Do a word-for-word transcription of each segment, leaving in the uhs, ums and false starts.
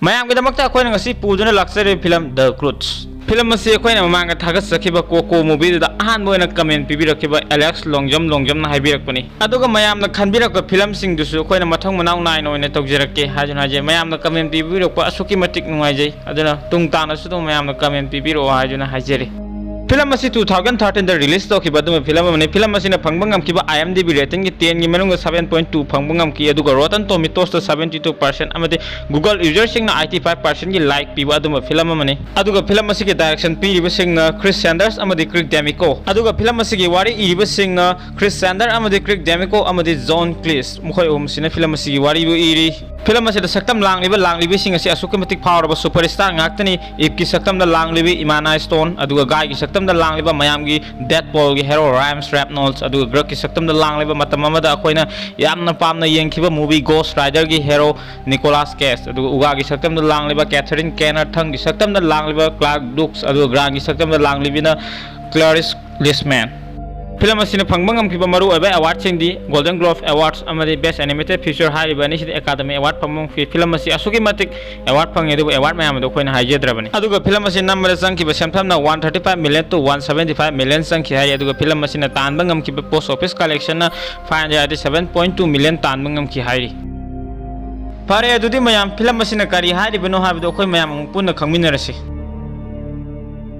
ꯃꯌꯥꯝꯒꯤꯗꯃꯛꯇ ꯑꯩꯈꯣꯏꯅ ꯉꯁꯤ ꯄꯨꯗꯨꯅ ꯂꯥꯛꯆꯔꯤꯕ ꯐꯤꯂꯝ The Croods꯫ ꯐꯤꯂꯝ ꯑꯁꯤ ꯑꯩꯈꯣꯏꯅ ꯃꯃꯥꯡꯗ ꯊꯥꯒꯠꯆꯈꯤꯕ ꯀꯣꯀꯣ ꯃꯨꯚꯤꯗꯨꯗ ꯑꯍꯥꯟꯕ ꯑꯣꯏꯅ ꯀꯃꯦꯟ ꯄꯤꯕꯤꯔꯛꯈꯤꯕ ꯑꯦꯂꯦꯛꯁ ꯂꯣꯡꯖꯝ ꯂꯣꯡꯖꯝꯅ ꯍꯥꯏꯕꯤꯔꯛꯄꯅꯤ꯫ ꯑꯗꯨꯒ ꯃꯌꯥꯝꯅ ꯈꯟꯕꯤꯔꯛꯄ ꯐꯤꯂꯝꯁꯤꯡꯗꯨꯁꯨ ꯑꯩꯈꯣꯏꯅ ꯃꯊꯪ ꯃꯅꯥꯎ ꯅꯥꯏꯅ ꯑꯣꯏꯅ ꯇꯧꯖꯔꯛꯀꯦ ꯍꯥꯏꯗꯨꯅ ꯍꯥꯏꯖꯩ꯫ ꯃꯌꯥꯝꯅ ꯀꯃꯦꯟ ꯄꯤꯕꯤꯔꯛꯄ ꯑꯁꯨꯛꯀꯤ ꯃꯇꯤꯛ ꯅꯨꯡꯉꯥꯏꯖꯩ꯫ ꯑꯗꯨꯅ ꯇꯨꯡ ꯇꯥꯅꯁꯨ ꯑꯗꯨꯝ ꯃꯌꯥꯝꯅ ꯀꯃꯦꯟ ꯄꯤꯕꯤꯔꯛꯑꯣ ꯍꯥꯏꯗꯨꯅ ꯍꯥꯏꯖꯔꯤ꯫ ꯐꯤꯂꯝ ꯑꯁꯤ two thousand thirteen ꯗ ꯔꯤꯂꯤꯁ ꯇꯧꯈꯤꯕ ꯑꯗꯨꯒꯨꯝꯕ ꯐꯤꯂꯝ ꯑꯃꯅꯤ꯫ ꯐꯤꯂꯝ ꯑꯁꯤꯅ ꯐꯪꯕ ꯉꯝꯈꯤꯕ IMDb ꯔꯦꯇꯤꯡꯒꯤ ten ꯒꯤ ꯃꯅꯨꯡꯗ seven point two ꯐꯪꯕ ꯉꯝꯈꯤ, ꯑꯗꯨꯒ Rotten Tomatoes ꯇ seventy two percent ꯑꯃꯗꯤ Google ꯌꯨꯖꯔꯁꯤꯡꯅ eighty five percent ꯒꯤ ꯂꯥꯏꯛ ꯄꯤꯕ ꯑꯗꯨꯒꯨꯝꯕ ꯐꯤꯂꯝ ꯑꯃꯅꯤ꯫ ꯑꯗꯨꯒ ꯐꯤꯂꯝ ꯑꯁꯤꯒꯤ ꯗꯥꯏꯔꯦꯛꯁꯟ ꯄꯤꯔꯤꯕꯁꯤꯡꯅ ꯀ꯭ꯔꯤꯁ ꯁꯦꯟꯗꯔꯁ ꯑꯃꯗꯤ ꯀ꯭ꯔꯤꯛ ꯗꯦꯃꯤꯀꯣ꯫ ꯑꯗꯨꯒ ꯐꯤꯂꯝ ꯑꯁꯤꯒꯤ ꯋꯥꯔꯤ ꯏꯔꯤꯕꯁꯤꯡꯅ ꯀ꯭ꯔꯤꯁ ꯁꯦꯟꯗꯔ ꯑꯃꯗꯤ ꯀ꯭ꯔꯤꯛ ꯗꯦꯃꯤꯀꯣ ꯑꯃꯗꯤ ꯖꯣꯟ ꯀ꯭ꯂꯤꯁ, ꯃꯈꯣꯏ ꯑꯍꯨꯝꯁꯤꯅ ꯐꯤꯂꯝ ꯑꯁꯤꯒꯤ ꯋꯥꯔꯤꯕꯨ ꯏꯔꯤ꯫ ꯐꯤꯂꯝ ꯑꯁꯤꯗ ꯁꯛꯇꯝ ꯂꯥꯡꯂꯤꯕ ꯂꯥꯡꯂꯤꯕꯤꯁꯤꯡ ꯑꯁꯤ ꯑꯁꯨꯛꯀꯤ ꯃꯇꯤꯛ ꯐꯥꯎꯔꯕ ꯁꯨꯄꯔ ꯁ꯭ꯇꯥꯔ ꯉꯥꯛꯇꯅꯤ꯫ ꯏꯞꯀꯤ ꯁꯛꯇꯝꯗ ꯂꯥꯡꯂꯤꯕꯤ ꯏꯃꯥꯅꯥ ꯁ꯭ꯇꯣꯟ, ꯑꯗꯨꯒ ꯒꯥꯏꯒꯤ ꯁꯛꯇꯝꯗ ꯂꯥꯡꯂꯤꯕ ꯃꯌꯥꯝꯒꯤ ꯗꯦꯠꯄꯣꯜꯒꯤ ꯍꯦꯔꯣ ꯔꯥꯏꯝꯁ ꯔꯦꯞꯅꯣꯜꯁ, ꯑꯗꯨꯒ ꯒ꯭ꯔꯛꯀꯤ ꯁꯛꯇꯝꯗ ꯂꯥꯡꯂꯤꯕ ꯃꯇꯝ ꯑꯃꯗ ꯑꯩꯈꯣꯏꯅ ꯌꯥꯝꯅ ꯄꯥꯝꯅ ꯌꯦꯡꯈꯤꯕ ꯃꯨꯚꯤ ꯒꯣꯁ ꯔꯥꯏꯗꯔꯒꯤ ꯍꯦꯔꯣ ꯅꯤꯀꯣꯂꯥꯁ ꯀꯦꯖ, ꯑꯗꯨꯒ ꯎꯒꯥꯒꯤ ꯁꯛꯇꯝꯗ ꯂꯥꯡꯂꯤꯕ ꯀꯦꯊꯔꯤꯟ ꯀꯦꯅꯔ, ꯊꯪꯒꯤ ꯁꯛꯇꯝꯗ ꯂꯥꯡꯂꯤꯕ ꯀ꯭ꯂꯥꯔꯛ ꯗꯨꯛꯁ, ꯑꯗꯨꯒ ꯒ꯭ꯔꯥꯡꯒꯤ ꯁꯛꯇꯝꯗ ꯂꯥꯡꯂꯤꯕꯤꯅ ꯀ꯭ꯂꯥꯔꯤꯁ ꯂꯤꯁꯃꯦꯟ꯫ ꯐꯤꯂꯝ ꯑꯁꯤꯅ ꯐꯪꯕ ꯉꯝꯈꯤꯕ ꯃꯔꯨꯑꯣꯏꯕ ꯑꯦꯋꯥꯔꯗꯁꯤꯡꯗꯤ Golden Globe Awards ꯑꯃꯗꯤ Best Animated Feature ꯍꯥꯏꯔꯤꯕ ꯑꯅꯤꯁꯤꯗ ꯑꯦꯀꯥꯗꯃꯤ ꯑꯦꯋꯥꯔꯗ ꯐꯪꯕ ꯉꯝꯈꯤ꯫ ꯐꯤꯂꯝ ꯑꯁꯤ ꯑꯁꯨꯛꯀꯤ ꯃꯇꯤꯛ ꯑꯦꯋꯥꯔꯗ ꯐꯪꯉꯤ, ꯑꯗꯨꯕꯨ ꯑꯦꯋꯥꯔꯗ ꯃꯌꯥꯝ ꯑꯗꯨ ꯑꯩꯈꯣꯏꯅ ꯍꯥꯏꯖꯗ꯭ꯔꯕꯅꯤ꯫ ꯑꯗꯨꯒ ꯐꯤꯂꯝ ꯑꯁꯤ ꯅꯝꯕꯗ ꯆꯪꯈꯤꯕ ꯁꯦꯟꯐꯝꯅ one thirty five million to one seventy five million ꯆꯪꯈꯤ ꯍꯥꯏꯔꯤ꯫ ꯑꯗꯨꯒ ꯐꯤꯂꯝ ꯑꯁꯤꯅ ꯇꯥꯟꯕ ꯉꯝꯈꯤꯕ box office collection ꯅ five hundred eighty seven point two million ꯇꯥꯟꯕ ꯉꯝꯈꯤ ꯍꯥꯏꯔꯤ꯫ ꯐꯔꯦ, ꯑꯗꯨꯗꯤ ꯃꯌꯥꯝ, ꯐꯤꯂꯝ ꯑꯁꯤꯅ ꯀꯔꯤ ꯍꯥꯏꯔꯤꯕꯅꯣ ꯍꯥꯏꯕꯗꯨ ꯑꯩꯈꯣꯏ ꯃꯌꯥꯝ ꯑꯃꯨꯛ ꯄꯨꯟꯅ ꯈꯪꯃꯤꯟꯅꯔꯁꯤ꯫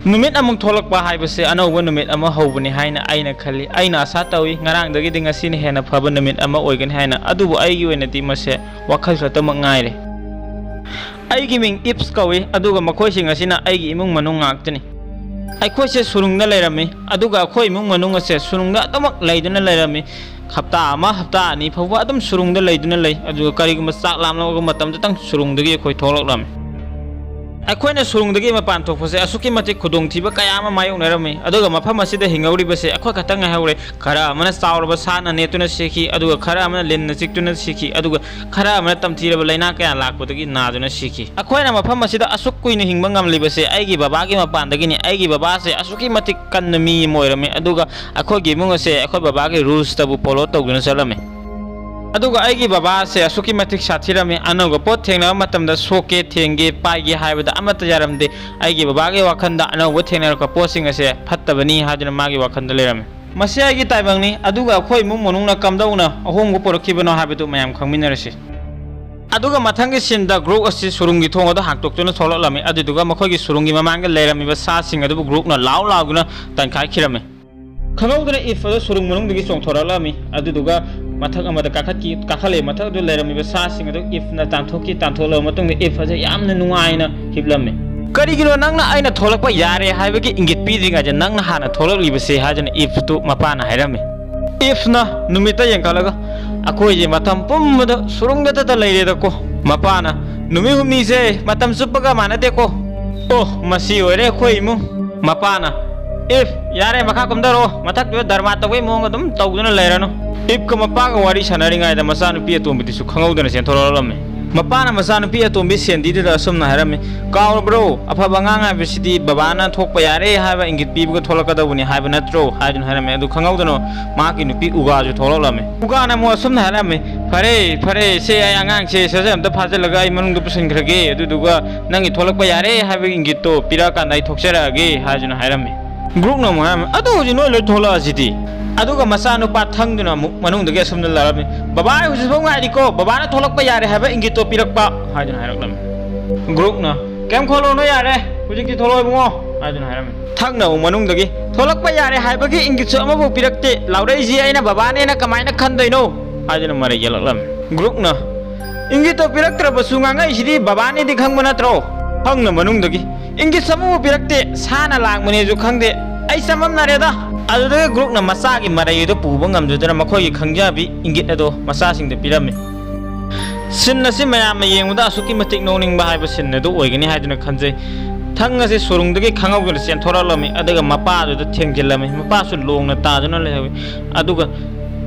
ꯅꯨꯃꯤꯠ ꯑꯃꯨꯛ ꯊꯣꯛꯂꯛꯄ ꯍꯥꯏꯕꯁꯦ ꯑꯅꯧꯕ ꯅꯨꯃꯤꯠ ꯑꯃ ꯍꯧꯕꯅꯤ ꯍꯥꯏꯅ ꯑꯩꯅ ꯈꯜꯂꯤ꯫ ꯑꯩꯅ ꯑꯁꯥ ꯇꯧꯏ, ꯉꯔꯥꯡꯗꯒꯤꯗꯤ ꯉꯁꯤꯅ ꯍꯦꯟꯅ ꯐꯕ ꯅꯨꯃꯤꯠ ꯑꯃ ꯑꯣꯏꯒꯅꯤ ꯍꯥꯏꯅ꯫ ꯑꯗꯨꯕꯨ ꯑꯩꯒꯤ ꯑꯣꯏꯅꯗꯤ ꯃꯁꯦ ꯋꯥꯈꯜ ꯈꯛꯇꯃꯛ ꯉꯥꯏꯔꯦ꯫ ꯑꯩꯒꯤ ꯃꯤꯡ ꯏꯞꯁ ꯀꯧꯏ, ꯑꯗꯨꯒ ꯃꯈꯣꯏꯁꯤꯡ ꯑꯁꯤꯅ ꯑꯩꯒꯤ ꯏꯃꯨꯡ ꯃꯅꯨꯡ ꯉꯥꯛꯇꯅꯤ꯫ ꯑꯩꯈꯣꯏꯁꯦ ꯁꯨꯔꯨꯡꯗ ꯂꯩꯔꯝꯃꯤ, ꯑꯗꯨꯒ ꯑꯩꯈꯣꯏ ꯏꯃꯨꯡ ꯃꯅꯨꯡ ꯑꯁꯦ ꯁꯨꯔꯨꯡꯗ ꯑꯗꯨꯃꯛ ꯂꯩꯗꯨꯅ ꯂꯩꯔꯝꯃꯤ꯫ ꯍꯞꯇꯥ ꯑꯃ, ꯍꯞꯇꯥ ꯑꯅꯤ ꯐꯥꯎꯕ ꯑꯗꯨꯝ ꯁꯨꯔꯨꯡꯗ ꯂꯩꯗꯨꯅ ꯂꯩ꯫ ꯑꯗꯨꯒ ꯀꯔꯤꯒꯨꯝꯕ ꯆꯥꯛ ꯂꯥꯝꯂꯛꯄ ꯃꯇꯝꯗꯇꯪ ꯁꯨꯔꯨꯡꯗꯒꯤ ꯑꯩꯈꯣꯏ ꯊꯣꯛꯂꯛꯂꯝꯃꯤ꯫ ꯑꯩꯈꯣꯏꯅ ꯁꯨꯔꯨꯡꯗꯒꯤ ꯃꯄꯥꯟ ꯊꯣꯛꯄꯁꯦ ꯑꯁꯨꯛꯀꯤ ꯃꯇꯤꯛ ꯈꯨꯗꯣꯡꯊꯤꯕ ꯀꯌꯥ ꯑꯃ ꯃꯥꯌꯣꯛꯅꯔꯝꯃꯤ꯫ ꯑꯗꯨꯒ ꯃꯐꯝ ꯑꯁꯤꯗ ꯍꯤꯡꯍꯧꯔꯤꯕꯁꯦ ꯑꯩꯈꯣꯏ ꯈꯛꯇꯪ ꯉꯥꯏꯍꯧꯔꯦ꯫ ꯈꯔ ꯑꯃꯅ ꯆꯥꯎꯔꯕ ꯁꯥꯅ ꯅꯦꯠꯇꯨꯅ ꯁꯤꯈꯤ, ꯑꯗꯨꯒ ꯈꯔ ꯑꯃꯅ ꯂꯤꯟꯅ ꯆꯤꯛꯇꯨꯅ ꯁꯤꯈꯤ, ꯑꯗꯨꯒ ꯈꯔ ꯑꯃꯅ ꯇꯝꯊꯤꯔꯕ ꯂꯥꯏꯅꯥ ꯀꯌꯥ ꯂꯥꯛꯄꯗꯒꯤ ꯅꯥꯗꯨꯅ ꯁꯤꯈꯤ꯫ ꯑꯩꯈꯣꯏꯅ ꯃꯐꯝ ꯑꯁꯤꯗ ꯑꯁꯨꯛ ꯀꯨꯏꯅ ꯍꯤꯡꯕ ꯉꯝꯂꯤꯕꯁꯦ ꯑꯩꯒꯤ ꯕꯕꯥꯒꯤ ꯃꯄꯥꯟꯗꯒꯤꯅꯤ꯫ ꯑꯩꯒꯤ ꯕꯕꯥꯁꯦ ꯑꯁꯨꯛꯀꯤ ꯃꯇꯤꯛ ꯀꯟꯕ ꯃꯤ ꯑꯃ ꯑꯣꯏꯔꯝꯃꯤ, ꯑꯗꯨꯒ ꯑꯩꯈꯣꯏꯒꯤ ꯏꯃꯨꯡ ꯑꯁꯦ ꯑꯩꯈꯣꯏ ꯕꯕꯥꯒꯤ ꯔꯨꯜꯁꯇꯕꯨ ꯐꯣꯂꯣ ꯇꯧꯗꯨꯅ ꯆꯠꯂꯝꯃꯤ꯫ ꯑꯗꯨꯒ ꯑꯩꯒꯤ ꯕꯕꯥꯁꯦ ꯑꯁꯨꯛꯀꯤ ꯃꯇꯤꯛ ꯁꯥꯊꯤꯔꯝꯃꯤ, ꯑꯅꯧꯕ ꯄꯣꯠ ꯊꯦꯡꯅꯕ ꯃꯇꯝꯗ ꯁꯣꯛꯀꯦ, ꯊꯦꯡꯒꯦ, ꯄꯥꯏꯒꯦ ꯍꯥꯏꯕꯗ ꯑꯃꯠꯇ ꯌꯥꯔꯝꯗꯦ꯫ ꯑꯩꯒꯤ ꯕꯕꯥꯒꯤ ꯋꯥꯈꯜꯗ ꯑꯅꯧꯕ ꯊꯦꯡꯅꯔꯛꯄ ꯄꯣꯠꯁꯤꯡ ꯑꯁꯦ ꯐꯠꯇꯕꯅꯤ ꯍꯥꯏꯗꯨꯅ ꯃꯥꯒꯤ ꯋꯥꯈꯜꯗ ꯂꯩꯔꯝꯃꯤ꯫ ꯃꯁꯤ ꯑꯩꯒꯤ ꯇꯥꯏꯕꯪꯅꯤ, ꯑꯗꯨꯒ ꯑꯩꯈꯣꯏ ꯏꯃꯨꯡ ꯃꯅꯨꯡꯅ ꯀꯝꯗꯧꯅ ꯑꯍꯣꯡꯕ ꯄꯨꯔꯛꯈꯤꯕꯅꯣ ꯍꯥꯏꯕꯗꯨ ꯃꯌꯥꯝ ꯈꯪꯃꯤꯟꯅꯔꯁꯤ꯫ ꯑꯗꯨꯒ ꯃꯊꯪꯒꯤ ꯁꯤꯟꯗ ꯒ꯭ꯔꯣꯛ ꯑꯁꯤ ꯁꯨꯔꯨꯡꯒꯤ ꯊꯣꯡ ꯑꯗꯨ ꯍꯥꯡꯇꯣꯛꯇꯨꯅ ꯊꯣꯛꯂꯛꯂꯝꯃꯤ, ꯑꯗꯨꯗꯨꯒ ꯃꯈꯣꯏꯒꯤ ꯁꯨꯔꯨꯡꯒꯤ ꯃꯃꯥꯡꯗ ꯂꯩꯔꯝꯃꯤꯕ ꯁꯥꯁꯤꯡ ꯑꯗꯨꯕꯨ ꯒ꯭ꯔꯣꯛꯅ ꯂꯥꯎ ꯂꯥꯎꯗꯨꯅ ꯇꯟꯈꯥꯏꯈꯤꯔꯝꯃꯤ꯫ ꯈꯪꯍꯧꯗꯅ ꯏꯐ ꯑꯗꯨ ꯁꯨꯔꯨꯡ ꯃꯅꯨꯡꯗꯒꯤ ꯆꯣꯡꯊꯣꯔꯛꯂꯝꯃꯤ, ꯑꯗꯨꯗꯨꯒ ꯃꯊꯛ ꯑꯃꯗ ꯀꯥꯈꯠꯈꯤ꯫ ꯀꯥꯈꯠꯂꯛꯏ ꯃꯊꯛ ꯑꯗꯨ ꯂꯩꯔꯝꯃꯤꯕ ꯁꯥꯁꯤꯡ ꯑꯗꯨ ꯏꯐꯅ ꯇꯥꯟꯊꯣꯛꯈꯤ꯫ ꯇꯥꯟꯊꯣꯛꯂꯕ ꯃꯇꯨꯡꯗ ꯏꯐ ꯑꯁꯤ ꯌꯥꯝꯅ ꯅꯨꯡꯉꯥꯏꯅ ꯍꯤꯞꯂꯝꯃꯤ꯫ "ꯀꯔꯤꯒꯤꯅꯣ ꯅꯪꯅ ꯑꯩꯅ ꯊꯣꯛꯂꯛꯄ ꯌꯥꯔꯦ ꯍꯥꯏꯕꯒꯤ ꯏꯪꯒꯤꯠ ꯄꯤꯗ꯭ꯔꯤꯉꯩꯗ ꯅꯪꯅ ꯍꯥꯟꯅ ꯊꯣꯛꯂꯛꯂꯤꯕꯁꯦ?" ꯍꯥꯏꯗꯨꯅ ꯏꯐꯇꯨ ꯃꯄꯥꯅ ꯍꯥꯏꯔꯝꯃꯤ꯫ ꯏꯐꯅ ꯅꯨꯃꯤꯠꯇ ꯌꯦꯡꯈꯠꯂꯒ, "ꯑꯩꯈꯣꯏꯁꯦ ꯃꯇꯝ ꯄꯨꯝꯕꯗ ꯁꯨꯔꯨꯡꯗꯇꯇ ꯂꯩꯔꯦꯗꯀꯣ?" ꯃꯄꯥꯅ, "ꯅꯨꯃꯤꯠ ꯍꯨꯝꯅꯤꯁꯦ ꯃꯇꯝ ꯆꯨꯞꯄꯒ ꯃꯥꯟꯅꯗꯦꯀꯣ?" "ꯑꯣ, ꯃꯁꯤ ꯑꯣꯏꯔꯦ ꯑꯩꯈꯣꯏ ꯏꯃꯨꯡ꯫" ꯃꯄꯥꯅ, "ꯏꯐ, ꯌꯥꯔꯦ, ꯃꯈꯥ ꯀꯨꯝꯊꯔꯛꯑꯣ, ꯃꯊꯛꯇꯨꯗ ꯗꯔꯃꯥ ꯇꯧꯕꯩ ꯃꯑꯣꯡ ꯑꯗꯨꯝ ꯇꯧꯗꯨꯅ ꯂꯩꯔꯅꯨ꯫" ꯏꯐꯀ ꯃꯄꯥꯒ ꯋꯥꯔꯤ ꯁꯥꯟꯅꯔꯤꯉꯩꯗ ꯃꯆꯥꯅꯨꯄꯤ ꯑꯇꯣꯝꯕꯤꯗꯨꯁꯨ ꯈꯪꯍꯧꯗꯅ ꯆꯦꯟꯊꯣꯔꯛꯂꯝꯃꯤ꯫ ꯃꯄꯥꯅ ꯃꯆꯥꯅꯨꯄꯤ ꯑꯇꯣꯝꯕꯤ ꯁꯦꯟꯗꯤꯗꯨꯗ ꯑꯁꯨꯝꯅ ꯍꯥꯏꯔꯝꯃꯤ, "ꯀꯥꯎꯔꯕ꯭ꯔꯣ? ꯑꯐꯕ ꯑꯉꯥꯡ ꯍꯥꯏꯕꯁꯤꯗꯤ ꯕꯕꯥꯅ ꯊꯣꯛꯄ ꯌꯥꯔꯦ ꯍꯥꯏꯕ ꯏꯪꯒꯤꯠ ꯄꯤꯕꯒ ꯊꯣꯛꯂꯛꯀꯗꯧꯕꯅꯤ ꯍꯥꯏꯕ ꯅꯠꯇ꯭ꯔꯣ?" ꯍꯥꯏꯗꯨꯅ ꯍꯥꯏꯔꯝꯃꯤ꯫ ꯑꯗꯨ ꯈꯪꯍꯧꯗꯅ ꯃꯍꯥꯛꯀꯤ ꯅꯨꯄꯤ ꯎꯒꯥꯁꯨ ꯊꯣꯛꯂꯛꯂꯝꯃꯤ꯫ ꯎꯒꯥꯅ ꯑꯃꯨꯛ ꯑꯁꯨꯝꯅ ꯍꯥꯏꯔꯝꯃꯤ, "ꯐꯔꯦ, ꯐꯔꯦ, ꯁꯦ, ꯑꯩ ꯑꯉꯥꯡꯁꯦ ꯁꯠ ꯁꯠ ꯑꯝꯇ ꯐꯥꯖꯤꯜꯂꯒ ꯑꯩ ꯃꯅꯨꯡꯗ ꯄꯨꯁꯤꯟꯈ꯭ꯔꯒꯦ, ꯑꯗꯨꯗꯨꯒ ꯅꯪꯒꯤ ꯊꯣꯛꯂꯛꯄ ꯌꯥꯔꯦ ꯍꯥꯏꯕꯒꯤ ꯏꯪꯒꯤꯠꯇꯣ ꯄꯤꯔꯛꯑꯀꯥꯟꯗ ꯑꯩ ꯊꯣꯛꯆꯔꯛꯑꯒꯦ" ꯍꯥꯏꯗꯨꯅ ꯍꯥꯏꯔꯝꯃꯤ꯫ ꯒ꯭ꯔꯨꯛꯅ ꯑꯃꯨꯛ ꯍꯥꯏꯔꯝꯃꯤ, "ꯑꯗꯣ ꯍꯧꯖꯤꯛ ꯅꯣꯏ ꯂꯣꯏ ꯊꯣꯛꯂꯛꯑꯁꯤꯗꯤ?" ꯑꯗꯨꯒ ꯃꯆꯥꯅꯨꯄꯥ ꯊꯪꯗꯨꯅ ꯑꯃꯨꯛ ꯃꯅꯨꯡꯗꯒꯤ ꯑꯁꯨꯝꯅ ꯂꯥꯎꯔꯝꯃꯤ, "ꯕꯕꯥ, ꯑꯩ ꯍꯧꯖꯤꯛꯐꯥꯎ ꯉꯥꯏꯔꯤꯀꯣ, ꯕꯕꯥꯅ ꯊꯣꯛꯂꯛꯄ ꯌꯥꯔꯦ ꯍꯥꯏꯕ ꯏꯪꯒꯤꯠꯇꯣ ꯄꯤꯔꯛꯄ" ꯍꯥꯏꯗꯨꯅ ꯍꯥꯏꯔꯛꯂꯝꯃꯤ꯫ ꯒ꯭ꯔꯨꯛꯅ, "ꯀꯩꯝ ꯈꯜꯂꯨꯅꯨ, ꯌꯥꯔꯦ, ꯍꯧꯖꯤꯛꯇꯤ ꯊꯣꯛꯂꯛꯑꯣ ꯏꯕꯨꯡꯉꯣ" ꯍꯥꯏꯗꯨꯅ ꯍꯥꯏꯔꯝꯃꯤ꯫ ꯊꯪꯅ ꯑꯃꯨꯛ ꯃꯅꯨꯡꯗꯒꯤ, "ꯊꯣꯛꯂꯛꯄ ꯌꯥꯔꯦ ꯍꯥꯏꯕꯒꯤ ꯏꯪꯒꯤꯠꯁꯨ ꯑꯃꯐꯥꯎ ꯄꯤꯔꯛꯇꯦ, ꯂꯥꯎꯔꯛꯏꯁꯤ ꯑꯩꯅ ꯕꯕꯥꯅꯦꯅ ꯀꯃꯥꯏꯅ ꯈꯟꯗꯣꯏꯅꯣ?" ꯍꯥꯏꯗꯨꯅ ꯃꯔꯩ ꯌꯦꯜꯂꯛꯂꯝꯃꯤ꯫ ꯒ꯭ꯔꯨꯛꯅ, "ꯏꯪꯒꯤꯠꯇꯣ ꯄꯤꯔꯛꯇ꯭ꯔꯕꯁꯨ ꯉꯥꯡꯉꯛꯏꯁꯤꯗꯤ ꯕꯕꯥꯅꯦꯗꯤ ꯈꯪꯕ ꯅꯠꯇ꯭ꯔꯣ?" ꯊꯪꯅ ꯃꯅꯨꯡꯗꯒꯤ, "ꯏꯪꯒꯤꯠ ꯑꯃꯐꯥꯎ ꯄꯤꯔꯛꯇꯦ, ꯁꯥꯅ ꯂꯥꯡꯕꯅꯦꯁꯨ ꯈꯪꯗꯦ, ꯑꯩ ꯆꯃꯝꯅꯔꯦꯗ!" ꯑꯗꯨꯗꯒꯤ ꯒ꯭ꯔꯨꯛꯅ ꯃꯆꯥꯒꯤ ꯃꯔꯩ ꯑꯗꯨ ꯄꯨꯕ ꯉꯝꯖꯗꯨꯅ ꯃꯈꯣꯏꯒꯤ ꯈꯪꯖꯕꯤ ꯏꯪꯒꯤꯠ ꯑꯗꯣ ꯃꯆꯥꯁꯤꯡꯗ ꯄꯤꯔꯝꯃꯤ꯫ ꯁꯤꯟ ꯑꯁꯤ ꯃꯌꯥꯝꯅ ꯌꯦꯡꯕꯗ ꯑꯁꯨꯛꯀꯤ ꯃꯇꯤꯛ ꯅꯣꯛꯅꯤꯡꯕ ꯍꯥꯏꯕ ꯁꯤꯟ ꯑꯗꯨ ꯑꯣꯏꯒꯅꯤ ꯍꯥꯏꯗꯨꯅ ꯈꯟꯖꯩ꯫ ꯊꯪ ꯑꯁꯤ ꯁꯨꯔꯨꯡꯗꯒꯤ ꯈꯪꯍꯧꯗꯅ ꯆꯦꯟꯊꯣꯔꯛꯂꯝꯃꯤ, ꯑꯗꯨꯒ ꯃꯄꯥ ꯑꯗꯨꯗ ꯊꯦꯡꯖꯤꯜꯂꯝꯃꯤ꯫ ꯃꯄꯥꯁꯨ ꯂꯣꯡꯅ ꯇꯥꯗꯨꯅ ꯂꯩꯍꯧꯋꯤ꯫ ꯑꯗꯨꯒ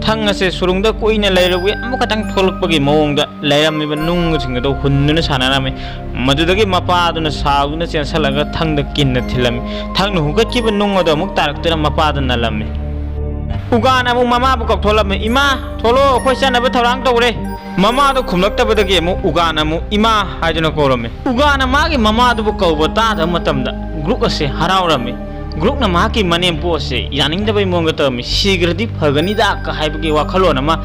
ꯊꯪ ꯑꯁꯤ ꯁꯨꯔꯨꯡꯗ ꯀꯨꯏꯅ ꯂꯩꯔꯨꯕꯒꯤ ꯑꯃꯨꯛꯈꯛꯇꯪ ꯊꯣꯛꯂꯛꯄꯒꯤ ꯃꯑꯣꯡꯗ ꯂꯩꯔꯝꯃꯤꯕ ꯅꯨꯡꯁꯤꯡ ꯑꯗꯨ ꯍꯨꯟꯗꯨꯅ ꯁꯥꯟꯅꯔꯝꯃꯤ꯫ ꯃꯗꯨꯗꯒꯤ ꯃꯄꯥ ꯑꯗꯨꯅ ꯁꯥꯎꯗꯨꯅ ꯆꯦꯟꯁꯤꯜꯂꯒ ꯊꯪꯗ ꯀꯤꯟꯅ ꯊꯤꯜꯂꯝꯃꯤ꯫ ꯊꯪꯅ ꯍꯨꯒꯠꯈꯤꯕ ꯅꯨꯡ ꯑꯗꯨ ꯑꯃꯨꯛ ꯇꯥꯔꯛꯇꯨꯅ ꯃꯄꯥꯗ ꯅꯜꯂꯝꯃꯤ꯫ ꯎꯒꯥꯅ ꯑꯃꯨꯛ ꯃꯃꯥꯕꯨ ꯀꯧꯊꯣꯛꯂꯝꯃꯤ, "ꯏꯃꯥ, ꯊꯣꯛꯂꯛꯑꯣ, ꯑꯩꯈꯣꯏ ꯆꯠꯅꯕ ꯊꯧꯔꯥꯡ ꯇꯧꯔꯦ꯫" ꯃꯃꯥꯗꯣ ꯈꯨꯝꯂꯛꯇꯕꯗꯒꯤ ꯑꯃꯨꯛ ꯎꯒꯥꯅ ꯑꯃꯨꯛ "ꯏꯃꯥ" ꯍꯥꯏꯗꯨꯅ ꯀꯧꯔꯝꯃꯤ꯫ ꯎꯒꯥꯅ ꯃꯥꯒꯤ ꯃꯃꯥꯗꯨꯕꯨ ꯀꯧꯕ ꯇꯥꯗꯕ ꯃꯇꯝꯗ ꯒ꯭ꯔꯨꯛ ꯑꯁꯦ ꯍꯔꯥꯎꯔꯝꯃꯤ꯫ ꯒ꯭ꯔꯨꯛꯅ ꯃꯍꯥꯛꯀꯤ ꯃꯅꯦꯝꯄꯣꯛ ꯑꯁꯦ ꯌꯥꯅꯤꯡꯗꯕꯩ ꯃꯑꯣꯡꯗ ꯇꯧꯔꯝꯃꯤ꯫ "ꯁꯤꯈ꯭ꯔꯗꯤ ꯐꯒꯅꯤꯗ" ꯀ ꯍꯥꯏꯕꯒꯤ ꯋꯥꯈꯜꯂꯣꯟ ꯑꯃ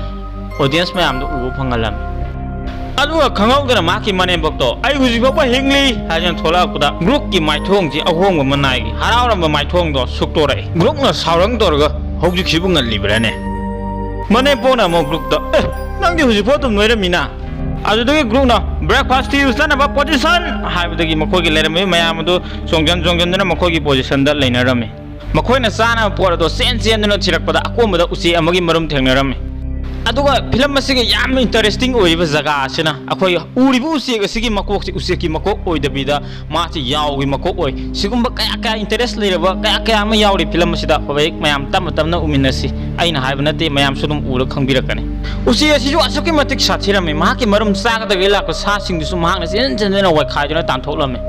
audience ꯃꯌꯥꯝꯗ ꯎꯕ ꯐꯪꯍꯜꯂꯝꯃꯤ꯫ ꯑꯗꯨꯒ ꯈꯪꯍꯧꯗꯅ ꯃꯍꯥꯛꯀꯤ ꯃꯅꯦꯝꯄꯣꯛꯇꯣ "ꯑꯩ ꯍꯧꯖꯤꯛ ꯐꯥꯎꯕ ꯍꯤꯡꯂꯤ" ꯍꯥꯏꯗꯨꯅ ꯊꯣꯛꯂꯛꯄꯗ ꯒ꯭ꯔꯨꯛꯀꯤ ꯃꯥꯏꯊꯣꯡꯁꯤ ꯑꯍꯣꯡꯕ ꯑꯃ ꯅꯥꯏꯈꯤ꯫ ꯍꯔꯥꯎꯔꯝꯕ ꯃꯥꯏꯊꯣꯡꯗꯣ ꯁꯨꯛꯇꯣꯔꯛꯏ꯫ ꯒ꯭ꯔꯨꯛꯅ ꯁꯥꯎꯔꯪ ꯇꯧꯔꯒ "ꯍꯧꯖꯤꯛꯁꯤꯕꯨ ꯉꯜꯂꯤꯕ꯭ꯔꯥꯅꯦ?" ꯃꯅꯦꯝꯄꯣꯛꯅ ꯑꯃꯨꯛ ꯒ꯭ꯔꯨꯛꯇ, "ꯑꯦ, ꯅꯪꯗꯤ ꯍꯧꯖꯤꯛꯐꯥꯎ ꯑꯗꯨꯝ ꯅꯣꯏꯔꯝꯃꯤꯅ?" ꯑꯗꯨꯗꯒꯤ ꯒ꯭ꯔꯨꯛꯅ "Breakfast ꯊꯤꯕ ꯆꯠꯅꯕ position" ꯍꯥꯏꯕꯗꯒꯤ ꯃꯈꯣꯏꯒꯤ ꯂꯩꯔꯝꯃꯤꯕ ꯃꯌꯥꯝ ꯑꯗꯨ ꯆꯣꯡꯖꯟ ꯆꯣꯡꯖꯟꯗꯨꯅ ꯃꯈꯣꯏꯒꯤ positionꯗ ꯂꯩꯅꯔꯝꯃꯤ꯫ ꯃꯈꯣꯏꯅ ꯆꯥꯅꯕ ꯄꯣꯠ ꯑꯗꯣ ꯆꯦꯟ ꯆꯦꯟꯗꯨꯅ ꯊꯤꯔꯛꯄꯗ ꯑꯀꯣꯝꯕꯗ ꯎꯆꯦꯛ ꯑꯃꯒꯤ ꯃꯔꯨꯝ ꯊꯦꯡꯅꯔꯝꯃꯤ꯫ ꯑꯗꯨꯒ ꯐꯤꯂꯝ ꯑꯁꯤꯒꯤ ꯌꯥꯝꯅ interesting ꯑꯣꯏꯔꯤꯕ ꯖꯒꯥ ꯑꯁꯤꯅ ꯑꯩꯈꯣꯏ ꯎꯔꯤꯕ ꯎꯆꯦꯛ ꯑꯁꯤꯒꯤ ꯃꯀꯣꯛꯁꯤ ꯎꯆꯦꯛꯀꯤ ꯃꯀꯣꯛ ꯑꯣꯏꯗꯕꯤꯗ ꯃꯥꯁꯤ ꯌꯥꯎꯒꯤ ꯃꯀꯣꯛ ꯑꯣꯏ꯫ ꯁꯤꯒꯨꯝꯕ ꯀꯌꯥ ꯀꯌꯥ interest ꯂꯩꯔꯕ ꯀꯌꯥ ꯀꯌꯥ ꯑꯃ ꯌꯥꯎꯔꯤ ꯐꯤꯂꯝ ꯑꯁꯤꯗ꯫ ꯐꯕꯩ ꯃꯌꯥꯝ ꯇꯞꯅ ꯇꯞꯅ ꯎꯃꯤꯟꯅꯁꯤ꯫ ꯑꯩꯅ ꯍꯥꯏꯕ ꯅꯠꯇꯦ, ꯃꯌꯥꯝꯁꯨ ꯑꯗꯨꯝ ꯎꯔ ꯈꯪꯕꯤꯔꯛꯀꯅꯤ꯫ ꯎꯆꯦꯛ ꯑꯁꯤꯁꯨ ꯑꯁꯨꯛꯀꯤ ꯃꯇꯤꯛ ꯁꯥꯊꯤꯔꯝꯃꯤ, ꯃꯍꯥꯛꯀꯤ ꯃꯔꯨꯝ ꯆꯥꯒꯗꯕꯒꯤ ꯂꯥꯛꯄ ꯁꯥꯁꯤꯡꯗꯨꯁꯨ ꯃꯍꯥꯛꯅ ꯆꯦꯟ ꯆꯦꯟꯗꯨꯅ ꯋꯥꯏꯈꯥꯏꯗꯨꯅ ꯇꯥꯟꯊꯣꯛꯂꯝꯃꯤ꯫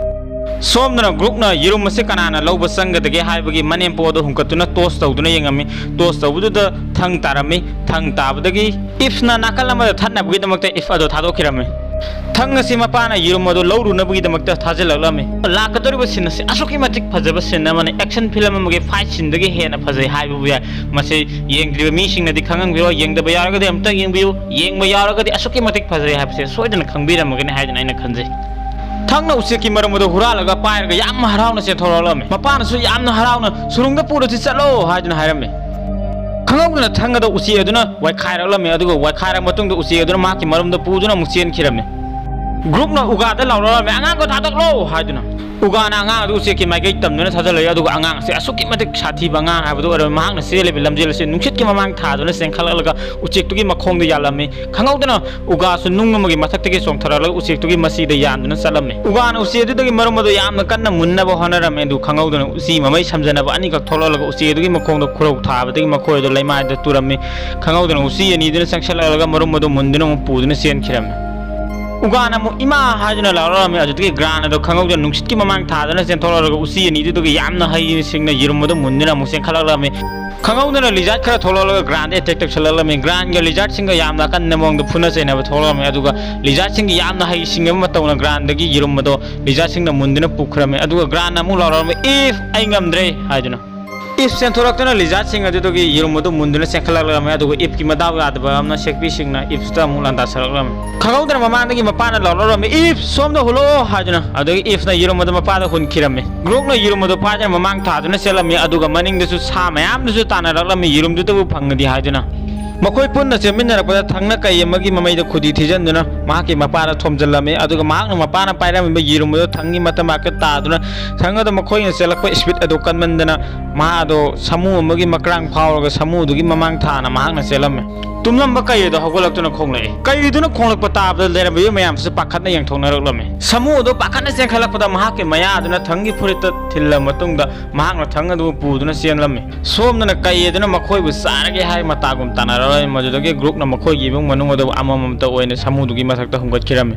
ꯁꯣꯝꯗꯅ ꯒ꯭ꯔꯨꯛꯅ ꯌꯦꯔꯨꯝ ꯑꯁꯤ ꯀꯅꯥꯅ ꯂꯧꯕ ꯆꯪꯒꯗꯒꯦ ꯍꯥꯏꯕꯒꯤ ꯃꯅꯦꯝꯄꯣꯛ ꯑꯗꯨ ꯍꯨꯟꯀꯠꯇꯨꯅ toss ꯇꯧꯗꯨꯅ ꯌꯦꯡꯉꯝꯃꯤ꯫ Toss ꯇꯧꯕꯗꯨꯗ ꯊꯪ ꯇꯥꯔꯝꯃꯤ꯫ ꯊꯪ ꯇꯥꯕꯗꯒꯤ ꯏꯐꯅ ꯅꯥꯀꯜ ꯑꯃꯗ ꯊꯠꯅꯕꯒꯤꯗꯃꯛꯇ ꯏꯐ ꯑꯗꯨ ꯊꯥꯗꯣꯛꯈꯤꯔꯝꯃꯤ꯫ ꯊꯪ ꯑꯁꯤ ꯃꯄꯥꯅ ꯌꯦꯔꯨꯝ ꯑꯗꯨ ꯂꯧꯔꯨꯅꯕꯒꯤꯗꯃꯛꯇ ꯊꯥꯖꯤꯜꯂꯛꯂꯝꯃꯤ꯫ ꯂꯥꯛꯀꯗꯧꯔꯤꯕ scene ꯑꯁꯤ ꯑꯁꯨꯛꯀꯤ ꯃꯇꯤꯛ ꯐꯖꯕ scene ꯑꯃꯅꯤ꯫ Action film ꯑꯃꯒꯤ fight sceneꯗꯒꯤ ꯍꯦꯟꯅ ꯐꯖꯩ ꯍꯥꯏꯕꯕꯨ ꯌꯥꯏ꯫ ꯃꯁꯤ ꯌꯦꯡꯗ꯭ꯔꯤꯕ ꯃꯤꯁꯤꯡꯅꯗꯤ ꯈꯪꯉꯝꯈꯤꯔꯣꯏ꯫ ꯌꯦꯡꯗꯕ ꯌꯥꯎꯔꯒꯗꯤ ꯑꯃꯨꯛꯇꯪ ꯌꯦꯡꯕꯤꯌꯨ꯫ ꯌꯦꯡꯕ ꯌꯥꯎꯔꯒꯗꯤ ꯑꯁꯨꯛꯀꯤ ꯃꯇꯤꯛ ꯐꯖꯩ ꯍꯥꯏꯕꯁꯦ ꯁꯣꯏꯗꯅ ꯈꯪꯕꯤꯔꯝꯃꯒꯅꯤ ꯍꯥꯏꯗꯅ ꯑꯩꯅ ꯈꯟꯖꯩ꯫ ꯊꯪꯅ ꯎꯆꯦꯛꯀꯤ ꯃꯔꯨꯝ ꯑꯗꯨ ꯍꯨꯔꯥꯜꯂꯒ ꯄꯥꯏꯔꯒ ꯌꯥꯝ ꯍꯔꯥꯎꯅ ꯆꯦꯟꯊꯣꯔꯛꯂꯝꯃꯤ꯫ ꯃꯄꯥꯅꯁꯨ ꯌꯥꯝꯅ ꯍꯔꯥꯎꯅ "ꯁꯨꯔꯨꯡꯗ ꯄꯨꯔꯁꯤ ꯆꯠꯂꯣ" ꯍꯥꯏꯗꯨꯅ ꯍꯥꯏꯔꯝꯃꯤ꯫ ꯈꯪꯍꯧꯗꯅ ꯊꯪ ꯑꯗ ꯎꯆꯦꯛ ꯑꯗꯨꯅ ꯋꯥꯏꯈꯥꯏꯔꯛꯂꯝꯃꯤ꯫ ꯑꯗꯨꯒ ꯋꯥꯏꯈꯥꯏꯔꯕ ꯃꯇꯨꯡꯗ ꯎꯆꯦꯛ ꯑꯗꯨꯅ ꯃꯍꯥꯛꯀꯤ ꯃꯔꯨꯝꯗ ꯄꯨꯗꯨꯅ ꯑꯃꯨꯛ ꯆꯦꯟꯈꯤꯔꯝꯃꯤ꯫ ꯒ꯭ꯔꯨꯛꯅ ꯎꯒꯥꯗ ꯂꯥꯎꯔꯛꯂꯝꯃꯤ, "ꯑꯉꯥꯡꯗꯣ ꯊꯥꯗꯣꯛꯂꯣ" ꯍꯥꯏꯗꯨꯅ꯫ ꯎꯒꯥꯅ ꯑꯉꯥꯡ ꯑꯗꯨ ꯎꯆꯦꯛꯀꯤ ꯃꯥꯏꯀꯩ ꯇꯝꯗꯨꯅ ꯊꯥꯖꯤꯜꯂꯛꯏ꯫ ꯑꯗꯨꯒ ꯑꯉꯥꯡ ꯑꯁꯤ ꯑꯁꯨꯛꯀꯤ ꯃꯇꯤꯛ ꯁꯥꯊꯤꯕ ꯑꯉꯥꯡ ꯍꯥꯏꯕꯗꯨ ꯑꯣꯏꯔꯝꯃꯤ꯫ ꯃꯍꯥꯛꯅ ꯆꯦꯜꯂꯤꯕ ꯂꯝꯖꯦꯜ ꯑꯁꯤ ꯅꯨꯡꯁꯤꯠꯀꯤ ꯃꯃꯥꯡ ꯊꯥꯗꯨꯅ ꯆꯦꯟꯈꯠꯂꯛꯂꯒ ꯎꯆꯦꯛꯇꯨꯒꯤ ꯃꯈꯣꯡꯗ ꯌꯥꯜꯂꯝꯃꯤ꯫ ꯈꯪꯍꯧꯗꯅ ꯎꯒꯥꯁꯨ ꯅꯨꯡ ꯑꯃꯒꯤ ꯃꯊꯛꯇꯒꯤ ꯆꯣꯡꯊꯔꯛꯂꯒ ꯎꯆꯦꯛꯇꯨꯒꯤ ꯃꯆꯤꯗ ꯌꯥꯟꯗꯨꯅ ꯆꯠꯂꯝꯃꯤ꯫ ꯎꯒꯥꯅ ꯎꯆꯦꯛ ꯑꯗꯨꯗꯒꯤ ꯃꯔꯨꯝ ꯑꯗꯨ ꯌꯥꯝꯅ ꯀꯟꯅ ꯃꯨꯟꯅꯕ ꯍꯣꯠꯅꯔꯝꯃꯤ꯫ ꯑꯗꯨ ꯈꯪꯍꯧꯗꯅ ꯎꯆꯤ ꯃꯃꯩ ꯁꯝꯖꯅꯕ ꯑꯅꯤꯈꯛ ꯊꯣꯛꯂꯛꯂꯒ ꯎꯆꯦꯛ ꯑꯗꯨꯒꯤ ꯃꯈꯣꯡꯗ ꯈꯨꯔꯧ ꯊꯥꯕꯗꯒꯤ ꯃꯈꯣꯏ ꯑꯗꯨ ꯂꯩꯃꯥꯏꯗ ꯇꯨꯔꯝꯃꯤ꯫ ꯈꯪꯍꯧꯗꯅ ꯎꯆꯤ ꯑꯅꯤꯗꯨꯅ ꯆꯪꯁꯤꯜꯂꯛꯂꯒ ꯃꯔꯨꯝ ꯑꯗꯨ ꯃꯨꯟꯗꯨꯅ ꯑꯃꯨꯛ ꯄꯨꯗꯨꯅ ꯆꯦꯟꯈꯤꯔꯝꯃꯤ꯫ ꯎꯒꯥꯅ ꯑꯃꯨꯛ "ꯏꯃꯥ" ꯍꯥꯏꯗꯨꯅ ꯂꯥꯎꯔꯛꯂꯝꯃꯤ꯫ ꯑꯗꯨꯗꯒꯤ ꯒ꯭ꯔꯥꯟ ꯑꯗꯣ ꯈꯪꯍꯧꯗꯅ ꯅꯨꯡꯁꯤꯠꯀꯤ ꯃꯃꯥꯡ ꯊꯥꯗꯨꯅ ꯆꯦꯟꯊꯣꯛꯂꯛꯂꯒ ꯎꯆꯤ ꯑꯅꯤꯗꯨꯗꯒꯤ ꯌꯥꯝꯅ ꯍꯩꯁꯤꯡꯅ ꯌꯦꯔꯨꯝ ꯑꯗꯨ ꯃꯨꯟꯗꯨꯅ ꯑꯃꯨꯛ ꯆꯦꯟꯈꯠꯂꯛꯂꯝꯃꯤ꯫ ꯈꯪꯍꯧꯗꯅ ꯂꯤꯖꯥꯔꯠ ꯈꯔ ꯊꯣꯛꯂꯛꯂꯒ ꯒ꯭ꯔꯥꯟꯗ ꯑꯦꯇꯦꯛ ꯇꯧꯁꯜꯂꯛꯂꯝꯃꯤ꯫ ꯒ꯭ꯔꯥꯟꯒ ꯂꯤꯖꯥꯔꯠꯁꯤꯡꯒ ꯌꯥꯝꯅ ꯑꯀꯟꯕ ꯃꯑꯣꯡꯗ ꯐꯨꯅ ꯆꯩꯅꯕ ꯊꯣꯛꯂꯛꯂꯝꯃꯤ꯫ ꯑꯗꯨꯒ ꯂꯤꯖꯥꯔꯠꯁꯤꯡꯒꯤ ꯌꯥꯝꯅ ꯍꯩ ꯁꯤꯡꯉꯕ ꯃꯇꯧꯅ ꯒ꯭ꯔꯥꯟꯗꯒꯤ ꯌꯦꯔꯨꯝ ꯑꯗꯣ ꯂꯤꯖꯥꯔꯠꯁꯤꯡꯅ ꯃꯨꯟꯗꯨꯅ ꯄꯨꯈ꯭ꯔꯝꯃꯤ꯫ ꯑꯗꯨꯒ ꯒ꯭ꯔꯥꯟꯅ ꯑꯃꯨꯛ ꯂꯥꯎꯔꯛꯂꯝꯃꯤ, "ꯏꯐ, ꯑꯩ ꯉꯝꯗ꯭ꯔꯦ" ꯍꯥꯏꯗꯨꯅ꯫ ꯏꯐ ꯆꯦꯟꯊꯣꯔꯛꯇꯨꯅ ꯂꯤꯖꯥꯔꯠꯁꯤꯡ ꯑꯗꯨꯗꯒꯤ ꯌꯦꯔꯨꯝ ꯑꯗꯨ ꯃꯨꯟꯗꯨꯅ ꯆꯦꯟꯈꯠꯂꯛꯂꯝꯃꯤ꯫ ꯑꯗꯨꯒ ꯏꯐꯀꯤ ꯃꯗꯥꯎ ꯌꯥꯗꯕ ꯑꯃꯅ ꯁꯦꯛꯄꯤꯁꯤꯡꯅ ꯏꯐꯇ ꯑꯃꯨꯛ ꯂꯥꯟꯗꯥꯁꯜꯂꯛꯂꯝꯃꯤ꯫ ꯈꯪꯍꯧꯗꯅ ꯃꯃꯥꯡꯗꯒꯤ ꯃꯄꯥꯅ ꯂꯥꯎꯔꯛꯂꯝꯃꯤ, "ꯏꯐ, ꯁꯣꯝꯗ ꯍꯨꯜꯂꯛꯑꯣ" ꯍꯥꯏꯗꯨꯅ꯫ ꯑꯗꯨꯗꯒꯤ ꯏꯐꯅ ꯌꯦꯔꯨꯝ ꯑꯗꯨ ꯃꯄꯥꯗ ꯍꯨꯟꯈꯤꯔꯝꯃꯤ꯫ ꯒ꯭ꯔꯨꯛꯅ ꯌꯦꯔꯨꯝ ꯑꯗꯨ ꯄꯥꯏꯗꯨꯅ ꯃꯃꯥꯡ ꯊꯥꯗꯨꯅ ꯆꯦꯜꯂꯝꯃꯤ꯫ ꯑꯗꯨꯒ ꯃꯅꯤꯡꯗꯁꯨ ꯁꯥ ꯃꯌꯥꯝꯗꯨꯁꯨ ꯇꯥꯟꯅꯔꯛꯂꯝꯃꯤ, ꯌꯦꯔꯨꯝꯗꯨꯇꯕꯨ ꯐꯪꯉꯗꯤ ꯍꯥꯏꯗꯨꯅ꯫ ꯃꯈꯣꯏ ꯄꯨꯟꯅ ꯆꯦꯟꯃꯤꯟꯅꯔꯛꯄꯗ ꯊꯪꯅ ꯀꯩ ꯑꯃꯒꯤ ꯃꯃꯩꯗ ꯈꯨꯗꯤ ꯊꯤꯖꯤꯟꯗꯨꯅ ꯃꯍꯥꯛꯀꯤ ꯃꯄꯥꯗ ꯊꯣꯝꯖꯤꯜꯂꯝꯃꯤ꯫ ꯑꯗꯨꯒ ꯃꯍꯥꯛꯅ ꯃꯄꯥꯅ ꯄꯥꯏꯔꯝꯃꯤꯕ ꯌꯦꯔꯨꯝ ꯑꯗꯨ ꯊꯪꯒꯤ ꯃꯇꯝ ꯃꯥꯏꯀꯩ ꯇꯥꯗꯨꯅ ꯊꯪ ꯑꯗꯨ ꯃꯈꯣꯏꯅ ꯆꯦꯜꯂꯛꯄ ꯏꯁꯄꯤꯠ ꯑꯗꯨ ꯀꯟꯃꯟꯗꯅ ꯃꯍꯥꯛ ꯑꯗꯨ ꯁꯥꯃꯨ ꯑꯃꯒꯤ ꯃꯀ꯭ꯔꯥꯡ ꯐꯥꯎꯔꯒ ꯁꯥꯃꯨꯗꯨꯒꯤ ꯃꯃꯥꯡ ꯊꯥꯅ ꯃꯍꯥꯛꯅ ꯆꯦꯜꯂꯝꯃꯤ꯫ ꯇꯨꯝꯂꯝꯕ ꯀꯩ ꯑꯗꯨ ꯍꯧꯒꯠꯂꯛꯇꯨꯅ ꯈꯣꯡꯂꯛꯏ꯫ ꯀꯩꯗꯨꯅ ꯈꯣꯡꯂꯛꯄ ꯇꯥꯕꯗ ꯂꯩꯔꯝꯃꯤꯕ ꯃꯌꯥꯝꯁꯨ ꯄꯥꯈꯠꯅ ꯌꯦꯡꯊꯣꯛꯅꯔꯛꯂꯝꯃꯤ꯫ ꯁꯥꯃꯨ ꯑꯗꯨ ꯄꯥꯈꯠꯅ ꯆꯦꯟꯈꯠꯂꯛꯄꯗ ꯃꯍꯥꯛꯀꯤ ꯃꯌꯥ ꯑꯗꯨꯅ ꯊꯪꯒꯤ ꯐꯨꯔꯤꯠꯇ ꯊꯤꯜꯂꯕ ꯃꯇꯨꯡꯗ ꯃꯍꯥꯛꯅ ꯊꯪ ꯑꯗꯨꯕꯨ ꯄꯨꯗꯨꯅ ꯆꯦꯟꯂꯝꯃꯤ꯫ ꯁꯣꯝꯗꯅ ꯀꯩ ꯑꯗꯨꯅ ꯃꯈꯣꯏꯕꯨ ꯆꯥꯔꯒꯦ ꯍꯥꯏ ꯃꯇꯥꯒꯨꯝ ꯇꯥꯟꯅꯔꯛꯂꯝꯃꯤ꯫ ꯃꯗꯨꯗꯒꯤ ꯒ꯭ꯔꯨꯛꯅ ꯃꯈꯣꯏꯒꯤ ꯏꯃꯨꯡ ꯃꯅꯨꯡ ꯑꯗꯨ ꯑꯃꯃꯝꯇ ꯑꯣꯏꯅ ꯁꯥꯃꯨꯗꯨꯒꯤ ꯃꯊꯛꯇ ꯍꯨꯝꯒꯠꯈꯤꯔꯝꯃꯤ꯫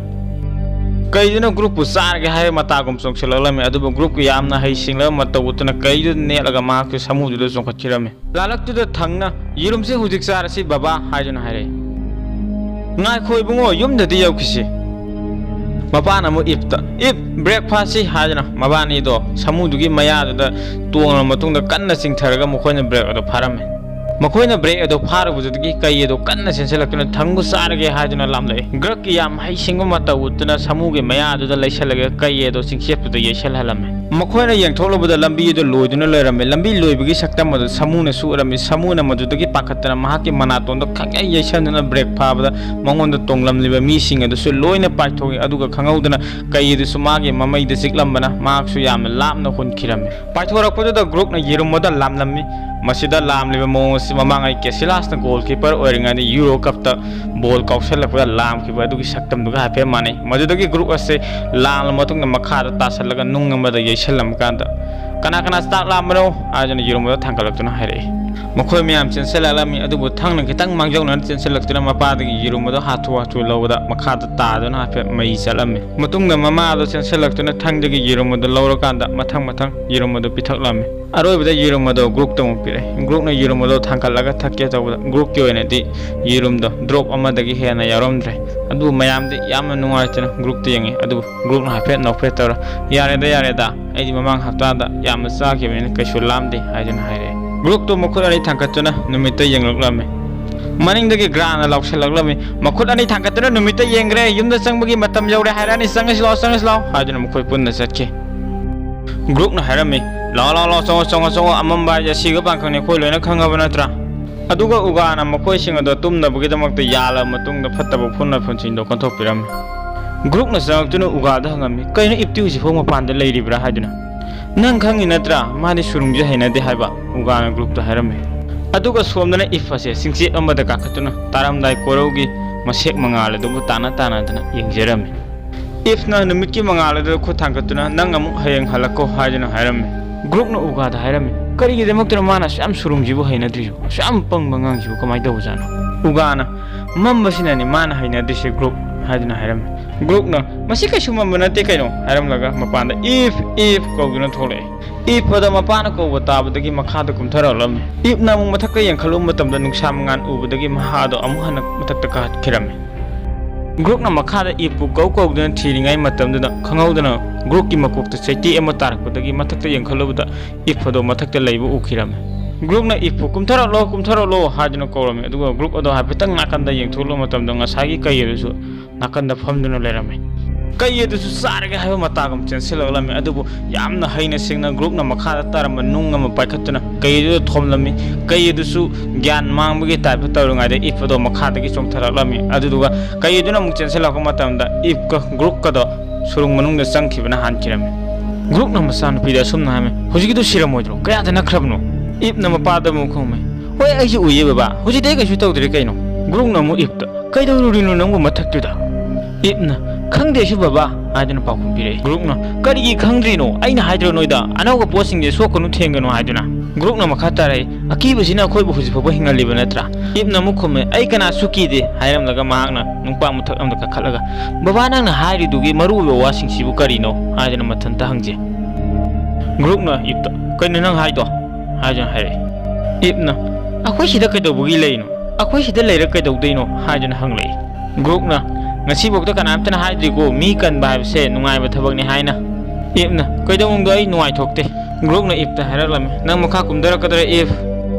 ꯀꯩꯗꯨꯅ ꯒ꯭ꯔꯨꯛꯄꯨ ꯆꯥꯔꯒꯦ ꯍꯥꯏ ꯃꯇꯥꯒꯨꯝ ꯆꯣꯡꯁꯤꯜꯂꯛꯂꯝꯃꯤ꯫ ꯑꯗꯨꯕꯨ ꯒ꯭ꯔꯨꯛꯀꯤ ꯌꯥꯝꯅ ꯍꯩ ꯁꯤꯡꯂꯕ ꯃꯇꯧ ꯎꯠꯇꯨꯅ ꯀꯩꯗꯨ ꯅꯦꯠꯂꯒ ꯃꯍꯥꯛꯁꯨ ꯁꯥꯃꯨꯗꯨꯗ ꯆꯣꯡꯈꯠꯈꯤꯔꯝꯃꯤ꯫ ꯂꯥꯜꯂꯛꯇꯨꯗ ꯊꯪꯅ, "ꯌꯦꯔꯨꯝꯁꯦ ꯍꯧꯖꯤꯛ ꯆꯥꯔꯁꯤ ꯕꯕꯥ" ꯍꯥꯏꯗꯨꯅ ꯍꯥꯏꯔꯛꯏ꯫ "ꯉꯥꯏꯈꯣ ꯏꯕꯨꯡꯉꯣ, ꯌꯨꯝꯗꯗꯤ ꯌꯧꯈꯤꯁꯤ"꯫ ꯃꯄꯥꯅ ꯑꯃꯨꯛ ꯏꯞꯇ, "ꯏꯞ, ꯕ꯭ꯔꯦꯛꯐꯥꯁꯁꯤ" ꯍꯥꯏꯗꯨꯅ ꯃꯕꯥꯅꯤꯗꯣ ꯁꯥꯃꯨꯗꯨꯒꯤ ꯃꯌꯥꯗꯨꯗ ꯇꯣꯡꯂꯕ ꯃꯇꯨꯡꯗ ꯀꯟꯅ ꯆꯤꯡꯊꯔꯒ ꯃꯈꯣꯏꯅ ꯕ꯭ꯔꯦꯛ ꯑꯗꯨ ꯐꯥꯔꯝꯃꯤ꯫ ꯃꯈꯣꯏꯅ ꯕ꯭ꯔꯦꯛ ꯑꯗꯨ ꯐꯥꯔꯨꯕꯗꯨꯗꯒꯤ ꯀꯩ ꯑꯗꯨ ꯀꯟꯅ ꯆꯦꯟꯁꯤꯜꯂꯛꯇꯨꯅ ꯊꯪꯕꯨ ꯆꯥꯔꯒꯦ ꯍꯥꯏꯗꯨꯅ ꯂꯥꯝꯂꯛꯏ꯫ ꯒ꯭ꯔꯛꯀꯤ ꯌꯥꯝ ꯍꯩꯁꯤꯡꯕ ꯃꯇꯧ ꯎꯠꯇꯨꯅ ꯁꯥꯃꯨꯒꯤ ꯃꯌꯥꯗꯨꯗ ꯂꯩꯁꯜꯂꯒ ꯀꯩ ꯑꯗꯨ ꯆꯤꯡꯆꯦꯞꯇꯨꯗ ꯌꯩꯁꯜꯍꯜꯂꯝꯃꯤ꯫ ꯃꯈꯣꯏꯅ ꯌꯦꯡꯊꯣꯛꯂꯨꯕꯗ ꯂꯝꯕꯤ ꯑꯗꯨ ꯂꯣꯏꯗꯨꯅ ꯂꯩꯔꯝꯃꯤ꯫ ꯂꯝꯕꯤ ꯂꯣꯏꯕꯒꯤ ꯁꯛꯇꯝ ꯑꯗꯨ ꯁꯥꯃꯨꯅꯁꯨ ꯎꯔꯝꯃꯤ꯫ ꯁꯥꯃꯨꯅ ꯃꯗꯨꯗꯒꯤ ꯄꯥꯈꯠꯇꯅ ꯃꯍꯥꯛꯀꯤ ꯃꯅꯥꯇꯣꯟꯗ ꯈꯪꯌꯩ ꯌꯩꯁꯟꯗꯨꯅ ꯕ꯭ꯔꯦꯛ ꯐꯥꯕꯗ ꯃꯉꯣꯟꯗ ꯇꯣꯡꯂꯝꯂꯤꯕ ꯃꯤꯁꯤꯡ ꯑꯗꯨꯁꯨ ꯂꯣꯏꯅ ꯄꯥꯏꯊꯣꯛꯏ꯫ ꯑꯗꯨꯒ ꯈꯪꯍꯧꯗꯅ ꯀꯩ ꯑꯗꯨꯁꯨ ꯃꯥꯒꯤ ꯃꯃꯩꯗ ꯆꯤꯛꯂꯝꯕꯅ ꯃꯍꯥꯛꯁꯨ ꯌꯥꯝꯅ ꯂꯥꯞꯅ ꯍꯨꯟꯈꯤꯔꯝꯃꯤ꯫ ꯄꯥꯏꯊꯣꯔꯛꯄꯗꯨꯗ ꯒ꯭ꯔꯨꯛꯅ ꯌꯦꯔꯨꯝ ꯑꯗꯨ ꯂꯥꯝꯂꯝꯃꯤ꯫ ꯃꯁꯤꯗ ꯂꯥꯝꯂꯤꯕ ꯃꯑꯣꯡ ꯑꯁꯤ ꯃꯃꯥꯡꯉꯩ ꯀꯦꯁꯤꯂꯥꯁꯅ ꯒꯣꯜꯀꯤꯄꯔ ꯑꯣꯏꯔꯤꯉꯩꯗ ꯌꯨꯔꯣ ꯀꯞꯇ ꯕꯣꯜ ꯀꯥꯎꯁꯜꯂꯛꯄꯗ ꯂꯥꯝꯈꯤꯕ ꯑꯗꯨꯒꯤ ꯁꯛꯇꯝꯗꯨꯒ ꯍꯥꯏꯐꯦꯠ ꯃꯥꯟꯅꯩ꯫ ꯃꯗꯨꯗꯒꯤ ꯒ꯭ꯔꯨꯛ ꯑꯁꯤ ꯂꯥꯝꯂꯕ ꯃꯇꯨꯡꯗ ꯃꯈꯥꯗ ꯇꯥꯁꯜꯂꯒ ꯅꯨꯡ ꯑꯃꯗ ꯌꯩꯁꯜꯂꯝꯕ ꯀꯥꯟꯗ, "ꯀꯅꯥ ꯀꯅꯥ ꯆꯥꯛ ꯂꯥꯝꯕꯅꯣ?" ꯍꯥꯏꯗꯨꯅ ꯌꯦꯔꯨꯝ ꯑꯗꯨ ꯊꯥꯡꯒꯠꯂꯛꯇꯨꯅ ꯍꯥꯏꯔꯛꯏ꯫ ꯃꯈꯣꯏ ꯃꯌꯥꯝ ꯆꯦꯟꯁꯤꯜꯂꯛꯂꯝꯃꯤ, ꯑꯗꯨꯕꯨ ꯊꯪꯅ ꯈꯤꯇꯪ ꯃꯥꯡꯖꯧꯅꯅ ꯆꯦꯟꯁꯤꯜꯂꯛꯇꯨꯅ ꯃꯄꯥꯗꯒꯤ ꯌꯦꯔꯨꯝ ꯑꯗꯨ ꯍꯥꯊꯨ ꯍꯥꯊꯨ ꯂꯧꯕꯗ ꯃꯈꯥꯗ ꯇꯥꯗꯨꯅ ꯍꯥꯏꯐꯦꯠ ꯃꯩ ꯆꯠꯂꯝꯃꯤ꯫ ꯃꯇꯨꯡꯗ ꯃꯃꯥ ꯑꯗꯨ ꯆꯦꯟꯁꯤꯜꯂꯛꯇꯨꯅ ꯊꯪꯗꯒꯤ ꯌꯦꯔꯨꯝ ꯑꯗꯨ ꯂꯧꯔꯀꯥꯟꯗ ꯃꯊꯪ ꯃꯊꯪ ꯌꯦꯔꯨꯝ ꯑꯗꯨ ꯄꯤꯊꯛꯂꯝꯃꯤ꯫ ꯑꯔꯣꯏꯕꯗ ꯌꯦꯔꯨꯝ ꯑꯗꯨ ꯒ꯭ꯔꯨꯛꯇ ꯑꯃꯨꯛ ꯄꯤꯔꯛꯏ꯫ ꯒ꯭ꯔꯨꯛꯅ ꯌꯦꯔꯨꯝ ꯑꯗꯨ ꯊꯥꯡꯒꯠꯂꯒ ꯊꯛꯀꯦ ꯇꯧꯕꯗ ꯒ꯭ꯔꯨꯛꯀꯤ ꯑꯣꯏꯅꯗꯤ ꯌꯦꯔꯨꯝꯗꯣ ꯗ꯭ꯔꯣꯞ ꯑꯃꯗꯒꯤ ꯍꯦꯟꯅ ꯌꯥꯎꯔꯝꯗ꯭ꯔꯦ꯫ ꯑꯗꯨꯕꯨ ꯃꯌꯥꯝꯗꯤ ꯌꯥꯝꯅ ꯅꯨꯡꯉꯥꯏꯇꯅ ꯒ꯭ꯔꯨꯛꯇ ꯌꯦꯡꯉꯤ꯫ ꯑꯗꯨꯕꯨ ꯒ꯭ꯔꯨꯛꯅ ꯍꯥꯏꯐꯦꯠ ꯅꯣꯛꯐꯦꯠ ꯇꯧꯔ, "ꯌꯥꯔꯦꯗ, ꯌꯥꯔꯦꯗ, ꯑꯩꯗꯤ ꯃꯃꯥꯡ ꯍꯞꯇꯥꯗ ꯌꯥꯝꯅ ꯆꯥꯈꯤꯕꯅꯤꯅ ꯀꯩꯁꯨ ꯂꯥꯝꯗꯦ" ꯍꯥꯏꯗꯨꯅ ꯍꯥꯏꯔꯛꯑꯦ꯫ ꯒ꯭ꯔꯨꯛꯇꯣ ꯃꯈꯨꯠ ꯑꯅꯤ ꯊꯥꯡꯒꯠꯇꯨꯅ ꯅꯨꯃꯤꯠꯇ ꯌꯦꯡꯂꯛꯂꯝꯃꯤ꯫ ꯃꯅꯤꯡꯗꯒꯤ ꯒ꯭ꯔꯥꯅ ꯂꯥꯎꯁꯜꯂꯛꯂꯝꯃꯤ, "ꯃꯈꯨꯠ ꯑꯅꯤ ꯊꯥꯡꯒꯠꯇꯨꯅ ꯅꯨꯃꯤꯠꯇ ꯌꯦꯡꯈ꯭ꯔꯦ, ꯌꯨꯝꯗ ꯆꯪꯕꯒꯤ ꯃꯇꯝ ꯌꯧꯔꯦ ꯍꯥꯏꯔꯛꯑꯅꯤ, ꯆꯪꯉꯁꯤ ꯂꯥꯎ, ꯆꯪꯉꯁꯤ ꯂꯥꯎ" ꯍꯥꯏꯗꯨꯅ ꯃꯈꯣꯏ ꯄꯨꯟꯅ ꯆꯠꯈꯤ꯫ ꯒ꯭ꯔꯨꯛꯅ ꯍꯥꯏꯔꯝꯃꯤ, "ꯂꯥꯎ, ꯂꯥꯎ, ꯂꯥꯎ, ꯆꯪꯉꯣ, ꯆꯪꯉꯣ, ꯆꯪꯉꯣ, ꯑꯃꯝꯕ ꯍꯥꯏꯁꯦ ꯑꯁꯤꯕ ꯄꯥꯡꯈꯛꯅꯤ, ꯑꯩꯈꯣꯏ ꯂꯣꯏꯅ ꯈꯪꯉꯕ ꯅꯠꯇ꯭ꯔꯥ?" ꯑꯗꯨꯒ ꯎꯒꯥꯅ ꯃꯈꯣꯏꯁꯤꯡ ꯑꯗꯣ ꯇꯨꯝꯅꯕꯒꯤꯗꯃꯛꯇ ꯌꯥꯜꯂꯕ ꯃꯇꯨꯡꯗ ꯐꯠꯇꯕ ꯎꯐꯨꯜ ꯃꯥꯏꯐꯨꯜꯁꯤꯡꯗꯣ ꯀꯟꯊꯣꯛꯄꯤꯔꯝꯃꯤ꯫ ꯒ꯭ꯔꯨꯛꯅ ꯆꯪꯉꯛꯇꯨꯅ ꯎꯒꯥꯗ ꯍꯪꯉꯝꯃꯤ, "ꯀꯩꯅꯣ, ꯏꯞꯇꯤ ꯍꯧꯖꯤꯛꯐꯥꯎ ꯃꯄꯥꯟꯗ ꯂꯩꯔꯤꯕ꯭ꯔꯥ?" ꯍꯥꯏꯗꯨꯅ꯫ "ꯅꯪ ꯈꯪꯉꯤ ꯅꯠꯇ꯭ꯔꯥ, ꯃꯥꯗꯤ ꯁꯨꯔꯨꯡꯁꯦ ꯍꯩꯅꯗꯦ ꯍꯥꯏꯕ?" ꯎꯒꯥꯅ ꯒ꯭ꯔꯨꯛꯇ ꯍꯥꯏꯔꯝꯃꯤ꯫ ꯑꯗꯨꯒ ꯁꯣꯝꯗꯅ ꯏꯐ ꯑꯁꯦ ꯆꯤꯡꯆꯦꯞ ꯑꯃꯗ ꯀꯥꯈꯠꯇꯨꯅ ꯇꯥꯔꯝꯗꯥꯏ ꯀꯣꯔꯧꯒꯤ ꯃꯁꯦꯛ ꯃꯉꯥꯜ ꯑꯗꯨꯕꯨ ꯇꯥꯟꯅ ꯇꯥꯟꯅꯗꯅ ꯌꯦꯡꯖꯔꯝꯃꯤ꯫ ꯏꯐꯅ ꯅꯨꯃꯤꯠꯀꯤ ꯃꯉꯥꯜ ꯑꯗꯨꯗ ꯈꯨꯠ ꯊꯥꯡꯒꯠꯇꯨꯅ, "ꯅꯪ ꯑꯃꯨꯛ ꯍꯌꯦꯡ ꯍꯜꯂꯛꯀꯣ" ꯍꯥꯏꯗꯨꯅ ꯍꯥꯏꯔꯝꯃꯤ꯫ ꯒ꯭ꯔꯨꯛꯅ ꯎꯒꯥꯗ ꯍꯥꯏꯔꯝꯃꯤ, "ꯀꯔꯤꯒꯤꯗꯃꯛꯇꯅꯣ ꯃꯥꯅ ꯑꯁꯨꯛ ꯌꯥꯝ ꯁꯨꯔꯨꯡꯁꯤꯕꯨ ꯍꯩꯅꯗ꯭ꯔꯤꯁꯤꯕꯣ? ꯑꯁꯨꯛ ꯌꯥꯝ ꯄꯪꯕ ꯑꯉꯥꯡꯁꯤꯕꯨ ꯀꯃꯥꯏꯅ ꯇꯧꯕꯖꯥꯠꯅꯣ?" ꯎꯒꯥꯅ, "ꯃꯝꯕꯁꯤꯅꯅꯤ ꯃꯥꯅ ꯍꯩꯅꯗ꯭ꯔꯤꯁꯦ, ꯒ꯭ꯔꯨꯛ" ꯍꯥꯏꯗꯨꯅ ꯍꯥꯏꯔꯝꯃꯤ꯫ ꯒ꯭ꯔꯨꯛꯅ, "ꯃꯁꯤ ꯀꯩꯁꯨ ꯃꯝꯕ ꯅꯠꯇꯦ ꯀꯩꯅꯣ" ꯍꯥꯏꯔꯝꯂꯒ ꯃꯄꯥꯟꯗ "ꯏꯐ, ꯏꯐ" ꯀꯧꯗꯨꯅ ꯊꯣꯛꯂꯛꯑꯦ꯫ ꯏꯐ ꯑꯗꯣ ꯃꯄꯥꯅ ꯀꯧꯕ ꯇꯥꯕꯗꯒꯤ ꯃꯈꯥꯗ ꯀꯨꯝꯊꯔꯛꯂꯝꯃꯤ꯫ ꯏꯐꯅ ꯑꯃꯨꯛ ꯃꯊꯛꯇ ꯌꯦꯡꯈꯠꯂꯨꯕ ꯃꯇꯝꯗ ꯅꯨꯡꯁꯥ ꯃꯉꯥꯜ ꯎꯕꯗꯒꯤ ꯃꯍꯥꯛ ꯑꯗꯣ ꯑꯃꯨꯛ ꯍꯟꯅ ꯃꯊꯛꯇ ꯀꯥꯈꯠꯈꯤꯔꯝꯃꯤ꯫ ꯒ꯭ꯔꯨꯛꯅ ꯃꯈꯥꯗ ꯏꯐꯄꯨ ꯀꯧ ꯀꯧꯗꯨꯅ ꯊꯤꯔꯤꯉꯩ ꯃꯇꯝꯗꯨꯗ ꯈꯪꯍꯧꯗꯅ ꯒ꯭ꯔꯨꯛꯀꯤ ꯃꯀꯣꯛꯇ ꯆꯩꯇꯦꯛ ꯑꯃ ꯇꯥꯔꯛꯄꯗꯒꯤ ꯃꯊꯛꯇ ꯌꯦꯡꯈꯠꯂꯨꯕꯗ ꯏꯐ ꯑꯗꯣ ꯃꯊꯛꯇ ꯂꯩꯕ ꯎꯈꯤꯔꯝꯃꯤ꯫ ꯒ꯭ꯔꯨꯛꯅ ꯏꯐꯄꯨ "ꯀꯨꯝꯊꯔꯛꯂꯣ, ꯀꯨꯝꯊꯔꯛꯂꯣ" ꯍꯥꯏꯗꯨꯅ ꯀꯧꯔꯝꯃꯤ, ꯑꯗꯨꯒ ꯒ꯭ꯔꯨꯛ ꯑꯗꯣ ꯍꯥꯏꯐꯦꯠꯇꯪ ꯅꯥꯀꯟꯗ ꯌꯦꯡꯊꯣꯛꯂꯨꯕ ꯃꯇꯝꯗ ꯉꯁꯥꯏꯒꯤ ꯀꯩ ꯑꯗꯨꯁꯨ ꯅꯥꯀꯟꯗ ꯐꯝꯗꯨꯅ ꯂꯩꯔꯝꯃꯤ꯫ ꯀꯩ ꯑꯗꯨꯁꯨ ꯆꯥꯔꯒꯦ ꯍꯥꯏꯕ ꯃꯇꯥꯒꯨꯝ ꯆꯦꯟꯁꯤꯜꯂꯛꯂꯝꯃꯤ, ꯑꯗꯨꯕꯨ ꯌꯥꯝꯅ ꯍꯩꯅ ꯁꯤꯡꯅ ꯒ꯭ꯔꯨꯛꯅ ꯃꯈꯥꯗ ꯇꯥꯔꯝꯕ ꯅꯨꯡ ꯑꯃ ꯄꯥꯏꯈꯠꯇꯨꯅ ꯀꯩ ꯑꯗꯨꯗ ꯊꯣꯝꯂꯝꯃꯤ꯫ ꯀꯩ ꯑꯗꯨꯁꯨ ꯒ꯭ꯌꯥꯟ ꯃꯥꯡꯕꯒꯤ ꯇꯥꯏꯞꯇ ꯇꯧꯔꯤꯉꯩꯗ ꯏꯐ ꯑꯗꯣ ꯃꯈꯥꯗꯒꯤ ꯆꯣꯡꯊꯔꯛꯂꯝꯃꯤ, ꯑꯗꯨꯗꯨꯒ ꯀꯩ ꯑꯗꯨꯅ ꯑꯃꯨꯛ ꯆꯦꯟꯁꯤꯜꯂꯛꯄ ꯃꯇꯝꯗ ꯏꯐꯀ ꯒ꯭ꯔꯨꯛꯀꯗꯣ ꯁꯨꯔꯨꯡ ꯃꯅꯨꯡꯗ ꯆꯪꯈꯤꯕꯅ ꯍꯥꯟꯈꯤꯔꯝꯃꯤ꯫ ꯒ꯭ꯔꯨꯛꯅ ꯃꯆꯥꯅꯨꯄꯤꯗ ꯑꯁꯨꯝꯅ ꯍꯥꯏꯔꯝꯃꯤ, "ꯍꯧꯖꯤꯛꯀꯤꯗꯣ ꯁꯤꯔꯝꯃꯣꯏꯗ꯭ꯔꯣ? ꯀꯌꯥꯗ ꯅꯛꯈ꯭ꯔꯕꯅꯣ?" ꯏꯐꯅ ꯃꯄꯥꯗ ꯑꯃꯨꯛ ꯈꯨꯝꯃꯤ, "ꯍꯣꯏ, ꯑꯩꯁꯨ ꯎꯏꯌꯦ ꯕꯕꯥ, ꯍꯧꯖꯤꯛꯇꯤ ꯑꯩ ꯀꯩꯁꯨ ꯇꯧꯗ꯭ꯔꯦ ꯀꯩꯅꯣ?" ꯒ꯭ꯔꯨꯛꯅ ꯑꯃꯨꯛ ꯏꯐꯇ, "ꯀꯩꯗꯧꯔꯨꯔꯤꯅꯣ ꯅꯪꯕꯨ ꯃꯊꯛꯇꯨꯗ?" ꯏꯐꯅ, "ꯈꯪꯗꯦ ꯑꯩꯁꯨ ꯕꯕꯥ" ꯍꯥꯏꯗꯨꯅ ꯄꯥꯎꯈꯨꯝ ꯄꯤꯔꯛꯏ꯫ ꯒ꯭ꯔꯨꯛꯅ, "ꯀꯔꯤꯒꯤ ꯈꯪꯗ꯭ꯔꯤꯅꯣ? ꯑꯩꯅ ꯍꯥꯏꯗ꯭ꯔꯣ ꯅꯣꯏꯗ ꯑꯅꯧꯕ ꯄꯣꯠꯁꯤꯡꯁꯦ ꯁꯣꯛꯀꯅꯨ ꯊꯦꯡꯒꯅꯨ ꯍꯥꯏꯗꯨꯅ?" ꯒ꯭ꯔꯨꯛꯅ ꯃꯈꯥ ꯇꯥꯔꯛꯏ, "ꯑꯀꯤꯕꯁꯤꯅ ꯑꯩꯈꯣꯏꯕꯨ ꯍꯧꯖꯤꯛ ꯐꯥꯎꯕ ꯍꯤꯡꯍꯜꯂꯤꯕ ꯅꯠꯇ꯭ꯔꯥ?" ꯏꯞꯅ ꯑꯃꯨꯛ ꯈꯨꯝꯃꯦ, "ꯑꯩ ꯀꯅꯥꯁꯨ ꯀꯤꯗꯦ" ꯍꯥꯏꯔꯝꯂꯒ ꯃꯍꯥꯛꯅ ꯅꯨꯡꯄꯥꯛ ꯃꯊꯛ ꯑꯃꯗ ꯀꯥꯈꯠꯂꯒ, "ꯕꯕꯥ, ꯅꯪꯅ ꯍꯥꯏꯔꯤꯗꯨꯒꯤ ꯃꯔꯨꯑꯣꯏꯕ ꯋꯥꯁꯤꯡꯁꯤꯕꯨ ꯀꯔꯤꯅꯣ?" ꯍꯥꯏꯗꯨꯅ ꯃꯊꯟꯇ ꯍꯪꯖꯩ꯫ ꯒ꯭ꯔꯨꯛꯅ ꯏꯞꯇ, "ꯀꯩꯅꯣ ꯅꯪ ꯍꯥꯏꯗꯣ?" ꯍꯥꯏꯗꯨꯅ ꯍꯥꯏꯔꯛꯏ꯫ ꯏꯞꯅ, "ꯑꯩꯈꯣꯏ ꯁꯤꯗ ꯀꯩꯗꯧꯕꯒꯤ ꯂꯩꯔꯤꯅꯣ? ꯑꯩꯈꯣꯏ ꯁꯤꯗ ꯂꯩꯔ ꯀꯩꯗꯧꯗꯣꯏꯅꯣ?" ꯍꯥꯏꯗꯨꯅ ꯍꯪꯂꯛꯏ꯫ ꯒ꯭ꯔꯨꯛꯅ, "ꯉꯁꯤꯐꯥꯎꯗ ꯀꯅꯥꯝꯇꯅ ꯍꯥꯏꯗ꯭ꯔꯤꯀꯣ ꯃꯤ ꯀꯟꯕ ꯍꯥꯏꯕꯁꯦ ꯅꯨꯡꯉꯥꯏꯕ ꯊꯕꯛꯅꯤ ꯍꯥꯏꯅ?" ꯏꯞꯅ, "ꯀꯩꯗꯧꯅꯨꯡꯗ ꯑꯩ ꯅꯨꯡꯉꯥꯏꯊꯣꯛꯇꯦ꯫" ꯒ꯭ꯔꯨꯛꯅ ꯏꯞꯇ ꯍꯥꯏꯔꯛꯂꯝꯃꯤ, "ꯅꯪ ꯃꯈꯥ ꯀꯨꯝꯊꯔꯛꯀꯗ꯭ꯔꯥ ꯏꯞ?"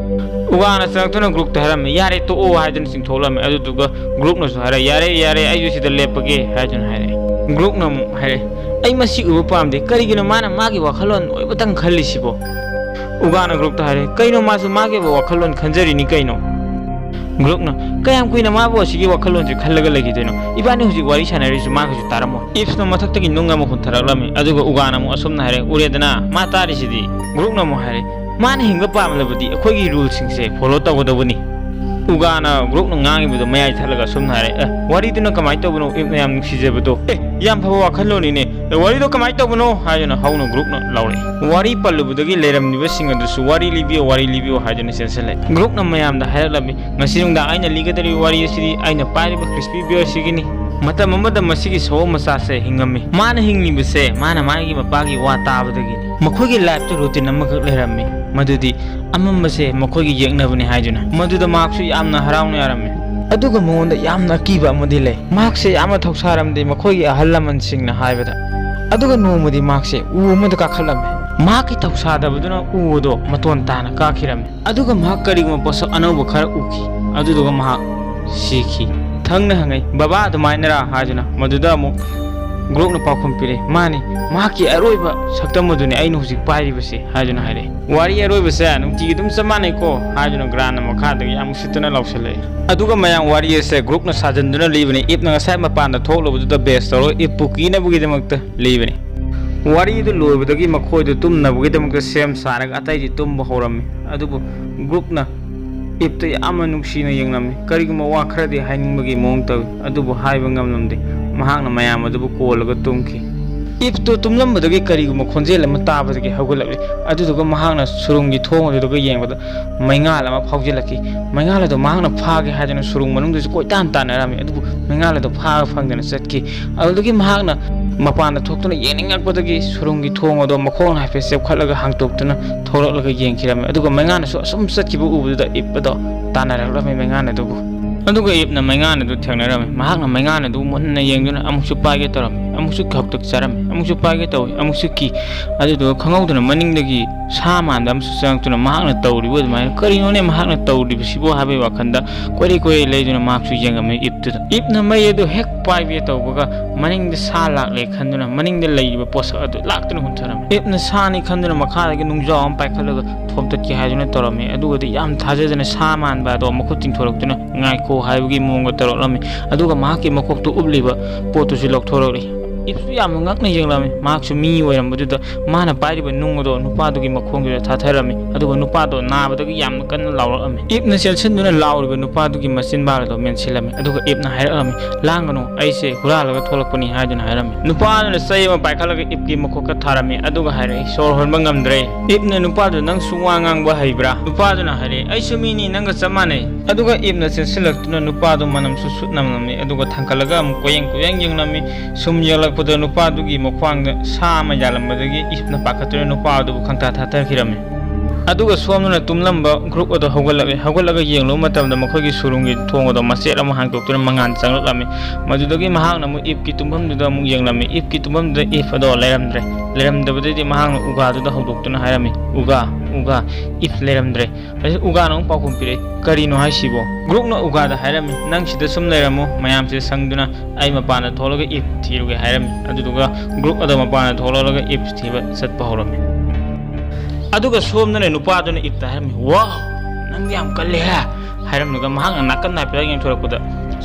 ꯎꯒꯥꯅ ꯆꯪꯂꯛꯇꯨꯅ ꯒ꯭ꯔꯨꯛꯇ ꯍꯥꯏꯔꯝꯃꯤ, "ꯌꯥꯔꯦ, ꯇꯣꯛꯑꯣ" ꯍꯥꯏꯗꯨꯅ ꯆꯤꯡꯊꯣꯛꯂꯝꯃꯤ꯫ ꯑꯗꯨꯗꯨꯒ ꯒ꯭ꯔꯨꯛꯅꯁꯨ ꯍꯥꯏꯔꯦ, "ꯌꯥꯔꯦ, ꯌꯥꯔꯦ, ꯑꯩꯁꯨ ꯁꯤꯗ ꯂꯦꯞꯄꯒꯦ" ꯍꯥꯏꯗꯨꯅ ꯍꯥꯏꯔꯛꯑꯦ꯫ ꯒ꯭ꯔꯨꯛꯅ ꯑꯃꯨꯛ ꯍꯥꯏꯔꯦ, "ꯑꯩ ꯃꯁꯤ ꯎꯕ ꯄꯥꯝꯗꯦ꯫ ꯀꯔꯤꯒꯤꯅꯣ ꯃꯥꯅ ꯃꯥꯒꯤ ꯋꯥꯈꯜꯂꯣꯟ ꯑꯣꯏꯕꯇꯪ ꯈꯜꯂꯤꯁꯤꯕꯣ?" ꯎꯒꯥꯅ ꯒ꯭ꯔꯨꯛꯇ ꯍꯥꯏꯔꯦ, "ꯀꯩꯅꯣ, ꯃꯥꯁꯨ ꯃꯥꯒꯤ ꯑꯣꯏꯕ ꯋꯥꯈꯜꯂꯣꯟ ꯈꯟꯖꯔꯤꯅꯤ ꯀꯩꯅꯣ?" ꯒ꯭ꯔꯨꯛꯅ, "ꯀꯌꯥꯝ ꯀꯨꯏꯅ ꯃꯥꯕꯨ ꯑꯁꯤꯒꯤ ꯋꯥꯈꯜꯂꯣꯟꯁꯦ ꯈꯜꯂꯒ ꯂꯩꯈꯤꯗꯣꯏꯅꯣ? ꯏꯕꯥꯅꯤ ꯍꯧꯖꯤꯛ ꯋꯥꯔꯤ ꯁꯥꯟꯅꯔꯤꯁꯨ ꯃꯥꯒꯤꯁꯨ ꯇꯥꯔꯝꯃꯣꯏ꯫" ꯏꯞꯁꯅ ꯃꯊꯛꯇꯒꯤ ꯅꯨꯡ ꯑꯃ ꯍꯨꯟꯊꯔꯛꯂꯝꯃꯤ꯫ ꯑꯗꯨꯒ ꯎꯒꯥꯅ ꯑꯃꯨꯛ ꯑꯁꯨꯝꯅ ꯍꯥꯏꯔꯦ, "ꯎꯔꯦꯗꯅ, ꯃꯥ ꯇꯥꯔꯤꯁꯤꯗꯤ?" ꯒ꯭ꯔꯨꯛꯅ ꯑꯃꯨꯛ ꯍꯥꯏꯔꯦ, "ꯃꯥꯅ ꯍꯤꯡꯕ ꯄꯥꯝꯂꯕꯗꯤ ꯑꯩꯈꯣꯏꯒꯤ ꯔꯨꯜꯁꯤꯡꯁꯦ ꯐꯣꯂꯣ ꯇꯧꯒꯗꯧꯕꯅꯤ꯫" ꯎꯒꯥꯅ ꯒ꯭ꯔꯨꯛꯅ ꯉꯥꯡꯉꯤꯕꯗꯣ ꯃꯌꯥꯏ ꯊꯠꯂꯒ ꯑꯁꯨꯝꯅ ꯍꯥꯏꯔꯦ, "ꯑꯦ, ꯋꯥꯔꯤꯗꯨꯅ ꯀꯃꯥꯏꯅ ꯇꯧꯕꯅꯣ? ꯏꯞꯅ ꯌꯥꯝ ꯅꯨꯡꯁꯤꯖꯕꯗꯣ꯫ ꯑꯦ, ꯌꯥꯝ ꯐꯕ ꯋꯥꯈꯜꯂꯣꯟꯅꯤꯅꯦ꯫ ꯑꯦ, ꯋꯥꯔꯤꯗꯣ ꯀꯃꯥꯏꯅ ꯇꯧꯕꯅꯣ?" ꯍꯥꯏꯗꯨꯅ ꯍꯧꯅ ꯒ꯭ꯔꯨꯛꯅ ꯂꯥꯎꯔꯛꯏ꯫ ꯋꯥꯔꯤ ꯄꯜꯂꯨꯕꯗꯒꯤ ꯂꯩꯔꯝꯂꯤꯕꯁꯤꯡ ꯑꯗꯨꯁꯨ "ꯋꯥꯔꯤ ꯂꯤꯕꯤꯌꯨ, ꯋꯥꯔꯤ ꯂꯤꯕꯤꯌꯨ" ꯍꯥꯏꯗꯨꯅ ꯆꯦꯟꯁꯤꯜꯂꯛꯏ꯫ ꯒ꯭ꯔꯨꯛꯅ ꯃꯌꯥꯝꯗ ꯍꯥꯏꯔꯛꯂꯝꯃꯤ, "ꯉꯁꯤ ꯅꯨꯡꯗꯥꯡ ꯑꯩꯅ ꯂꯤꯒꯗꯧꯔꯤꯕ ꯋꯥꯔꯤ ꯑꯁꯤꯗꯤ ꯑꯩꯅ ꯄꯥꯏꯔꯤꯕ ꯀ꯭ꯔꯤꯁꯄꯤ ꯕꯤꯌꯔꯁꯤꯒꯤꯅꯤ꯫ ꯃꯇꯝ ꯑꯃꯗ ꯃꯁꯤꯒꯤ ꯁꯑꯣꯝ ꯃꯆꯥꯁꯦ ꯍꯤꯡꯉꯝꯃꯤ꯫ ꯃꯥꯅ ꯍꯤꯡꯂꯤꯕꯁꯦ ꯃꯥꯅ ꯃꯥꯒꯤ ꯃꯄꯥꯒꯤ ꯋꯥ ꯇꯥꯕꯗꯒꯤꯅꯤ꯫ ꯃꯈꯣꯏꯒꯤ ꯂꯥꯏꯐꯇ ꯔꯨꯇꯤꯟ ꯑꯃꯈꯛ ꯂꯩꯔꯝꯃꯤ, ꯃꯗꯨꯗꯤ ꯑꯃꯝꯕꯁꯦ ꯃꯈꯣꯏꯒꯤ ꯌꯦꯛꯅꯕꯅꯤ ꯍꯥꯏꯗꯨꯅ꯫ ꯃꯗꯨꯗ ꯃꯍꯥꯛꯁꯨ ꯌꯥꯝꯅ ꯍꯔꯥꯎꯅ ꯌꯥꯔꯝꯃꯤ꯫ ꯑꯗꯨꯒ ꯃꯉꯣꯟꯗ ꯌꯥꯝꯅ ꯑꯀꯤꯕ ꯑꯃꯗꯤ ꯂꯩ꯫ ꯃꯍꯥꯛꯁꯦ ꯌꯥꯝꯅ ꯊꯧꯁꯥꯔꯝꯗꯦ ꯃꯈꯣꯏꯒꯤ ꯑꯍꯜ ꯂꯃꯟꯁꯤꯡꯅ ꯍꯥꯏꯕꯗ꯫ ꯑꯗꯨꯒ ꯅꯣꯡꯃꯗꯤ ꯃꯍꯥꯛꯁꯦ ꯎ ꯑꯃꯗ ꯀꯥꯈꯠꯂꯝꯃꯤ꯫ ꯃꯍꯥꯛꯀꯤ ꯊꯧꯁꯥꯗꯕꯗꯨꯅ ꯎ ꯑꯗꯣ ꯃꯇꯣꯟ ꯇꯥꯅ ꯀꯥꯈꯤꯔꯝꯃꯤ꯫ ꯑꯗꯨꯒ ꯃꯍꯥꯛ ꯀꯔꯤꯒꯨꯝꯕ ꯄꯣꯠꯁꯛ ꯑꯅꯧꯕ ꯈꯔ ꯎꯈꯤ꯫ ꯑꯗꯨꯗꯨꯒ ꯃꯍꯥꯛ ꯁꯤꯈꯤ꯫ ꯊꯪꯅ ꯍꯪꯉꯛꯏ, "ꯕꯕꯥ, ꯑꯗꯨꯃꯥꯏꯅꯔꯥ?" ꯍꯥꯏꯗꯨꯅ꯫ ꯃꯗꯨꯗ ꯑꯃꯨꯛ ꯒ꯭ꯔꯨꯛꯅ ꯄꯥꯎꯈꯨꯝ ꯄꯤꯔꯛꯏ, "ꯃꯥꯅꯤ, ꯃꯍꯥꯛꯀꯤ ꯑꯔꯣꯏꯕ ꯁꯛꯇꯝ ꯑꯗꯨꯅꯤ ꯑꯩꯅ ꯍꯧꯖꯤꯛ ꯄꯥꯏꯔꯤꯕꯁꯦ" ꯍꯥꯏꯗꯨꯅ ꯍꯥꯏꯔꯛꯏ꯫ "ꯋꯥꯔꯤ ꯑꯔꯣꯏꯕꯁꯦ ꯅꯨꯡꯇꯤꯒꯤ ꯑꯗꯨꯝ ꯆꯞ ꯃꯥꯟꯅꯩꯀꯣ" ꯍꯥꯏꯗꯨꯅ ꯒ꯭ꯔꯥꯟꯅ ꯃꯈꯥꯗꯒꯤ ꯌꯥꯝ ꯎꯁꯤꯠꯇꯅ ꯂꯥꯎꯁꯜꯂꯛꯏ꯫ ꯑꯗꯨꯒ ꯃꯌꯥꯝ ꯋꯥꯔꯤ ꯑꯁꯦ ꯒ꯭ꯔꯨꯛꯅ ꯁꯥꯖꯟꯗꯨꯅ ꯂꯤꯕꯅꯤ꯫ ꯏꯞꯅ ꯉꯁꯥꯏ ꯃꯄꯥꯟꯗ ꯊꯣꯛꯂꯨꯕꯗꯨꯗ ꯕꯦꯁ ꯇꯧꯔꯒ ꯏꯞꯄꯨ ꯀꯤꯅꯕꯒꯤꯗꯃꯛꯇ ꯂꯤꯕꯅꯤ꯫ ꯋꯥꯔꯤꯗꯨ ꯂꯣꯏꯕꯗꯒꯤ ꯃꯈꯣꯏꯗꯨ ꯇꯨꯝꯅꯕꯒꯤꯗꯃꯛꯇ ꯁꯦꯝ ꯁꯥꯔꯒ ꯑꯇꯩꯗꯤ ꯇꯨꯝꯕ ꯍꯧꯔꯝꯃꯤ꯫ ꯑꯗꯨꯕꯨ ꯒ꯭ꯔꯨꯛꯅ ꯏꯞꯇ ꯌꯥꯝꯅ ꯅꯨꯡꯁꯤꯅ ꯌꯦꯡꯂꯝꯃꯤ꯫ ꯀꯔꯤꯒꯨꯝꯕ ꯋꯥ ꯈꯔꯗꯤ ꯍꯥꯏꯅꯤꯡꯕꯒꯤ ꯃꯑꯣꯡ ꯇꯧꯏ, ꯑꯗꯨꯕꯨ ꯍꯥꯏꯕ ꯉꯝꯂꯝꯗꯦ꯫ ꯃꯍꯥꯛꯅ ꯃꯌꯥꯝ ꯑꯗꯨꯕꯨ ꯀꯣꯜꯂꯒ ꯇꯨꯝꯈꯤ꯫ ꯏꯞꯇꯣ ꯇꯨꯝꯂꯝꯕꯗꯒꯤ ꯀꯔꯤꯒꯨꯝꯕ ꯈꯣꯟꯖꯦꯜ ꯑꯃ ꯇꯥꯕꯗꯒꯤ ꯍꯧꯒꯠꯂꯛꯂꯤ꯫ ꯑꯗꯨꯗꯨꯒ ꯃꯍꯥꯛꯅ ꯁꯨꯔꯨꯡꯒꯤ ꯊꯣꯡ ꯑꯗꯨꯗꯒ ꯌꯦꯡꯕꯗ ꯃꯩꯉꯥꯜ ꯑꯃ ꯐꯥꯎꯖꯤꯜꯂꯛꯈꯤ꯫ ꯃꯩꯉꯥꯜ ꯑꯗꯣ ꯃꯍꯥꯛꯅ ꯐꯥꯒꯦ ꯍꯥꯏꯗꯨꯅ ꯁꯨꯔꯨꯡ ꯃꯅꯨꯡꯗꯁꯨ ꯀꯣꯏꯇꯥꯟ ꯇꯥꯟꯅꯔꯝꯃꯤ, ꯑꯗꯨꯕꯨ ꯃꯩꯉꯥꯜ ꯑꯗꯣ ꯐꯥꯕ ꯐꯪꯗꯅ ꯆꯠꯈꯤ꯫ ꯑꯗꯨꯗꯒꯤ ꯃꯍꯥꯛꯅ ꯃꯄꯥꯟꯗ ꯊꯣꯛꯇꯨꯅ ꯌꯦꯡꯅꯤꯡꯉꯛꯄꯗꯒꯤ ꯁꯨꯔꯨꯡꯒꯤ ꯊꯣꯡ ꯑꯗꯣ ꯃꯈꯣꯡꯅ ꯍꯥꯏꯐꯦꯠ ꯆꯦꯞꯈꯠꯂꯒ ꯍꯥꯡꯇꯣꯛꯇꯨꯅ ꯊꯣꯛꯂꯛꯂꯒ ꯌꯦꯡꯈꯤꯔꯝꯃꯤ꯫ ꯑꯗꯨꯒ ꯃꯩꯉꯥꯜꯅꯁꯨ ꯑꯁꯨꯝ ꯆꯠꯈꯤꯕ ꯎꯕꯗꯨꯗ ꯏꯞ ꯑꯗꯣ ꯇꯥꯟꯅꯔꯛꯂꯝꯃꯤ ꯃꯩꯉꯥꯜ ꯑꯗꯨꯕꯨ꯫ ꯑꯗꯨꯒ ꯏꯞꯅ ꯃꯩꯉꯥꯜ ꯑꯗꯨ ꯊꯦꯡꯅꯔꯝꯃꯤ꯫ ꯃꯍꯥꯛꯅ ꯃꯩꯉꯥꯜ ꯑꯗꯨ ꯃꯨꯟꯅ ꯌꯦꯡꯗꯨꯅ ꯑꯃꯨꯛꯁꯨ ꯄꯥꯏꯒꯦ ꯇꯧꯔꯝꯃꯤ, ꯑꯃꯨꯛꯁꯨ ꯈꯧꯇꯛ ꯆꯥꯔꯝꯃꯤ, ꯑꯃꯨꯛꯁꯨ ꯄꯥꯏꯒꯦ ꯇꯧꯏ, ꯑꯃꯨꯛꯁꯨ ꯀꯤ꯫ ꯑꯗꯨꯗꯨꯒ ꯈꯪꯍꯧꯗꯅ ꯃꯅꯤꯡꯗꯒꯤ ꯁꯥ ꯃꯥꯟꯕ ꯑꯃꯁꯨ ꯆꯪꯉꯛꯇꯨꯅ ꯃꯍꯥꯛꯅ ꯇꯧꯔꯤꯕ ꯑꯗꯨꯃꯥꯏꯅ, "ꯀꯔꯤꯅꯣꯅꯦ ꯃꯍꯥꯛꯅ ꯇꯧꯔꯤꯕꯁꯤꯕꯣ?" ꯍꯥꯏꯕꯒꯤ ꯋꯥꯈꯜꯗ ꯀꯣꯏꯔꯩ ꯀꯣꯏꯔꯩ ꯂꯩꯗꯨꯅ ꯃꯍꯥꯛꯁꯨ ꯌꯦꯡꯉꯝꯃꯤ ꯏꯞꯇꯨꯗ꯫ ꯏꯞꯅ ꯃꯩ ꯑꯗꯨ ꯍꯦꯛ ꯄꯥꯏꯕꯤꯒꯦ ꯇꯧꯕꯒ ꯃꯅꯤꯡꯗ ꯁꯥ ꯂꯥꯛꯂꯦ ꯈꯟꯗꯨꯅ ꯃꯅꯤꯡꯗ ꯂꯩꯔꯤꯕ ꯄꯣꯠꯁꯛ ꯑꯗꯨ ꯂꯥꯛꯇꯨꯅ ꯍꯨꯟꯊꯔꯝꯃꯤ꯫ ꯏꯞꯅ ꯁꯥꯅꯤ ꯈꯟꯗꯨꯅ ꯃꯈꯥꯗꯒꯤ ꯅꯨꯡꯖꯥꯎ ꯑꯃ ꯄꯥꯏꯈꯠꯂꯒ ꯊꯣꯝꯇꯠꯀꯦ ꯍꯥꯏꯗꯨꯅ ꯇꯧꯔꯝꯃꯤ꯫ ꯑꯗꯨꯒꯗꯤ ꯌꯥꯝ ꯊꯥꯖꯗꯅ ꯁꯥ ꯃꯥꯟꯕ ꯑꯗꯣ ꯃꯈꯨꯠ ꯇꯤꯡꯊꯣꯔꯛꯇꯨꯅ "ꯉꯥꯏꯈꯣ" ꯍꯥꯏꯕꯒꯤ ꯃꯑꯣꯡꯗ ꯇꯧꯔꯛꯂꯝꯃꯤ꯫ ꯑꯗꯨꯒ ꯃꯍꯥꯛꯀꯤ ꯃꯀꯣꯛꯇ ꯎꯞꯂꯤꯕ ꯄꯣꯠꯇꯨꯁꯨ ꯂꯧꯊꯣꯔꯛꯂꯤ꯫ ꯏꯞꯁꯨ ꯌꯥꯝꯅ ꯉꯛꯅ ꯌꯦꯡꯂꯝꯃꯤ꯫ ꯃꯍꯥꯛꯁꯨ ꯃꯤ ꯑꯣꯏꯔꯝꯕꯗꯨꯗ ꯃꯥꯅ ꯄꯥꯏꯔꯤꯕ ꯅꯨꯡ ꯑꯗꯣ ꯅꯨꯄꯥꯗꯨꯒꯤ ꯃꯈꯣꯡꯗꯨꯗ ꯊꯥꯊꯔꯝꯃꯤ꯫ ꯑꯗꯨꯒ ꯅꯨꯄꯥꯗꯣ ꯅꯥꯕꯗꯒꯤ ꯌꯥꯝꯅ ꯀꯟꯅ ꯂꯥꯎꯔꯛꯂꯝꯃꯤ꯫ ꯏꯞꯅ ꯆꯦꯟꯁꯤꯟꯗꯨꯅ ꯂꯥꯎꯔꯤꯕ ꯅꯨꯄꯥꯗꯨꯒꯤ ꯃꯆꯤꯟꯕꯥꯜ ꯑꯗꯣ ꯃꯦꯟꯁꯤꯜꯂꯝꯃꯤ꯫ ꯑꯗꯨꯒ ꯏꯞꯅ ꯍꯥꯏꯔꯛꯂꯝꯃꯤ, "ꯂꯥꯡꯒꯅꯨ, ꯑꯩꯁꯦ ꯍꯨꯔꯥꯜꯂꯒ ꯊꯣꯛꯂꯛꯄꯅꯤ" ꯍꯥꯏꯗꯨꯅ ꯍꯥꯏꯔꯝꯃꯤ꯫ ꯅꯨꯄꯥ ꯑꯗꯨꯅ ꯆꯩ ꯑꯃ ꯄꯥꯏꯈꯠꯂꯒ ꯏꯞꯀꯤ ꯃꯈꯣꯛꯇ ꯊꯥꯔꯝꯃꯤ꯫ ꯑꯗꯨꯒ ꯍꯥꯏꯔꯛꯏ, "ꯁꯣꯔ ꯍꯣꯟꯕ ꯉꯝꯗ꯭ꯔꯦ"꯫ ꯏꯞꯅ ꯅꯨꯄꯥꯗꯨ, "ꯅꯪꯁꯨ ꯋꯥ ꯉꯥꯡꯕ ꯍꯩꯕ꯭ꯔꯥ?" ꯅꯨꯄꯥꯗꯨꯅ ꯍꯥꯏꯔꯛꯏ, "ꯑꯩꯁꯨ ꯃꯤꯅꯤ, ꯅꯪꯒ ꯆꯞ ꯃꯥꯟꯅꯩ"꯫ ꯑꯗꯨꯒ ꯏꯞꯅ ꯆꯦꯟꯁꯤꯜꯂꯛꯇꯨꯅ ꯅꯨꯄꯥꯗꯨ ꯃꯅꯝꯁꯨ ꯁꯨꯠ ꯅꯝꯂꯝꯃꯤ꯫ ꯑꯗꯨꯒ ꯊꯥꯡꯒꯠꯂꯒ ꯑꯃꯨꯛ ꯀꯣꯌꯦꯡ ꯀꯣꯌꯦꯡ ꯌꯦꯡꯂꯝꯃꯤ꯫ ꯁꯨꯝ ꯌꯦꯡꯂꯛꯄꯗ ꯅꯨꯄꯥꯗꯨꯒꯤ ꯃꯈ꯭ꯋꯥꯡꯗ ꯁꯥ ꯑꯃ ꯌꯥꯜꯂꯝꯕꯗꯒꯤ ꯏꯞꯅ ꯄꯥꯈꯠꯇꯨꯅ ꯅꯨꯄꯥ ꯑꯗꯨꯕꯨ ꯈꯪꯇꯥ ꯊꯥꯊꯈꯤꯔꯝꯃꯤ꯫ ꯑꯗꯨꯒ ꯁꯣꯝꯗꯅ ꯇꯨꯝꯂꯝꯕ ꯒ꯭ꯔꯨꯞ ꯑꯗꯨ ꯍꯧꯒꯠꯂꯛꯂꯦ꯫ ꯍꯧꯒꯠꯂꯒ ꯌꯦꯡꯂꯨꯕ ꯃꯇꯝꯗ ꯃꯈꯣꯏꯒꯤ ꯁꯨꯔꯨꯡꯒꯤ ꯊꯣꯡ ꯑꯗꯨ ꯃꯆꯦꯠ ꯑꯃ ꯍꯥꯡꯗꯣꯛꯇꯨꯅ ꯃꯉꯥꯜ ꯆꯪꯂꯛꯂꯝꯃꯤ꯫ ꯃꯗꯨꯗꯒꯤ ꯃꯍꯥꯛꯅ ꯑꯃꯨꯛ ꯏꯞꯀꯤ ꯇꯨꯝꯐꯝꯗꯨꯗ ꯑꯃꯨꯛ ꯌꯦꯡꯂꯝꯃꯤ꯫ ꯏꯞꯀꯤ ꯇꯨꯝꯐꯝꯗꯨꯗ ꯏꯞ ꯑꯗꯣ ꯂꯩꯔꯝꯗ꯭ꯔꯦ꯫ ꯂꯩꯔꯝꯗꯕꯗꯩꯗꯤ ꯃꯍꯥꯛꯅ ꯎꯒꯥꯗꯨꯗ ꯍꯧꯗꯣꯛꯇꯨꯅ ꯍꯥꯏꯔꯝꯃꯤ, "ꯎꯒꯥ, ꯎꯒꯥ, ꯏꯞ ꯂꯩꯔꯝꯗ꯭ꯔꯦ"꯫ ꯑꯗꯩ ꯎꯒꯥꯅ ꯑꯃꯨꯛ ꯄꯥꯎꯈꯨꯝ ꯄꯤꯔꯛꯏ, "ꯀꯔꯤꯅꯣ ꯍꯥꯏꯁꯤꯕꯣ?" ꯒ꯭ꯔꯨꯞꯅ ꯎꯒꯥꯗ ꯍꯥꯏꯔꯝꯃꯤ, "ꯅꯪ ꯁꯤꯗ ꯁꯨꯝ ꯂꯩꯔꯝꯃꯨ, ꯃꯌꯥꯝꯁꯦ ꯁꯪꯗꯨꯅ ꯑꯩ ꯃꯄꯥꯟꯗ ꯊꯣꯛꯂꯒ ꯏꯞ ꯊꯤꯔꯨꯒꯦ" ꯍꯥꯏꯔꯝꯃꯤ꯫ ꯑꯗꯨꯗꯨꯒ ꯒ꯭ꯔꯨꯞ ꯑꯗꯣ ꯃꯄꯥꯟꯗ ꯊꯣꯛꯂꯛꯂꯒ ꯏꯞ ꯊꯤꯕ ꯆꯠꯄ ꯍꯧꯔꯝꯃꯤ꯫ ꯑꯗꯨꯒ ꯁꯣꯝꯗꯅ ꯅꯨꯄꯥꯗꯨꯅ ꯏꯞꯇ ꯍꯥꯏꯔꯝꯃꯤ, "ꯋꯥꯎ, ꯅꯪꯗꯤ ꯌꯥꯝ ꯀꯜꯂꯦꯍꯦ" ꯍꯥꯏꯔꯝꯂꯒ ꯃꯍꯥꯛꯅ ꯅꯥꯀꯟ ꯍꯥꯏꯐꯦꯠ ꯌꯦꯡꯊꯣꯔꯛꯄꯗ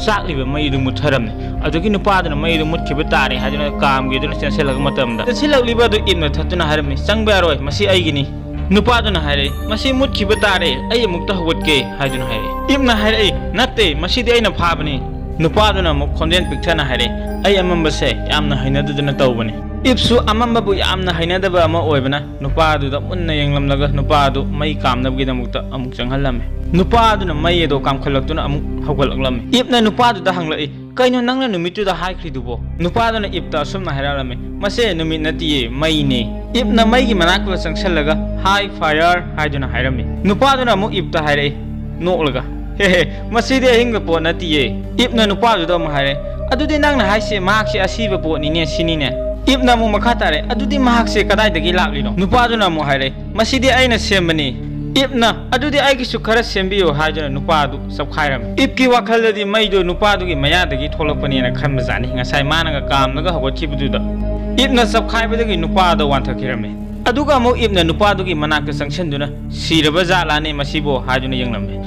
ꯆꯥꯛꯂꯤꯕ ꯃꯩꯗꯨ ꯃꯨꯠꯊꯔꯝꯃꯤ꯫ ꯑꯗꯨꯒꯤ ꯅꯨꯄꯥꯗꯨꯅ ꯃꯩꯗꯨ ꯃꯨꯠꯈꯤꯕ ꯇꯥꯔꯦ ꯍꯥꯏꯗꯨꯅ ꯀꯥꯝꯒꯦꯗꯨꯅ ꯆꯦꯟꯁꯤꯜꯂꯛꯄ ꯃꯇꯝꯗ ꯆꯦꯟꯁꯤꯜꯂꯛꯂꯤꯕ ꯑꯗꯨ ꯏꯞꯅ ꯊꯠꯇꯨꯅ ꯍꯥꯏꯔꯝꯃꯤ, "ꯆꯪꯕ ꯌꯥꯔꯣꯏ, ꯃꯁꯤ ꯑꯩꯒꯤꯅꯤ"꯫ ꯅꯨꯄꯥꯗꯨꯅ ꯍꯥꯏꯔꯛꯏ, "ꯃꯁꯤ ꯃꯨꯠꯈꯤꯕ ꯇꯥꯔꯦ, ꯑꯩ ꯑꯃꯨꯛꯇ ꯍꯧꯒꯠꯀꯦ" ꯍꯥꯏꯗꯨꯅ ꯍꯥꯏꯔꯛꯏ꯫ ꯏꯞꯅ ꯍꯥꯏꯔꯛꯏ, "ꯅꯠꯇꯦ, ꯃꯁꯤꯗꯤ ꯑꯩꯅ ꯐꯥꯕꯅꯤ"꯫ ꯅꯨꯄꯥꯗꯨꯅ ꯑꯃꯨꯛ ꯈꯣꯟꯖꯦꯜ ꯄꯤꯛꯊꯅ ꯍꯥꯏꯔꯛꯏ, "ꯑꯩ ꯑꯃꯝꯕꯁꯦ ꯌꯥꯝꯅ ꯍꯩꯅꯗꯗꯅ ꯇꯧꯕꯅꯤ"꯫ ꯏꯞꯁꯨ ꯑꯃꯝꯕꯕꯨ ꯌꯥꯝꯅ ꯍꯩꯅꯗꯕ ꯑꯃ ꯑꯣꯏꯕꯅ ꯅꯨꯄꯥꯗꯨꯗ ꯃꯨꯟꯅ ꯌꯦꯡꯂꯝꯂꯒ ꯅꯨꯄꯥꯗꯨ ꯃꯩ ꯀꯥꯝꯅꯕꯒꯤꯗꯃꯛꯇ ꯑꯃꯨꯛ ꯆꯪꯍꯜꯂꯝꯃꯤ꯫ ꯅꯨꯄꯥꯗꯨꯅ ꯃꯩ ꯑꯗꯣ ꯀꯥꯝꯈꯠꯂꯛꯇꯨꯅ ꯑꯃꯨꯛ ꯍꯧꯒꯠꯂꯛꯂꯝꯃꯤ꯫ ꯏꯞꯅ ꯅꯨꯄꯥꯗꯨꯗ ꯍꯪꯂꯛꯏ, "ꯀꯩꯅꯣ ꯅꯪꯅ ꯅꯨꯃꯤꯠꯇꯨꯗ ꯍꯥꯏꯈ꯭ꯔꯤꯗꯨꯕꯣ?" ꯅꯨꯄꯥꯗꯨꯅ ꯏꯞꯇ ꯑꯁꯨꯝꯅ ꯍꯥꯏꯔꯛꯂꯝꯃꯤ, "ꯃꯁꯦ ꯅꯨꯃꯤꯠ ꯅꯠꯇꯤꯌꯦ, ꯃꯩꯅꯦ"꯫ ꯏꯞꯅ ꯃꯩꯒꯤ ꯃꯅꯥꯛꯇꯨꯗ ꯆꯪꯁꯜꯂꯒ, "Hi, fire" ꯍꯥꯏꯗꯨꯅ ꯍꯥꯏꯔꯝꯃꯤ꯫ ꯅꯨꯄꯥꯗꯨꯅ ꯑꯃꯨꯛ ꯏꯞꯇ ꯍꯥꯏꯔꯛꯏ, ꯅꯣꯛꯂꯒ, "ꯍꯦ ꯍꯦ, ꯃꯁꯤꯗꯤ ꯑꯍꯤꯡꯕ ꯄꯣꯠ ꯅꯠꯇꯤꯌꯦ"꯫ ꯏꯞꯅ ꯅꯨꯄꯥꯗꯨꯗ ꯑꯃꯨꯛ ꯍꯥꯏꯔꯦ, "ꯑꯗꯨꯗꯤ ꯅꯪꯅ ꯍꯥꯏꯁꯦ ꯃꯍꯥꯛꯁꯦ ꯑꯁꯤꯕ ꯄꯣꯠꯅꯤꯅꯦ ꯁꯤꯅꯤꯅꯦ"꯫ ꯏꯞꯅ ꯑꯃꯨꯛ ꯃꯈꯥ ꯇꯥꯔꯦ, "ꯑꯗꯨꯗꯤ ꯃꯍꯥꯛꯁꯦ ꯀꯗꯥꯏꯗꯒꯤ ꯂꯥꯛꯂꯤꯅꯣ?" ꯅꯨꯄꯥꯗꯨꯅ ꯑꯃꯨꯛ ꯍꯥꯏꯔꯦ, "ꯃꯁꯤꯗꯤ ꯑꯩꯅ ꯁꯦꯝꯕꯅꯤ"꯫ ꯏꯞꯅ, "ꯑꯗꯨꯗꯤ ꯑꯩꯒꯤꯁꯨ ꯈꯔ ꯁꯦꯝꯕꯤꯌꯨ" ꯍꯥꯏꯗꯨꯅ ꯅꯨꯄꯥꯗꯨ ꯆꯞꯈꯥꯏꯔꯝꯃꯤ꯫ ꯏꯞꯀꯤ ꯋꯥꯈꯜꯗꯗꯤ ꯃꯩꯗꯨ ꯅꯨꯄꯥꯗꯨꯒꯤ ꯃꯌꯥꯗꯒꯤ ꯊꯣꯛꯂꯛꯄꯅꯦꯅ ꯈꯟꯕꯖꯥꯠꯅꯤ, ꯉꯁꯥꯏ ꯃꯥꯅꯒ ꯀꯥꯝꯂꯒ ꯍꯧꯒꯠꯈꯤꯕꯗꯨꯗ꯫ ꯏꯞꯅ ꯆꯞꯈꯥꯏꯕꯗꯒꯤ ꯅꯨꯄꯥꯗꯣ ꯋꯥꯟꯊꯈꯤꯔꯝꯃꯤ꯫ ꯑꯗꯨꯒ ꯑꯃꯨꯛ ꯏꯞꯅ ꯅꯨꯄꯥꯗꯨꯒꯤ ꯃꯅꯥꯛꯇ ꯆꯪꯁꯤꯟꯗꯨꯅ, "ꯁꯤꯔꯕ ꯖꯥꯠꯂꯥꯅꯦ ꯃꯁꯤꯕꯣ?" ꯍꯥꯏꯗꯨꯅ ꯌꯦꯡꯂꯝꯃꯤ꯫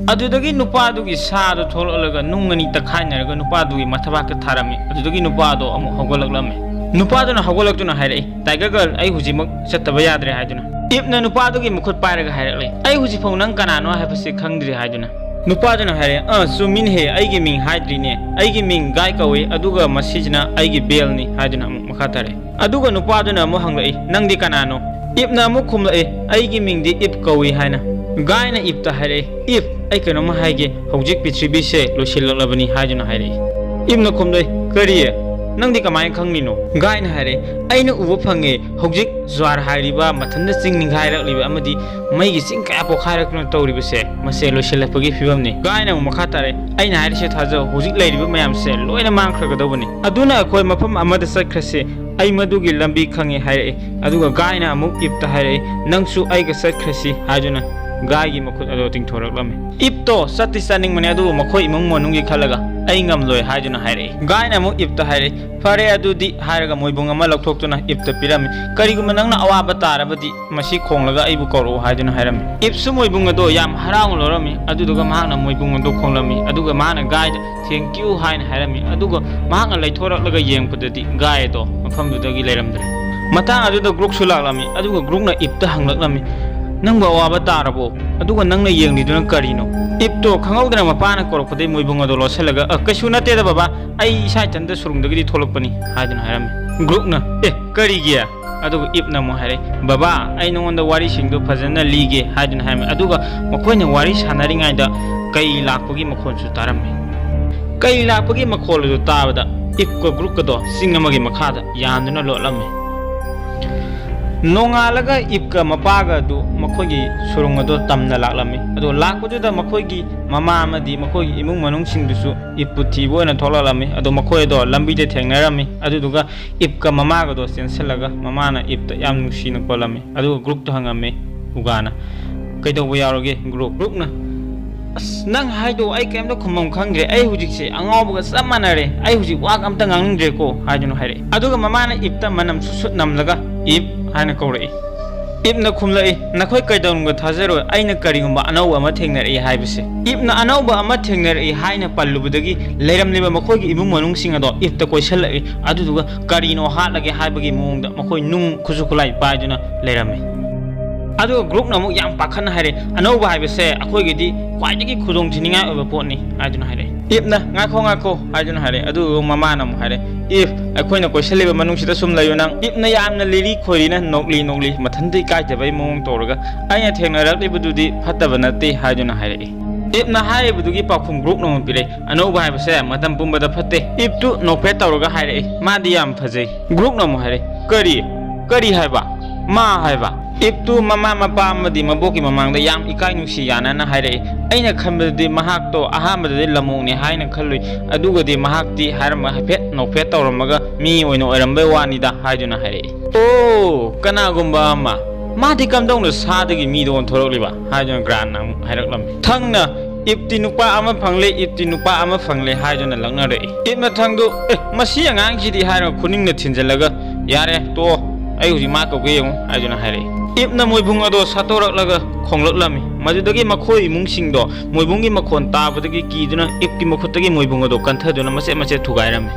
ꯑꯗꯨꯗꯒꯤ ꯅꯨꯄꯥꯗꯨꯒꯤ ꯁꯥꯗꯣ ꯊꯣꯛꯂꯛꯂꯒ ꯅꯨꯡ ꯑꯅꯤ ꯇꯛꯈꯥꯏꯅꯔꯒ ꯅꯨꯄꯥꯗꯨꯒꯤ ꯃꯊꯕꯥꯛꯇ ꯊꯥꯔꯝꯃꯤ꯫ ꯑꯗꯨꯗꯒꯤ ꯅꯨꯄꯥꯗꯣ ꯑꯃꯨꯛ ꯍꯧꯒꯠꯂꯛꯂꯝꯃꯤ꯫ ꯅꯨꯄꯥꯗꯨꯅ ꯍꯧꯒꯠꯂꯛꯇꯨꯅ ꯍꯥꯏꯔꯛꯏ, "Tiger Girl, ꯑꯩ ꯍꯧꯖꯤꯛꯃꯛ ꯆꯠꯇꯕ ꯌꯥꯗ꯭ꯔꯦ" ꯍꯥꯏꯗꯨꯅ꯫ ꯏꯞꯅ ꯅꯨꯄꯥꯗꯨꯒꯤ ꯃꯈꯨꯠ ꯄꯥꯏꯔꯒ ꯍꯥꯏꯔꯛꯂꯦ, "ꯑꯩ ꯍꯧꯖꯤꯛꯐꯥꯎ ꯅꯪ ꯀꯅꯥꯅꯣ ꯍꯥꯏꯕꯁꯤ ꯈꯪꯗ꯭ꯔꯤ" ꯍꯥꯏꯗꯨꯅ꯫ ꯅꯨꯄꯥꯗꯨꯅ ꯍꯥꯏꯔꯦ, "ꯑ, ꯆꯨꯝꯃꯤꯅꯦꯍꯦ, ꯑꯩꯒꯤ ꯃꯤꯡ ꯍꯥꯏꯗ꯭ꯔꯤꯅꯦ, ꯑꯩꯒꯤ ꯃꯤꯡ ꯒꯥꯏ ꯀꯧꯏ, ꯑꯗꯨꯒ ꯃꯁꯤꯁꯤꯅ ꯑꯩꯒꯤ ꯕꯦꯜꯅꯤ" ꯍꯥꯏꯗꯨꯅ ꯑꯃꯨꯛ ꯃꯈꯥ ꯇꯥꯔꯛꯏ꯫ ꯑꯗꯨꯒ ꯅꯨꯄꯥꯗꯨꯅ ꯑꯃꯨꯛ ꯍꯪꯂꯛꯏ, "ꯅꯪꯗꯤ ꯀꯅꯥꯅꯣ?" ꯏꯞꯅ ꯑꯃꯨꯛ ꯈꯨꯝꯂꯛꯏ, "ꯑꯩꯒꯤ ꯃꯤꯡꯗꯤ ꯏꯞ ꯀꯧꯏ" ꯍꯥꯏꯅ꯫ ꯒꯥꯏꯅ ꯏꯞꯇ ꯍꯥꯏꯔꯛꯏ, "ꯏꯞ, ꯑꯩ ꯀꯩꯅꯣꯝꯃ ꯍꯥꯏꯒꯦ, ꯍꯧꯖꯤꯛ ꯄ꯭ꯔꯤꯊꯤꯕꯤꯁꯦ ꯂꯣꯏꯁꯤꯜꯂꯛꯂꯕꯅꯤ" ꯍꯥꯏꯗꯨꯅ ꯍꯥꯏꯔꯛꯏ꯫ ꯏꯞꯅ ꯈꯨꯝꯂꯛꯏ, "ꯀꯔꯤ? ꯅꯪꯗꯤ ꯀꯃꯥꯏꯅ ꯈꯪꯂꯤꯅꯣ?" ꯒꯥꯏꯅ ꯍꯥꯏꯔꯛꯏ, "ꯑꯩꯅ ꯎꯕ ꯐꯪꯉꯦ, ꯍꯧꯖꯤꯛ ꯖ꯭ꯋꯥꯔ ꯍꯥꯏꯔꯤꯕ ꯃꯊꯟꯇ ꯆꯤꯡ ꯅꯤꯡꯈꯥꯏꯔꯛꯂꯤꯕ ꯑꯃꯗꯤ ꯃꯩꯒꯤ ꯆꯤꯡ ꯀꯌꯥ ꯄꯣꯛꯈꯥꯏꯔꯛꯇꯨꯅ ꯇꯧꯔꯤꯕꯁꯦ, ꯃꯁꯦ ꯂꯣꯏꯁꯤꯜꯂꯛꯄꯒꯤ ꯐꯤꯕꯝꯅꯤ"꯫ ꯒꯥꯏꯅ ꯑꯃꯨꯛ ꯃꯈꯥ ꯇꯥꯔꯛꯏ, "ꯑꯩꯅ ꯍꯥꯏꯔꯤꯁꯦ ꯊꯥꯖꯧ, ꯍꯧꯖꯤꯛ ꯂꯩꯔꯤꯕ ꯃꯌꯥꯝꯁꯦ ꯂꯣꯏꯅ ꯃꯥꯡꯈ꯭ꯔꯒꯗꯧꯕꯅꯤ꯫ ꯑꯗꯨꯅ ꯑꯩꯈꯣꯏ ꯃꯐꯝ ꯑꯃꯗ ꯆꯠꯈ꯭ꯔꯁꯤ, ꯑꯩ ꯃꯗꯨꯒꯤ ꯂꯝꯕꯤ ꯈꯪꯉꯤ" ꯍꯥꯏꯔꯛꯏ꯫ ꯑꯗꯨꯒ ꯒꯥꯏꯅ ꯑꯃꯨꯛ ꯏꯞꯇ ꯍꯥꯏꯔꯛꯏ, "ꯅꯪꯁꯨ ꯑꯩꯒ ꯆꯠꯈ꯭ꯔꯁꯤ" ꯍꯥꯏꯗꯨꯅ ꯒꯥꯏꯒꯤ ꯃꯈꯨꯠ ꯑꯗꯣ ꯇꯤꯡꯊꯣꯔꯛꯂꯝꯃꯤ꯫ ꯏꯞꯇꯣ ꯆꯠꯇꯤ ꯆꯠꯅꯤꯡꯕꯅꯤ, ꯑꯗꯨꯕꯨ ꯃꯈꯣꯏ ꯏꯃꯨꯡ ꯃꯅꯨꯡꯒꯤ ꯈꯜꯂꯒ ꯑꯩ ꯉꯝꯂꯣꯏ ꯍꯥꯏꯗꯨꯅ ꯍꯥꯏꯔꯛꯏ꯫ ꯒꯥꯏꯅ ꯑꯃꯨꯛ ꯏꯞꯇ ꯍꯥꯏꯔꯛꯏ, "ꯐꯔꯦ ꯑꯗꯨꯗꯤ" ꯍꯥꯏꯔꯒ ꯃꯣꯏꯕꯨꯡ ꯑꯃ ꯂꯧꯊꯣꯛꯇꯨꯅ ꯏꯞꯇ ꯄꯤꯔꯝꯃꯤ꯫ "ꯀꯔꯤꯒꯨꯝꯕ ꯅꯪꯅ ꯑꯋꯥꯕ ꯇꯥꯔꯕꯗꯤ ꯃꯁꯤ ꯈꯣꯡꯂꯒ ꯑꯩꯕꯨ ꯀꯧꯔꯛꯎ" ꯍꯥꯏꯗꯨꯅ ꯍꯥꯏꯔꯝꯃꯤ꯫ ꯏꯞꯁꯨ ꯃꯣꯏꯕꯨꯡ ꯑꯗꯣ ꯌꯥꯝ ꯍꯔꯥꯎꯅ ꯂꯧꯔꯝꯃꯤ, ꯑꯗꯨꯗꯨꯒ ꯃꯍꯥꯛꯅ ꯃꯣꯏꯕꯨꯡ ꯑꯗꯣ ꯈꯣꯡꯂꯝꯃꯤ, ꯑꯗꯨꯒ ꯃꯍꯥꯛꯅ ꯒꯥꯏꯗ "Thank you" ꯍꯥꯏꯅ ꯍꯥꯏꯔꯝꯃꯤ꯫ ꯑꯗꯨꯒ ꯃꯍꯥꯛꯅ ꯂꯩꯊꯣꯔꯛꯂꯒ ꯌꯦꯡꯕꯗꯗꯤ ꯒꯥꯏ ꯑꯗꯣ ꯃꯐꯝꯗꯨꯗꯒꯤ ꯂꯩꯔꯝꯗ꯭ꯔꯦ꯫ ꯃꯇꯥꯡ ꯑꯗꯨꯗ ꯒ꯭ꯔꯨꯛꯁꯨ ꯂꯥꯛꯂꯝꯃꯤ꯫ ꯑꯗꯨꯒ ꯒ꯭ꯔꯨꯛꯅ ꯏꯞꯇ ꯍꯪꯂꯛꯂꯝꯃꯤ, "ꯅꯪꯕꯨ ꯑꯋꯥꯕ ꯇꯥꯔꯕꯣ? ꯑꯗꯨꯒ ꯅꯪꯅ ꯌꯦꯡꯂꯤꯗꯨꯅ ꯀꯔꯤꯅꯣ?" ꯏꯞꯇꯣ ꯈꯪꯍꯧꯗꯅ ꯃꯄꯥꯅ ꯀꯧꯔꯛꯄꯗꯒꯤ ꯃꯣꯏꯕꯨꯡ ꯑꯗꯣ ꯂꯣꯠꯁꯤꯜꯂꯒ, "ꯑ, ꯀꯩꯁꯨ ꯅꯠꯇꯦꯗ ꯕꯕꯥ, ꯑꯩ ꯏꯁꯥ ꯏꯊꯟꯇ ꯁꯨꯔꯨꯡꯗꯒꯤꯗꯤ ꯊꯣꯛꯂꯛꯄꯅꯤ" ꯍꯥꯏꯗꯨꯅ ꯍꯥꯏꯔꯝꯃꯤ꯫ ꯒ꯭ꯔꯨꯛꯅ, "ꯑꯦ, ꯀꯔꯤꯒꯤ?" ꯑꯗꯨꯒ ꯏꯞꯅ ꯑꯃꯨꯛ ꯍꯥꯏꯔꯛꯏ, "ꯕꯕꯥ, ꯑꯩ ꯅꯉꯣꯟꯗ ꯋꯥꯔꯤꯁꯤꯡꯗꯣ ꯐꯖꯅ ꯂꯤꯒꯦ" ꯍꯥꯏꯗꯨꯅ ꯍꯥꯏꯔꯝꯃꯤ꯫ ꯑꯗꯨꯒ ꯃꯈꯣꯏꯅ ꯋꯥꯔꯤ ꯁꯥꯟꯅꯔꯤꯉꯩꯗ ꯀꯩ ꯂꯥꯛꯄꯒꯤ ꯃꯈꯣꯜꯁꯨ ꯇꯥꯔꯝꯃꯤ꯫ ꯀꯩ ꯂꯥꯛꯄꯒꯤ ꯃꯈꯣꯜ ꯑꯗꯨ ꯇꯥꯕꯗ ꯏꯞꯀ ꯒ꯭ꯔꯨꯛꯀꯗꯣ ꯆꯤꯡ ꯑꯃꯒꯤ ꯃꯈꯥꯗ ꯌꯥꯟꯗꯨꯅ ꯂꯣꯠꯂꯝꯃꯤ꯫ ꯅꯣꯡꯉꯥꯜꯂꯒ ꯏꯞꯀ ꯃꯄꯥꯒ ꯑꯗꯨ ꯃꯈꯣꯏꯒꯤ ꯁꯨꯔꯨꯡ ꯑꯗꯨ ꯇꯝꯅ ꯂꯥꯛꯂꯝꯃꯤ꯫ ꯑꯗꯨ ꯂꯥꯛꯄꯗꯨꯗ ꯃꯈꯣꯏꯒꯤ ꯃꯃꯥ ꯑꯃꯗꯤ ꯃꯈꯣꯏꯒꯤ ꯏꯃꯨꯡ ꯃꯅꯨꯡꯁꯤꯡꯗꯨꯁꯨ ꯏꯞꯄꯨ ꯊꯤꯕ ꯑꯣꯏꯅ ꯊꯣꯛꯂꯛꯂꯝꯃꯤ꯫ ꯑꯗꯨ ꯃꯈꯣꯏ ꯑꯗꯣ ꯂꯝꯕꯤꯗ ꯊꯦꯡꯅꯔꯝꯃꯤ꯫ ꯑꯗꯨꯗꯨꯒ ꯏꯞꯀ ꯃꯃꯥꯒꯗꯣ ꯆꯦꯟꯁꯤꯜꯂꯒ ꯃꯃꯥꯅ ꯏꯞꯇ ꯌꯥꯝ ꯅꯨꯡꯁꯤꯅ ꯀꯣꯜꯂꯝꯃꯤ꯫ ꯑꯗꯨꯒ ꯒ꯭ꯔꯨꯛꯇ ꯍꯪꯉꯝꯃꯤ ꯎꯒꯥꯅ, "ꯀꯩꯗꯧꯕ ꯌꯥꯎꯔꯒꯦ ꯒ꯭ꯔꯨꯛ?" ꯒ꯭ꯔꯨꯛꯅ, "ꯑꯁ, ꯅꯪ ꯍꯥꯏꯗꯣ ꯑꯩ ꯀꯩꯝꯇ ꯈꯨꯝꯐꯝ ꯈꯪꯗ꯭ꯔꯦ꯫ ꯑꯩ ꯍꯧꯖꯤꯛꯁꯦ ꯑꯉꯥꯎꯕꯒ ꯆꯞ ꯃꯥꯟꯅꯔꯦ꯫ ꯑꯩ ꯍꯧꯖꯤꯛ ꯋꯥꯒ ꯑꯝꯇ ꯉꯥꯡꯅꯤꯡꯗ꯭ꯔꯦꯀꯣ" ꯍꯥꯏꯗꯨꯅ ꯍꯥꯏꯔꯛꯑꯦ꯫ ꯑꯗꯨꯒ ꯃꯃꯥꯅ ꯏꯞꯇ ꯃꯅꯝ ꯁꯨꯠ ꯁꯨꯠ ꯅꯝꯂꯒ, "ꯏꯞ" ꯍꯥꯏꯅ ꯀꯧꯔꯛꯏ꯫ ꯏꯞꯅ ꯈꯨꯝꯂꯛꯏ, "ꯅꯈꯣꯏ ꯀꯩꯗꯧꯅꯨꯡꯗ ꯊꯥꯖꯔꯣꯏ, ꯑꯩꯅ ꯀꯔꯤꯒꯨꯝꯕ ꯑꯅꯧꯕ ꯑꯃ ꯊꯦꯡꯅꯔꯛꯏ ꯍꯥꯏꯕꯁꯦ"꯫ ꯏꯞꯅ "ꯑꯅꯧꯕ ꯑꯃ ꯊꯦꯡꯅꯔꯛꯏ" ꯍꯥꯏꯅ ꯄꯜꯂꯨꯕꯗꯒꯤ ꯂꯩꯔꯝꯂꯤꯕ ꯃꯈꯣꯏꯒꯤ ꯏꯃꯨꯡ ꯃꯅꯨꯡꯁꯤꯡ ꯑꯗꯣ ꯏꯞꯇ ꯀꯣꯏꯁꯤꯜꯂꯛꯏ꯫ ꯑꯗꯨꯗꯨꯒ ꯀꯔꯤꯅꯣ ꯍꯥꯠꯂꯒꯦ ꯍꯥꯏꯕꯒꯤ ꯃꯑꯣꯡꯗ ꯃꯈꯣꯏ ꯅꯨꯡ ꯈꯨꯠꯁꯨ ꯈꯨꯠꯂꯥꯏ ꯄꯥꯏꯗꯨꯅ ꯂꯩꯔꯝꯃꯤ꯫ ꯑꯗꯨꯒ ꯒ꯭ꯔꯨꯛꯅ ꯑꯃꯨꯛ ꯌꯥꯝ ꯄꯥꯈꯠꯅ ꯍꯥꯏꯔꯦ, "ꯑꯅꯧꯕ ꯍꯥꯏꯕꯁꯦ ꯑꯩꯈꯣꯏꯒꯤꯗꯤ ꯈ꯭ꯋꯥꯏꯗꯒꯤ ꯈꯨꯗꯣꯡ ꯊꯤꯅꯤꯡꯉꯥꯏ ꯑꯣꯏꯕ ꯄꯣꯠꯅꯤ" ꯍꯥꯏꯗꯨꯅ ꯍꯥꯏꯔꯦ꯫ ꯏꯞꯅ, "ꯉꯥꯏꯈꯣ, ꯉꯥꯏꯈꯣ" ꯍꯥꯏꯗꯨꯅ ꯍꯥꯏꯔꯦ꯫ ꯑꯗꯨꯒ ꯃꯃꯥꯅ ꯑꯃꯨꯛ ꯍꯥꯏꯔꯦ, "ꯏꯞ, ꯑꯩꯈꯣꯏꯅ ꯀꯣꯏꯁꯜꯂꯤꯕ ꯃꯅꯨꯡꯁꯤꯗ ꯁꯨꯝ ꯂꯩꯌꯨ ꯅꯪ"꯫ ꯏꯞꯅ ꯌꯥꯝꯅ ꯂꯤꯔꯤ ꯈꯣꯏꯔꯤꯅ ꯅꯣꯛꯂꯤ ꯅꯣꯛꯂꯤ ꯃꯊꯟꯇ ꯏꯀꯥꯏꯖꯕꯒꯤ ꯃꯑꯣꯡ ꯇꯧꯔꯒ, "ꯑꯩꯅ ꯊꯦꯡꯅꯔꯛꯂꯤꯕꯗꯨꯗꯤ ꯐꯠꯇꯕ ꯅꯠꯇꯦ" ꯍꯥꯏꯗꯨꯅ ꯍꯥꯏꯔꯛꯏ꯫ ꯏꯞꯅ ꯍꯥꯏꯔꯤꯕꯗꯨꯒꯤ ꯄꯥꯎꯈꯨꯝ ꯒ꯭ꯔꯨꯛꯅ ꯑꯃꯨꯛ ꯄꯤꯔꯛꯏ, "ꯑꯅꯧꯕ ꯍꯥꯏꯕꯁꯦ ꯃꯇꯝ ꯄꯨꯝꯕꯗ ꯐꯠꯇꯦ"꯫ ꯏꯞꯇꯨ ꯅꯣꯛꯐꯦꯠ ꯇꯧꯔꯒ ꯍꯥꯏꯔꯛꯏ, "ꯃꯥꯗꯤ ꯌꯥꯝ ꯐꯖꯩ"꯫ ꯒ꯭ꯔꯨꯛꯅ ꯑꯃꯨꯛ ꯍꯥꯏꯔꯛꯏ, "ꯀꯔꯤ? ꯀꯔꯤ ꯍꯥꯏꯕ? ꯃꯥ ꯍꯥꯏꯕ?" ꯏꯞꯇꯨ ꯃꯃꯥ ꯃꯄꯥ ꯑꯃꯗꯤ ꯃꯕꯣꯛꯀꯤ ꯃꯃꯥꯡꯗ ꯌꯥꯝ ꯏꯀꯥꯏ ꯅꯨꯡꯁꯤ ꯌꯥꯅꯅ ꯍꯥꯏꯔꯛꯏ, "ꯑꯩꯅ ꯈꯟꯕꯗꯗꯤ ꯃꯍꯥꯛꯇꯣ ꯑꯍꯥꯟꯕꯗꯗꯤ ꯂꯝꯑꯣꯛꯅꯤ ꯍꯥꯏꯅ ꯈꯜꯂꯨꯏ, ꯑꯗꯨꯒꯗꯤ ꯃꯍꯥꯛꯇꯤ" ꯍꯥꯏꯔꯝꯃꯒ ꯍꯥꯏꯐꯦꯠ ꯅꯣꯛꯐꯦꯠ ꯇꯧꯔꯝꯃꯒ "ꯃꯤ ꯑꯣꯏꯅ ꯑꯣꯏꯔꯝꯕꯩ ꯋꯥꯅꯤꯗ" ꯍꯥꯏꯗꯨꯅ ꯍꯥꯏꯔꯛꯏ꯫ "ꯑꯣ, ꯀꯅꯥꯒꯨꯝꯕ ꯑꯃ꯫ ꯃꯥꯗꯤ ꯀꯝꯗꯧꯅ ꯁꯥꯗꯒꯤ ꯃꯤꯗ ꯑꯣꯟꯊꯣꯔꯛꯂꯤꯕ?" ꯍꯥꯏꯗꯨꯅ ꯒ꯭ꯔꯥꯟꯅ ꯑꯃꯨꯛ ꯍꯥꯏꯔꯛꯂꯝꯃꯤ꯫ ꯊꯪꯅ, "ꯏꯞꯇꯤ ꯅꯨꯄꯥ ꯑꯃ ꯐꯪꯂꯦ, ꯏꯞꯇꯤ ꯅꯨꯄꯥ ꯑꯃ ꯐꯪꯂꯦ" ꯍꯥꯏꯗꯨꯅ ꯂꯛꯅꯔꯛꯏ꯫ ꯏꯞꯅ ꯊꯪꯗꯨ, "ꯑꯦ, ꯃꯁꯤ ꯑꯉꯥꯡꯁꯤꯗꯤ" ꯍꯥꯏꯔꯒ ꯈꯨꯅꯤꯡꯅ ꯊꯤꯟꯖꯤꯜꯂꯒ, "ꯌꯥꯔꯦ, ꯇꯣꯛꯑꯣ, ꯑꯩ ꯍꯧꯖꯤꯛ ꯃꯥ ꯀꯧꯒꯦ ꯌꯦꯡꯉꯨ" ꯍꯥꯏꯗꯨꯅ ꯍꯥꯏꯔꯛꯏ꯫ ꯏꯞꯅ ꯃꯣꯏꯕꯨꯡ ꯑꯗꯣ ꯁꯠꯇꯣꯔꯛꯂꯒ ꯈꯣꯡꯂꯛꯂꯝꯃꯤ꯫ ꯃꯗꯨꯗꯒꯤ ꯃꯈꯣꯏ ꯏꯃꯨꯡꯁꯤꯡꯗꯣ ꯃꯣꯏꯕꯨꯡꯒꯤ ꯃꯈꯣꯟ ꯇꯥꯕꯗꯒꯤ ꯀꯤꯗꯨꯅ ꯏꯞꯀꯤ ꯃꯈꯨꯠꯇꯒꯤ ꯃꯣꯏꯕꯨꯡ ꯑꯗꯣ ꯀꯟꯊꯗꯨꯅ ꯃꯆꯦꯠ ꯃꯆꯦꯠ ꯊꯨꯒꯥꯏꯔꯝꯃꯤ꯫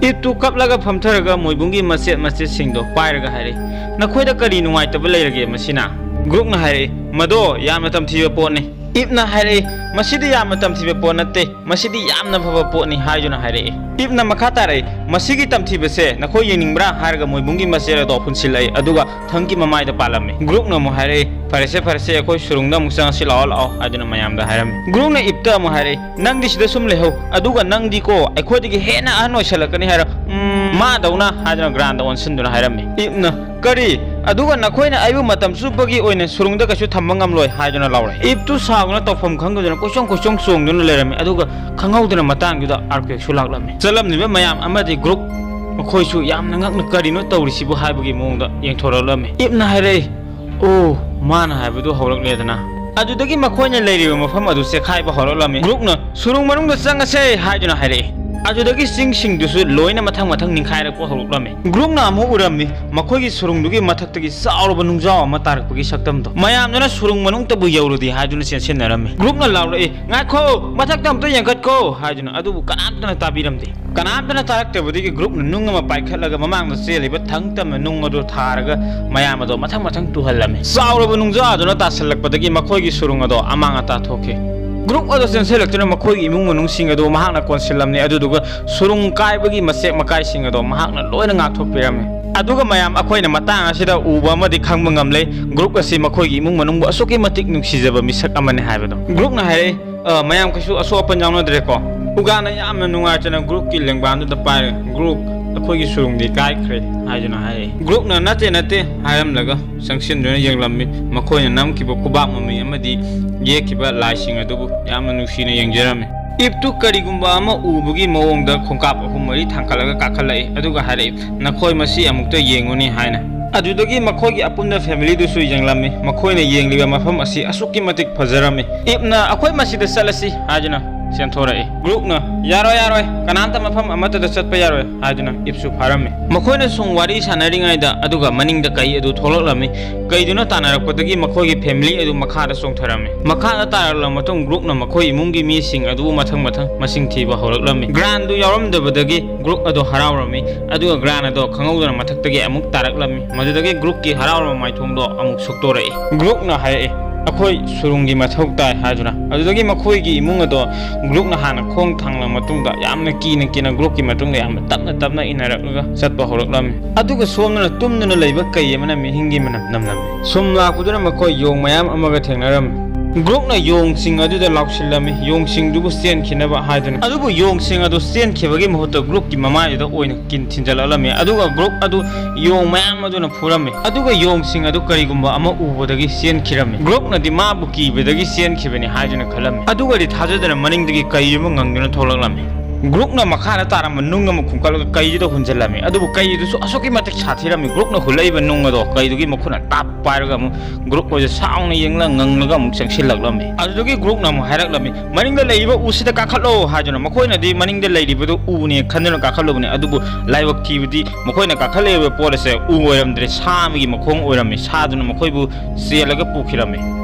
ꯏꯞꯇꯨ ꯀꯞꯂꯒ ꯐꯝꯊꯔꯒ ꯃꯣꯏꯕꯨꯡꯒꯤ ꯃꯆꯦꯠ ꯃꯆꯦꯠꯁꯤꯡꯗꯣ ꯄꯥꯏꯔꯒ ꯍꯥꯏꯔꯛꯏ, "ꯅꯈꯣꯏꯗ ꯀꯔꯤ ꯅꯨꯡꯉꯥꯏꯇꯕ ꯂꯩꯔꯒꯦ ꯃꯁꯤꯅ?" ꯒ꯭ꯔꯨꯛꯅ ꯍꯥꯏꯔꯛꯏ, "ꯃꯗꯣ ꯌꯥꯝꯅ ꯇꯝꯊꯤꯕ ꯄꯣꯠꯅꯤ꯫" ꯏꯞꯅ ꯍꯥꯏꯔꯛꯏ, "ꯃꯁꯤꯗꯤ ꯌꯥꯝꯅ ꯇꯝꯊꯤꯕ ꯄꯣꯠ ꯅꯠꯇꯦ, ꯃꯁꯤꯗꯤ ꯌꯥꯝꯅ ꯐꯕ ꯄꯣꯠꯅꯤ" ꯍꯥꯏꯗꯨꯅ ꯍꯥꯏꯔꯛꯏ꯫ ꯏꯞꯅ ꯃꯈꯥ ꯇꯥꯔꯛꯏ, "ꯃꯁꯤꯒꯤ ꯇꯝꯊꯤꯕꯁꯦ ꯅꯈꯣꯏ ꯌꯦꯡꯅꯤꯡꯕ꯭ꯔꯥ?" ꯍꯥꯏꯔꯒ ꯃꯣꯏꯕꯨꯡꯒꯤ ꯃꯆꯦꯠ ꯑꯗꯣ ꯍꯨꯟꯁꯤꯜꯂꯛꯏ, ꯑꯗꯨꯒ ꯊꯪꯒꯤ ꯃꯃꯥꯏꯗ ꯄꯥꯜꯂꯝꯃꯤ꯫ ꯒ꯭ꯔꯨꯛꯅ ꯑꯃꯨꯛ ꯍꯥꯏꯔꯛꯏ, "ꯐꯔꯦꯁꯦ, ꯐꯔꯦꯁꯦ, ꯑꯩꯈꯣꯏ ꯁꯨꯔꯨꯡꯗ ꯑꯃꯨꯛ ꯆꯪꯉꯁꯤ, ꯂꯥꯛꯑꯣ, ꯂꯥꯛꯑꯣ" ꯍꯥꯏꯗꯨꯅ ꯃꯌꯥꯝꯗ ꯍꯥꯏꯔꯝꯃꯤ꯫ ꯒ꯭ꯔꯨꯛꯅ ꯏꯞꯇ ꯑꯃꯨꯛ ꯍꯥꯏꯔꯛꯏ, "ꯅꯪꯗꯤ ꯁꯤꯗ ꯁꯨꯝ ꯂꯩꯍꯧ, ꯑꯗꯨꯒ ꯅꯪꯗꯤꯀꯣ ꯑꯩꯈꯣꯏꯗꯒꯤ ꯍꯦꯟꯅ ꯑꯍꯟ ꯑꯣꯏꯁꯜꯂꯛꯀꯅꯤ" ꯍꯥꯏꯔ, "ꯎꯝ, ꯃꯥꯗꯧꯅ" ꯍꯥꯏꯗꯨꯅ ꯒ꯭ꯔꯥꯟꯗ ꯑꯣꯟꯁꯤꯟꯗꯨꯅ ꯍꯥꯏꯔꯝꯃꯤ꯫ ꯏꯞꯅ, "ꯀꯔꯤ? ꯑꯗꯨꯒ ꯅꯈꯣꯏꯅ ꯑꯩꯕꯨ ꯃꯇꯝ ꯆꯨꯞꯄꯒꯤ ꯑꯣꯏꯅ ꯁꯨꯔꯨꯡꯗ ꯀꯩꯁꯨ ꯊꯝꯕ ꯉꯝꯂꯣꯏ" ꯍꯥꯏꯗꯨꯅ ꯂꯥꯎꯔꯛꯏ꯫ ꯏꯞꯇꯨ ꯁꯥꯎꯗꯨꯅ ꯇꯧꯐꯝ ꯈꯪꯗꯗꯨꯅ ꯀꯣꯏꯆꯣꯡ ꯀꯣꯏꯆꯣꯡ ꯆꯣꯡꯗꯨꯅ ꯂꯩꯔꯝꯃꯤ, ꯑꯗꯨꯒ ꯈꯪꯍꯧꯗꯅ ꯃꯇꯥꯡꯗꯨꯗ ꯑꯥꯔꯀ꯭ꯋꯦꯛꯁꯨ ꯂꯥꯛꯂꯝꯃꯤ꯫ ꯆꯠꯂꯝꯂꯤꯕ ꯃꯌꯥꯝ ꯑꯃꯗꯤ ꯒ꯭ꯔꯨꯛ ꯃꯈꯣꯏꯁꯨ ꯌꯥꯝꯅ ꯉꯛꯅ ꯀꯔꯤꯅꯣ ꯇꯧꯔꯤꯁꯤꯕꯨ ꯍꯥꯏꯕꯒꯤ ꯃꯑꯣꯡꯗ ꯌꯦꯡꯊꯣꯔꯛꯂꯝꯃꯤ꯫ ꯏꯞꯅ ꯍꯥꯏꯔꯛꯏ, "ꯑꯣ, ꯃꯥꯅ ꯍꯥꯏꯕꯗꯨ ꯍꯧꯔꯛꯂꯦꯗꯅ꯫" ꯑꯗꯨꯗꯒꯤ ꯃꯈꯣꯏꯅ ꯂꯩꯔꯤꯕ ꯃꯐꯝ ꯑꯗꯨ ꯆꯦꯛꯈꯥꯏꯕ ꯍꯧꯔꯛꯂꯝꯃꯤ꯫ ꯒ꯭ꯔꯨꯛꯅ, "ꯁꯨꯔꯨꯡ ꯃꯅꯨꯡꯗ ꯆꯪꯉꯁꯦ" ꯍꯥꯏꯗꯨꯅ ꯍꯥꯏꯔꯛꯏ꯫ ꯑꯗꯨꯗꯒꯤ ꯆꯤꯡꯁꯤꯡꯗꯨꯁꯨ ꯂꯣꯏꯅ ꯃꯊꯪ ꯃꯊꯪ ꯅꯤꯡꯈꯥꯏꯔꯛꯄ ꯍꯧꯔꯛꯂꯝꯃꯤ꯫ ꯒ꯭ꯔꯨꯛꯅ ꯑꯃꯨꯛ ꯎꯔꯝꯃꯤ, ꯃꯈꯣꯏꯒꯤ ꯁꯨꯔꯨꯡꯗꯨꯒꯤ ꯃꯊꯛꯇꯒꯤ ꯆꯥꯎꯔꯕ ꯅꯨꯡꯖꯥꯎ ꯑꯃ ꯇꯥꯔꯛꯄꯒꯤ ꯁꯛꯇꯝꯗꯣ꯫ ꯃꯌꯥꯝꯗꯨꯅ ꯁꯨꯔꯨꯡ ꯃꯅꯨꯡꯗꯕꯨ ꯌꯧꯔꯗꯤ ꯍꯥꯏꯗꯨꯅ ꯆꯦꯟꯁꯤꯟꯅꯔꯝꯃꯤ꯫ ꯒ꯭ꯔꯨꯛꯅ ꯂꯥꯎꯔꯛꯏ, "ꯉꯥꯏꯈꯣ, ꯃꯊꯛꯇ ꯑꯝꯇ ꯌꯦꯡꯈꯠꯈꯣ" ꯍꯥꯏꯗꯨꯅ, ꯑꯗꯨꯕꯨ ꯀꯅꯥꯝꯇꯅ ꯇꯥꯕꯤꯔꯝꯗꯦ꯫ ꯀꯅꯥꯝꯇꯅ ꯇꯥꯔꯛꯇꯕꯗꯒꯤ ꯒ꯭ꯔꯨꯞꯅ ꯅꯨꯡ ꯑꯃ ꯄꯥꯏꯈꯠꯂꯒ ꯃꯃꯥꯡꯗ ꯆꯦꯜꯂꯤꯕ ꯊꯪ ꯇꯝꯅ ꯅꯨꯡ ꯑꯗꯨ ꯊꯥꯔꯒ ꯃꯌꯥꯝ ꯑꯗꯣ ꯃꯊꯪ ꯃꯊꯪ ꯇꯨꯍꯜꯂꯝꯃꯤ꯫ ꯆꯥꯎꯔꯕ ꯅꯨꯡꯖꯥ ꯑꯗꯨꯅ ꯇꯥꯁꯤꯜꯂꯛꯄꯗꯒꯤ ꯃꯈꯣꯏꯒꯤ ꯁꯨꯔꯨꯡ ꯑꯗꯣ ꯑꯃꯥꯡ ꯑꯇꯥ ꯊꯣꯛꯈꯤ꯫ ꯒ꯭ꯔꯨꯞ ꯑꯗꯨ ꯆꯦꯟꯁꯤꯜꯂꯛꯇꯨꯅ ꯃꯈꯣꯏꯒꯤ ꯏꯃꯨꯡ ꯃꯅꯨꯡꯁꯤꯡ ꯑꯗꯨ ꯃꯍꯥꯛꯅ ꯀꯣꯟꯁꯤꯜꯂꯝꯃꯤ, ꯑꯗꯨꯗꯨꯒ ꯁꯨꯔꯨꯡ ꯀꯥꯏꯕꯒꯤ ꯃꯆꯦꯛ ꯃꯀꯥꯏꯁꯤꯡ ꯑꯗꯣ ꯃꯍꯥꯛꯅ ꯂꯣꯏꯅ ꯉꯥꯛꯊꯣꯛꯄꯤꯔꯝꯃꯤ꯫ ꯑꯗꯨꯒ ꯃꯌꯥꯝ ꯑꯩꯈꯣꯏꯅ ꯃꯇꯥꯡ ꯑꯁꯤꯗ ꯎꯕ ꯑꯃꯗꯤ ꯈꯪꯕ ꯉꯝꯂꯦ, ꯒ꯭ꯔꯨꯞ ꯑꯁꯤ ꯃꯈꯣꯏꯒꯤ ꯏꯃꯨꯡ ꯃꯅꯨꯡꯕꯨ ꯑꯁꯨꯛꯀꯤ ꯃꯇꯤꯛ ꯅꯨꯡꯁꯤꯖꯕ ꯃꯤꯁꯛ ꯑꯃꯅꯤ ꯍꯥꯏꯕꯗꯣ꯫ ꯒ꯭ꯔꯨꯞꯅ ꯍꯥꯏꯔꯛꯏ, "ꯑ, ꯃꯌꯥꯝ ꯀꯩꯁꯨ ꯑꯁꯣꯛ ꯑꯄꯟ ꯌꯥꯎꯅꯗ꯭ꯔꯦꯀꯣ?" ꯎꯒꯥꯅ ꯌꯥꯝꯅ ꯅꯨꯡꯉꯥꯏꯇꯅ ꯒ꯭ꯔꯨꯞꯀꯤ ꯂꯦꯡꯕꯥꯟꯗꯨꯗ ꯄꯥꯏꯔꯦ, "ꯒ꯭ꯔꯨꯞ, ꯑꯩꯈꯣꯏꯒꯤ ꯁꯨꯔꯨꯡꯗꯤ ꯀꯥꯏꯈ꯭ꯔꯦ" ꯍꯥꯏꯗꯨꯅ ꯍꯥꯏꯔꯛꯏ꯫ ꯒ꯭ꯔꯨꯞꯅ "ꯅꯠꯇꯦ, ꯅꯠꯇꯦ" ꯍꯥꯏꯔꯝꯂꯒ ꯆꯪꯁꯤꯟꯗꯨꯅ ꯌꯦꯡꯂꯝꯃꯤ꯫ ꯃꯈꯣꯏꯅ ꯅꯝꯈꯤꯕ ꯈꯨꯕꯥꯛ ꯃꯃꯤ ꯑꯃꯗꯤ ꯌꯦꯛꯈꯤꯕ ꯂꯥꯏꯁꯤꯡ ꯑꯗꯨꯕꯨ ꯌꯥꯝꯅ ꯅꯨꯡꯁꯤꯅ ꯌꯦꯡꯖꯔꯝꯃꯤ꯫ ꯏꯞꯇꯨ ꯀꯔꯤꯒꯨꯝꯕ ꯑꯃ ꯎꯕꯒꯤ ꯃꯑꯣꯡꯗ ꯈꯣꯡꯀꯥꯞ ꯑꯍꯨꯝ ꯃꯔꯤ ꯊꯥꯡꯀꯠꯂꯒ ꯀꯥꯈꯠꯂꯛꯏ, ꯑꯗꯨꯒ ꯍꯥꯏꯔꯛꯏ, "ꯅꯈꯣꯏ ꯃꯁꯤ ꯑꯃꯨꯛꯇ ꯌꯦꯡꯉꯨꯅꯤ" ꯍꯥꯏꯅ꯫ ꯑꯗꯨꯗꯒꯤ ꯃꯈꯣꯏꯒꯤ ꯑꯄꯨꯟꯕ ꯐꯦꯃꯤꯂꯤꯗꯨꯁꯨ ꯌꯦꯡꯂꯝꯃꯤ꯫ ꯃꯈꯣꯏꯅ ꯌꯦꯡꯂꯤꯕ ꯃꯐꯝ ꯑꯁꯤ ꯑꯁꯨꯛꯀꯤ ꯃꯇꯤꯛ ꯐꯖꯔꯝꯃꯤ꯫ ꯏꯞꯅ, "ꯑꯩꯈꯣꯏ ꯃꯁꯤꯗ ꯆꯠꯂꯁꯤ" ꯍꯥꯏꯗꯨꯅ ꯆꯦꯟꯊꯣꯔꯛꯏ꯫ ꯒ꯭ꯔꯨꯛꯅ, "ꯌꯥꯔꯣꯏ, ꯌꯥꯔꯣꯏ, ꯀꯅꯥꯝꯇ ꯃꯐꯝ ꯑꯃꯠꯇꯗ ꯆꯠꯄ ꯌꯥꯔꯣꯏ" ꯍꯥꯏꯗꯨꯅ ꯏꯞꯁꯨ ꯐꯥꯔꯝꯃꯤ꯫ ꯃꯈꯣꯏꯅ ꯁꯨꯝ ꯋꯥꯔꯤ ꯁꯥꯟꯅꯔꯤꯉꯩꯗ, ꯑꯗꯨꯒ ꯃꯅꯤꯡꯗ ꯀꯩ ꯑꯗꯨ ꯊꯣꯛꯂꯛꯂꯝꯃꯤ꯫ ꯀꯩꯗꯨꯅ ꯇꯥꯟꯅꯔꯛꯄꯗꯒꯤ ꯃꯈꯣꯏꯒꯤ ꯐꯦꯃꯤꯂꯤ ꯑꯗꯨ ꯃꯈꯥꯗ ꯆꯣꯡꯊꯔꯝꯃꯤ꯫ ꯃꯈꯥꯗ ꯇꯥꯔꯛꯂꯕ ꯃꯇꯨꯡ, ꯒ꯭ꯔꯨꯛꯅ ꯃꯈꯣꯏ ꯏꯃꯨꯡꯒꯤ ꯃꯤꯁꯤꯡ ꯑꯗꯨꯕꯨ ꯃꯊꯪ ꯃꯊꯪ ꯃꯁꯤꯡ ꯊꯤꯕ ꯍꯧꯔꯛꯂꯝꯃꯤ꯫ ꯒ꯭ꯔꯥꯟꯗꯨ ꯌꯥꯎꯔꯝꯗꯕꯗꯒꯤ ꯒ꯭ꯔꯨꯛ ꯑꯗꯨ ꯍꯔꯥꯎꯔꯝꯃꯤ, ꯑꯗꯨꯒ ꯒ꯭ꯔꯥꯟ ꯑꯗꯣ ꯈꯪꯍꯧꯗꯅ ꯃꯊꯛꯇꯒꯤ ꯑꯃꯨꯛ ꯇꯥꯔꯛꯂꯝꯃꯤ꯫ ꯃꯗꯨꯗꯒꯤ ꯒ꯭ꯔꯨꯛꯀꯤ ꯍꯔꯥꯎꯔꯕ ꯃꯥꯏꯊꯣꯡꯗꯣ ꯑꯃꯨꯛ ꯁꯨꯛꯇꯣꯔꯛꯏ꯫ ꯒ꯭ꯔꯨꯛꯅ ꯍꯥꯏꯔꯛꯏ, "ꯑꯩꯈꯣꯏ ꯁꯨꯔꯨꯡꯒꯤ ꯃꯊꯧ ꯇꯥꯏ" ꯍꯥꯏꯗꯨꯅ꯫ ꯑꯗꯨꯗꯒꯤ ꯃꯈꯣꯏꯒꯤ ꯏꯃꯨꯡ ꯑꯗꯣ ꯒ꯭ꯔꯨꯛꯅ ꯍꯥꯟꯅ ꯈꯣꯡ ꯊꯥꯡꯂꯕ ꯃꯇꯨꯡꯗ, ꯌꯥꯝꯅ ꯀꯤꯅ ꯀꯤꯅ ꯒ꯭ꯔꯨꯛꯀꯤ ꯃꯇꯨꯡꯗ ꯌꯥꯝꯅ ꯇꯞꯅ ꯇꯞꯅ ꯏꯟꯅꯔꯛꯂꯒ ꯆꯠꯄ ꯍꯧꯔꯛꯂꯝꯃꯤ꯫ ꯑꯗꯨꯒ ꯁꯣꯝꯗꯅ ꯇꯨꯝꯗꯨꯅ ꯂꯩꯕ ꯀꯩ ꯑꯃꯅ ꯃꯤꯍꯤꯡꯒꯤ ꯃꯅꯝ ꯅꯝꯂꯝꯃꯤ꯫ ꯁꯨꯝ ꯂꯥꯛꯄꯗꯨꯅ ꯃꯈꯣꯏ ꯌꯣꯡ ꯃꯌꯥꯝ ꯑꯃꯒ ꯊꯦꯡꯅꯔꯝꯃꯤ꯫ ꯒ꯭ꯔꯨꯛꯅ ꯌꯣꯡꯁꯤꯡ ꯑꯗꯨꯗ ꯂꯥꯎꯁꯤꯜꯂꯝꯃꯤ, ꯌꯣꯡꯁꯤꯡꯗꯨꯕꯨ ꯆꯦꯟꯈꯤꯅꯕ ꯍꯥꯏꯗꯨꯅ꯫ ꯑꯗꯨꯕꯨ ꯌꯣꯡꯁꯤꯡ ꯑꯗꯨ ꯆꯦꯟꯈꯤꯕꯒꯤ ꯃꯍꯨꯠꯇ ꯒ꯭ꯔꯨꯛꯀꯤ ꯃꯃꯥꯏꯗꯨꯗ ꯑꯣꯏꯅ ꯀꯤꯟ ꯊꯤꯟꯖꯜꯂꯛꯂꯝꯃꯤ, ꯑꯗꯨꯒ ꯒ꯭ꯔꯨꯛ ꯑꯗꯨ ꯌꯣꯡ ꯃꯌꯥꯝ ꯑꯗꯨꯅ ꯐꯨꯔꯝꯃꯤ꯫ ꯑꯗꯨꯒ ꯌꯣꯡꯁꯤꯡ ꯑꯗꯨ ꯀꯔꯤꯒꯨꯝꯕ ꯑꯃ ꯎꯕꯗꯒꯤ ꯆꯦꯟꯈꯤꯔꯝꯃꯤ꯫ ꯒ꯭ꯔꯨꯛꯅꯗꯤ ꯃꯥꯕꯨ ꯀꯤꯕꯗꯒꯤ ꯆꯦꯟꯈꯤꯕꯅꯤ ꯍꯥꯏꯗꯨꯅ ꯈꯜꯂꯝꯃꯤ꯫ ꯑꯗꯨꯒꯗꯤ ꯊꯥꯖꯗꯅ ꯃꯅꯤꯡꯗꯒꯤ ꯀꯩ ꯑꯃ ꯉꯪꯗꯨꯅ ꯊꯣꯛꯂꯛꯂꯝꯃꯤ꯫ ꯒ꯭ꯔꯨꯛꯅ ꯃꯈꯥꯗ ꯇꯥꯔꯝꯕ ꯅꯨꯡ ꯑꯃ ꯈꯨꯝꯀꯠꯂꯒ ꯀꯩꯗꯨꯗ ꯍꯨꯟꯖꯜꯂꯝꯃꯤ꯫ ꯑꯗꯨꯕꯨ ꯀꯩꯗꯨꯁꯨ ꯑꯁꯨꯛꯀꯤ ꯃꯇꯤꯛ ꯁꯥꯊꯤꯔꯝꯃꯤ꯫ ꯒ꯭ꯔꯨꯛꯅ ꯍꯨꯜꯂꯛꯏꯕ ꯅꯨꯡ ꯑꯗꯣ ꯀꯩꯗꯨꯒꯤ ꯃꯈꯨꯠꯅ ꯇꯥꯞ ꯄꯥꯏꯔꯒ ꯑꯃꯨꯛ ꯒ꯭ꯔꯨꯛ ꯍꯣꯏꯁꯦ ꯁꯥꯎꯅ ꯌꯦꯡꯂꯒ ꯉꯪꯂꯒ ꯑꯃꯨꯛ ꯆꯪꯁꯤꯜꯂꯛꯂꯝꯃꯤ꯫ ꯑꯗꯨꯗꯒꯤ ꯒ꯭ꯔꯨꯛꯅ ꯑꯃꯨꯛ ꯍꯥꯏꯔꯛꯂꯝꯃꯤ, "ꯃꯅꯤꯡꯗ ꯂꯩꯔꯤꯕ ꯎꯁꯤꯗ ꯀꯥꯈꯠꯂꯣ" ꯍꯥꯏꯗꯨꯅ꯫ ꯃꯈꯣꯏꯅꯗꯤ ꯃꯅꯤꯡꯗ ꯂꯩꯔꯤꯕꯗꯨ ꯎꯅꯦ ꯈꯟꯗꯨꯅ ꯀꯥꯈꯠꯂꯨꯕꯅꯤ꯫ ꯑꯗꯨꯕꯨ ꯂꯥꯏꯕꯛ ꯊꯤꯕꯗꯤ ꯃꯈꯣꯏꯅ ꯀꯥꯈꯠꯂꯛꯏꯕ ꯄꯣꯠ ꯑꯁꯦ ꯎ ꯑꯣꯏꯔꯝꯗ꯭ꯔꯦ, ꯁꯥ ꯑꯃꯒꯤ ꯃꯈꯣꯡ ꯑꯣꯏꯔꯝꯃꯤ꯫ ꯁꯥꯗꯨꯅ ꯃꯈꯣꯏꯕꯨ ꯆꯦꯜꯂꯒ ꯄꯨꯈꯤꯔꯝꯃꯤ꯫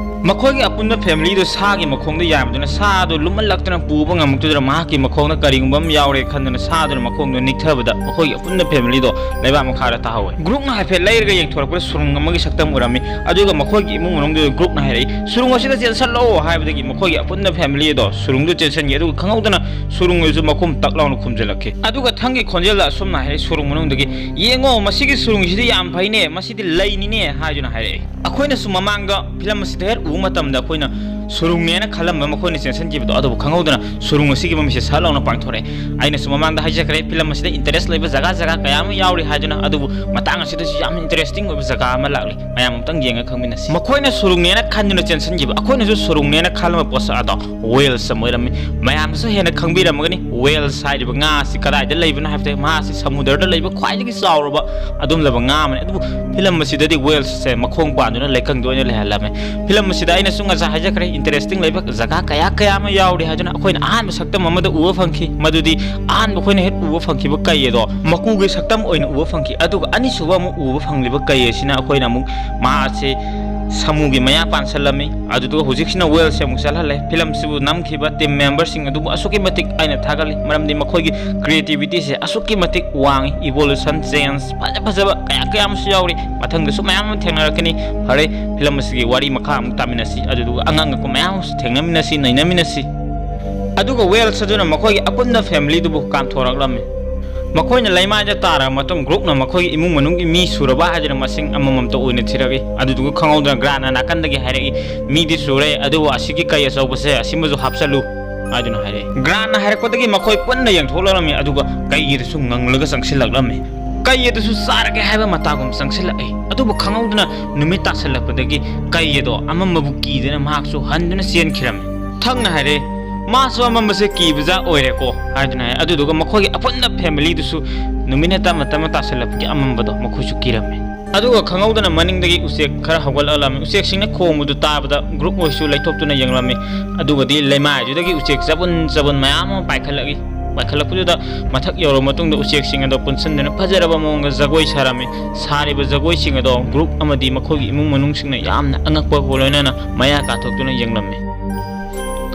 ꯃꯈꯣꯏꯒꯤ ꯑꯄꯨꯟꯕ ꯐꯦꯃꯤꯂꯤꯗꯨ ꯁꯥꯒꯤ ꯃꯈꯣꯡꯗ ꯌꯥꯟꯕꯗꯨꯅ ꯁꯥ ꯑꯗꯨ ꯂꯨꯝꯃꯜꯂꯛꯇꯅ ꯄꯨꯕ ꯉꯝꯃꯛꯇꯗꯨꯅ ꯃꯍꯥꯛꯀꯤ ꯃꯈꯣꯡꯗ ꯀꯔꯤꯒꯨꯝꯕ ꯑꯃ ꯌꯥꯎꯔꯦ ꯈꯟꯗꯨꯅ ꯁꯥꯗꯨꯅ ꯃꯈꯣꯡꯗꯨ ꯅꯤꯛꯊꯕꯗ ꯃꯈꯣꯏꯒꯤ ꯑꯄꯨꯟꯕ ꯐꯦꯃꯤꯂꯤꯗꯣ ꯂꯩꯕꯥꯛ ꯃꯈꯥꯗ ꯇꯥꯍꯧꯋꯦ꯫ ꯒ꯭ꯔꯨꯛꯅ ꯍꯥꯏꯐꯦꯠ ꯂꯩꯔꯒ ꯌꯦꯡꯊꯣꯔꯛꯄꯗ ꯁꯨꯔꯨꯡ ꯑꯃꯒꯤ ꯁꯛꯇꯝ ꯎꯔꯝꯃꯤ꯫ ꯑꯗꯨꯒ ꯃꯈꯣꯏꯒꯤ ꯏꯃꯨꯡ ꯃꯅꯨꯡꯗꯨꯗ ꯒ꯭ꯔꯨꯛꯅ ꯍꯥꯏꯔꯛꯏ, "ꯁꯨꯔꯨꯡ ꯑꯁꯤꯗ ꯆꯦꯟꯁꯜꯂꯣ" ꯍꯥꯏꯕꯗꯒꯤ ꯃꯈꯣꯏꯒꯤ ꯑꯄꯨꯟꯕ ꯐꯦꯃꯤꯂꯤ ꯑꯗꯣ ꯁꯨꯔꯨꯡꯗꯨ ꯆꯦꯟꯁꯟꯈꯤ꯫ ꯑꯗꯨꯒ ꯈꯪꯍꯧꯗꯅ ꯁꯨꯔꯨꯡ ꯑꯗꯨꯁꯨ ꯃꯈꯨꯝ ꯇꯛ ꯂꯥꯎꯅ ꯈꯨꯝꯖꯤꯜꯂꯛꯈꯤ꯫ ꯑꯗꯨꯒ ꯊꯪꯒꯤ ꯈꯣꯟꯖꯦꯜꯗ ꯑꯁꯨꯝꯅ ꯍꯥꯏꯔꯛꯏ ꯁꯨꯔꯨꯡ ꯃꯅꯨꯡꯗꯒꯤ, "ꯌꯦꯡꯉꯣ, ꯃꯁꯤꯒꯤ ꯁꯨꯔꯨꯡꯁꯤꯗꯤ ꯌꯥꯝ ꯐꯩꯅꯦ, ꯃꯁꯤꯗꯤ ꯂꯩꯅꯤꯅꯦ" ꯍꯥꯏꯗꯨꯅ ꯍꯥꯏꯔꯛꯏ꯫ ꯑꯩꯈꯣꯏꯅꯁꯨ ꯃꯃꯥꯡꯗ ꯐꯤꯂꯝ ꯑꯁꯤꯗ ꯍꯦꯛ ꯎꯕ ꯃꯇꯝꯗ ꯑꯩꯈꯣꯏꯅ ꯁꯨꯔꯨꯡꯅꯦꯅ ꯈꯜꯂꯝꯕ ꯃꯈꯣꯏꯅ ꯆꯦꯟꯁꯤꯟꯈꯤꯕꯗꯣ, ꯑꯗꯨꯕꯨ ꯈꯪꯍꯧꯗꯅ ꯁꯨꯔꯨꯡ ꯑꯁꯤꯒꯤ ꯃꯃꯤꯁꯦ ꯁꯠ ꯂꯥꯎꯅ ꯄꯥꯡꯊꯣꯔꯛꯑꯦ꯫ ꯑꯩꯅꯁꯨ ꯃꯃꯥꯡꯗ ꯍꯥꯏꯖꯈ꯭ꯔꯦ, ꯐꯤꯂꯝ ꯑꯁꯤꯗ ꯏꯟꯇꯔꯦꯁ ꯂꯩꯕ ꯖꯒꯥ ꯖꯒꯥ ꯀꯌꯥ ꯑꯃ ꯌꯥꯎꯔꯤ ꯍꯥꯏꯗꯨꯅ, ꯑꯗꯨꯕꯨ ꯃꯇꯥꯡ ꯑꯁꯤꯗꯁꯨ ꯌꯥꯝꯅ ꯏꯟꯇꯔꯦꯁꯇꯤꯡ ꯑꯣꯏꯕ ꯖꯒꯥ ꯑꯃ ꯂꯥꯛꯂꯤ꯫ ꯃꯌꯥꯝ ꯑꯃꯨꯛꯇꯪ ꯌꯦꯡꯉ ꯈꯪꯃꯤꯟꯅꯁꯤ꯫ ꯃꯈꯣꯏꯅ ꯁꯨꯔꯨꯡꯅꯦꯅ ꯈꯟꯗꯨꯅ ꯆꯦꯟꯁꯤꯟꯈꯤꯕ, ꯑꯩꯈꯣꯏꯅꯁꯨ ꯁꯨꯔꯨꯡꯅꯦꯅ ꯈꯜꯂꯝꯕ ꯄꯣꯠꯁꯛ ꯑꯗꯣ ꯋꯦꯜꯁ ꯑꯃ ꯑꯣꯏꯔꯝꯃꯤ꯫ ꯃꯌꯥꯝꯅꯁꯨ ꯍꯦꯟꯅ ꯈꯪꯕꯤꯔꯝꯃꯒꯅꯤ, ꯋꯦꯜꯁ ꯍꯥꯏꯔꯤꯕ ꯉꯥ ꯑꯁꯤ ꯀꯗꯥꯏꯗ ꯂꯩꯕꯅꯣ ꯍꯥꯏꯕꯗ, ꯃꯍꯥꯛ ꯑꯁꯤ ꯁꯃꯨꯗ꯭ꯔꯗ ꯂꯩꯕ ꯈ꯭ꯋꯥꯏꯗꯒꯤ ꯆꯥꯎꯔꯕ ꯑꯗꯨꯝꯂꯕ ꯉꯥ ꯑꯃꯅꯤ꯫ ꯑꯗꯨꯕꯨ ꯐꯤꯂꯝ ꯑꯁꯤꯗꯗꯤ ꯋꯦꯜꯁꯁꯦ ꯃꯈꯣꯡ ꯄꯥꯟꯗꯨꯅ ꯂꯩꯀꯪꯗ ꯑꯣꯏꯅ ꯂꯩꯍꯜꯂꯝꯃꯦ꯫ ꯐꯤꯂꯝ ꯑꯁꯤꯗ ꯑꯩꯅꯁꯨ ꯉꯁꯥꯏ ꯍꯥꯏꯖꯈ꯭ꯔꯦ, ꯏꯟꯇꯔꯦꯁꯇꯤꯡ ꯂꯩꯕ ꯖꯒꯥ ꯀꯌꯥ ꯀꯌꯥ ꯑꯃ ꯌꯥꯎꯔꯤ ꯍꯥꯏꯗꯨꯅ ꯑꯩꯈꯣꯏꯅ ꯑꯍꯥꯟꯕ ꯁꯛꯇꯝ ꯑꯃꯗ ꯎꯕ ꯐꯪꯈꯤ꯫ ꯃꯗꯨꯗꯤ ꯑꯍꯥꯟꯕ ꯑꯩꯈꯣꯏꯅ ꯍꯦꯛ ꯎꯕ ꯐꯪꯈꯤꯕ ꯀꯩ ꯑꯗꯣ ꯃꯀꯨꯒꯤ ꯁꯛꯇꯝ ꯑꯣꯏꯅ ꯎꯕ ꯐꯪꯈꯤ꯫ ꯑꯗꯨꯒ ꯑꯅꯤꯁꯨꯕ ꯑꯃꯨꯛ ꯎꯕ ꯐꯪꯂꯤꯕ ꯀꯩ ꯑꯁꯤꯅ ꯑꯩꯈꯣꯏꯅ ꯑꯃꯨꯛ ꯃꯥꯁꯦ ꯁꯃꯨꯒꯤ ꯃꯌꯥ ꯄꯥꯟꯁꯜꯂꯝꯃꯤ꯫ ꯑꯗꯨꯗꯨꯒ ꯍꯧꯖꯤꯛꯁꯤꯅ ꯋꯦꯜꯁꯦ ꯑꯃꯨꯛ ꯆꯠꯍꯜꯂꯦ꯫ ꯐꯤꯂꯝꯁꯤꯕꯨ ꯅꯝꯈꯤꯕ ꯇꯤꯝ ꯃꯦꯝꯕꯔꯁꯤꯡ ꯑꯗꯨꯕꯨ ꯑꯁꯨꯛꯀꯤ ꯃꯇꯤꯛ ꯑꯩꯅ ꯊꯥꯒꯠꯂꯤ, ꯃꯔꯝꯗꯤ ꯃꯈꯣꯏꯒꯤ ꯀ꯭ꯔꯤꯌꯦꯇꯤꯕꯤꯇꯤꯁꯦ ꯑꯁꯨꯛꯀꯤ ꯃꯇꯤꯛ ꯋꯥꯡꯉꯤ꯫ ꯏꯚꯣꯂꯨꯁꯟ, ꯆꯦꯟꯖ, ꯐꯖ ꯐꯖꯕ ꯀꯌꯥ ꯀꯌꯥ ꯑꯃꯁꯨ ꯌꯥꯎꯔꯤ꯫ ꯃꯊꯪꯗꯁꯨ ꯃꯌꯥꯝ ꯑꯃ ꯊꯦꯡꯅꯔꯛꯀꯅꯤ꯫ ꯐꯔꯦ, ꯐꯤꯂꯝ ꯑꯁꯤꯒꯤ ꯋꯥꯔꯤ ꯃꯈꯥ ꯑꯃꯨꯛ ꯇꯥꯃꯤꯟꯅꯁꯤ, ꯑꯗꯨꯗꯨꯒ ꯑꯉꯛ ꯑꯉꯛꯄ ꯃꯌꯥꯝ ꯑꯃꯁꯨ ꯊꯦꯡꯅꯃꯤꯟꯅꯁꯤ, ꯅꯩꯅꯃꯤꯟꯅꯁꯤ꯫ ꯑꯗꯨꯒ ꯋꯦꯜꯁ ꯑꯗꯨꯅ ꯃꯈꯣꯏꯒꯤ ꯑꯄꯨꯟꯕ ꯐꯦꯃꯤꯂꯤꯗꯨꯕꯨ ꯀꯥꯟꯊꯣꯔꯛꯂꯝꯃꯤ꯫ ꯃꯈꯣꯏꯅ ꯂꯩꯃꯥꯏꯗ ꯇꯥꯔꯕ ꯃꯇꯨꯡ ꯒ꯭ꯔꯨꯛꯅ ꯃꯈꯣꯏꯒꯤ ꯏꯃꯨꯡ ꯃꯅꯨꯡꯒꯤ ꯃꯤ ꯁꯨꯔꯕ ꯍꯥꯏꯗꯨꯅ ꯃꯁꯤꯡ ꯑꯃꯃꯝꯇ ꯑꯣꯏꯅ ꯊꯤꯔꯛꯏ꯫ ꯑꯗꯨꯗꯨꯒ ꯈꯪꯍꯧꯗꯅ ꯒ꯭ꯔꯥꯟꯅ ꯅꯥꯀꯟꯗꯒꯤ ꯍꯥꯏꯔꯛꯏ, "ꯃꯤꯗꯤ ꯁꯨꯔꯦ, ꯑꯗꯨꯕꯨ ꯑꯁꯤꯒꯤ ꯀꯩ ꯑꯆꯧꯕꯁꯦ ꯑꯁꯤꯃꯁꯨ ꯍꯥꯞꯆꯜꯂꯨ" ꯍꯥꯏꯗꯨꯅ ꯍꯥꯏꯔꯛꯏ꯫ ꯒ꯭ꯔꯥꯟꯅ ꯍꯥꯏꯔꯛꯄꯗꯒꯤ ꯃꯈꯣꯏ ꯄꯨꯟꯅ ꯌꯦꯡꯊꯣꯛꯂꯔꯝꯃꯤ, ꯑꯗꯨꯒ ꯀꯩ ꯑꯗꯨꯁꯨ ꯉꯪꯂꯒ ꯆꯪꯁꯤꯜꯂꯛꯂꯝꯃꯤ꯫ ꯀꯩ ꯑꯗꯨꯁꯨ ꯆꯥꯔꯒꯦ ꯍꯥꯏꯕ ꯃꯇꯥꯒꯨꯝ ꯆꯪꯁꯤꯜꯂꯛꯏ꯫ ꯑꯗꯨꯕꯨ ꯈꯪꯍꯧꯗꯅ ꯅꯨꯃꯤꯠ ꯇꯥꯁꯤꯜꯂꯛꯄꯗꯒꯤ ꯀꯩ ꯑꯗꯣ ꯑꯃꯝꯕꯕꯨ ꯀꯤꯗꯨꯅ ꯃꯍꯥꯛꯁꯨ ꯍꯟꯗꯨꯅ ꯆꯦꯟꯈꯤꯔꯝꯃꯤ꯫ ꯊꯪꯅ ꯍꯥꯏꯔꯦ, "ꯃꯥꯁꯨ ꯑꯃꯝꯕꯁꯦ ꯀꯤꯕꯖꯥ ꯑꯣꯏꯔꯦꯀꯣ" ꯍꯥꯏꯗꯨꯅ ꯍꯥꯏ꯫ ꯑꯗꯨꯗꯨꯒ ꯃꯈꯣꯏꯒꯤ ꯑꯄꯨꯟꯕ ꯐꯦꯃꯤꯂꯤꯗꯨꯁꯨ ꯅꯨꯃꯤꯠꯅ ꯇꯞꯅ ꯇꯞꯅ ꯇꯥꯁꯤꯜꯂꯛꯄꯒꯤ ꯑꯃꯝꯕꯗꯣ ꯃꯈꯣꯏꯁꯨ ꯀꯤꯔꯝꯃꯤ꯫ ꯑꯗꯨꯒ ꯈꯪꯍꯧꯗꯅ ꯃꯅꯤꯡꯗꯒꯤ ꯎꯆꯦꯛ ꯈꯔ ꯍꯧꯒꯠꯂꯛꯂꯝꯃꯤ꯫ ꯎꯆꯦꯛꯁꯤꯡꯅ ꯈꯣꯡꯕꯗꯨ ꯇꯥꯕꯗ ꯒ꯭ꯔꯨꯛ ꯃꯣꯏꯁꯨ ꯂꯩꯊꯣꯛꯇꯨꯅ ꯌꯦꯡꯂꯝꯃꯤ꯫ ꯑꯗꯨꯒꯗꯤ ꯂꯩꯃꯥꯏꯗꯨꯗꯒꯤ ꯎꯆꯦꯛ ꯆꯕꯨꯟ ꯆꯕꯨꯟ ꯃꯌꯥꯝ ꯑꯃ ꯄꯥꯏꯈꯠꯂꯛꯏ꯫ ꯄꯥꯏꯈꯠꯂꯛꯄꯗꯨꯗ ꯃꯊꯛ ꯌꯧꯔꯕ ꯃꯇꯨꯡꯗ ꯎꯆꯦꯛꯁꯤꯡ ꯑꯗꯣ ꯄꯨꯟꯁꯤꯟꯗꯨꯅ ꯐꯖꯔꯕ ꯃꯑꯣꯡꯗ ꯖꯒꯣꯏ ꯁꯥꯔꯝꯃꯤ꯫ ꯁꯥꯔꯤꯕ ꯖꯒꯣꯏꯁꯤꯡ ꯑꯗꯣ ꯒ꯭ꯔꯨꯛ ꯑꯃꯗꯤ ꯃꯈꯣꯏꯒꯤ ꯏꯃꯨꯡ ꯃꯅꯨꯡꯁꯤꯡꯅ ꯌꯥꯝꯅ ꯑꯉꯛꯄꯒ ꯂꯣꯏꯅꯅ ꯃꯌꯥ ꯀꯥꯊꯣꯛꯇꯨꯅ ꯌꯦꯡꯂꯝꯃꯤ꯫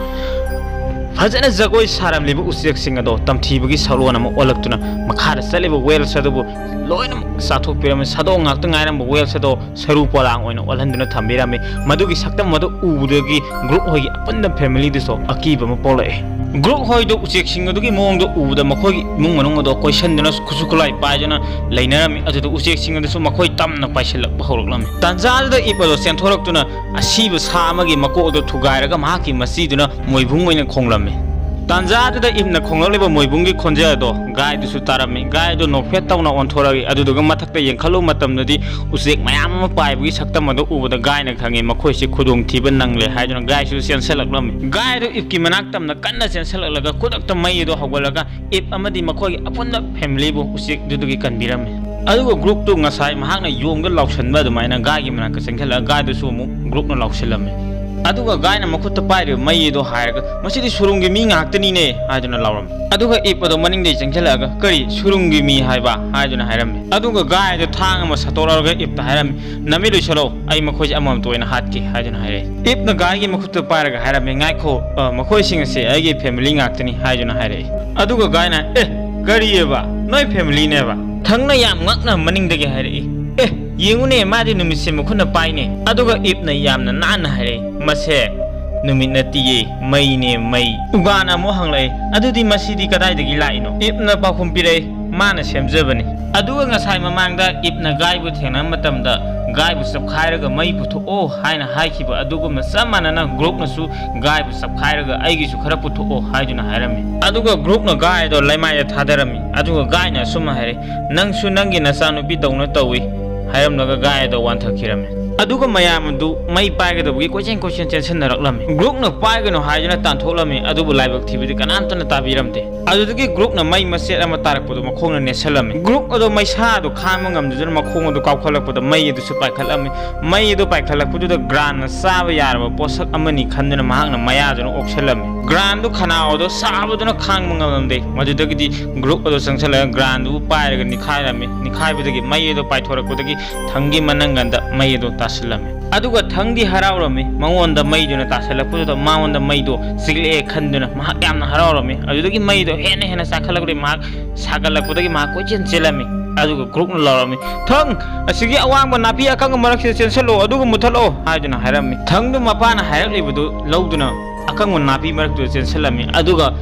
ꯐꯖꯅ ꯖꯒꯣꯏ ꯁꯥꯔꯝꯂꯤꯕ ꯎꯆꯦꯛꯁꯤꯡ ꯑꯗꯣ ꯇꯝꯊꯤꯕꯒꯤ ꯁꯛꯂꯣꯟ ꯑꯃ ꯑꯣꯜꯂꯛꯇꯨꯅ ꯃꯈꯥꯗ ꯆꯠꯂꯤꯕ ꯋꯦꯜꯁ ꯑꯗꯨꯕꯨ ꯂꯣꯏꯅꯃꯛ ꯆꯥꯊꯣꯛꯄꯤꯔꯝꯃꯤ꯫ ꯁꯥꯗꯣꯡ ꯉꯥꯛꯇ ꯉꯥꯏꯔꯝꯕ ꯋꯦꯜꯁ ꯑꯗꯣ ꯁꯔꯨ ꯄꯣꯂꯥꯡ ꯑꯣꯏꯅ ꯑꯣꯜꯍꯟꯗꯨꯅ ꯊꯝꯕꯤꯔꯝꯃꯤ꯫ ꯃꯗꯨꯒꯤ ꯁꯛꯇꯝ ꯑꯗꯨ ꯎꯕꯗꯒꯤ ꯒ꯭ꯔꯨꯛ ꯍꯣꯏꯒꯤ ꯑꯄꯨꯟꯕ ꯐꯦꯃꯤꯂꯤꯗꯨꯁꯨ ꯑꯀꯤꯕ ꯑꯃ ꯄꯣꯛꯂꯛꯑꯦ꯫ ꯒ꯭ꯔꯨꯛ ꯍꯣꯏꯗꯣ ꯎꯆꯦꯛꯁꯤꯡ ꯑꯗꯨꯒꯤ ꯃꯑꯣꯡꯗꯣ ꯎꯕꯗ ꯃꯈꯣꯏꯒꯤ ꯏꯃꯨꯡ ꯃꯅꯨꯡ ꯑꯗꯣ ꯀꯣꯏꯁꯟꯗꯨꯅ ꯈꯨꯠꯁꯨ ꯈꯨꯠꯂꯥꯏ ꯄꯥꯏꯗꯨꯅ ꯂꯩꯅꯔꯝꯃꯤ꯫ ꯑꯗꯨꯗ ꯎꯆꯦꯛꯁꯤꯡ ꯑꯗꯨꯁꯨ ꯃꯈꯣꯏ ꯇꯝꯅ ꯄꯥꯏꯁꯤꯜꯂꯛꯄ ꯍꯧꯔꯛꯂꯝꯃꯤ꯫ ꯇꯥꯟꯖꯥꯗꯨꯗ ꯏꯞ ꯑꯗꯣ ꯆꯦꯟꯊꯣꯔꯛꯇꯨꯅ ꯑꯁꯤꯕ ꯁꯥ ꯑꯃꯒꯤ ꯃꯀꯣꯛ ꯑꯗꯨ ꯊꯨꯒꯥꯏꯔꯒ ꯃꯍꯥꯛꯀꯤ ꯃꯆꯤꯗꯨꯅ ꯃꯣꯏꯕꯨꯡ ꯑꯣꯏꯅ ꯈꯣꯡꯂꯝꯃꯤ꯫ ꯇꯥꯟꯖꯥꯗꯨꯗ ꯏꯞꯅ ꯈꯣꯡꯂꯛꯂꯤꯕ ꯃꯣꯏꯕꯨꯡꯒꯤ ꯈꯣꯟꯖꯦꯜ ꯑꯗꯣ ꯒꯥꯏꯗꯨꯁꯨ ꯇꯥꯔꯝꯃꯤ꯫ ꯒꯥꯏꯗꯨ ꯅꯣꯛꯐꯦꯠ ꯇꯧꯅ ꯑꯣꯟꯊꯣꯔꯛꯏ꯫ ꯑꯗꯨꯗꯨꯒ ꯃꯊꯛꯇ ꯌꯦꯡꯈꯠꯂꯨꯕ ꯃꯇꯝꯗꯗꯤ ꯎꯆꯦꯛ ꯃꯌꯥꯝ ꯑꯃ ꯄꯥꯏꯕꯒꯤ ꯁꯛꯇꯝ ꯑꯗꯨ ꯎꯕꯗ ꯒꯥꯏꯅ ꯈꯪꯉꯤ ꯃꯈꯣꯏꯁꯤ ꯈꯨꯗꯣꯡꯊꯤꯕ ꯅꯪꯂꯦ ꯍꯥꯏꯗꯨꯅ ꯒꯥꯏꯁꯨ ꯆꯦꯟꯁꯤꯜꯂꯛꯂꯝꯃꯤ꯫ ꯒꯥꯏꯗꯨ ꯏꯞꯀꯤ ꯃꯅꯥꯛ ꯇꯝꯅ ꯀꯟꯅ ꯆꯦꯟꯁꯤꯜꯂꯛꯂꯒ ꯈꯨꯗꯛꯇ ꯃꯩ ꯑꯗꯨ ꯍꯧꯒꯠꯂꯒ ꯏꯞ ꯑꯃꯗꯤ ꯃꯈꯣꯏꯒꯤ ꯑꯄꯨꯟꯕ ꯐꯦꯃꯤꯂꯤꯕꯨ ꯎꯆꯦꯛꯇꯨꯗꯒꯤ ꯀꯟꯕꯤꯔꯝꯃꯤ꯫ ꯑꯗꯨꯒ ꯒ꯭ꯔꯨꯛꯇꯨ ꯉꯁꯥꯏ ꯃꯍꯥꯛꯅ ꯌꯣꯡꯗ ꯂꯥꯎꯁꯟꯕ ꯑꯗꯨꯃꯥꯏꯅ ꯒꯥꯏꯒꯤ ꯃꯅꯥꯛꯇ ꯆꯪꯁꯤꯜꯂꯒ ꯒꯥꯏꯗꯨꯁꯨ ꯑꯃꯨꯛ ꯒ꯭ꯔꯨꯛꯅ ꯂꯥꯎꯁꯤꯜꯂꯝꯃꯤ꯫ ꯑꯗꯨꯒ ꯒꯥꯏꯅ ꯃꯈꯨꯠꯇ ꯄꯥꯏꯔꯤꯕ ꯃꯩ ꯑꯗꯣ ꯍꯥꯏꯔꯒ, "ꯃꯁꯤꯗꯤ ꯁꯨꯔꯨꯡꯒꯤ ꯃꯤ ꯉꯥꯛꯇꯅꯤꯅꯦ" ꯍꯥꯏꯗꯨꯅ ꯂꯥꯎꯔꯝꯃꯤ꯫ ꯑꯗꯨꯒ ꯏꯞ ꯑꯗꯣ ꯃꯅꯤꯡꯗꯒꯤ ꯆꯪꯁꯤꯜꯂꯛꯑꯒ, "ꯀꯔꯤ ꯁꯨꯔꯨꯡꯒꯤ ꯃꯤ ꯍꯥꯏꯕ?" ꯍꯥꯏꯗꯨꯅ ꯍꯥꯏꯔꯝꯃꯤ꯫ ꯑꯗꯨꯒ ꯒꯥꯏ ꯑꯗꯣ ꯊꯥꯡ ꯑꯃ ꯁꯠꯇꯣꯔꯛꯑꯒ ꯏꯞꯇ ꯍꯥꯏꯔꯝꯃꯤ, "ꯅꯃꯤꯠ ꯎꯏꯁꯜꯂꯣ, ꯑꯩ ꯃꯈꯣꯏꯁꯦ ꯑꯃꯃꯝꯇ ꯑꯣꯏꯅ ꯍꯥꯠꯀꯦ" ꯍꯥꯏꯗꯨꯅ ꯍꯥꯏꯔꯛꯏ꯫ ꯏꯞꯅ ꯒꯥꯏꯒꯤ ꯃꯈꯨꯠꯇ ꯄꯥꯏꯔꯒ ꯍꯥꯏꯔꯝꯃꯤ, "ꯉꯥꯏꯈꯣ, ꯑ, ꯃꯈꯣꯏꯁꯤꯡ ꯑꯁꯦ ꯑꯩꯒꯤ ꯐꯦꯃꯤꯂꯤ ꯉꯥꯛꯇꯅꯤ" ꯍꯥꯏꯗꯨꯅ ꯍꯥꯏꯔꯛꯏ꯫ ꯑꯗꯨꯒ ꯒꯥꯏꯅ, "ꯑꯦ, ꯀꯔꯤꯑꯕ? ꯅꯣꯏ ꯐꯦꯃꯤꯂꯤꯅꯦꯕ?" ꯊꯪꯅ ꯌꯥꯝ ꯉꯛꯅ ꯃꯅꯤꯡꯗꯒꯤ ꯍꯥꯏꯔꯛꯏ, "ꯑꯦ, ꯌꯦꯡꯉꯨꯅꯦ, ꯃꯥꯗꯤ ꯅꯨꯃꯤꯠꯁꯦ ꯃꯈꯨꯠꯅ ꯄꯥꯏꯅꯦ"꯫ ꯑꯗꯨꯒ ꯏꯞꯅ ꯌꯥꯝꯅ ꯅꯥꯟꯅ ꯍꯥꯏꯔꯛꯏ, "ꯃꯁꯦ ꯅꯨꯃꯤꯠ ꯅꯠꯇꯤꯌꯦ, ꯃꯩꯅꯦ, ꯃꯩ"꯫ ꯎꯒꯥꯅ ꯑꯃꯨꯛ ꯍꯪꯂꯛꯏ, "ꯑꯗꯨꯗꯤ ꯃꯁꯤꯗꯤ ꯀꯗꯥꯏꯗꯒꯤ ꯂꯥꯛꯏꯅꯣ?" ꯏꯞꯅ ꯄꯥꯎꯈꯨꯝ ꯄꯤꯔꯛꯏ, "ꯃꯥꯅ ꯁꯦꯝꯖꯕꯅꯤ"꯫ ꯑꯗꯨꯒ ꯉꯁꯥꯏ ꯃꯃꯥꯡꯗ ꯏꯞꯅ ꯒꯥꯏꯕꯨ ꯊꯦꯡꯅꯕ ꯃꯇꯝꯗ, "ꯒꯥꯏꯕꯨ ꯆꯞꯈꯥꯏꯔꯒ ꯃꯩ ꯄꯨꯊꯣꯛꯑꯣ" ꯍꯥꯏꯅ ꯍꯥꯏꯈꯤꯕ ꯑꯗꯨꯒꯨꯝꯅ ꯆꯞ ꯃꯥꯟꯅꯅ ꯒ꯭ꯔꯨꯛꯅꯁꯨ, "ꯒꯥꯏꯕꯨ ꯆꯞꯈꯥꯏꯔꯒ ꯑꯩꯒꯤꯁꯨ ꯈꯔ ꯄꯨꯊꯣꯛꯑꯣ" ꯍꯥꯏꯗꯨꯅ ꯍꯥꯏꯔꯝꯃꯤ꯫ ꯑꯗꯨꯒ ꯒ꯭ꯔꯨꯛꯅ ꯒꯥꯏ ꯑꯗꯣ ꯂꯩꯃꯥꯏꯗ ꯊꯥꯗꯔꯝꯃꯤ꯫ ꯑꯗꯨꯒ ꯒꯥꯏꯅ ꯑꯁꯨꯝꯅ ꯍꯥꯏꯔꯦ, "ꯅꯪꯁꯨ ꯅꯪꯒꯤ ꯅꯆꯥꯅꯨꯄꯤꯗꯧꯅ ꯇꯧꯏ" ꯍꯥꯏꯔꯝꯂꯒ ꯒꯥꯏ ꯑꯗꯣ ꯋꯥꯟꯊꯈꯤꯔꯝꯃꯤ꯫ ꯑꯗꯨꯒ ꯃꯌꯥꯝ ꯑꯗꯨ ꯃꯩ ꯄꯥꯏꯒꯗꯕꯒꯤ ꯀꯣꯏꯆꯦꯟ ꯀꯣꯏꯆꯦꯟ ꯆꯦꯟꯁꯤꯟꯅꯔꯛꯂꯝꯃꯤ꯫ ꯒ꯭ꯔꯨꯛꯅ ꯄꯥꯏꯒꯅꯨ ꯍꯥꯏꯗꯨꯅ ꯇꯥꯟꯊꯣꯛꯂꯝꯃꯤ, ꯑꯗꯨꯕꯨ ꯂꯥꯏꯕꯛ ꯊꯤꯕꯗꯤ ꯀꯅꯥꯝꯇꯅ ꯇꯥꯕꯤꯔꯝꯗꯦ꯫ ꯑꯗꯨꯗꯒꯤ ꯒ꯭ꯔꯨꯛꯅ ꯃꯩ ꯃꯆꯦꯠ ꯑꯃ ꯇꯥꯔꯛꯄꯗꯨ ꯃꯈꯣꯡꯅ ꯅꯦꯠꯁꯜꯂꯝꯃꯤ꯫ ꯒ꯭ꯔꯨꯛ ꯑꯗꯣ ꯃꯩꯁꯥꯗꯨ ꯈꯥꯡꯕ ꯉꯝꯗꯗꯨꯅ ꯃꯈꯣꯡ ꯑꯗꯨ ꯀꯥꯎꯈꯠꯂꯛꯄꯗ ꯃꯩ ꯑꯗꯨꯁꯨ ꯄꯥꯏꯈꯠꯂꯝꯃꯤ꯫ ꯃꯩ ꯑꯗꯨ ꯄꯥꯏꯈꯠꯂꯛꯄꯗꯨꯗ ꯒ꯭ꯔꯥꯟꯅ ꯆꯥꯕ ꯌꯥꯔꯕ ꯄꯣꯠꯁꯛ ꯑꯃꯅꯤ ꯈꯟꯗꯨꯅ ꯃꯍꯥꯛꯅ ꯃꯌꯥꯗꯨꯅ ꯑꯣꯛꯁꯜꯂꯝꯃꯤ꯫ ꯒ꯭ꯔꯥꯟꯗꯨ ꯈꯅꯥꯎ ꯑꯗꯨ ꯁꯥꯕꯗꯨꯅ ꯈꯥꯡꯕ ꯉꯝꯂꯝꯗꯦ꯫ ꯃꯗꯨꯗꯒꯤꯗꯤ ꯒ꯭ꯔꯨꯛ ꯑꯗꯨ ꯆꯪꯁꯤꯜꯂꯒ ꯒ꯭ꯔꯥꯟꯗꯨꯕꯨ ꯄꯥꯏꯔꯒ ꯅꯤꯈꯥꯏꯔꯝꯃꯤ꯫ ꯅꯤꯈꯥꯏꯕꯗꯒꯤ ꯃꯩ ꯑꯗꯨ ꯄꯥꯏꯊꯣꯔꯛꯄꯗꯒꯤ ꯊꯪꯒꯤ ꯃꯅꯪꯒꯟꯗ ꯃꯩ ꯑꯗꯨ ꯇꯥꯁꯤꯜꯂꯝꯃꯤ꯫ ꯑꯗꯨꯒ ꯊꯪꯗꯤ ꯍꯔꯥꯎꯔꯝꯃꯤ, ꯃꯉꯣꯟꯗ ꯃꯩꯗꯨꯅ ꯇꯥꯁꯤꯜꯂꯛꯄꯗꯨꯗ ꯃꯉꯣꯟꯗ ꯃꯩꯗꯣ ꯆꯤꯛꯂꯛꯑꯦ ꯈꯟꯗꯨꯅ ꯃꯍꯥꯛ ꯌꯥꯝꯅ ꯍꯔꯥꯎꯔꯝꯃꯤ꯫ ꯑꯗꯨꯗꯒꯤ ꯃꯩꯗꯣ ꯍꯦꯟꯅ ꯍꯦꯟꯅ ꯆꯥꯈꯠꯂꯛꯄꯗꯒꯤ ꯃꯍꯥꯛ ꯁꯥꯒꯠꯂꯛꯄꯗꯒꯤ ꯃꯍꯥꯛ ꯀꯣꯏꯆꯦꯟ ꯆꯦꯜꯂꯝꯃꯤ꯫ ꯑꯗꯨꯒ ꯒ꯭ꯔꯨꯛꯅ ꯂꯥꯎꯔꯝꯃꯤ, "ꯊꯪ, ꯑꯁꯤꯒꯤ ꯑꯋꯥꯡꯕ ꯅꯥꯄꯤ ꯑꯀꯪꯕ ꯃꯔꯛꯁꯤꯗ ꯆꯦꯟꯁꯤꯜꯂꯣ, ꯑꯗꯨꯒ ꯃꯨꯊꯠꯂꯣ" ꯍꯥꯏꯗꯨꯅ ꯍꯥꯏꯔꯝꯃꯤ꯫ ꯊꯪꯗꯨ ꯃꯄꯥꯅ ꯍꯥꯏꯔꯛꯂꯤꯕꯗꯨ ꯂꯧꯗꯨꯅ ꯑꯀꯪꯕ ꯅꯥꯄꯤ ꯃꯔꯛꯇꯨꯗ ꯆꯦꯟꯁꯤꯜꯂꯝꯃꯤ꯫ ꯑꯗꯨꯒ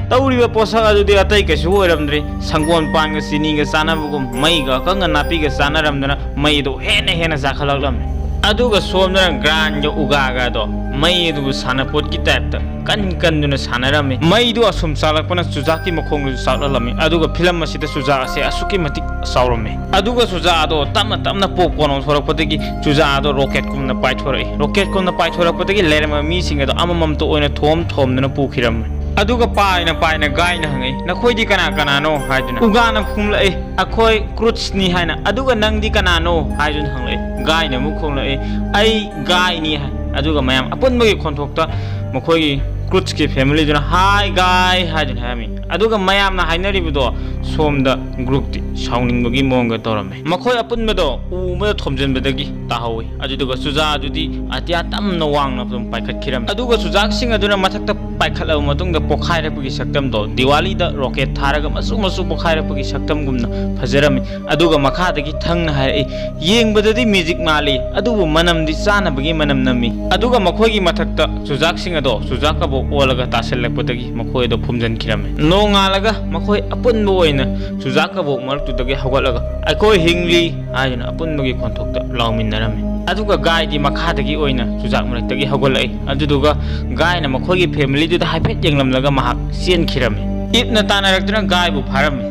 ꯇꯧꯔꯤꯕ ꯄꯣꯠꯁꯛ ꯑꯗꯨꯗꯤ ꯑꯇꯩ ꯀꯩꯁꯨ ꯑꯣꯏꯔꯝꯗ꯭ꯔꯦ, ꯁꯪꯒꯣꯝ ꯄꯥꯟꯒ ꯆꯤꯅꯤꯒ ꯆꯥꯟꯅꯕꯒꯨꯝ ꯃꯩꯒ ꯑꯀꯪꯕ ꯅꯥꯄꯤꯒ ꯆꯥꯟꯅꯔꯝꯗꯅ ꯃꯩꯗꯣ ꯍꯦꯟꯅ ꯍꯦꯟꯅ ꯆꯥꯈꯠꯂꯛꯂꯝꯃꯤ꯫ ꯑꯗꯨꯒ ꯁꯣꯝꯗꯅ ꯒ꯭ꯔꯥꯟꯒ ꯎꯒꯥꯒꯗꯣ ꯃꯩ ꯑꯗꯨꯕꯨ ꯁꯥꯟꯅꯄꯣꯠꯀꯤ ꯇꯥꯏꯞꯇ ꯀꯟ ꯀꯟꯗꯨꯅ ꯁꯥꯟꯅꯔꯝꯃꯤ꯫ ꯃꯩꯗꯨ ꯑꯁꯨꯝ ꯆꯥꯛꯂꯛꯄꯅ ꯆꯨꯖꯥꯛꯀꯤ ꯃꯈꯣꯡꯗꯁꯨ ꯆꯥꯛꯂꯛꯂꯝꯃꯤ꯫ ꯑꯗꯨꯒ ꯐꯤꯂꯝ ꯑꯁꯤꯗ ꯆꯨꯖꯥꯛ ꯑꯁꯦ ꯑꯁꯨꯛꯀꯤ ꯃꯇꯤꯛ ꯆꯥꯎꯔꯝꯃꯤ꯫ ꯑꯗꯨꯒ ꯆꯨꯖꯥꯛ ꯑꯗꯣ ꯇꯞꯅ ꯇꯞꯅ ꯄꯣꯞ ꯀꯣꯔꯣꯡ ꯊꯣꯔꯛꯄꯗꯒꯤ ꯆꯨꯖꯥꯛ ꯑꯗꯣ ꯔꯣꯀꯦꯠꯀꯨꯝꯅ ꯄꯥꯏꯊꯣꯔꯛꯏ꯫ ꯔꯣꯀꯦꯠꯀꯨꯝꯅ ꯄꯥꯏꯊꯣꯔꯛꯄꯗꯒꯤ ꯂꯩꯔꯝꯕ ꯃꯤꯁꯤꯡ ꯑꯗꯣ ꯑꯃꯃꯝꯇ ꯑꯣꯏꯅ ꯊꯣꯝ ꯊꯣꯝꯗꯨꯅ ꯄꯨꯈꯤꯔꯝꯃꯤ꯫ ꯑꯗꯨꯒ ꯄꯥꯏꯅ ꯄꯥꯏꯅ ꯒꯥꯏꯅ ꯍꯪꯉꯛꯏ, "ꯅꯈꯣꯏꯗꯤ ꯀꯅꯥ ꯀꯅꯥꯅꯣ?" ꯍꯥꯏꯗꯨꯅ꯫ ꯎꯒꯥꯅ ꯈꯨꯝꯂꯛꯏ, "ꯑꯩꯈꯣꯏ ꯀ꯭ꯔꯨꯠꯁꯅꯤ" ꯍꯥꯏꯅ꯫ "ꯑꯗꯨꯒ ꯅꯪꯗꯤ ꯀꯅꯥꯅꯣ?" ꯍꯥꯏꯗꯨꯅ ꯍꯪꯂꯛꯏ꯫ ꯒꯥꯏꯅ ꯑꯃꯨꯛ ꯈꯨꯝꯂꯛꯏ, "ꯑꯩ ꯒꯥꯏꯅꯤ" ꯍꯥꯏ꯫ ꯑꯗꯨꯒ ꯃꯌꯥꯝ ꯑꯄꯨꯟꯕꯒꯤ ꯈꯣꯟꯊꯣꯛꯇ ꯃꯈꯣꯏꯒꯤ ꯀ꯭ꯔꯨꯠꯁꯀꯤ ꯐꯦꯃꯤꯂꯤꯗꯨꯅ "Hi guy" ꯍꯥꯏꯗꯨꯅ ꯍꯥꯏꯔꯝꯃꯤ꯫ ꯑꯗꯨꯒ ꯃꯌꯥꯝꯅ ꯍꯥꯏꯅꯔꯤꯕꯗꯣ ꯁꯣꯝꯗ ꯒ꯭ꯔꯨꯛꯇꯤ ꯁꯥꯎꯅꯤꯡꯕꯒꯤ ꯃꯑꯣꯡꯒ ꯇꯧꯔꯝꯃꯤ꯫ ꯃꯈꯣꯏ ꯑꯄꯨꯟꯕꯗꯣ ꯎ ꯑꯃꯗ ꯊꯣꯝꯖꯤꯟꯕꯗꯒꯤ ꯇꯥꯍꯧꯋꯤ꯫ ꯑꯗꯨꯗꯨꯒ ꯆꯨꯖꯥꯛ ꯑꯗꯨꯗꯤ ꯑꯇꯤꯌꯥ ꯇꯝꯅ ꯋꯥꯡꯅ ꯑꯗꯨꯝ ꯄꯥꯏꯈꯠꯈꯤꯔꯝꯃꯤ꯫ ꯑꯗꯨꯒ ꯆꯨꯖꯥꯛꯁꯤꯡ ꯑꯗꯨꯅ ꯃꯊꯛꯇ ꯄꯥꯏꯈꯠꯂꯕ ꯃꯇꯨꯡꯗ ꯄꯣꯈꯥꯏꯔꯛꯄꯒꯤ ꯁꯛꯇꯝꯗꯣ ꯗꯤꯋꯥꯂꯤꯗ ꯔꯣꯀꯦꯠ ꯊꯥꯔꯒ ꯃꯆꯨ ꯃꯆꯨ ꯄꯣꯈꯥꯏꯔꯛꯄꯒꯤ ꯁꯛꯇꯝꯒꯨꯝꯅ ꯐꯖꯔꯝꯃꯤ꯫ ꯑꯗꯨꯒ ꯃꯈꯥꯗꯒꯤ ꯊꯪꯅ ꯍꯥꯏꯔꯛꯏ, "ꯌꯦꯡꯕꯗꯗꯤ ꯃꯦꯖꯤꯛ ꯃꯥꯜꯂꯤ, ꯑꯗꯨꯕꯨ ꯃꯅꯝꯗꯤ ꯆꯥꯅꯕꯒꯤ ꯃꯅꯝ ꯅꯝꯃꯤ"꯫ ꯑꯗꯨꯒ ꯃꯈꯣꯏꯒꯤ ꯃꯊꯛꯇ ꯆꯨꯖꯥꯛꯁꯤꯡ ꯑꯗꯣ ꯆꯨꯖꯥꯛ ꯀꯕꯣꯛ ꯑꯣꯜꯂꯒ ꯇꯥꯁꯤꯜꯂꯛꯄꯗꯒꯤ ꯃꯈꯣꯏ ꯑꯗꯣ ꯐꯨꯝꯖꯤꯟꯈꯤꯔꯝꯃꯤ꯫ ꯅꯣꯡꯉꯥꯜꯂꯒ ꯃꯈꯣꯏ ꯑꯄꯨꯟꯕ ꯑꯣꯏꯅ ꯆꯨꯖꯥꯛ ꯀꯕꯣꯛ ꯃꯔꯛꯇꯨꯗꯒꯤ ꯍꯧꯒꯠꯂꯒ, "ꯑꯩꯈꯣꯏ ꯍꯤꯡꯂꯤ" ꯍꯥꯏꯗꯨꯅ ꯑꯄꯨꯟꯕꯒꯤ ꯈꯣꯟꯊꯣꯛꯇ ꯂꯥꯎꯃꯤꯟꯅꯔꯝꯃꯤ꯫ ꯑꯗꯨꯒ ꯒꯥꯏꯗꯤ ꯃꯈꯥꯗꯒꯤ ꯑꯣꯏꯅ ꯆꯨꯖꯥꯛ ꯃꯔꯛꯇꯒꯤ ꯍꯧꯒꯠꯂꯛꯏ꯫ ꯑꯗꯨꯗꯨꯒ ꯒꯥꯏꯅ ꯃꯈꯣꯏꯒꯤ ꯐꯦꯃꯤꯂꯤꯗꯨꯗ ꯍꯥꯏꯐꯦꯠ ꯌꯦꯡꯂꯝꯂꯒ ꯃꯍꯥꯛ ꯆꯦꯟꯈꯤꯔꯝꯃꯤ꯫ ꯏꯞꯅ ꯇꯥꯟꯅꯔꯛꯇꯨꯅ ꯒꯥꯏꯕꯨ ꯐꯥꯔꯝꯃꯤ꯫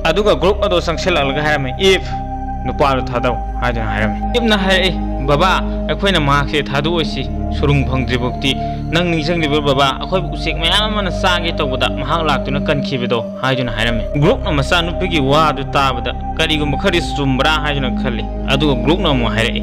ꯑꯗꯨꯒ ꯒ꯭ꯔꯨꯛ ꯑꯗꯣ ꯆꯪꯁꯤꯜꯂꯛꯂꯒ ꯍꯥꯏꯔꯝꯃꯤ, "ꯏꯞ, ꯅꯨꯄꯥꯗꯣ ꯊꯥꯗꯧ" ꯍꯥꯏꯗꯨꯅ ꯍꯥꯏꯔꯝꯃꯤ꯫ ꯏꯞꯅ ꯍꯥꯏꯔꯛꯏ, "ꯕꯕꯥ, ꯑꯩꯈꯣꯏꯅ ꯃꯍꯥꯛꯁꯦ ꯊꯥꯗꯣꯛꯑꯣꯏꯁꯤ, ꯁꯨꯔꯨꯡ ꯐꯪꯗ꯭ꯔꯤꯐꯥꯎꯗꯤ꯫ ꯅꯪ ꯅꯤꯡꯁꯤꯡꯂꯤꯕ꯭ꯔꯥ ꯕꯕꯥ, ꯑꯩꯈꯣꯏꯕꯨ ꯎꯆꯦꯛ ꯃꯌꯥꯝ ꯑꯃꯅ ꯆꯥꯒꯦ ꯇꯧꯕꯗ ꯃꯍꯥꯛ ꯂꯥꯛꯇꯨꯅ ꯀꯟꯈꯤꯕꯗꯣ?" ꯍꯥꯏꯗꯨꯅ ꯍꯥꯏꯔꯝꯃꯤ꯫ ꯒ꯭ꯔꯨꯛꯅ ꯃꯆꯥꯅꯨꯄꯤꯒꯤ ꯋꯥꯗꯨ ꯇꯥꯕꯗ, "ꯀꯔꯤꯒꯨꯝꯕ ꯈꯔꯗꯤ ꯆꯨꯝꯕ꯭ꯔꯥ?" ꯍꯥꯏꯗꯨꯅ ꯈꯜꯂꯤ꯫ ꯑꯗꯨꯒ ꯒ꯭ꯔꯨꯛꯅ ꯑꯃꯨꯛ ꯍꯥꯏꯔꯛꯏ,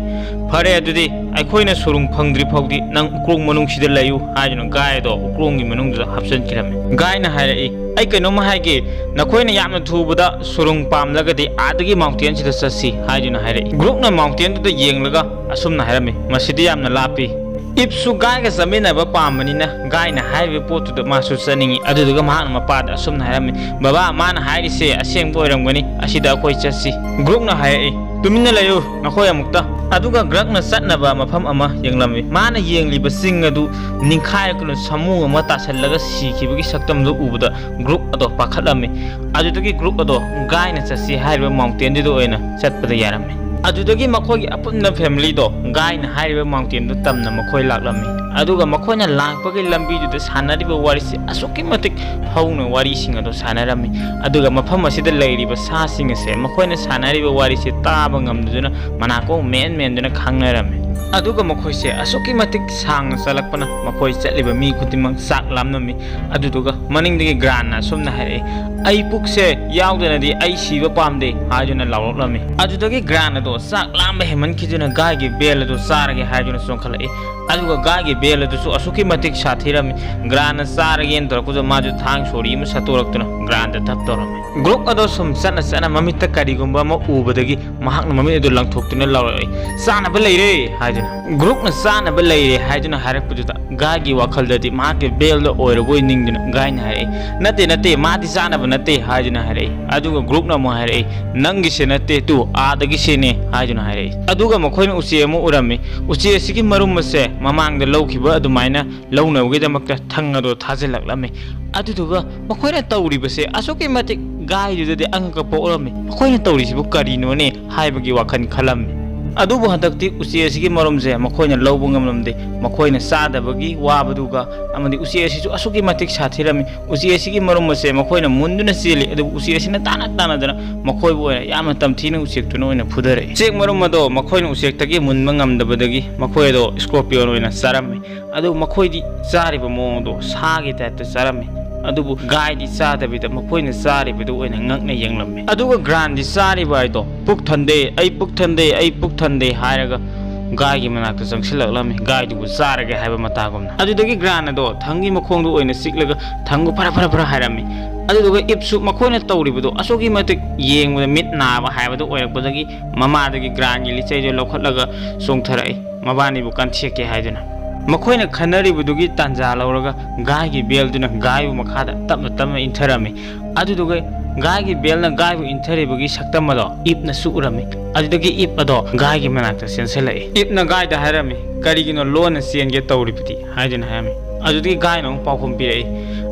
"ꯐꯔꯦ, ꯑꯗꯨꯗꯤ ꯑꯩꯈꯣꯏꯅ ꯁꯨꯔꯨꯡ ꯐꯪꯗ꯭ꯔꯤ ꯐꯥꯎꯗꯤ ꯅꯪ ꯎꯀ꯭ꯔꯣꯡ ꯃꯅꯨꯡꯁꯤꯗ ꯂꯩꯌꯨ" ꯍꯥꯏꯗꯨꯅ ꯒꯥꯏ ꯑꯗꯣ ꯎꯀ꯭ꯔꯣꯡꯒꯤ ꯃꯅꯨꯡꯗꯨꯗ ꯍꯥꯞꯆꯤꯟꯈꯤꯔꯝꯃꯤ꯫ ꯒꯥꯏꯅ ꯍꯥꯏꯔꯛꯏ, "ꯑꯩ ꯀꯩꯅꯣꯝꯃ ꯍꯥꯏꯒꯦ, ꯅꯈꯣꯏꯅ ꯌꯥꯝꯅ ꯊꯨꯕꯗ ꯁꯨꯔꯨꯡ ꯄꯥꯝꯂꯒꯗꯤ ꯑꯥꯗꯒꯤ ꯃꯥꯎꯟꯇꯦꯟꯁꯤꯗ ꯆꯠꯁꯤ" ꯍꯥꯏꯗꯨꯅ ꯍꯥꯏꯔꯛꯏ꯫ ꯒ꯭ꯔꯨꯛꯅ ꯃꯥꯎꯟꯇꯦꯟꯗꯨꯗ ꯌꯦꯡꯂꯒ ꯑꯁꯨꯝꯅ ꯍꯥꯏꯔꯝꯃꯤ, "ꯃꯁꯤꯗꯤ ꯌꯥꯝꯅ ꯂꯥꯞꯄꯤ"꯫ ꯏꯞꯁꯨ ꯒꯥꯏꯒ ꯆꯠꯃꯤꯟꯅꯕ ꯄꯥꯝꯕꯅꯤꯅ ꯒꯥꯏꯅ ꯍꯥꯏꯔꯤꯕ ꯄꯣꯠꯇꯨꯗ ꯃꯥꯁꯨ ꯆꯠꯅꯤꯡꯏ꯫ ꯑꯗꯨꯗꯨꯒ ꯃꯍꯥꯛꯅ ꯃꯄꯥꯗ ꯑꯁꯨꯝꯅ ꯍꯥꯏꯔꯝꯃꯤ, "ꯕꯕꯥ, ꯃꯥꯅ ꯍꯥꯏꯔꯤꯁꯦ ꯑꯁꯦꯡꯕ ꯑꯣꯏꯔꯝꯒꯅꯤ, ꯑꯁꯤꯗ ꯑꯩꯈꯣꯏ ꯆꯠꯁꯤ"꯫ ꯒ꯭ꯔꯨꯛꯅ ꯍꯥꯏꯔꯛꯏ, "ꯇꯨꯃꯤꯟꯅ ꯂꯩꯌꯨ ꯅꯈꯣꯏ ꯑꯃꯨꯛꯇ"꯫ ꯑꯗꯨꯒ ꯒ꯭ꯔꯛꯅ ꯆꯠꯅꯕ ꯃꯐꯝ ꯑꯃ ꯌꯦꯡꯂꯝꯃꯤ꯫ ꯃꯥꯅ ꯌꯦꯡꯂꯤꯕ ꯆꯤꯡ ꯑꯗꯨ ꯅꯤꯡꯈꯥꯏꯔꯛꯇꯨꯅ ꯁꯥꯃꯨ ꯑꯃ ꯇꯥꯁꯜꯂꯒ ꯁꯤꯈꯤꯕꯒꯤ ꯁꯛꯇꯝꯗꯨ ꯎꯕꯗ ꯒ꯭ꯔꯨꯛ ꯑꯗꯣ ꯄꯥꯈꯠꯂꯝꯃꯤ꯫ ꯑꯗꯨꯗꯒꯤ ꯒ꯭ꯔꯨꯛ ꯑꯗꯣ ꯒꯥꯏꯅ ꯆꯠꯁꯤ ꯍꯥꯏꯔꯤꯕ ꯃꯥꯎꯟꯇꯦꯟꯗꯨꯗ ꯑꯣꯏꯅ ꯆꯠꯄꯗ ꯌꯥꯔꯝꯃꯤ꯫ ꯑꯗꯨꯗꯒꯤ ꯃꯈꯣꯏꯒꯤ ꯑꯄꯨꯟꯕ ꯐꯦꯃꯤꯂꯤꯗꯣ ꯒꯥꯏꯅ ꯍꯥꯏꯔꯤꯕ ꯃꯥꯎꯟꯇꯦꯟꯗꯨ ꯇꯝꯅ ꯃꯈꯣꯏ ꯂꯥꯛꯂꯝꯃꯤ꯫ ꯑꯗꯨꯒ ꯃꯈꯣꯏꯅ ꯂꯥꯛꯄꯒꯤ ꯂꯝꯕꯤꯗꯨꯗ ꯁꯥꯟꯅꯔꯤꯕ ꯋꯥꯔꯤꯁꯤ ꯑꯁꯨꯛꯀꯤ ꯃꯇꯤꯛ ꯍꯧꯅ ꯋꯥꯔꯤꯁꯤꯡ ꯑꯗꯨ ꯁꯥꯟꯅꯔꯝꯃꯤ꯫ ꯑꯗꯨꯒ ꯃꯐꯝ ꯑꯁꯤꯗ ꯂꯩꯔꯤꯕ ꯁꯥꯁꯤꯡ ꯑꯁꯦ ꯃꯈꯣꯏꯅ ꯁꯥꯟꯅꯔꯤꯕ ꯋꯥꯔꯤꯁꯤ ꯇꯥꯕ ꯉꯝꯗꯗꯨꯅ ꯃꯅꯥꯀꯣꯡ ꯃꯦꯟ ꯃꯦꯟꯗꯨꯅ ꯈꯥꯡꯅꯔꯝꯃꯤ꯫ ꯑꯗꯨꯒ ꯃꯈꯣꯏꯁꯦ ꯑꯁꯨꯛꯀꯤ ꯃꯇꯤꯛ ꯁꯥꯡꯅ ꯆꯠꯂꯛꯄꯅ ꯃꯈꯣꯏ ꯆꯠꯂꯤꯕ ꯃꯤ ꯈꯨꯗꯤꯡꯃꯛ ꯆꯥꯛ ꯂꯥꯝꯂꯝꯃꯤ꯫ ꯑꯗꯨꯗꯨꯒ ꯃꯅꯤꯡꯗꯒꯤ ꯒ꯭ꯔꯥꯟꯅ ꯑꯁꯨꯝꯅ ꯍꯥꯏꯔꯛꯏ, "ꯑꯩ ꯄꯨꯛꯁꯦ ꯌꯥꯎꯗꯅꯗꯤ ꯑꯩ ꯁꯤꯕ ꯄꯥꯝꯗꯦ" ꯍꯥꯏꯗꯨꯅ ꯂꯥꯎꯔꯛꯂꯝꯃꯤ꯫ ꯑꯗꯨꯗꯒꯤ ꯒ꯭ꯔꯥꯟ ꯑꯗꯣ ꯆꯥꯛ ꯂꯥꯝꯕ ꯍꯦꯟꯃꯟꯈꯤꯗꯨꯅ ꯒꯥꯏꯒꯤ ꯕꯦꯜ ꯑꯗꯨ ꯆꯥꯔꯒꯦ ꯍꯥꯏꯗꯨꯅ ꯆꯣꯡꯈꯠꯂꯛꯏ꯫ ꯑꯗꯨꯒ ꯒꯥꯏꯒꯤ ꯕꯦꯜ ꯑꯗꯨꯁꯨ ꯑꯁꯨꯛꯀꯤ ꯃꯇꯤꯛ ꯁꯥꯊꯤꯔꯝꯃꯤ꯫ ꯒ꯭ꯔꯥꯟꯅ ꯆꯥꯔꯒꯦꯅ ꯇꯧꯔꯛꯄꯗ ꯃꯥꯁꯨ ꯊꯥꯡ ꯁꯣꯔꯤ ꯑꯃ ꯁꯠꯇꯣꯔꯛꯇꯨꯅ ꯒ꯭ꯔꯥꯟꯗ ꯊꯞ ꯇꯧꯔꯝꯃꯤ꯫ ꯒ꯭ꯔꯨꯛ ꯑꯗꯣ ꯁꯨꯝ ꯆꯠꯅ ꯆꯠꯅ ꯃꯃꯤꯠꯇ ꯀꯔꯤꯒꯨꯝꯕ ꯑꯃ ꯎꯕꯗꯒꯤ ꯃꯍꯥꯛꯅ ꯃꯃꯤꯠ ꯑꯗꯨ ꯂꯪꯊꯣꯛꯇꯨꯅ ꯂꯥꯎꯔꯛꯏ, "ꯆꯥꯅꯕ ꯂꯩꯔꯦ" ꯍꯥꯏꯗꯨꯅ꯫ ꯒ꯭ꯔꯨꯛꯅ "ꯆꯥꯅꯕ ꯂꯩꯔꯦ" ꯍꯥꯏꯗꯨꯅ ꯍꯥꯏꯔꯛꯄꯗꯨꯗ ꯒꯥꯏꯒꯤ ꯋꯥꯈꯜꯗꯗꯤ ꯃꯍꯥꯛꯀꯤ ꯕꯦꯜꯗ ꯑꯣꯏꯔꯕꯣꯏ ꯅꯤꯡꯗꯨꯅ ꯒꯥꯏꯅ ꯍꯥꯏꯔꯛꯏ, "ꯅꯠꯇꯦ, ꯅꯠꯇꯦ, ꯃꯥꯗꯤ ꯆꯥꯅꯕ ꯅꯠꯇꯦ" ꯍꯥꯏꯗꯨꯅ ꯍꯥꯏꯔꯛꯏ꯫ ꯑꯗꯨꯒ ꯒ꯭ꯔꯨꯛꯅ ꯑꯃꯨꯛ ꯍꯥꯏꯔꯛꯏ, "ꯅꯪꯒꯤꯁꯦ ꯅꯠꯇꯦ, ꯇꯨ ꯑꯥꯗꯒꯤꯁꯦꯅꯦ" ꯍꯥꯏꯗꯨꯅ ꯍꯥꯏꯔꯛꯏ꯫ ꯑꯗꯨꯒ ꯃꯈꯣꯏꯅ ꯎꯆꯦꯛ ꯑꯃ ꯎꯔꯝꯃꯤ꯫ ꯎꯆꯦꯛ ꯑꯁꯤꯒꯤ ꯃꯔꯨꯝ ꯑꯁꯦ ꯃꯃꯥꯡꯗ ꯂꯧꯈꯤꯕ ꯑꯗꯨꯃꯥꯏꯅ ꯂꯧꯅꯕꯒꯤꯗꯃꯛꯇ ꯊꯪ ꯑꯗꯣ ꯊꯥꯖꯤꯜꯂꯛꯂꯝꯃꯤ꯫ ꯑꯗꯨꯗꯨꯒ ꯃꯈꯣꯏꯅ ꯇꯧꯔꯤꯕꯁꯦ ꯑꯁꯨꯛꯀꯤ ꯃꯇꯤꯛ ꯒꯥꯏꯗꯨꯗꯗꯤ ꯑꯉꯛꯄ ꯄꯣꯛꯂꯝꯃꯤ꯫ "ꯃꯈꯣꯏꯅ ꯇꯧꯔꯤꯁꯤꯕꯨ ꯀꯔꯤꯅꯣꯅꯦ?" ꯍꯥꯏꯕꯒꯤ ꯋꯥꯈꯜ ꯈꯜꯂꯝꯃꯤ꯫ ꯑꯗꯨꯕꯨ ꯍꯟꯗꯛꯇꯤ ꯎꯆꯦꯛ ꯑꯁꯤꯒꯤ ꯃꯔꯨꯝꯁꯦ ꯃꯈꯣꯏꯅ ꯂꯧꯕ ꯉꯝꯂꯝꯗꯦ꯫ ꯃꯈꯣꯏꯅ ꯆꯥꯗꯕꯒꯤ ꯋꯥꯕꯗꯨꯒ ꯑꯃꯗꯤ ꯎꯆꯦꯛ ꯑꯁꯤꯁꯨ ꯑꯁꯨꯛꯀꯤ ꯃꯇꯤꯛ ꯁꯥꯊꯤꯔꯝꯃꯤ꯫ ꯎꯆꯦꯛ ꯑꯁꯤꯒꯤ ꯃꯔꯨꯝ ꯑꯁꯦ ꯃꯈꯣꯏꯅ ꯃꯨꯟꯗꯨꯅ ꯆꯦꯜꯂꯤ, ꯑꯗꯨꯕꯨ ꯎꯆꯦꯛ ꯑꯁꯤꯅ ꯇꯥꯟꯅ ꯇꯥꯟꯅꯗꯅ ꯃꯈꯣꯏꯕꯨ ꯑꯣꯏꯅ ꯌꯥꯝꯅ ꯇꯝꯊꯤꯅ ꯎꯆꯦꯛꯇꯨꯅ ꯑꯣꯏꯅ ꯐꯨꯊꯔꯛꯏ꯫ ꯎꯆꯦꯛ ꯃꯔꯨꯝ ꯑꯗꯣ ꯃꯈꯣꯏꯅ ꯎꯆꯦꯛꯇꯒꯤ ꯃꯨꯟꯕ ꯉꯝꯗꯕꯗꯒꯤ ꯃꯈꯣꯏ ꯑꯗꯣ ꯁ꯭ꯀꯣꯔꯄꯤꯌꯣꯟ ꯑꯣꯏꯅ ꯆꯥꯔꯝꯃꯤ꯫ ꯑꯗꯨ ꯃꯈꯣꯏꯗꯤ ꯆꯥꯔꯤꯕ ꯃꯑꯣꯡꯗꯣ ꯁꯥꯒꯤ ꯇꯥꯏꯞꯇ ꯆꯥꯔꯝꯃꯤ꯫ ꯑꯗꯨꯕꯨ ꯒꯥꯏꯗꯤ ꯆꯥꯗꯕꯤꯗ ꯃꯈꯣꯏꯅ ꯆꯥꯔꯤꯕꯗꯨ ꯑꯣꯏꯅ ꯉꯛꯅ ꯌꯦꯡꯂꯝꯃꯤ꯫ ꯑꯗꯨꯒ ꯒ꯭ꯔꯥꯟꯗꯤ ꯆꯥꯔꯤꯕ ꯍꯥꯏꯗꯣ, "ꯄꯨꯛ ꯊꯟꯗꯦ, ꯑꯩ ꯄꯨꯛ ꯊꯟꯗꯦ, ꯑꯩ ꯄꯨꯛ ꯊꯟꯗꯦ" ꯍꯥꯏꯔꯒ ꯒꯥꯏꯒꯤ ꯃꯅꯥꯛꯇ ꯆꯪꯁꯤꯜꯂꯛꯂꯝꯃꯤ, ꯒꯥꯏꯗꯨꯕꯨ ꯆꯥꯔꯒꯦ ꯍꯥꯏꯕ ꯃꯇꯥꯒꯨꯝꯅ꯫ ꯑꯗꯨꯗꯒꯤ ꯒ꯭ꯔꯥꯟ ꯑꯗꯣ ꯊꯪꯒꯤ ꯃꯈꯣꯡꯗ ꯑꯣꯏꯅ ꯆꯤꯛꯂꯒ ꯊꯪꯕꯨ ꯐꯔ ꯐꯔ ꯐꯔ ꯍꯥꯏꯔꯝꯃꯤ꯫ ꯑꯗꯨꯗꯨꯒ ꯏꯞꯁꯨ ꯃꯈꯣꯏꯅ ꯇꯧꯔꯤꯕꯗꯣ ꯑꯁꯨꯛꯀꯤ ꯃꯇꯤꯛ ꯌꯦꯡꯕꯗ ꯃꯤꯠ ꯅꯥꯕ ꯍꯥꯏꯕꯗꯨ ꯑꯣꯏꯔꯛꯄꯗꯒꯤ ꯃꯃꯥꯗꯒꯤ ꯒ꯭ꯔꯥꯟꯒꯤ ꯂꯤꯆꯩꯗꯣ ꯂꯧꯈꯠꯂꯒ ꯆꯣꯡꯊꯔꯛꯏ, ꯃꯕꯥꯅꯤꯕꯨ ꯀꯟꯊꯦꯛꯀꯦ ꯍꯥꯏꯗꯨꯅ꯫ ꯃꯈꯣꯏꯅ ꯈꯟꯅꯔꯤꯕꯗꯨꯒꯤ ꯇꯥꯟꯖꯥ ꯂꯧꯔꯒ ꯒꯥꯏꯒꯤ ꯕꯦꯜꯗꯨꯅ ꯒꯥꯏꯕꯨ ꯃꯈꯥꯗ ꯇꯞꯅ ꯇꯞꯅ ꯏꯟꯊꯔꯝꯃꯤ꯫ ꯑꯗꯨꯗꯨꯒ ꯒꯥꯏꯒꯤ ꯕꯦꯜꯅ ꯒꯥꯏꯕꯨ ꯏꯟꯊꯔꯤꯕꯒꯤ ꯁꯛꯇꯝ ꯑꯗꯣ ꯏꯞꯅꯁꯨ ꯎꯔꯝꯃꯤ꯫ ꯑꯗꯨꯗꯒꯤ ꯏꯞ ꯑꯗꯣ ꯒꯥꯏꯒꯤ ꯃꯅꯥꯛꯇ ꯆꯦꯟꯁꯤꯜꯂꯛꯏ꯫ ꯏꯞꯅ ꯒꯥꯏꯗ ꯍꯥꯏꯔꯝꯃꯤ, "ꯀꯔꯤꯒꯤꯅꯣ ꯂꯣꯟꯅ ꯆꯦꯟꯒꯦ ꯇꯧꯔꯤꯕꯗꯤ?" ꯍꯥꯏꯗꯨꯅ ꯍꯥꯏꯔꯝꯃꯤ꯫ ꯑꯗꯨꯗꯒꯤ ꯒꯥꯏꯅ ꯑꯃꯨꯛ ꯄꯥꯎꯈꯨꯝ ꯄꯤꯔꯛꯏ,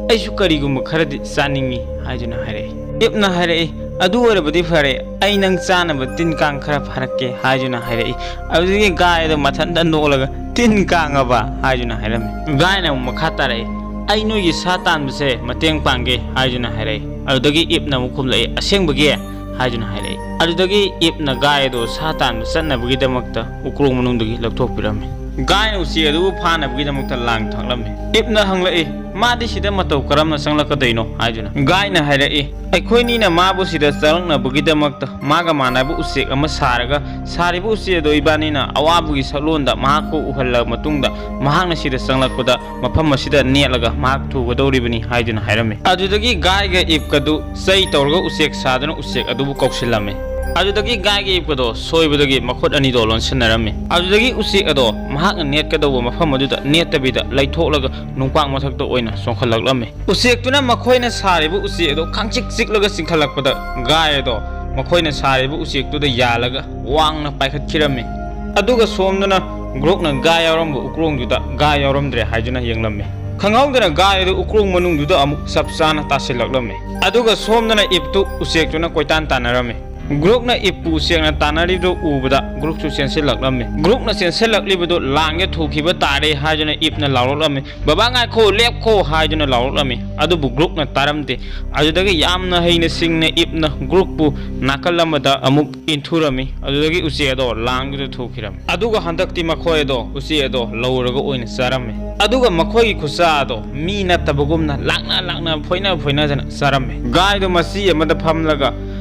"ꯑꯩꯁꯨ ꯀꯔꯤꯒꯨꯝꯕ ꯈꯔꯗꯤ ꯆꯥꯅꯤꯡꯉꯤ" ꯍꯥꯏꯗꯨꯅ ꯍꯥꯏꯔꯛꯏ꯫ ꯏꯞꯅ ꯍꯥꯏꯔꯛꯏ, "ꯑꯗꯨ ꯑꯣꯏꯔꯕꯗꯤ ꯐꯔꯦ, ꯑꯩ ꯅꯪ ꯆꯥꯅꯕ ꯇꯤꯟ ꯀꯥꯡ ꯈꯔ ꯐꯥꯔꯛꯀꯦ" ꯍꯥꯏꯗꯨꯅ ꯍꯥꯏꯔꯛꯏ꯫ ꯑꯗꯨꯗꯒꯤ ꯒꯥꯏ ꯑꯗꯣ ꯃꯊꯟꯇ ꯅꯣꯛꯂꯒ, "ꯇꯤꯟ ꯀꯥꯡ ꯑꯕ?" ꯍꯥꯏꯗꯨꯅ ꯍꯥꯏꯔꯝꯃꯤ꯫ ꯒꯥꯏꯅ ꯑꯃꯨꯛ ꯃꯈꯥ ꯇꯥꯔꯛꯏ, "ꯑꯩ ꯅꯣꯏꯒꯤ ꯁꯥ ꯇꯥꯟꯕꯁꯦ ꯃꯇꯦꯡ ꯄꯥꯡꯒꯦ" ꯍꯥꯏꯗꯨꯅ ꯍꯥꯏꯔꯛꯏ꯫ ꯑꯗꯨꯗꯒꯤ ꯏꯞꯅ ꯑꯃꯨꯛ ꯈꯨꯝꯂꯛꯏ, "ꯑꯁꯦꯡꯕꯒꯤ?" ꯍꯥꯏꯗꯨꯅ ꯍꯥꯏꯔꯛꯏ꯫ ꯑꯗꯨꯗꯒꯤ ꯏꯞꯅ ꯒꯥꯏ ꯑꯗꯣ ꯁꯥ ꯇꯥꯟꯕ ꯆꯠꯅꯕꯒꯤꯗꯃꯛꯇ ꯎꯀ꯭ꯔꯣꯡ ꯃꯅꯨꯡꯗꯒꯤ ꯂꯧꯊꯣꯛꯄꯤꯔꯝꯃꯤ꯫ ꯒꯥꯏꯅ ꯎꯆꯦꯛ ꯑꯗꯨꯕꯨ ꯐꯥꯅꯕꯒꯤꯗꯃꯛꯇ ꯂꯥꯡ ꯊꯥꯛꯂꯝꯃꯤ꯫ ꯏꯞꯅ ꯍꯪꯂꯛꯏ, "ꯃꯥꯗꯤ ꯁꯤꯗ ꯃꯇꯧ ꯀꯔꯝꯅ ꯆꯪꯂꯛꯀꯗꯣꯏꯅꯣ?" ꯍꯥꯏꯗꯨꯅ꯫ ꯒꯥꯏꯅ ꯍꯥꯏꯔꯛꯏ, "ꯑꯩꯈꯣꯏꯅꯤꯅ ꯃꯥꯕꯨ ꯁꯤꯗ ꯆꯪꯂꯛꯅꯕꯒꯤꯗꯃꯛꯇ ꯃꯥꯒ ꯃꯥꯟꯅꯕ ꯎꯆꯦꯛ ꯑꯃ ꯁꯥꯔꯒ, ꯁꯥꯔꯤꯕ ꯎꯆꯦꯛ ꯑꯗꯣ ꯏꯕꯥꯅꯤꯅ ꯑꯋꯥꯕꯒꯤ ꯁꯛꯂꯣꯟꯗ ꯃꯍꯥꯛꯄꯨ ꯎꯍꯜꯂꯕ ꯃꯇꯨꯡꯗ, ꯃꯍꯥꯛꯅ ꯁꯤꯗ ꯆꯪꯂꯛꯄꯗ ꯃꯐꯝ ꯑꯁꯤꯗ ꯅꯦꯠꯂꯒ ꯃꯍꯥꯛ ꯊꯨꯒꯗꯧꯔꯤꯕꯅꯤ" ꯍꯥꯏꯗꯨꯅ ꯍꯥꯏꯔꯝꯃꯤ꯫ ꯑꯗꯨꯗꯒꯤ ꯒꯥꯏꯒ ꯏꯞꯀꯗꯨ ꯆꯩ ꯇꯧꯔꯒ ꯎꯆꯦꯛ ꯁꯥꯗꯨꯅ ꯎꯆꯦꯛ ꯑꯗꯨꯕꯨ ꯀꯧꯁꯤꯜꯂꯝꯃꯤ꯫ ꯑꯗꯨꯗꯒꯤ ꯒꯥꯏꯒ ꯏꯞꯀꯗꯣ ꯁꯣꯏꯕꯗꯒꯤ ꯃꯈꯨꯠ ꯑꯅꯤꯗꯣ ꯂꯣꯟꯁꯤꯟꯅꯔꯝꯃꯤ꯫ ꯑꯗꯨꯗꯒꯤ ꯎꯆꯦꯛ ꯑꯗꯣ ꯃꯍꯥꯛꯅ ꯅꯦꯠꯀꯗꯧꯕ ꯃꯐꯝ ꯑꯗꯨꯗ ꯅꯦꯠꯇꯕꯤꯗ ꯂꯩꯊꯣꯛꯂꯒ ꯅꯨꯡꯄꯥꯛ ꯃꯊꯛꯇ ꯑꯣꯏꯅ ꯆꯣꯡꯈꯠꯂꯛꯂꯝꯃꯤ꯫ ꯎꯆꯦꯛꯇꯨꯅ ꯃꯈꯣꯏꯅ ꯁꯥꯔꯤꯕ ꯎꯆꯦꯛ ꯑꯗꯣ ꯈꯪꯆꯤꯛ ꯆꯤꯛꯂꯒ ꯆꯤꯡꯈꯠꯂꯛꯄꯗ, ꯒꯥꯏ ꯑꯗꯣ ꯃꯈꯣꯏꯅ ꯁꯥꯔꯤꯕ ꯎꯆꯦꯛꯇꯨꯗ ꯌꯥꯜꯂꯒ ꯋꯥꯡꯅ ꯄꯥꯏꯈꯠꯈꯤꯔꯝꯃꯤ꯫ ꯑꯗꯨꯒ ꯁꯣꯝꯗꯅ ꯒ꯭ꯔꯨꯛꯅ ꯒꯥꯏ ꯌꯥꯎꯔꯝꯕ ꯎꯀ꯭ꯔꯣꯡꯗꯨꯗ ꯒꯥꯏ ꯌꯥꯎꯔꯝꯗ꯭ꯔꯦ ꯍꯥꯏꯗꯨꯅ ꯌꯦꯡꯂꯝꯃꯤ꯫ ꯈꯪꯍꯧꯗꯅ ꯒꯥꯏ ꯑꯗꯨ ꯎꯀ꯭ꯔꯣꯡ ꯃꯅꯨꯡꯗꯨꯗ ꯑꯃꯨꯛ ꯆꯞ ꯆꯥꯅ ꯇꯥꯁꯤꯜꯂꯛꯂꯝꯃꯤ꯫ ꯑꯗꯨꯒ ꯁꯣꯝꯗꯅ ꯏꯞꯇꯨ ꯎꯆꯦꯛꯇꯨꯅ ꯀꯣꯏꯇꯥꯟ ꯇꯥꯟꯅꯔꯝꯃꯤ꯫ ꯒ꯭ꯔꯨꯛꯅ ꯏꯞꯄꯨ ꯎꯆꯦꯛꯅ ꯇꯥꯟꯅꯔꯤꯕꯗꯨ ꯎꯕꯗ ꯒ꯭ꯔꯨꯛꯁꯨ ꯆꯦꯟꯁꯤꯜꯂꯛꯂꯝꯃꯤ꯫ ꯒ꯭ꯔꯨꯛꯅ ꯆꯦꯟꯁꯤꯜꯂꯛꯂꯤꯕꯗꯨ ꯂꯥꯡꯒꯦ ꯊꯨꯈꯤꯕ ꯇꯥꯔꯦ ꯍꯥꯏꯗꯨꯅ ꯏꯞꯅ ꯂꯥꯎꯔꯛꯂꯝꯃꯤ꯫ "ꯕꯕꯥ, ꯉꯥꯏꯈꯣ, ꯂꯦꯞꯈꯣ" ꯍꯥꯏꯗꯨꯅ ꯂꯥꯎꯔꯛꯂꯝꯃꯤ꯫ ꯑꯗꯨꯕꯨ ꯒ꯭ꯔꯨꯛꯅ ꯇꯥꯔꯝꯗꯦ꯫ ꯑꯗꯨꯗꯒꯤ ꯌꯥꯝꯅ ꯍꯩꯅ ꯁꯤꯡꯅ ꯏꯞꯅ ꯒ꯭ꯔꯨꯛꯄꯨ ꯅꯥꯀꯜ ꯑꯃꯗ ꯑꯃꯨꯛ ꯏꯟꯊꯨꯔꯝꯃꯤ꯫ ꯑꯗꯨꯗꯒꯤ ꯎꯆꯦꯛ ꯑꯗꯣ ꯂꯥꯡꯗꯨꯗ ꯊꯨꯈꯤꯔꯝꯃꯤ꯫ ꯑꯗꯨꯒ ꯍꯟꯗꯛꯇꯤ ꯃꯈꯣꯏ ꯑꯗꯣ ꯎꯆꯦꯛ ꯑꯗꯣ ꯂꯧꯔꯒ ꯑꯣꯏꯅ ꯆꯥꯔꯝꯃꯤ꯫ ꯑꯗꯨꯒ ꯃꯈꯣꯏꯒꯤ ꯈꯨꯠꯁꯥ ꯑꯗꯣ ꯃꯤ ꯅꯠꯇꯕꯒꯨꯝꯅ ꯂꯥꯛꯅ ꯂꯥꯛꯅ ꯐꯣꯏꯅ ꯐꯣꯏꯅꯗꯅ ꯆꯥꯔꯝꯃꯤ꯫ ꯒꯥꯏꯗꯣ ꯃꯆꯤ ꯑꯃꯗ ꯐꯝꯂꯒ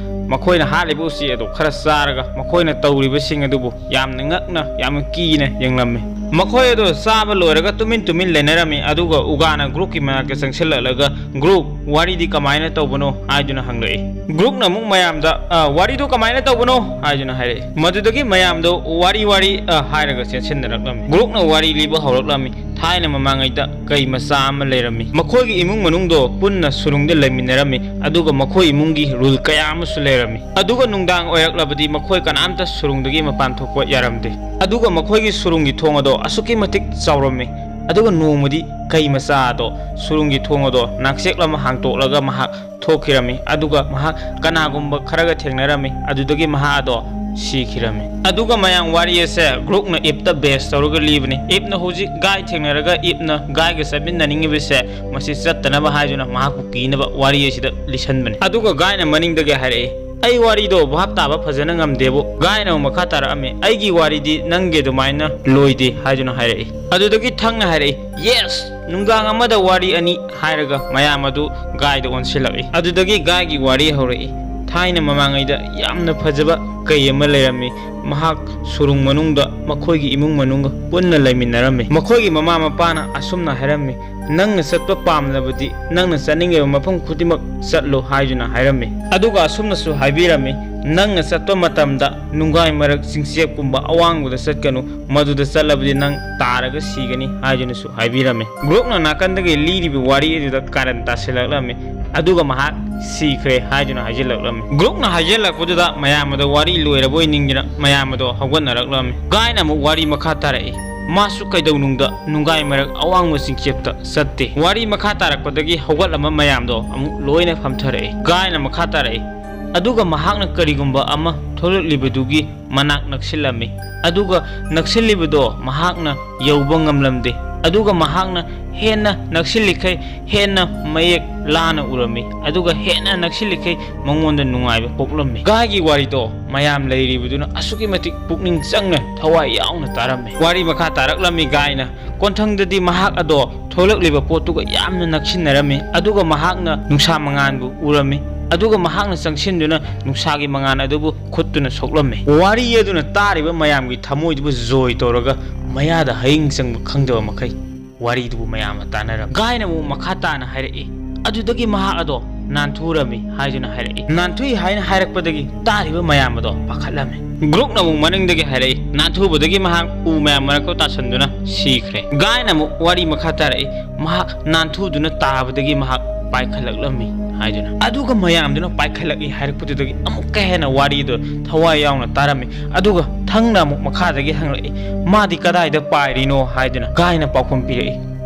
ꯃꯈꯣꯏꯅ ꯍꯥꯠꯂꯤꯕ ꯎꯆꯦꯛ ꯑꯗꯣ ꯈꯔ ꯆꯥꯔꯒ ꯃꯈꯣꯏꯅ ꯇꯧꯔꯤꯕꯁꯤꯡ ꯑꯗꯨꯕꯨ ꯌꯥꯝꯅ ꯉꯛꯅ, ꯌꯥꯝꯅ ꯀꯤꯅ ꯌꯦꯡꯂꯝꯃꯤ꯫ ꯃꯈꯣꯏ ꯑꯗꯣ ꯆꯥꯕ ꯂꯣꯏꯔꯒ ꯇꯨꯃꯤꯟ ꯇꯨꯃꯤꯟ ꯂꯩꯅꯔꯝꯃꯤ꯫ ꯑꯗꯨꯒ ꯎꯒꯥꯅ ꯒ꯭ꯔꯨꯛꯀꯤ ꯃꯅꯥꯛꯇ ꯆꯪꯁꯤꯜꯂꯛꯂꯒ, "ꯒ꯭ꯔꯨꯛ, ꯋꯥꯔꯤꯗꯤ ꯀꯃꯥꯏꯅ ꯇꯧꯕꯅꯣ?" ꯍꯥꯏꯗꯨꯅ ꯍꯪꯂꯛꯏ꯫ ꯒ꯭ꯔꯨꯛꯅ ꯑꯃꯨꯛ ꯃꯌꯥꯝꯗ, "ꯑ, ꯋꯥꯔꯤꯗꯨ ꯀꯃꯥꯏꯅ ꯇꯧꯕꯅꯣ?" ꯍꯥꯏꯗꯨꯅ ꯍꯥꯏꯔꯛꯏ꯫ ꯃꯗꯨꯗꯒꯤ ꯃꯌꯥꯝꯗꯣ "ꯋꯥꯔꯤ, ꯋꯥꯔꯤ," ꯑ, ꯍꯥꯏꯔꯒ ꯆꯦꯟꯁꯤꯟꯅꯔꯛꯂꯝꯃꯤ꯫ ꯒ꯭ꯔꯨꯛꯅ ꯋꯥꯔꯤ ꯂꯤꯕ ꯍꯧꯔꯛꯂꯝꯃꯤ꯫ ꯊꯥꯏꯅ ꯃꯃꯥꯡꯉꯩꯗ ꯀꯩ ꯃꯆꯥ ꯑꯃ ꯂꯩꯔꯝꯃꯤ꯫ ꯃꯈꯣꯏꯒꯤ ꯏꯃꯨꯡ ꯃꯅꯨꯡꯗꯣ ꯄꯨꯟꯅ ꯁꯨꯔꯨꯡꯗ ꯂꯩꯃꯤꯟꯅꯔꯝꯃꯤ, ꯑꯗꯨꯒ ꯃꯈꯣꯏ ꯏꯃꯨꯡꯒꯤ ꯔꯨꯜ ꯀꯌꯥ ꯑꯃꯁꯨ ꯂꯩꯔꯝꯃꯤ꯫ ꯑꯗꯨꯒ ꯅꯨꯡꯗꯥꯡ ꯑꯣꯏꯔꯛꯂꯕꯗꯤ ꯃꯈꯣꯏ ꯀꯅꯥꯝꯇ ꯁꯨꯔꯨꯡꯗꯒꯤ ꯃꯄꯥꯟ ꯊꯣꯛꯄ ꯌꯥꯔꯝꯗꯦ꯫ ꯑꯗꯨꯒ ꯃꯈꯣꯏꯒꯤ ꯁꯨꯔꯨꯡꯒꯤ ꯊꯣꯡ ꯑꯗꯣ ꯑꯁꯨꯛꯀꯤ ꯃꯇꯤꯛ ꯆꯥꯎꯔꯝꯃꯤ꯫ ꯑꯗꯨꯒ ꯅꯣꯡꯃꯗꯤ ꯀꯩ ꯃꯆꯥ ꯑꯗꯣ ꯁꯨꯔꯨꯡꯒꯤ ꯊꯣꯡ ꯑꯗꯣ ꯅꯥꯛꯆꯦꯛ ꯑꯃ ꯍꯥꯡꯇꯣꯛꯂꯒ ꯃꯍꯥꯛ ꯊꯣꯛꯈꯤꯔꯝꯃꯤ꯫ ꯑꯗꯨꯒ ꯃꯍꯥꯛ ꯀꯅꯥꯒꯨꯝꯕ ꯈꯔꯒ ꯊꯦꯡꯅꯔꯝꯃꯤ꯫ ꯑꯗꯨꯗꯒꯤ ꯃꯍꯥꯛ ꯑꯗꯣ ꯁꯤꯈꯤꯔꯝꯃꯤ꯫ ꯑꯗꯨꯒ ꯃꯌꯥꯝ, ꯋꯥꯔꯤ ꯑꯁꯦ ꯒ꯭ꯔꯨꯛꯅ ꯏꯞꯇ ꯕꯦꯁ ꯇꯧꯔꯒ ꯂꯤꯕꯅꯤ꯫ ꯏꯞꯅ ꯍꯧꯖꯤꯛ ꯒꯥꯏ ꯊꯦꯡꯅꯔꯒ ꯏꯞꯅ ꯒꯥꯏꯒ ꯆꯠꯃꯤꯟꯅꯅꯤꯡꯉꯤꯕꯁꯦ ꯃꯁꯤ ꯆꯠꯇꯅꯕ ꯍꯥꯏꯗꯨꯅ ꯃꯍꯥꯛꯄꯨ ꯀꯤꯅꯕ ꯋꯥꯔꯤ ꯑꯁꯤꯗ ꯂꯤꯁꯟꯕꯅꯤ꯫ ꯑꯗꯨꯒ ꯒꯥꯏꯅ ꯃꯅꯤꯡꯗꯒꯤ ꯍꯥꯏꯔꯛꯏ, "ꯑꯩ ꯋꯥꯔꯤꯗꯣ ꯚꯥꯞ ꯇꯥꯕ ꯐꯖꯅ ꯉꯝꯗꯦꯕꯨ"꯫ ꯒꯥꯏꯅ ꯑꯃꯨꯛ ꯃꯈꯥ ꯇꯥꯔꯛꯑꯝꯃꯤ, "ꯑꯩꯒꯤ ꯋꯥꯔꯤꯗꯤ ꯅꯪꯒꯤ ꯑꯗꯨꯃꯥꯏꯅ ꯂꯣꯏꯗꯦ" ꯍꯥꯏꯗꯨꯅ ꯍꯥꯏꯔꯛꯏ꯫ ꯑꯗꯨꯗꯒꯤ ꯊꯪꯅ ꯍꯥꯏꯔꯛꯏ, "Yes, ꯅꯨꯡꯗꯥꯡ ꯑꯃꯗ ꯋꯥꯔꯤ ꯑꯅꯤ" ꯍꯥꯏꯔꯒ ꯃꯌꯥꯝ ꯑꯗꯨ ꯒꯥꯏꯗ ꯑꯣꯟꯁꯤꯜꯂꯛꯏ꯫ ꯑꯗꯨꯗꯒꯤ ꯒꯥꯏꯒꯤ ꯋꯥꯔꯤ ꯍꯧꯔꯛꯏ꯫ ꯊꯥꯏꯅ ꯃꯃꯥꯡꯉꯩꯗ ꯌꯥꯝꯅ ꯐꯖꯕ ꯀꯩ ꯑꯃ ꯂꯩꯔꯝꯃꯤ꯫ ꯃꯍꯥꯛ ꯁꯨꯔꯨꯡ ꯃꯅꯨꯡꯗ ꯃꯈꯣꯏꯒꯤ ꯏꯃꯨꯡ ꯃꯅꯨꯡꯒ ꯄꯨꯟꯅ ꯂꯩꯃꯤꯟꯅꯔꯝꯃꯤ꯫ ꯃꯈꯣꯏꯒꯤ ꯃꯃꯥ ꯃꯄꯥꯅ ꯑꯁꯨꯝꯅ ꯍꯥꯏꯔꯝꯃꯤ, "ꯅꯪꯅ ꯆꯠꯄ ꯄꯥꯝꯂꯕꯗꯤ ꯅꯪꯅ ꯆꯠꯅꯤꯡꯉꯤꯕ ꯃꯐꯝ ꯈꯨꯗꯤꯡꯃꯛ ꯆꯠꯂꯨ" ꯍꯥꯏꯗꯨꯅ ꯍꯥꯏꯔꯝꯃꯤ꯫ ꯑꯗꯨꯒ ꯑꯁꯨꯝꯅꯁꯨ ꯍꯥꯏꯕꯤꯔꯝꯃꯤ, "ꯅꯪꯅ ꯆꯠꯄ ꯃꯇꯝꯗ ꯅꯨꯡꯒꯥꯏ ꯃꯔꯛ ꯆꯤꯡꯆꯦꯞꯀꯨꯝꯕ ꯑꯋꯥꯡꯕꯗ ꯆꯠꯀꯅꯨ, ꯃꯗꯨꯗ ꯆꯠꯂꯕꯗꯤ ꯅꯪ ꯇꯥꯔꯒ ꯁꯤꯒꯅꯤ" ꯍꯥꯏꯗꯨꯅꯁꯨ ꯍꯥꯏꯕꯤꯔꯝꯃꯤ꯫ ꯒ꯭ꯔꯣꯛꯅ ꯅꯥꯀꯟꯗꯒꯤ ꯂꯤꯔꯤꯕ ꯋꯥꯔꯤ ꯑꯗꯨꯗ ꯀꯥꯔꯟ ꯇꯥꯁꯤꯜꯂꯛꯂꯝꯃꯤ, ꯑꯗꯨꯒ ꯃꯍꯥꯛ ꯁꯤꯈ꯭ꯔꯦ ꯍꯥꯏꯗꯨꯅ ꯍꯥꯏꯖꯤꯜꯂꯛꯂꯝꯃꯤ꯫ ꯒ꯭ꯔꯣꯛꯅ ꯍꯥꯏꯖꯤꯜꯂꯛꯄꯗꯨꯗ ꯃꯌꯥꯝ ꯑꯗꯣ ꯋꯥꯔꯤ ꯂꯣꯏꯔꯕꯣꯏ ꯅꯤꯡꯗꯨꯅ ꯃꯌꯥꯝ ꯑꯗꯣ ꯍꯧꯒꯠꯅꯔꯛꯂꯝꯃꯤ꯫ ꯒꯥꯏꯅ ꯑꯃꯨꯛ ꯋꯥꯔꯤ ꯃꯈꯥ ꯇꯥꯔꯛꯏ꯫ ꯃꯥꯁꯨ ꯀꯩꯗꯧꯅꯨꯡꯗ ꯅꯨꯡꯒꯥꯏ ꯃꯔꯛ ꯑꯋꯥꯡꯕ ꯆꯤꯡꯆꯦꯞꯇ ꯆꯠꯇꯦ꯫ ꯋꯥꯔꯤ ꯃꯈꯥ ꯇꯥꯔꯛꯄꯗꯒꯤ ꯍꯧꯒꯠꯂꯝꯕ ꯃꯌꯥꯝꯗꯣ ꯑꯃꯨꯛ ꯂꯣꯏꯅ ꯐꯝꯊꯔꯛꯏ꯫ ꯒꯥꯏꯅ ꯃꯈꯥ ꯇꯥꯔꯛꯏ, "ꯑꯗꯨꯒ ꯃꯍꯥꯛꯅ ꯀꯔꯤꯒꯨꯝꯕ ꯑꯃ ꯊꯣꯛꯂꯛꯂꯤꯕꯗꯨꯒꯤ ꯃꯅꯥꯛ ꯅꯛꯁꯤꯜꯂꯝꯃꯤ꯫ ꯑꯗꯨꯒ ꯅꯛꯁꯤꯜꯂꯤꯕꯗꯣ ꯃꯍꯥꯛꯅ ꯌꯧꯕ ꯉꯝꯂꯝꯗꯦ꯫ ꯑꯗꯨꯒ ꯃꯍꯥꯛꯅ ꯍꯦꯟꯅ ꯅꯛꯁꯤꯜꯂꯤꯈꯩ ꯍꯦꯟꯅ ꯃꯌꯦꯛ ꯂꯥꯅ ꯎꯔꯝꯃꯤ꯫ ꯑꯗꯨꯒ ꯍꯦꯟꯅ ꯅꯛꯁꯤꯜꯂꯤꯈꯩ ꯃꯉꯣꯟꯗ ꯅꯨꯡꯉꯥꯏꯕ ꯄꯣꯛꯂꯝꯃꯤ꯫" ꯒꯥꯏꯒꯤ ꯋꯥꯔꯤꯗꯣ ꯃꯌꯥꯝ ꯂꯩꯔꯤꯕꯗꯨꯅ ꯑꯁꯨꯛꯀꯤ ꯃꯇꯤꯛ ꯄꯨꯛꯅꯤꯡ ꯆꯪꯅ ꯊꯋꯥꯏ ꯌꯥꯎꯅ ꯇꯥꯔꯝꯃꯤ꯫ ꯋꯥꯔꯤ ꯃꯈꯥ ꯇꯥꯔꯛꯂꯝꯃꯤ꯫ ꯒꯥꯏꯅ ꯀꯣꯟꯊꯪꯗꯗꯤ ꯃꯍꯥꯛ ꯑꯗꯣ ꯊꯣꯛꯂꯛꯂꯤꯕ ꯄꯣꯠꯇꯨꯒ ꯌꯥꯝꯅ ꯅꯛꯁꯤꯟꯅꯔꯝꯃꯤ꯫ ꯑꯗꯨꯒ ꯃꯍꯥꯛꯅ ꯅꯨꯡꯁꯥ ꯃꯉꯥꯜꯕꯨ ꯎꯔꯝꯃꯤ꯫ ꯑꯗꯨꯒ ꯃꯍꯥꯛꯅ ꯆꯪꯁꯤꯟꯗꯨꯅ ꯅꯨꯡꯁꯥꯒꯤ ꯃꯉꯥꯜ ꯑꯗꯨꯕꯨ ꯈꯨꯠꯇꯨꯅ ꯁꯣꯛꯂꯝꯃꯤ꯫ ꯋꯥꯔꯤ ꯑꯗꯨꯅ ꯇꯥꯔꯤꯕ ꯃꯌꯥꯝꯒꯤ ꯊꯃꯣꯏꯗꯨꯕꯨ ꯖꯣꯏ ꯇꯧꯔꯒ ꯃꯌꯥꯗ ꯍꯌꯤꯡ ꯆꯪꯕ ꯈꯪꯗꯕ ꯃꯈꯩ ꯋꯥꯔꯤꯗꯨꯕꯨ ꯃꯌꯥꯝꯅ ꯇꯥꯅꯔꯝꯃꯤ꯫ ꯒꯥꯏꯅ ꯑꯃꯨꯛ ꯃꯈꯥ ꯇꯥꯅ ꯍꯥꯏꯔꯛꯏ, "ꯑꯗꯨꯗꯒꯤ ꯃꯍꯥꯛ ꯑꯗꯣ ꯅꯥꯟꯊꯨꯔꯝꯃꯤ" ꯍꯥꯏꯗꯨꯅ ꯍꯥꯏꯔꯛꯏ꯫ ꯅꯥꯟꯊꯨꯏ ꯍꯥꯏꯅ ꯍꯥꯏꯔꯛꯄꯗꯒꯤ ꯇꯥꯔꯤꯕ ꯃꯌꯥꯝ ꯑꯗꯣ ꯄꯥꯈꯠꯂꯝꯃꯤ꯫ ꯒ꯭ꯔꯨꯛꯅ ꯑꯃꯨꯛ ꯃꯅꯤꯡꯗꯒꯤ ꯍꯥꯏꯔꯛꯏ, "ꯅꯥꯟꯊꯨꯕꯗꯒꯤ ꯃꯍꯥꯛ ꯎ ꯃꯌꯥꯝ ꯃꯔꯛꯇ ꯇꯥꯁꯟꯗꯨꯅ ꯁꯤꯈ꯭ꯔꯦ꯫" ꯒꯥꯏꯅ ꯑꯃꯨꯛ ꯋꯥꯔꯤ ꯃꯈꯥ ꯇꯥꯔꯛꯏ, "ꯃꯍꯥꯛ ꯅꯥꯟꯊꯨꯗꯨꯅ ꯇꯥꯕꯗꯒꯤ ꯃꯍꯥꯛ ꯄꯥꯏꯈꯠꯂꯛꯂꯝꯃꯤ" ꯍꯥꯏꯗꯨꯅ꯫ ꯑꯗꯨꯒ ꯃꯌꯥꯝꯗꯨꯅ ꯄꯥꯏꯈꯠꯂꯛꯏ ꯍꯥꯏꯔꯛꯄꯗꯨꯗꯒꯤ ꯑꯃꯨꯛꯀ ꯍꯦꯟꯅ ꯋꯥꯔꯤꯗꯣ ꯊꯋꯥꯏ ꯌꯥꯎꯅ ꯇꯥꯔꯝꯃꯤ꯫ ꯑꯗꯨꯒ ꯊꯪꯅ ꯑꯃꯨꯛ ꯃꯈꯥꯗꯒꯤ ꯍꯪꯂꯛꯏ, "ꯃꯥꯗꯤ ꯀꯗꯥꯏꯗ ꯄꯥꯏꯔꯤꯅꯣ?" ꯍꯥꯏꯗꯨꯅ ꯒꯥꯏꯅ ꯄꯥꯎꯈꯨꯝ ꯄꯤꯔꯛꯏ,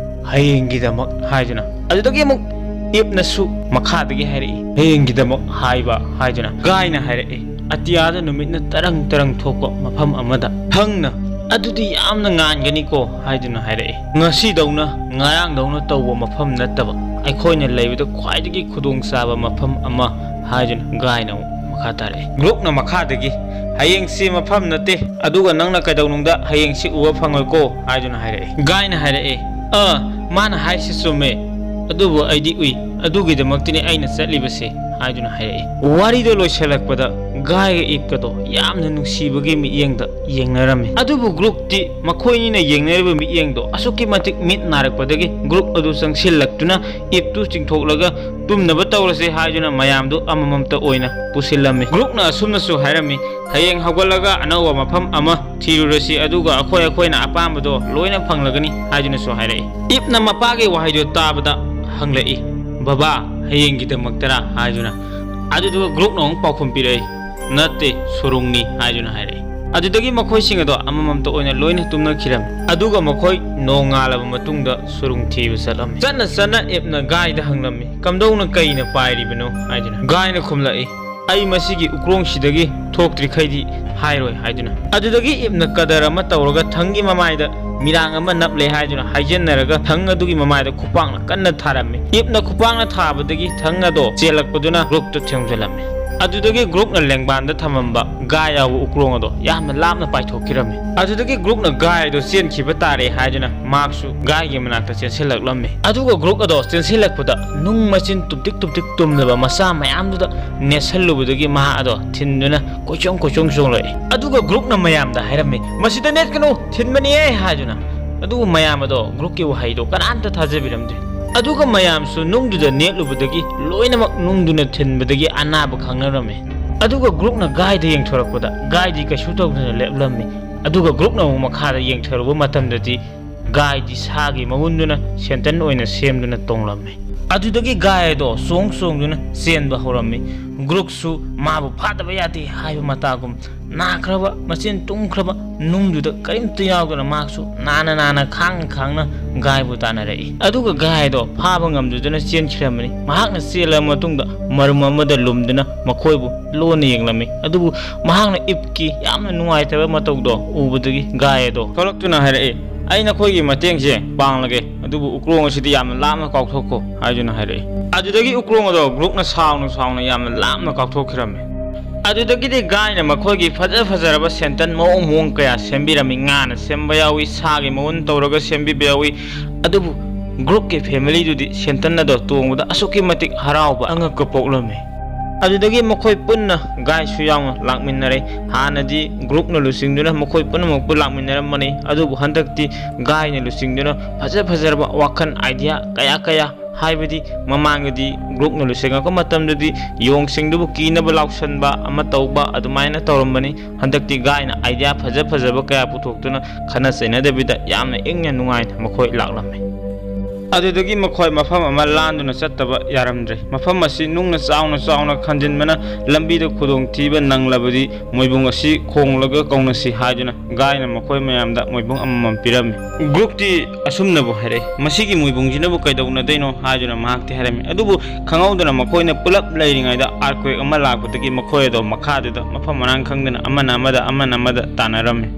"ꯍꯌꯦꯡꯒꯤꯗꯃꯛ" ꯍꯥꯏꯗꯨꯅ꯫ ꯑꯗꯨꯗꯒꯤ ꯑꯃꯨꯛ ꯏꯞꯅꯁꯨ ꯃꯈꯥꯗꯒꯤ ꯍꯥꯏꯔꯛꯏ, "ꯍꯌꯦꯡꯒꯤꯗꯃꯛ" ꯍꯥꯏꯕ ꯍꯥꯏꯗꯨꯅ꯫ ꯒꯥꯏꯅ ꯍꯥꯏꯔꯛꯏ, "ꯑꯇꯤꯌꯥꯗ ꯅꯨꯃꯤꯠꯅ ꯇꯔꯪ ꯇꯔꯪ ꯊꯣꯛꯄ ꯃꯐꯝ ꯑꯃꯗ꯫ ꯊꯪꯅ, "ꯑꯗꯨꯗꯤ ꯌꯥꯝꯅ ꯉꯥꯟꯒꯅꯤꯀꯣ" ꯍꯥꯏꯗꯨꯅ ꯍꯥꯏꯔꯛꯏ꯫ "ꯉꯁꯤꯗꯧꯅ ꯉꯔꯥꯡꯗꯧꯅ ꯇꯧꯕ ꯃꯐꯝ ꯅꯠꯇꯕ ꯑꯩꯈꯣꯏꯅ ꯂꯩꯕꯗ ꯈ꯭ꯋꯥꯏꯗꯒꯤ ꯈꯨꯗꯣꯡꯆꯥꯕ ꯃꯐꯝ ꯑꯃ" ꯍꯥꯏꯗꯨꯅ ꯒꯥꯏꯅ ꯑꯃꯨꯛ ꯃꯈꯥ ꯇꯥꯔꯛꯏ꯫ ꯒ꯭ꯔꯨꯛꯅ ꯃꯈꯥꯗꯒꯤ, "ꯍꯌꯦꯡꯁꯤ ꯃꯐꯝ ꯅꯠꯇꯦ, ꯑꯗꯨꯒ ꯅꯪꯅ ꯀꯩꯗꯧꯅꯨꯡꯗ ꯍꯌꯦꯡꯁꯤ ꯎꯕ ꯐꯪꯉꯣꯏꯀꯣ" ꯍꯥꯏꯗꯨꯅ ꯍꯥꯏꯔꯛꯏ꯫ ꯒꯥꯏꯅ ꯍꯥꯏꯔꯛꯏ, "ꯑ, ꯃꯥꯅ ꯍꯥꯏꯁꯤ ꯆꯨꯝꯃꯦ, ꯑꯗꯨꯕꯨ ꯑꯩꯗꯤ ꯎꯏ, ꯑꯗꯨꯒꯤꯗꯃꯛꯇꯅꯤ ꯑꯩꯅ ꯆꯠꯂꯤꯕꯁꯦ" ꯍꯥꯏꯗꯨꯅ ꯍꯥꯏꯔꯛꯏ꯫ ꯋꯥꯔꯤꯗꯣ ꯂꯣꯏꯁꯤꯜꯂꯛꯄꯗ ꯒꯥꯏꯒ ꯏꯞꯀꯗꯣ ꯌꯥꯝꯅ ꯅꯨꯡꯁꯤꯕꯒꯤ ꯃꯤꯠꯌꯦꯡꯗ ꯌꯦꯡꯅꯔꯝꯃꯤ꯫ ꯑꯗꯨꯕꯨ ꯒ꯭ꯔꯨꯛꯇꯤ ꯃꯈꯣꯏꯅꯤꯅ ꯌꯦꯡꯅꯔꯤꯕ ꯃꯤꯠꯌꯦꯡꯗꯣ ꯑꯁꯨꯛꯀꯤ ꯃꯇꯤꯛ ꯃꯤꯠ ꯅꯥꯔꯛꯄꯗꯒꯤ ꯒ꯭ꯔꯨꯛ ꯑꯗꯨ ꯆꯪꯁꯤꯜꯂꯛꯇꯨꯅ ꯏꯞꯇꯨ ꯆꯤꯡꯊꯣꯛꯂꯒ ꯇꯨꯝꯅꯕ ꯇꯧꯔꯁꯦ ꯍꯥꯏꯗꯨꯅ ꯃꯌꯥꯝꯗꯨ ꯑꯃꯃꯝꯇ ꯑꯣꯏꯅ ꯄꯨꯁꯤꯜꯂꯝꯃꯤ꯫ ꯒ꯭ꯔꯨꯛꯅ ꯑꯁꯨꯝꯅꯁꯨ ꯍꯥꯏꯔꯝꯃꯤ, "ꯍꯌꯦꯡ ꯍꯧꯒꯠꯂꯒ ꯑꯅꯧꯕ ꯃꯐꯝ ꯑꯃ ꯊꯤꯔꯨꯔꯁꯤ, ꯑꯗꯨꯒ ꯑꯩꯈꯣꯏ ꯑꯩꯈꯣꯏꯅ ꯑꯄꯥꯝꯕꯗꯣ ꯂꯣꯏꯅ ꯐꯪꯂꯒꯅꯤ" ꯍꯥꯏꯗꯨꯅꯁꯨ ꯍꯥꯏꯔꯛꯏ꯫ ꯏꯞꯅ ꯃꯄꯥꯒꯤ ꯋꯥꯍꯩꯗꯨ ꯇꯥꯕꯗ ꯍꯪꯂꯛꯏ, "ꯕꯕꯥ, ꯍꯌꯦꯡꯒꯤꯗꯃꯛꯇꯔꯥ?" ꯍꯥꯏꯗꯨꯅ꯫ ꯑꯗꯨꯗꯨꯒ ꯒ꯭ꯔꯨꯛꯅ ꯑꯃꯨꯛ ꯄꯥꯎꯈꯨꯝ ꯄꯤꯔꯛꯏ, "ꯅꯠꯇꯦ, ꯁꯨꯔꯨꯡꯅꯤ" ꯍꯥꯏꯗꯨꯅ ꯍꯥꯏꯔꯛꯏ꯫ ꯑꯗꯨꯗꯒꯤ ꯃꯈꯣꯏꯁꯤꯡ ꯑꯗꯣ ꯑꯃꯃꯝꯇ ꯑꯣꯏꯅ ꯂꯣꯏꯅ ꯇꯨꯝꯅꯈꯤꯔꯝꯃꯤ꯫ ꯑꯗꯨꯒ ꯃꯈꯣꯏ ꯅꯣꯡꯉꯥꯜꯂꯕ ꯃꯇꯨꯡꯗ ꯁꯨꯔꯨꯡ ꯊꯤꯕ ꯆꯠꯂꯝꯃꯤ꯫ ꯆꯠꯅ ꯆꯠꯅ ꯏꯞꯅ ꯒꯥꯏꯗ ꯍꯪꯂꯝꯃꯤ, "ꯀꯝꯗꯧꯅ ꯀꯩꯅ ꯄꯥꯏꯔꯤꯕꯅꯣ?" ꯍꯥꯏꯗꯨꯅ꯫ ꯒꯥꯏꯅ ꯈꯨꯝꯂꯛꯏ, "ꯑꯩ ꯃꯁꯤꯒꯤ ꯎꯀ꯭ꯔꯣꯡꯁꯤꯗꯒꯤ ꯊꯣꯛꯇ꯭ꯔꯤꯈꯩꯗꯤ ꯍꯥꯏꯔꯣꯏ" ꯍꯥꯏꯗꯨꯅ꯫ ꯑꯗꯨꯗꯒꯤ ꯏꯞꯅ ꯀꯗꯔ ꯑꯃ ꯇꯧꯔꯒ ꯊꯪꯒꯤ ꯃꯃꯥꯏꯗ ꯃꯤꯔꯥꯡ ꯑꯃ ꯅꯞꯂꯦ ꯍꯥꯏꯗꯨꯅ ꯍꯥꯏꯖꯟꯅꯔꯒ ꯊꯪ ꯑꯗꯨꯒꯤ ꯃꯃꯥꯏꯗ ꯈꯨꯄꯥꯛꯅ ꯀꯟꯅ ꯊꯥꯔꯝꯃꯤ꯫ ꯏꯞꯅ ꯈꯨꯄꯥꯛꯅ ꯊꯥꯕꯗꯒꯤ ꯊꯪ ꯑꯗꯣ ꯆꯦꯜꯂꯛꯄꯗꯨꯅ ꯒ꯭ꯔꯨꯛꯇ ꯊꯦꯡꯖꯤꯜꯂꯝꯃꯤ꯫ ꯑꯗꯨꯗꯒꯤ ꯒ꯭ꯔꯨꯛꯅ ꯂꯦꯡꯕꯥꯟꯗ ꯊꯝꯃꯝꯕ ꯒꯥꯏ ꯌꯥꯎꯕ ꯎꯀ꯭ꯔꯣꯡ ꯑꯗꯣ ꯌꯥꯝꯅ ꯂꯥꯞꯅ ꯄꯥꯏꯊꯣꯛꯈꯤꯔꯝꯃꯤ꯫ ꯑꯗꯨꯗꯒꯤ ꯒ꯭ꯔꯨꯛꯅ ꯒꯥꯏ ꯑꯗꯣ ꯆꯦꯟꯈꯤꯕ ꯇꯥꯔꯦ ꯍꯥꯏꯗꯨꯅ ꯃꯍꯥꯛꯁꯨ ꯒꯥꯏꯒꯤ ꯃꯅꯥꯛꯇ ꯆꯦꯟꯁꯤꯜꯂꯛꯂꯝꯃꯤ꯫ ꯑꯗꯨꯒ ꯒ꯭ꯔꯨꯛ ꯑꯗꯣ ꯆꯦꯟꯁꯤꯜꯂꯛꯄꯗ ꯅꯨꯡ ꯃꯆꯤꯟ ꯇꯨꯝꯇꯤꯛ ꯇꯨꯝꯇꯤꯛ ꯇꯨꯝꯂꯕ ꯃꯆꯥ ꯃꯌꯥꯝꯗꯨꯗ ꯅꯦꯠꯁꯜꯂꯨꯕꯗꯒꯤ ꯃꯍꯥꯛ ꯑꯗꯣ ꯊꯤꯟꯗꯨꯅ ꯀꯣꯏꯆꯣꯡ ꯀꯣꯏꯆꯣꯡ ꯆꯣꯡꯂꯛꯏ꯫ ꯑꯗꯨꯒ ꯒ꯭ꯔꯨꯛꯅ ꯃꯌꯥꯝꯗ ꯍꯥꯏꯔꯝꯃꯤ, "ꯃꯁꯤꯗ ꯅꯦꯠꯀꯅꯨ, ꯊꯤꯟꯕꯅꯤꯍꯦ" ꯍꯥꯏꯗꯨꯅ꯫ ꯑꯗꯨꯕꯨ ꯃꯌꯥꯝ ꯑꯗꯣ ꯒ꯭ꯔꯨꯛꯀꯤ ꯋꯥꯍꯩꯗꯣ ꯀꯅꯥꯝꯇ ꯊꯥꯖꯕꯤꯔꯝꯗꯦ꯫ ꯑꯗꯨꯒ ꯃꯌꯥꯝꯁꯨ ꯅꯨꯡꯗꯨꯗ ꯅꯦꯠꯂꯨꯕꯗꯒꯤ ꯂꯣꯏꯅꯃꯛ ꯅꯨꯡꯗꯨꯅ ꯊꯤꯟꯕꯗꯒꯤ ꯑꯅꯥꯕ ꯈꯪꯅꯔꯝꯃꯤ꯫ ꯑꯗꯨꯒ ꯒ꯭ꯔꯨꯛꯅ ꯒꯥꯏꯗ ꯌꯦꯡꯊꯣꯔꯛꯄꯗ ꯒꯥꯏꯗꯤ ꯀꯩꯁꯨ ꯇꯧꯗꯅ ꯂꯦꯞꯂꯝꯃꯤ꯫ ꯑꯗꯨꯒ ꯒ꯭ꯔꯨꯛꯅ ꯑꯃꯨꯛ ꯃꯈꯥꯗ ꯌꯦꯡꯊꯔꯨꯕ ꯃꯇꯝꯗꯗꯤ ꯒꯥꯏꯗꯤ ꯁꯥꯒꯤ ꯃꯒꯨꯟꯗꯨꯅ ꯁꯦꯟꯇꯟ ꯑꯣꯏꯅ ꯁꯦꯝꯗꯨꯅ ꯇꯣꯡꯂꯝꯃꯤ꯫ ꯑꯗꯨꯗꯒꯤ ꯒꯥꯏ ꯑꯗꯣ ꯆꯣꯡ ꯆꯣꯡꯗꯨꯅ ꯆꯦꯟꯕ ꯍꯧꯔꯝꯃꯤ꯫ ꯒ꯭ꯔꯨꯛꯁꯨ ꯃꯥꯕꯨ ꯐꯥꯗꯕ ꯌꯥꯗꯦ ꯍꯥꯏꯕ ꯃꯇꯥꯒꯨꯝ ꯅꯥꯈ꯭ꯔꯕ, ꯃꯆꯤꯟ ꯇꯨꯝꯈ꯭ꯔꯕ ꯅꯨꯡꯗꯨꯗ ꯀꯔꯤꯝꯇ ꯌꯥꯎꯗꯅ ꯃꯍꯥꯛꯁꯨ ꯅꯥꯅ ꯅꯥꯅ ꯈꯥꯡꯅ ꯈꯥꯡꯅ ꯒꯥꯏꯕꯨ ꯇꯥꯟꯅꯔꯛꯏ꯫ ꯑꯗꯨꯒ ꯒꯥꯏ ꯑꯗꯣ ꯐꯥꯕ ꯉꯝꯗꯗꯨꯅ ꯆꯦꯟꯈꯤꯔꯝꯕꯅꯤ꯫ ꯃꯍꯥꯛꯅ ꯆꯦꯜꯂꯕ ꯃꯇꯨꯡꯗ ꯃꯔꯨꯝ ꯑꯃꯗ ꯂꯨꯝꯗꯨꯅ ꯃꯈꯣꯏꯕꯨ ꯂꯣꯟꯅ ꯌꯦꯡꯂꯝꯃꯤ꯫ ꯑꯗꯨꯕꯨ ꯃꯍꯥꯛꯅ ꯏꯞꯀꯤ ꯌꯥꯝꯅ ꯅꯨꯡꯉꯥꯏꯇꯕ ꯃꯇꯧꯗꯣ ꯎꯕꯗꯒꯤ ꯒꯥꯏ ꯑꯗꯣ ꯊꯣꯛꯂꯛꯇꯨꯅ ꯍꯥꯏꯔꯛꯏ, "ꯑꯩ ꯅꯈꯣꯏꯒꯤ ꯃꯇꯦꯡꯁꯦ ꯄꯥꯡꯂꯒꯦ, ꯑꯗꯨꯕꯨ ꯎꯀ꯭ꯔꯣꯡ ꯑꯁꯤꯗꯤ ꯌꯥꯝꯅ ꯂꯥꯞꯅ ꯀꯥꯎꯊꯣꯛꯈꯣ" ꯍꯥꯏꯗꯨꯅ ꯍꯥꯏꯔꯛꯏ꯫ ꯑꯗꯨꯗꯒꯤ ꯎꯀ꯭ꯔꯣꯡ ꯑꯗꯣ ꯒ꯭ꯔꯨꯛꯅ ꯁꯥꯎꯅ ꯁꯥꯎꯅ ꯌꯥꯝꯅ ꯂꯥꯞꯅ ꯀꯥꯎꯊꯣꯛꯈꯤꯔꯝꯃꯤ꯫ ꯑꯗꯨꯗꯒꯤꯗꯤ ꯒꯥꯏꯅ ꯃꯈꯣꯏꯒꯤ ꯐꯖ ꯐꯖꯔꯕ ꯁꯦꯟꯇꯟ ꯃꯑꯣꯡ ꯃꯑꯣꯡ ꯀꯌꯥ ꯁꯦꯝꯕꯤꯔꯝꯃꯤ꯫ ꯉꯥꯅ ꯁꯦꯝꯕ ꯌꯥꯎꯏ, ꯁꯥꯒꯤ ꯃꯒꯨꯟ ꯇꯧꯔꯒ ꯁꯦꯝꯕꯤꯕ ꯌꯥꯎꯏ꯫ ꯑꯗꯨꯕꯨ ꯒ꯭ꯔꯨꯛꯀꯤ ꯐꯦꯃꯤꯂꯤꯗꯨꯗꯤ ꯁꯦꯟꯇꯟ ꯑꯗꯣ ꯇꯣꯡꯕꯗ ꯑꯁꯨꯛꯀꯤ ꯃꯇꯤꯛ ꯍꯔꯥꯎꯕ ꯑꯉꯛꯄ ꯄꯣꯛꯂꯝꯃꯤ꯫ ꯑꯗꯨꯗꯒꯤ ꯃꯈꯣꯏ ꯄꯨꯟꯅ ꯒꯥꯏꯁꯨ ꯌꯥꯎꯅ ꯂꯥꯛꯃꯤꯟꯅꯔꯦ꯫ ꯍꯥꯟꯅꯗꯤ ꯒ꯭ꯔꯨꯛꯅ ꯂꯨꯆꯤꯡꯗꯨꯅ ꯃꯈꯣꯏ ꯄꯨꯝꯅꯃꯛꯄꯨ ꯂꯥꯛꯃꯤꯟꯅꯔꯝꯕꯅꯤ꯫ ꯑꯗꯨꯕꯨ ꯍꯟꯗꯛꯇꯤ ꯒꯥꯏꯅ ꯂꯨꯆꯤꯡꯗꯨꯅ ꯐꯖ ꯐꯖꯔꯕ ꯋꯥꯈꯜ, ꯑꯥꯏꯗꯤꯌꯥ ꯀꯌꯥ ꯀꯌꯥ, ꯍꯥꯏꯕꯗꯤ ꯃꯃꯥꯡꯗꯗꯤ ꯒ꯭ꯔꯨꯛꯅ ꯂꯨꯆꯤꯡꯉꯛꯄ ꯃꯇꯝꯗꯗꯤ ꯌꯣꯡꯁꯤꯡꯗꯨꯕꯨ ꯀꯤꯅꯕ ꯂꯥꯎꯁꯟꯕ ꯑꯃ ꯇꯧꯕ ꯑꯗꯨꯃꯥꯏꯅ ꯇꯧꯔꯝꯕꯅꯤ꯫ ꯍꯟꯗꯛꯇꯤ ꯒꯥꯏꯅ ꯑꯥꯏꯗꯤꯌꯥ ꯐꯖ ꯐꯖꯕ ꯀꯌꯥ ꯄꯨꯊꯣꯛꯇꯨꯅ ꯈꯠꯅ ꯆꯩꯅꯗꯕꯤꯗ ꯌꯥꯝꯅ ꯏꯪꯅ ꯅꯨꯡꯉꯥꯏꯅ ꯃꯈꯣꯏ ꯂꯥꯛꯂꯝꯃꯤ꯫ ꯑꯗꯨꯗꯒꯤ ꯃꯈꯣꯏ ꯃꯐꯝ ꯑꯃ ꯂꯥꯟꯗꯨꯅ ꯆꯠꯇꯕ ꯌꯥꯔꯝꯗ꯭ꯔꯦ꯫ ꯃꯐꯝ ꯑꯁꯤ ꯅꯨꯡꯅ ꯆꯥꯎꯅ ꯆꯥꯎꯅ ꯈꯟꯖꯤꯟꯕꯅ ꯂꯝꯕꯤꯗ ꯈꯨꯗꯣꯡꯊꯤꯕ ꯅꯪꯂꯕꯗꯤ ꯃꯣꯏꯕꯨꯡ ꯑꯁꯤ ꯈꯣꯡꯂꯒ ꯀꯧꯅꯁꯤ ꯍꯥꯏꯗꯨꯅ ꯒꯥꯏꯅ ꯃꯈꯣꯏ ꯃꯌꯥꯝꯗ ꯃꯣꯏꯕꯨꯡ ꯑꯃꯃꯝ ꯄꯤꯔꯝꯃꯤ꯫ ꯒ꯭ꯔꯨꯛꯇꯤ ꯑꯁꯨꯝꯅꯕꯨ ꯍꯥꯏꯔꯛꯏ, "ꯃꯁꯤꯒꯤ ꯃꯣꯏꯕꯨꯡꯁꯤꯅꯕꯨ ꯀꯩꯗꯧꯅꯗꯣꯏꯅꯣ?" ꯍꯥꯏꯗꯨꯅ ꯃꯍꯥꯛꯇꯤ ꯍꯥꯏꯔꯝꯃꯤ꯫ ꯑꯗꯨꯕꯨ ꯈꯪꯍꯧꯗꯅ ꯃꯈꯣꯏꯅ ꯄꯨꯂꯞ ꯂꯩꯔꯤꯉꯩꯗ earthquake ꯑꯃ ꯂꯥꯛꯄꯗꯒꯤ ꯃꯈꯣꯏ ꯑꯗꯣ ꯃꯈꯥꯗꯨꯗ ꯃꯐꯝ ꯃꯔꯥꯡ ꯈꯪꯗꯅ ꯑꯃꯅ ꯑꯃꯗ, ꯑꯃꯅ ꯑꯃꯗ ꯇꯥꯟꯅꯔꯝꯃꯤ꯫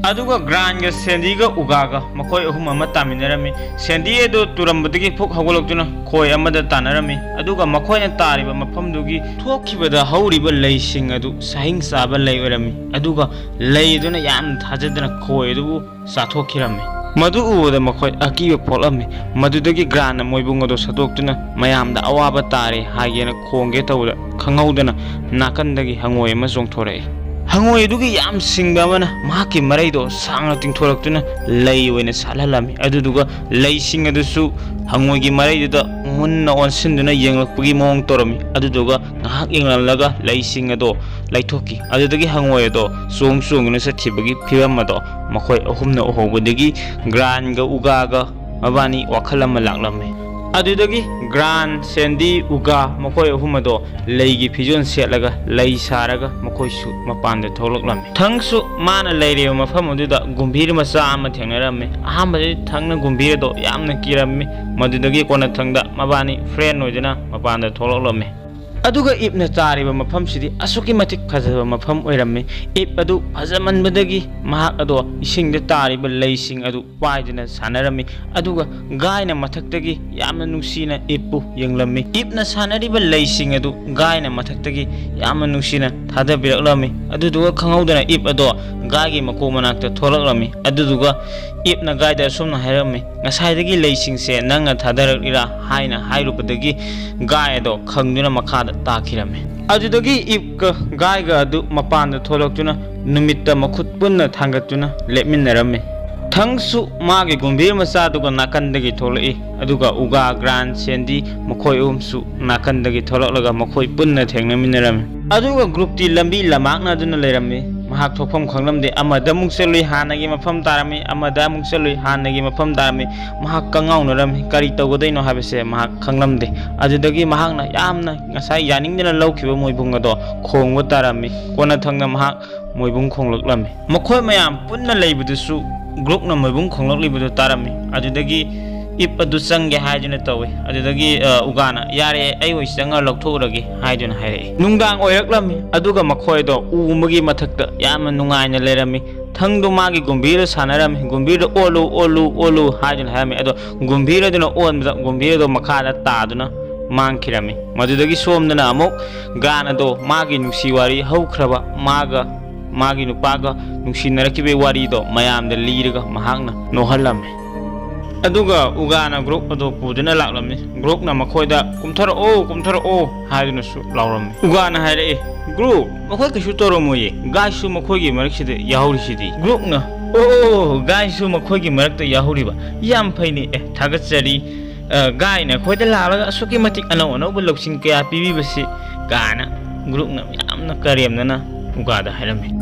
ꯑꯗꯨꯒ ꯒ꯭ꯔꯥꯟꯒ ꯁꯦꯟꯗꯤꯒ ꯎꯒꯥꯒ ꯃꯈꯣꯏ ꯑꯍꯨꯝ ꯑꯃ ꯇꯥꯃꯤꯟꯅꯔꯝꯃꯤ꯫ ꯁꯦꯟꯗꯤ ꯑꯗꯨ ꯇꯨꯔꯝꯕꯗꯒꯤ ꯐꯨꯛ ꯍꯧꯒꯠꯂꯛꯇꯨꯅ ꯈꯣꯏ ꯑꯃꯗ ꯇꯥꯟꯅꯔꯝꯃꯤ꯫ ꯑꯗꯨꯒ ꯃꯈꯣꯏꯅ ꯇꯥꯔꯤꯕ ꯃꯐꯝꯗꯨꯒꯤ ꯊꯣꯛꯈꯤꯕꯗ ꯍꯧꯔꯤꯕ ꯂꯩꯁꯤꯡ ꯑꯗꯨ ꯁꯥꯍꯤꯡ ꯆꯥꯕ ꯂꯩ ꯑꯣꯏꯔꯝꯃꯤ꯫ ꯑꯗꯨꯒ ꯂꯩ ꯑꯗꯨꯅ ꯌꯥꯝꯅ ꯊꯥꯖꯗꯅ ꯈꯣꯏ ꯑꯗꯨꯕꯨ ꯆꯥꯊꯣꯛꯈꯤꯔꯝꯃꯤ꯫ ꯃꯗꯨ ꯎꯕꯗ ꯃꯈꯣꯏ ꯑꯀꯤꯕ ꯄꯣꯛꯂꯝꯃꯤ꯫ ꯃꯗꯨꯗꯒꯤ ꯒ꯭ꯔꯥꯟꯅ ꯃꯣꯏꯕꯨꯡ ꯑꯗꯨ ꯁꯠꯇꯣꯛꯇꯨꯅ ꯃꯌꯥꯝꯗ ꯑꯋꯥꯕ ꯇꯥꯔꯦ ꯍꯥꯏꯒꯦꯅ ꯈꯣꯡꯒꯦ ꯇꯧꯕꯗ ꯈꯪꯍꯧꯗꯅ ꯅꯥꯀꯟꯗꯒꯤ ꯍꯉꯣꯏ ꯑꯃ ꯆꯣꯡꯊꯣꯔꯛꯏ꯫ ꯍꯉꯣꯏ ꯑꯗꯨꯒꯤ ꯌꯥꯝ ꯁꯤꯡꯕ ꯑꯃꯅ ꯃꯍꯥꯛꯀꯤ ꯃꯔꯩꯗꯣ ꯁꯥꯡꯅ ꯇꯤꯡꯊꯣꯔꯛꯇꯨꯅ ꯂꯩ ꯑꯣꯏꯅ ꯁꯥꯠꯍꯜꯂꯝꯃꯤ꯫ ꯑꯗꯨꯗꯨꯒ ꯂꯩꯁꯤꯡ ꯑꯗꯨꯁꯨ ꯍꯉꯣꯏꯒꯤ ꯃꯔꯩꯗꯨꯗ ꯃꯨꯟꯅ ꯑꯣꯟꯁꯤꯟꯗꯨꯅ ꯌꯦꯡꯂꯛꯄꯒꯤ ꯃꯑꯣꯡ ꯇꯧꯔꯝꯃꯤ꯫ ꯑꯗꯨꯗꯨꯒ ꯉꯥꯏꯍꯥꯛ ꯌꯦꯡꯂꯝꯂꯒ ꯂꯩꯁꯤꯡ ꯑꯗꯣ ꯂꯩꯊꯣꯛꯈꯤ꯫ ꯑꯗꯨꯗꯒꯤ ꯍꯉꯣꯏ ꯑꯗꯣ ꯆꯣꯡ ꯆꯣꯡꯗꯨꯅ ꯆꯠꯈꯤꯕꯒꯤ ꯐꯤꯕꯝ ꯑꯗꯣ ꯃꯈꯣꯏ ꯑꯍꯨꯝꯅ ꯎꯍꯧꯕꯗꯒꯤ ꯒ꯭ꯔꯥꯟꯒ ꯎꯒꯥꯒ ꯃꯕꯥꯅꯤ ꯋꯥꯈꯜ ꯑꯃ ꯂꯥꯛꯂꯝꯃꯤ꯫ ꯑꯗꯨꯗꯒꯤ ꯒ꯭ꯔꯥꯟ, ꯁꯦꯟꯗꯤ, ꯎꯒꯥ ꯃꯈꯣꯏ ꯑꯍꯨꯝ ꯑꯗꯣ ꯂꯩꯒꯤ ꯐꯤꯖꯣꯜ ꯁꯦꯠꯂꯒ ꯂꯩ ꯁꯥꯔꯒ ꯃꯈꯣꯏꯁꯨ ꯃꯄꯥꯟꯗ ꯊꯣꯛꯂꯛꯂꯝꯃꯤ꯫ ꯊꯪꯁꯨ ꯃꯥꯅ ꯂꯩꯔꯤꯕ ꯃꯐꯝ ꯑꯗꯨꯗ ꯒꯨꯝꯚꯤꯔ ꯃꯆꯥ ꯑꯃ ꯊꯦꯡꯅꯔꯝꯃꯤ꯫ ꯑꯍꯥꯟꯕꯗꯗꯤ ꯊꯪꯅ ꯒꯨꯝꯚꯤꯔ ꯑꯗꯣ ꯌꯥꯝꯅ ꯀꯤꯔꯝꯃꯤ꯫ ꯃꯗꯨꯗꯒꯤ ꯀꯣꯟꯅꯊꯪꯗ ꯃꯕꯥꯅꯤ friend ꯑꯣꯏꯗꯨꯅ ꯃꯄꯥꯟꯗ ꯊꯣꯛꯂꯛꯂꯝꯃꯤ꯫ ꯑꯗꯨꯒ ꯏꯞꯅ ꯇꯥꯔꯤꯕ ꯃꯐꯝꯁꯤꯗꯤ ꯑꯁꯨꯛꯀꯤ ꯃꯇꯤꯛ ꯐꯖꯕ ꯃꯐꯝ ꯑꯣꯏꯔꯝꯃꯤ꯫ ꯏꯞ ꯑꯗꯨ ꯐꯖꯃꯟꯕꯗꯒꯤ ꯃꯍꯥꯛ ꯑꯗꯣ ꯏꯁꯤꯡꯗ ꯇꯥꯔꯤꯕ ꯂꯩꯁꯤꯡ ꯑꯗꯨ ꯄꯥꯏꯗꯨꯅ ꯁꯥꯟꯅꯔꯝꯃꯤ꯫ ꯑꯗꯨꯒ ꯒꯥꯏꯅ ꯃꯊꯛꯇꯒꯤ ꯌꯥꯝꯅ ꯅꯨꯡꯁꯤꯅ ꯏꯞꯄꯨ ꯌꯦꯡꯂꯝꯃꯤ꯫ ꯏꯞꯅ ꯁꯥꯟꯅꯔꯤꯕ ꯂꯩꯁꯤꯡ ꯑꯗꯨ ꯒꯥꯏꯅ ꯃꯊꯛꯇꯒꯤ ꯌꯥꯝꯅ ꯅꯨꯡꯁꯤꯅ ꯊꯥꯗꯕꯤꯔꯛꯂꯝꯃꯤ꯫ ꯑꯗꯨꯗꯨꯒ ꯈꯪꯍꯧꯗꯅ ꯏꯞ ꯑꯗꯣ ꯒꯥꯏꯒꯤ ꯃꯀꯣꯛ ꯃꯅꯥꯛꯇ ꯊꯣꯛꯂꯛꯂꯝꯃꯤ꯫ ꯑꯗꯨꯗꯨꯒ ꯏꯞꯅ ꯒꯥꯏꯗ ꯑꯁꯨꯝꯅ ꯍꯥꯏꯔꯝꯃꯤ, "ꯉꯁꯥꯏꯗꯒꯤ ꯂꯩꯁꯤꯡꯁꯦ ꯅꯪꯅ ꯊꯥꯗꯔꯛꯂꯤꯔꯥ?" ꯍꯥꯏꯅ ꯍꯥꯏꯔꯨꯕꯗꯒꯤ ꯒꯥꯏ ꯑꯗꯣ ꯈꯪꯗꯨꯅ ꯃꯈꯥꯗ ꯇꯥꯈꯤꯔꯝꯃꯤ꯫ ꯑꯗꯨꯗꯒꯤ ꯏꯞꯀ ꯒꯥꯏꯒ ꯑꯗꯨ ꯃꯄꯥꯟꯗ ꯊꯣꯛꯂꯛꯇꯨꯅ ꯅꯨꯃꯤꯠꯇ ꯃꯈꯨꯠ ꯄꯨꯟꯅ ꯊꯥꯡꯒꯠꯇꯨꯅ ꯂꯦꯞꯃꯤꯟꯅꯔꯝꯃꯤ꯫ ꯊꯪꯁꯨ ꯃꯥꯒꯤ ꯒꯨꯝꯚꯤꯔ ꯃꯆꯥꯗꯨꯒ ꯅꯥꯀꯟꯗꯒꯤ ꯊꯣꯛꯂꯛꯏ, ꯑꯗꯨꯒ ꯎꯒꯥ, ꯒ꯭ꯔꯥꯟ, ꯁꯦꯟꯗꯤ ꯃꯈꯣꯏ ꯑꯍꯨꯝꯁꯨ ꯅꯥꯀꯟꯗꯒꯤ ꯊꯣꯛꯂꯛꯂꯒ ꯃꯈꯣꯏ ꯄꯨꯟꯅ ꯊꯦꯡꯅꯃꯤꯟꯅꯔꯝꯃꯤ꯫ ꯑꯗꯨꯒ ꯒ꯭ꯔꯨꯞꯇꯤ ꯂꯝꯕꯤ ꯂꯝꯃꯥꯡꯅꯗꯨꯅ ꯂꯩꯔꯝꯃꯤ꯫ ꯃꯍꯥꯛ ꯊꯣꯛꯐꯝ ꯈꯪꯂꯝꯗꯦ꯫ ꯑꯃꯗ ꯑꯃꯨꯛ ꯆꯠꯂꯨꯏ, ꯍꯥꯟꯅꯒꯤ ꯃꯐꯝ ꯇꯥꯔꯝꯃꯤ, ꯑꯃꯗ ꯑꯃꯨꯛ ꯆꯠꯂꯨꯏ, ꯍꯥꯟꯅꯒꯤ ꯃꯐꯝ ꯇꯥꯔꯝꯃꯤ꯫ ꯃꯍꯥꯛ ꯀꯉꯥꯎꯅꯔꯝꯃꯤ꯫ ꯀꯔꯤ ꯇꯧꯒꯗꯣꯏꯅꯣ ꯍꯥꯏꯕꯁꯦ ꯃꯍꯥꯛ ꯈꯪꯂꯝꯗꯦ꯫ ꯑꯗꯨꯗꯒꯤ ꯃꯍꯥꯛꯅ ꯌꯥꯝꯅ ꯉꯁꯥꯏ ꯌꯥꯅꯤꯡꯗꯅ ꯂꯧꯈꯤꯕ ꯃꯣꯏꯕꯨꯡ ꯑꯗꯣ ꯈꯣꯡꯕ ꯇꯥꯔꯝꯃꯤ꯫ ꯀꯣꯟꯅꯊꯪꯗ ꯃꯍꯥꯛ ꯃꯣꯏꯕꯨꯡ ꯈꯣꯡꯂꯛꯂꯝꯃꯤ꯫ ꯃꯈꯣꯏ ꯃꯌꯥꯝ ꯄꯨꯟꯅ ꯂꯩꯕꯗꯨꯁꯨ ꯒ꯭ꯔꯨꯞꯅ ꯃꯣꯏꯕꯨꯡ ꯈꯣꯡꯂꯛꯂꯤꯕꯗꯨ ꯇꯥꯔꯝꯃꯤ꯫ ꯑꯗꯨꯗꯒꯤ ꯏꯞ ꯑꯗꯨ ꯆꯪꯒꯦ ꯍꯥꯏꯗꯨꯅ ꯇꯧꯏ꯫ ꯑꯗꯨꯗꯒꯤ, ꯑ, ꯎꯒꯥꯅ, "ꯌꯥꯔꯦ, ꯑꯩ ꯑꯣꯏ ꯆꯪꯉ ꯂꯧꯊꯣꯛꯎꯔꯒꯦ" ꯍꯥꯏꯗꯨꯅ ꯍꯥꯏꯔꯛꯏ꯫ ꯅꯨꯡꯗꯥꯡ ꯑꯣꯏꯔꯛꯂꯝꯃꯤ, ꯑꯗꯨꯒ ꯃꯈꯣꯏꯗꯣ ꯎ ꯑꯃꯒꯤ ꯃꯊꯛꯇ ꯌꯥꯝꯅ ꯅꯨꯡꯉꯥꯏꯅ ꯂꯩꯔꯝꯃꯤ꯫ ꯊꯪꯗꯣ ꯃꯥꯒꯤ ꯒꯨꯝꯚꯤꯔꯗ ꯁꯥꯟꯅꯔꯝꯃꯤ꯫ ꯒꯨꯝꯚꯤꯔꯗ "ꯑꯣꯜꯂꯨ, ꯑꯣꯜꯂꯨ, ꯑꯣꯜꯂꯨ" ꯍꯥꯏꯗꯨꯅ ꯍꯥꯏꯔꯝꯃꯤ꯫ ꯑꯗꯣ ꯒꯨꯝꯚꯤꯔ ꯑꯗꯨꯅ ꯑꯣꯟꯕꯗ ꯒꯨꯝꯚꯤꯔ ꯑꯗꯣ ꯃꯈꯥꯗ ꯇꯥꯗꯨꯅ ꯃꯥꯡꯈꯤꯔꯝꯃꯤ꯫ ꯃꯗꯨꯗꯒꯤ ꯁꯣꯝꯗꯅ ꯑꯃꯨꯛ ꯒꯥꯟ ꯑꯗꯣ ꯃꯥꯒꯤ ꯅꯨꯡꯁꯤ ꯋꯥꯔꯤ ꯍꯧꯈ꯭ꯔꯕ ꯃꯥꯒ ꯃꯥꯒꯤ ꯅꯨꯄꯥꯒ ꯅꯨꯡꯁꯤꯅꯔꯛꯈꯤꯕꯒꯤ ꯋꯥꯔꯤꯗꯣ ꯃꯌꯥꯝꯗ ꯂꯤꯔꯒ ꯃꯍꯥꯛꯅ ꯅꯣꯛꯍꯜꯂꯝꯃꯤ꯫ ꯑꯗꯨꯒ ꯎꯒꯥꯅ ꯒ꯭ꯔꯨꯞ ꯑꯗꯨ ꯄꯨꯗꯨꯅ ꯂꯥꯛꯂꯝꯃꯤ꯫ ꯒ꯭ꯔꯨꯞꯅ ꯃꯈꯣꯏꯗ, "ꯀꯨꯝꯊꯔꯛꯑꯣ, ꯀꯨꯝꯊꯔꯛꯑꯣ" ꯍꯥꯏꯗꯨꯅꯁꯨ ꯂꯥꯎꯔꯝꯃꯤ꯫ ꯎꯒꯥꯅ ꯍꯥꯏꯔꯛꯏ, "ꯒ꯭ꯔꯨꯞ, ꯃꯈꯣꯏ ꯀꯩꯁꯨ ꯇꯧꯔꯝꯃꯣꯏꯌꯦ꯫ ꯒꯥꯏꯁꯨ ꯃꯈꯣꯏꯒꯤ ꯃꯔꯛꯁꯤꯗ ꯌꯥꯎꯔꯤꯁꯤꯗꯤ꯫" ꯒ꯭ꯔꯨꯞꯅ, "ꯑꯣ, ꯒꯥꯏꯁꯨ ꯃꯈꯣꯏꯒꯤ ꯃꯔꯛꯇ ꯌꯥꯎꯔꯤꯕ? ꯌꯥꯝ ꯐꯩꯅꯦ꯫ ꯑꯦ, ꯊꯥꯒꯠꯆꯔꯤ꯫ ꯑ, ꯒꯥꯏꯅ ꯑꯩꯈꯣꯏꯗ ꯂꯥꯛꯂꯒ ꯑꯁꯨꯛꯀꯤ ꯃꯇꯤꯛ ꯑꯅꯧ ꯑꯅꯧꯕ ꯂꯧꯁꯤꯡ ꯀꯌꯥ ꯄꯤꯕꯤꯕꯁꯤ" ꯀꯥꯏꯅ ꯒ꯭ꯔꯨꯞꯅ ꯌꯥꯝꯅ ꯀꯔꯦꯝꯅꯅ ꯎꯒꯥꯗ ꯍꯥꯏꯔꯝꯃꯤ꯫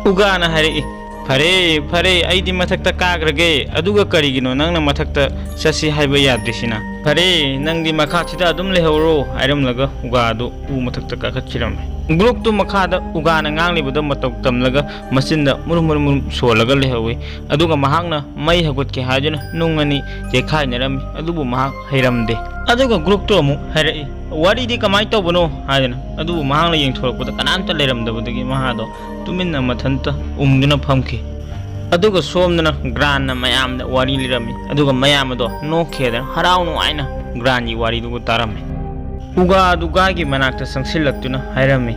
ꯎꯒꯥꯅ ꯍꯥꯏꯔꯛꯏ, "ꯐꯔꯦ, ꯐꯔꯦ, ꯑꯩꯗꯤ ꯃꯊꯛꯇ ꯀꯥꯈ꯭ꯔꯒꯦ꯫ ꯑꯗꯨꯒ ꯀꯔꯤꯒꯤꯅꯣ ꯅꯪꯅ ꯃꯊꯛꯇ ꯆꯠꯁꯤ ꯍꯥꯏꯕ ꯌꯥꯗ꯭ꯔꯤꯁꯤꯅ? ꯐꯔꯦ, ꯅꯪꯗꯤ ꯃꯈꯥꯁꯤꯗ ꯑꯗꯨꯝ ꯂꯩꯍꯧꯔꯣ" ꯍꯥꯏꯔꯝꯂꯒ ꯎꯒꯥꯗꯨ ꯎ ꯃꯊꯛꯇ ꯀꯥꯈꯠꯈꯤꯔꯝꯃꯤ꯫ ꯒ꯭ꯔꯨꯞꯇꯨ ꯃꯈꯥꯗ ꯎꯒꯥꯅ ꯉꯥꯡꯂꯤꯕꯗ ꯃꯇꯧ ꯇꯝꯂꯒ ꯃꯆꯤꯟꯗ ꯃꯨꯔꯨꯝ ꯃꯨꯔꯨꯝ ꯃꯨꯔꯨꯝ ꯁꯣꯜꯂꯒ ꯂꯩꯍꯧꯏ꯫ ꯑꯗꯨꯒ ꯃꯍꯥꯛꯅ ꯃꯩ ꯍꯧꯒꯠꯀꯦ ꯍꯥꯏꯗꯨꯅ ꯅꯨꯡ ꯑꯅꯤ ꯌꯩꯈꯥꯏꯅꯔꯝꯃꯤ, ꯑꯗꯨꯕꯨ ꯃꯍꯥꯛ ꯍꯩꯔꯝꯗꯦ꯫ ꯑꯗꯨꯒ ꯒ꯭ꯔꯨꯞꯇꯨ ꯑꯃꯨꯛ ꯍꯥꯏꯔꯛꯏ, "ꯋꯥꯔꯤꯗꯤ ꯀꯃꯥꯏꯅ ꯇꯧꯕꯅꯣ?" ꯍꯥꯏꯗꯅ꯫ ꯑꯗꯨꯕꯨ ꯃꯍꯥꯛꯅ ꯌꯦꯡꯊꯣꯔꯛꯄꯗ ꯀꯅꯥꯝꯇ ꯂꯩꯔꯝꯗꯕꯗꯒꯤ ꯃꯍꯥꯗꯣ ꯇꯨꯃꯤꯟꯅ ꯃꯊꯟꯇ ꯎꯪꯗꯨꯅ ꯐꯝꯈꯤ꯫ ꯑꯗꯨꯒ ꯁꯣꯝꯗꯅ ꯒ꯭ꯔꯥꯟꯅ ꯃꯌꯥꯝꯗ ꯋꯥꯔꯤ ꯂꯤꯔꯝꯃꯤ꯫ ꯑꯗꯨꯒ ꯃꯌꯥꯝ ꯑꯗꯣ ꯅꯣꯛꯈꯤꯗꯅ ꯍꯔꯥꯎ ꯅꯨꯡꯉꯥꯏꯅ ꯒ꯭ꯔꯥꯟꯒꯤ ꯋꯥꯔꯤꯗꯨꯕꯨ ꯇꯥꯔꯝꯃꯤ꯫ ꯎꯒꯥ ꯑꯗꯨ ꯒꯥꯏꯒꯤ ꯃꯅꯥꯛꯇ ꯆꯪꯁꯤꯜꯂꯛꯇꯨꯅ ꯍꯥꯏꯔꯝꯃꯤ,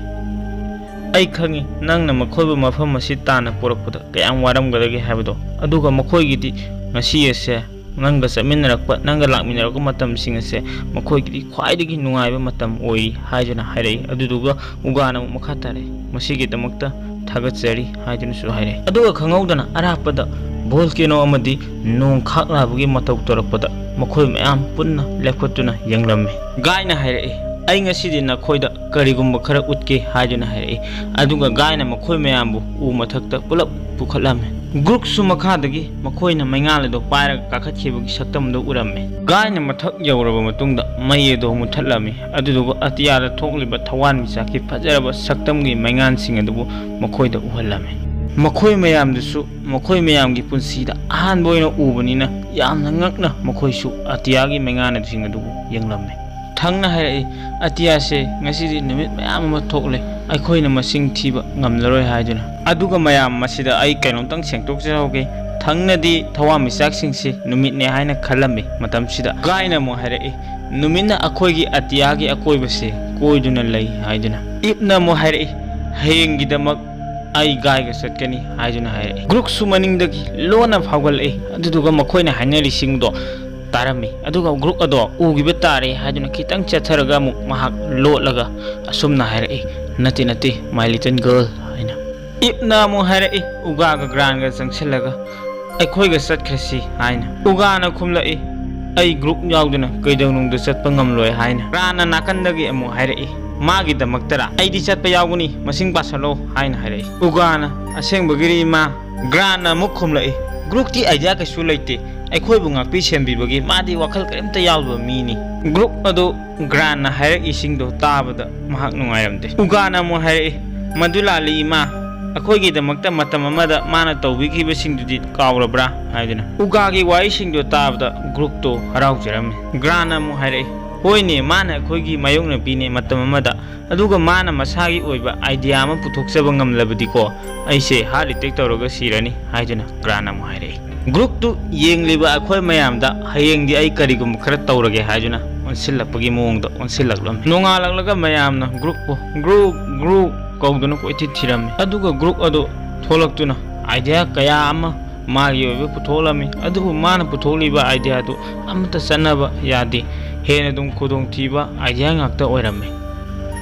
"ꯑꯩ ꯈꯪꯉꯤ, ꯅꯪꯅ ꯃꯈꯣꯏꯕꯨ ꯃꯐꯝ ꯑꯁꯤ ꯇꯥꯟꯅ ꯄꯨꯔꯛꯄꯗ ꯀꯌꯥꯝ ꯋꯥꯔꯝꯒꯗꯒꯦ ꯍꯥꯏꯕꯗꯣ꯫ ꯑꯗꯨꯒ ꯃꯈꯣꯏꯒꯤꯗꯤ ꯉꯁꯤ ꯑꯁꯦ ꯅꯪꯒ ꯆꯠꯃꯤꯟꯅꯔꯛꯄ, ꯅꯪꯒ ꯂꯥꯛꯃꯤꯟꯅꯔꯛꯄ ꯃꯇꯝꯁꯤꯡ ꯑꯁꯦ ꯃꯈꯣꯏꯒꯤꯗꯤ ꯈ꯭ꯋꯥꯏꯗꯒꯤ ꯅꯨꯡꯉꯥꯏꯕ ꯃꯇꯝ ꯑꯣꯏꯔꯤ" ꯍꯥꯏꯗꯨꯅ ꯍꯥꯏꯔꯛꯏ꯫ ꯑꯗꯨꯗꯨꯒ ꯎꯒꯥꯅ ꯑꯃꯨꯛ ꯃꯈꯥ ꯇꯥꯔꯛꯏ, "ꯃꯁꯤꯒꯤꯗꯃꯛꯇ ꯊꯥꯒꯠꯆꯔꯤ" ꯍꯥꯏꯗꯨꯅꯁꯨ ꯍꯥꯏꯔꯛꯏ꯫ ꯑꯗꯨꯒ ꯈꯪꯍꯧꯗꯅ ꯑꯔꯥꯞꯄꯗ ꯚꯣꯜꯀꯦꯅꯣ ꯑꯃꯗꯤ ꯅꯣꯡ ꯈꯥꯛꯂꯥꯕꯒꯤ ꯃꯇꯧ ꯇꯧꯔꯛꯄꯗ ꯃꯈꯣꯏ ꯃꯌꯥꯝ ꯄꯨꯟꯅ ꯂꯦꯞꯈꯠꯇꯨꯅ ꯌꯦꯡꯂꯝꯃꯤ꯫ ꯒꯥꯏꯅ ꯍꯥꯏꯔꯛꯏ, "ꯑꯩ ꯉꯁꯤꯗꯤ ꯅꯈꯣꯏꯗ ꯀꯔꯤꯒꯨꯝꯕ ꯈꯔ ꯎꯠꯀꯦ" ꯍꯥꯏꯗꯨꯅ ꯍꯥꯏꯔꯛꯏ꯫ ꯑꯗꯨꯒ ꯒꯥꯏꯅ ꯃꯈꯣꯏ ꯃꯌꯥꯝꯕꯨ ꯎ ꯃꯊꯛꯇ ꯄꯨꯂꯞ ꯄꯨꯈꯠꯂꯝꯃꯤ꯫ ꯒ꯭ꯔꯨꯛꯁꯨ ꯃꯈꯥꯗꯒꯤ ꯃꯈꯣꯏꯅ ꯃꯩꯉꯥꯜ ꯑꯗꯨ ꯄꯥꯏꯔꯒ ꯀꯥꯈꯠꯈꯤꯕꯒꯤ ꯁꯛꯇꯝꯗꯨ ꯎꯔꯝꯃꯤ꯫ ꯒꯥꯏꯅ ꯃꯊꯛ ꯌꯧꯔꯕ ꯃꯇꯨꯡꯗ ꯃꯩ ꯑꯗꯨ ꯃꯨꯊꯠꯂꯝꯃꯤ꯫ ꯑꯗꯨꯗꯨꯒ ꯑꯇꯤꯌꯥꯗ ꯊꯣꯛꯂꯤꯕ ꯊꯋꯥꯟꯃꯤꯆꯥꯛꯀꯤ ꯐꯖꯔꯕ ꯁꯛꯇꯝꯒꯤ ꯃꯩꯉꯥꯜꯁꯤꯡ ꯑꯗꯨꯕꯨ ꯃꯈꯣꯏꯗ ꯎꯍꯜꯂꯝꯃꯤ꯫ ꯃꯈꯣꯏ ꯃꯌꯥꯝꯗꯨꯁꯨ ꯃꯈꯣꯏ ꯃꯌꯥꯝꯒꯤ ꯄꯨꯟꯁꯤꯗ ꯑꯍꯥꯟꯕ ꯑꯣꯏꯅ ꯎꯕꯅꯤꯅ ꯌꯥꯝꯅ ꯉꯛꯅ ꯃꯈꯣꯏꯁꯨ ꯑꯇꯤꯌꯥꯒꯤ ꯃꯩꯉꯥꯜꯁꯤꯡ ꯑꯗꯨꯕꯨ ꯌꯦꯡꯂꯝꯃꯤ꯫ ꯊꯪꯅ ꯍꯥꯏꯔꯛꯏ, "ꯑꯇꯤꯌꯥꯁꯦ ꯉꯁꯤꯗꯤ ꯅꯨꯃꯤꯠ ꯃꯌꯥꯝ ꯑꯃ ꯊꯣꯛꯂꯦ, ꯑꯩꯈꯣꯏꯅ ꯃꯁꯤꯡ ꯊꯤꯕ ꯉꯝꯂꯔꯣꯏ" ꯍꯥꯏꯗꯨꯅ꯫ ꯑꯗꯨꯒ ꯃꯌꯥꯝ, ꯃꯁꯤꯗ ꯑꯩ ꯀꯩꯅꯣꯝꯇꯪ ꯁꯦꯡꯗꯣꯛꯆꯍꯧꯒꯦ꯫ ꯊꯪꯅꯗꯤ ꯊꯋꯥꯟꯃꯤꯆꯥꯛꯁꯤꯡꯁꯤ ꯅꯨꯃꯤꯠꯅꯦ ꯍꯥꯏꯅ ꯈꯜꯂꯝꯃꯤ ꯃꯇꯝꯁꯤꯗ ꯒꯥꯏꯅ ꯑꯃꯨꯛ ꯍꯥꯏꯔꯛꯏ, "ꯅꯨꯃꯤꯠꯅ ꯑꯩꯈꯣꯏꯒꯤ ꯑꯇꯤꯌꯥꯒꯤ ꯑꯀꯣꯏꯕꯁꯦ ꯀꯣꯏꯗꯨꯅ ꯂꯩ" ꯍꯥꯏꯗꯨꯅ꯫ ꯏꯞꯅ ꯑꯃꯨꯛ ꯍꯥꯏꯔꯛꯏ, "ꯍꯌꯦꯡꯒꯤꯗꯃꯛ ꯑꯩ ꯒꯥꯏꯒ ꯆꯠꯀꯅꯤ" ꯍꯥꯏꯗꯨꯅ ꯍꯥꯏꯔꯛꯏ꯫ ꯒ꯭ꯔꯨꯛꯁꯨ ꯃꯅꯤꯡꯗꯒꯤ ꯂꯣꯟꯅ ꯐꯥꯎꯒꯠꯂꯛꯏ꯫ ꯑꯗꯨꯗꯨꯒ ꯃꯈꯣꯏꯅ ꯍꯥꯏꯅꯔꯤꯁꯤꯡꯗꯣ ꯇꯥꯔꯝꯃꯤ꯫ ꯑꯗꯨꯒ ꯒ꯭ꯔꯨꯛ ꯑꯗꯣ ꯎꯈꯤꯕ ꯇꯥꯔꯦ ꯍꯥꯏꯗꯨꯅ ꯈꯤꯇꯪ ꯆꯠꯊꯔꯒ ꯑꯃꯨꯛ ꯃꯍꯥꯛ ꯂꯣꯠꯂꯒ ꯑꯁꯨꯝꯅ ꯍꯥꯏꯔꯛꯏ, "ꯅꯠꯇꯦ, ꯅꯠꯇꯦ, my little girl" ꯍꯥꯏꯅ꯫ ꯏꯞꯅ ꯑꯃꯨꯛ ꯍꯥꯏꯔꯛꯏ, ꯎꯒꯥꯒ ꯒ꯭ꯔꯥꯟꯒ ꯆꯪꯁꯤꯜꯂꯒ, "ꯑꯩꯈꯣꯏꯒ ꯆꯠꯈ꯭ꯔꯁꯤ" ꯍꯥꯏꯅ꯫ ꯎꯒꯥꯅ ꯈꯨꯝꯂꯛꯏ, "ꯑꯩ ꯒ꯭ꯔꯨꯛ ꯌꯥꯎꯗꯅ ꯀꯩꯗꯧꯅꯨꯡꯗ ꯆꯠꯄ ꯉꯝꯂꯣꯏ" ꯍꯥꯏꯅ꯫ ꯒ꯭ꯔꯥꯟꯅ ꯅꯥꯀꯟꯗꯒꯤ ꯑꯃꯨꯛ ꯍꯥꯏꯔꯛꯏ, "ꯃꯥꯒꯤꯗꯃꯛꯇꯔꯥ? ꯑꯩꯗꯤ ꯆꯠꯄ ꯌꯥꯎꯒꯅꯤ, ꯃꯁꯤꯡ ꯄꯥꯁꯜꯂꯣ" ꯍꯥꯏꯅ ꯍꯥꯏꯔꯛꯏ꯫ ꯎꯒꯥꯅ, "ꯑꯁꯦꯡꯕꯒꯤꯔꯤ, ꯏꯃꯥ?" ꯒ꯭ꯔꯥꯟꯅ ꯑꯃꯨꯛ ꯈꯨꯝꯂꯛꯏ, "ꯒ꯭ꯔꯨꯛꯇꯤ ꯑꯥꯏꯗꯤꯌꯥ ꯀꯩꯁꯨ ꯂꯩꯇꯦ꯫ ꯑꯩꯈꯣꯏꯕꯨ ꯉꯥꯛꯄꯤ ꯁꯦꯟꯕꯤꯕꯒꯤ ꯃꯥꯗꯤ ꯋꯥꯈꯜ ꯀꯔꯤꯝꯇ ꯌꯥꯎꯗꯕ ꯃꯤꯅꯤ"꯫ ꯒ꯭ꯔꯨꯛ ꯑꯗꯨ ꯒ꯭ꯔꯥꯟꯅ ꯍꯥꯏꯔꯛꯏꯁꯤꯡꯗꯣ ꯇꯥꯕꯗ ꯃꯍꯥꯛ ꯅꯨꯡꯉꯥꯏꯔꯝꯗꯦ꯫ ꯎꯒꯥꯅ ꯑꯃꯨꯛ ꯍꯥꯏꯔꯛꯏ, "ꯃꯗꯨ ꯂꯥꯜꯂꯤ, ꯏꯃꯥ꯫ ꯑꯩꯈꯣꯏꯒꯤꯗꯃꯛꯇ ꯃꯇꯝ ꯑꯃꯗ ꯃꯥꯅ ꯇꯧꯕꯤꯈꯤꯕꯁꯤꯡꯗꯨꯗꯤ ꯀꯥꯎꯔꯕ꯭ꯔꯥ?" ꯍꯥꯏꯗꯨꯅ꯫ ꯎꯒꯥꯒꯤ ꯋꯥꯍꯩꯁꯤꯡꯗꯣ ꯇꯥꯕꯗ ꯒ꯭ꯔꯨꯛꯇꯣ ꯍꯔꯥꯎꯖꯔꯝꯃꯤ꯫ ꯒ꯭ꯔꯥꯟꯅ ꯑꯃꯨꯛ ꯍꯥꯏꯔꯛꯏ, "ꯍꯣꯏꯅꯦ, ꯃꯥꯅ ꯑꯩꯈꯣꯏꯒꯤ ꯃꯥꯌꯣꯛꯅꯕꯤꯅꯦ ꯃꯇꯝ ꯑꯃꯗ꯫ ꯑꯗꯨꯒ ꯃꯥꯅ ꯃꯁꯥꯒꯤ ꯑꯣꯏꯕ idea ꯑꯃ ꯄꯨꯊꯣꯛꯆꯕ ꯉꯝꯂꯕꯗꯤꯀꯣ, ꯑꯩꯁꯦ heart attack ꯇꯧꯔꯒ ꯁꯤꯔꯅꯤ" ꯍꯥꯏꯗꯨꯅ ꯒ꯭ꯔꯥꯟꯅ ꯑꯃꯨꯛ ꯍꯥꯏꯔꯛꯏ꯫ ꯒ꯭ꯔꯨꯛꯇꯨ ꯌꯦꯡꯂꯤꯕ ꯑꯩꯈꯣꯏ ꯃꯌꯥꯝꯗ ꯍꯌꯦꯡꯗꯤ ꯑꯩ ꯀꯔꯤꯒꯨꯝꯕ ꯈꯔ ꯇꯧꯔꯒꯦ ꯍꯥꯏꯗꯨꯅ ꯑꯣꯟꯁꯤꯜꯂꯛꯄꯒꯤ ꯃꯑꯣꯡꯗ ꯑꯣꯟꯁꯤꯜꯂꯛꯂꯝꯃꯤ꯫ ꯅꯣꯡꯉꯥꯜꯂꯛꯂꯒ ꯃꯌꯥꯝꯅ ꯒ꯭ꯔꯨꯛꯄꯨ "ꯒ꯭ꯔꯨꯛ, ꯒ꯭ꯔꯨꯛ" ꯀꯧꯗꯨꯅ ꯀꯣꯏꯊꯤ ꯊꯤꯔꯝꯃꯤ꯫ ꯑꯗꯨꯒ ꯒ꯭ꯔꯨꯛ ꯑꯗꯨ ꯊꯣꯛꯂꯛꯇꯨꯅ idea ꯀꯌꯥ ꯑꯃ ꯃꯥꯒꯤ ꯑꯣꯏꯕ ꯄꯨꯊꯣꯛꯂꯝꯃꯤ꯫ ꯑꯗꯨꯕꯨ ꯃꯥꯅ ꯄꯨꯊꯣꯛꯂꯤꯕ idea ꯗꯨ ꯑꯃꯠꯇ ꯆꯠꯅꯕ ꯌꯥꯗꯦ꯫ ꯍꯦꯟꯅ ꯑꯗꯨꯝ ꯈꯨꯗꯣꯡꯊꯤꯕ idea ꯉꯥꯛꯇ ꯑꯣꯏꯔꯝꯃꯤ꯫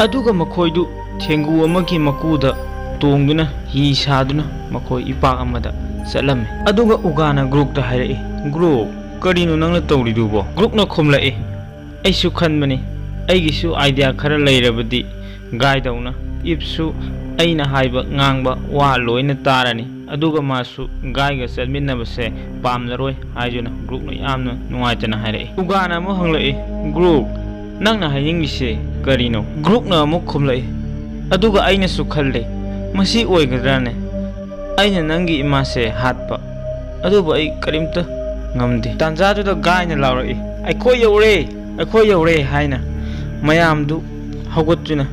ꯑꯗꯨꯒ ꯃꯈꯣꯏꯗꯨ ꯊꯦꯡꯒꯨ ꯑꯃꯒꯤ ꯃꯀꯨꯗ ꯇꯣꯡꯗꯨꯅ ꯍꯤ ꯁꯥꯗꯨꯅ ꯃꯈꯣꯏ ꯏꯄꯥꯛ ꯑꯃꯗ ꯆꯠꯂꯝꯃꯤ꯫ ꯑꯗꯨꯒ ꯎꯒꯥꯅ ꯒ꯭ꯔꯨꯛꯇ ꯍꯥꯏꯔꯛꯏ, "ꯒ꯭ꯔꯨꯛ, ꯀꯔꯤꯅꯣ ꯅꯪꯅ ꯇꯧꯔꯤꯗꯨꯕꯣ?" ꯒ꯭ꯔꯨꯛꯅ ꯈꯨꯝꯂꯛꯏ, "ꯑꯩꯁꯨ ꯈꯟꯕꯅꯤ, ꯑꯩꯒꯤꯁꯨ idea ꯈꯔ ꯂꯩꯔꯕꯗꯤ ꯒꯥꯏꯗꯧꯅ꯫ ꯏꯞꯁꯨ ꯑꯩꯅ ꯍꯥꯏꯕ ꯉꯥꯡꯕ ꯋꯥ ꯂꯣꯏꯅ ꯇꯥꯔꯅꯤ, ꯑꯗꯨꯒ ꯃꯥꯁꯨ ꯒꯥꯏꯒ ꯆꯠꯃꯤꯟꯅꯕꯁꯦ ꯄꯥꯝꯂꯔꯣꯏ" ꯍꯥꯏꯗꯨꯅ ꯒ꯭ꯔꯨꯛꯅ ꯌꯥꯝꯅ ꯅꯨꯡꯉꯥꯏꯇꯅ ꯍꯥꯏꯔꯛꯏ꯫ ꯎꯒꯥꯅ ꯑꯃꯨꯛ ꯍꯪꯂꯛꯏ, "ꯒ꯭ꯔꯨꯛ, ꯅꯪꯅ ꯍꯥꯏꯅꯤꯡꯂꯤꯁꯦ ꯀꯔꯤꯅꯣ?" ꯒ꯭ꯔꯨꯛꯅ ꯑꯃꯨꯛ ꯈꯨꯝꯂꯛꯏ, "ꯑꯗꯨꯒ ꯑꯩꯅꯁꯨ ꯈꯜꯂꯤ, ꯃꯁꯤ ꯑꯣꯏꯒꯗ꯭ꯔꯥꯅꯦ? ꯑꯩꯅ ꯅꯪꯒꯤ ꯏꯃꯥꯁꯦ ꯍꯥꯠꯄ, ꯑꯗꯨꯕꯨ ꯑꯩ ꯀꯔꯤꯝꯇ ꯉꯝꯗꯦ"꯫ ꯇꯥꯟꯖꯥꯗꯨꯗ ꯒꯥꯏꯅ ꯂꯥꯎꯔꯛꯏ, "ꯑꯩꯈꯣꯏ ꯌꯧꯔꯦ! ꯑꯩꯈꯣꯏ ꯌꯧꯔꯦ!" ꯍꯥꯏꯅ꯫ ꯃꯌꯥꯝꯗꯨ ꯍꯧꯒꯠꯇꯨꯅ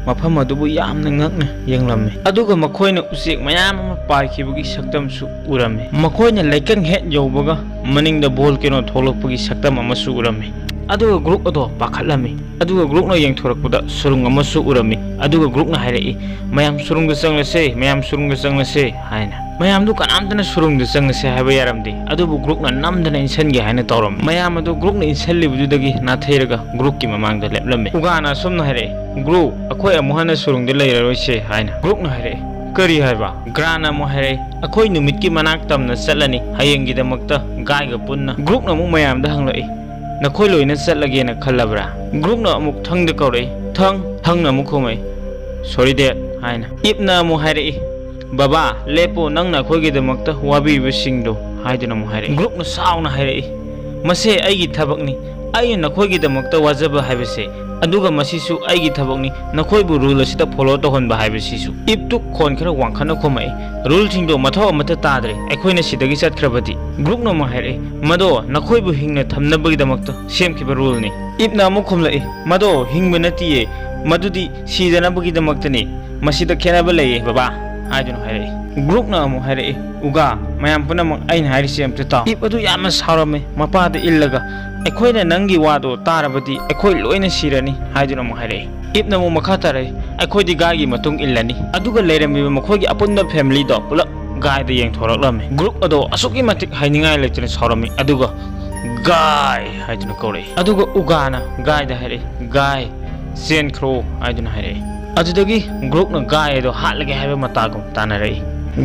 ꯃꯐꯝ ꯑꯗꯨꯕꯨ ꯌꯥꯝꯅ ꯉꯛꯅ ꯌꯦꯡꯂꯝꯃꯤ꯫ ꯑꯗꯨꯒ ꯃꯈꯣꯏꯅ ꯎꯆꯦꯛ ꯃꯌꯥꯝ ꯑꯃ ꯄꯥꯏꯈꯤꯕꯒꯤ ꯁꯛꯇꯝꯁꯨ ꯎꯔꯝꯃꯤ꯫ ꯃꯈꯣꯏꯅ ꯂꯩꯀꯪ ꯍꯦꯛ ꯌꯧꯕꯒ ꯃꯅꯤꯡꯗ volcano ꯊꯣꯛꯂꯛꯄꯒꯤ ꯁꯛꯇꯝ ꯑꯃꯁꯨ ꯎꯔꯝꯃꯤ꯫ ꯑꯗꯨꯒ ꯒ꯭ꯔꯨꯛ ꯑꯗꯣ ꯄꯥꯈꯠꯂꯝꯃꯤ꯫ ꯑꯗꯨꯒ ꯒ꯭ꯔꯨꯛꯅ ꯌꯦꯡꯊꯣꯔꯛꯄꯗ ꯁꯨꯔꯨꯡ ꯑꯃꯁꯨ ꯎꯔꯝꯃꯤ꯫ ꯑꯗꯨꯒ ꯒ꯭ꯔꯨꯛꯅ ꯍꯥꯏꯔꯛꯏ, "ꯃꯌꯥꯝ ꯁꯨꯔꯨꯡꯗ ꯆꯪꯂꯁꯦ, ꯃꯌꯥꯝ ꯁꯨꯔꯨꯡꯗ ꯆꯪꯂꯁꯦ" ꯍꯥꯏꯅ꯫ ꯃꯌꯥꯝꯗꯨ ꯀꯅꯥꯝꯇꯅ ꯁꯨꯔꯨꯡꯗ ꯆꯪꯂꯁꯦ ꯍꯥꯏꯕ ꯌꯥꯔꯝꯗꯦ꯫ ꯑꯗꯨꯕꯨ ꯒ꯭ꯔꯨꯛꯅ ꯅꯝꯗꯅ ꯏꯟꯁꯤꯟꯒꯦ ꯍꯥꯏꯅ ꯇꯧꯔꯝꯃꯤ꯫ ꯃꯌꯥꯝ ꯑꯗꯨ ꯒ꯭ꯔꯨꯛꯅ ꯏꯟꯁꯤꯜꯂꯤꯕꯗꯨꯗꯒꯤ ꯅꯥꯊꯩꯔꯒ ꯒ꯭ꯔꯨꯛꯀꯤ ꯃꯃꯥꯡꯗ ꯂꯦꯞꯂꯝꯃꯤ꯫ ꯎꯒꯥꯅ ꯑꯁꯨꯝꯅ ꯍꯥꯏꯔꯛꯏ, "ꯒ꯭ꯔꯨꯛ, ꯑꯩꯈꯣꯏ ꯑꯃꯨꯛ ꯍꯟꯅ ꯁꯨꯔꯨꯡꯗ ꯂꯩꯔꯔꯣꯏꯁꯦ" ꯍꯥꯏꯅ꯫ ꯒ꯭ꯔꯨꯛꯅ ꯍꯥꯏꯔꯛꯏ, "ꯀꯔꯤ ꯍꯥꯏꯕ?" ꯒ꯭ꯔꯥꯟꯅ ꯑꯃꯨꯛ ꯍꯥꯏꯔꯛꯏ, "ꯑꯩꯈꯣꯏ ꯅꯨꯃꯤꯠꯀꯤ ꯃꯅꯥꯛ ꯇꯝꯅ ꯆꯠꯂꯅꯤ ꯍꯌꯦꯡꯒꯤꯗꯃꯛꯇ ꯒꯥꯏꯒ ꯄꯨꯟꯅ"꯫ ꯒ꯭ꯔꯨꯛꯅ ꯑꯃꯨꯛ ꯃꯌꯥꯝꯗ ꯍꯪꯂꯛꯏ, "ꯅꯈꯣꯏ ꯂꯣꯏꯅ ꯆꯠꯂꯒꯦꯅ ꯈꯜꯂꯕ꯭ꯔꯥ?" ꯒ꯭ꯔꯨꯛꯅ ꯑꯃꯨꯛ ꯊꯪꯗ ꯀꯧꯔꯛꯏ, "ꯊꯪ"꯫ ꯊꯪꯅ ꯑꯃꯨꯛ ꯈꯨꯝꯃꯛꯏ, "Sorry, Dad" ꯍꯥꯏꯅ꯫ ꯏꯞꯅ ꯑꯃꯨꯛ ꯍꯥꯏꯔꯛꯏ, "ꯕꯕꯥ, ꯂꯦꯞꯄꯣ, ꯅꯪꯅ ꯑꯩꯈꯣꯏꯒꯤꯗꯃꯛꯇ ꯋꯥꯕꯤꯔꯤꯕꯁꯤꯡꯗꯣ" ꯍꯥꯏꯗꯨꯅ ꯑꯃꯨꯛ ꯍꯥꯏꯔꯛꯏ꯫ ꯒ꯭ꯔꯨꯛꯅ ꯁꯥꯎꯅ ꯍꯥꯏꯔꯛꯏ, "ꯃꯁꯦ ꯑꯩꯒꯤ ꯊꯕꯛꯅꯤ, ꯑꯩꯅ ꯅꯈꯣꯏꯒꯤꯗꯃꯛꯇ ꯋꯥꯖꯕ ꯍꯥꯏꯕꯁꯦ, ꯑꯗꯨꯒ ꯃꯁꯤꯁꯨ ꯑꯩꯒꯤ ꯊꯕꯛꯅꯤ, ꯅꯈꯣꯏꯕꯨ ꯔꯨꯜ ꯑꯁꯤꯗ ꯐꯣꯂꯣ ꯇꯧꯍꯟꯕ ꯍꯥꯏꯕꯁꯤꯁꯨ꯫ ꯏꯞꯇꯨ ꯈꯣꯟ ꯈꯔ ꯋꯥꯡꯈꯠꯅ ꯈꯨꯝꯃꯛꯏ, "ꯔꯨꯜꯁꯤꯡꯗꯣ ꯃꯊꯧ ꯑꯃꯠꯇ ꯇꯥꯗ꯭ꯔꯦ, ꯑꯩꯈꯣꯏꯅ ꯁꯤꯗꯒꯤ ꯆꯠꯈ꯭ꯔꯕꯗꯤ"꯫ ꯒ꯭ꯔꯨꯛꯅ ꯑꯃꯨꯛ ꯍꯥꯏꯔꯛꯏ, "ꯃꯗꯣ ꯅꯈꯣꯏꯕꯨ ꯍꯤꯡꯅ ꯊꯝꯅꯕꯒꯤꯗꯃꯛꯇ ꯁꯦꯝꯈꯤꯕ ꯔꯨꯜꯅꯤ"꯫ ꯏꯞꯅ ꯑꯃꯨꯛ ꯈꯨꯝꯂꯛꯏ, "ꯃꯗꯣ ꯍꯤꯡꯕ ꯅꯠꯇꯤꯌꯦ, ꯃꯗꯨꯗꯤ ꯁꯤꯗꯅꯕꯒꯤꯗꯃꯛꯇꯅꯤ꯫ ꯃꯁꯤꯗ ꯈꯦꯠꯅꯕ ꯂꯩꯌꯦ ꯕꯕꯥ" ꯍꯥꯏꯗꯨꯅ ꯍꯥꯏꯔꯛꯏ꯫ ꯒ꯭ꯔꯨꯛꯅ ꯑꯃꯨꯛ ꯍꯥꯏꯔꯛꯏ, "ꯎꯒꯥ, ꯃꯌꯥꯝ ꯄꯨꯝꯅꯃꯛ ꯑꯩꯅ ꯍꯥꯏꯔꯤꯁꯤ ꯑꯝꯇ ꯇꯥꯎ"꯫ ꯏꯞ ꯑꯗꯨ ꯌꯥꯝꯅ ꯁꯥꯎꯔꯝꯃꯤ꯫ ꯃꯄꯥꯗ ꯏꯜꯂꯒ, "ꯑꯩꯈꯣꯏꯅ ꯅꯪꯒꯤ ꯋꯥꯗꯣ ꯇꯥꯔꯕꯗꯤ ꯑꯩꯈꯣꯏ ꯂꯣꯏꯅ ꯁꯤꯔꯅꯤ" ꯍꯥꯏꯗꯨꯅ ꯑꯃꯨꯛ ꯍꯥꯏꯔꯛꯏ꯫ ꯏꯞꯅ ꯑꯃꯨꯛ ꯃꯈꯥ ꯇꯥꯔꯛꯏ, "ꯑꯩꯈꯣꯏꯗꯤ ꯒꯥꯏꯒꯤ ꯃꯇꯨꯡ ꯏꯜꯂꯅꯤ"꯫ ꯑꯗꯨꯒ ꯂꯩꯔꯝꯃꯤꯕ ꯃꯈꯣꯏꯒꯤ ꯑꯄꯨꯟꯕ ꯐꯦꯃꯤꯂꯤꯗꯣ ꯄꯨꯂꯞ ꯒꯥꯏꯗ ꯌꯦꯡꯊꯣꯔꯛꯂꯝꯃꯤ꯫ ꯒ꯭ꯔꯨꯛ ꯑꯗꯣ ꯑꯁꯨꯛꯀꯤ ꯃꯇꯤꯛ ꯍꯥꯏꯅꯤꯡꯉꯥꯏ ꯂꯩꯇꯅ ꯁꯥꯎꯔꯝꯃꯤ꯫ ꯑꯗꯨꯒ "ꯒꯥꯏ" ꯍꯥꯏꯗꯨꯅ ꯀꯧꯔꯛꯏ꯫ ꯑꯗꯨꯒ ꯎꯒꯥꯅ ꯒꯥꯏꯗ ꯍꯥꯏꯔꯛꯏ, "ꯒꯥꯏ, ꯆꯦꯟꯈ꯭ꯔꯣ" ꯍꯥꯏꯗꯨꯅ ꯍꯥꯏꯔꯛꯏ꯫ ꯑꯗꯨꯗꯒꯤ ꯒ꯭ꯔꯨꯛꯅ ꯒꯥꯏ ꯑꯗꯣ ꯍꯥꯠꯂꯒꯦ ꯍꯥꯏꯕ ꯃꯇꯥꯒꯨꯝ ꯇꯥꯟꯅꯔꯛꯏ꯫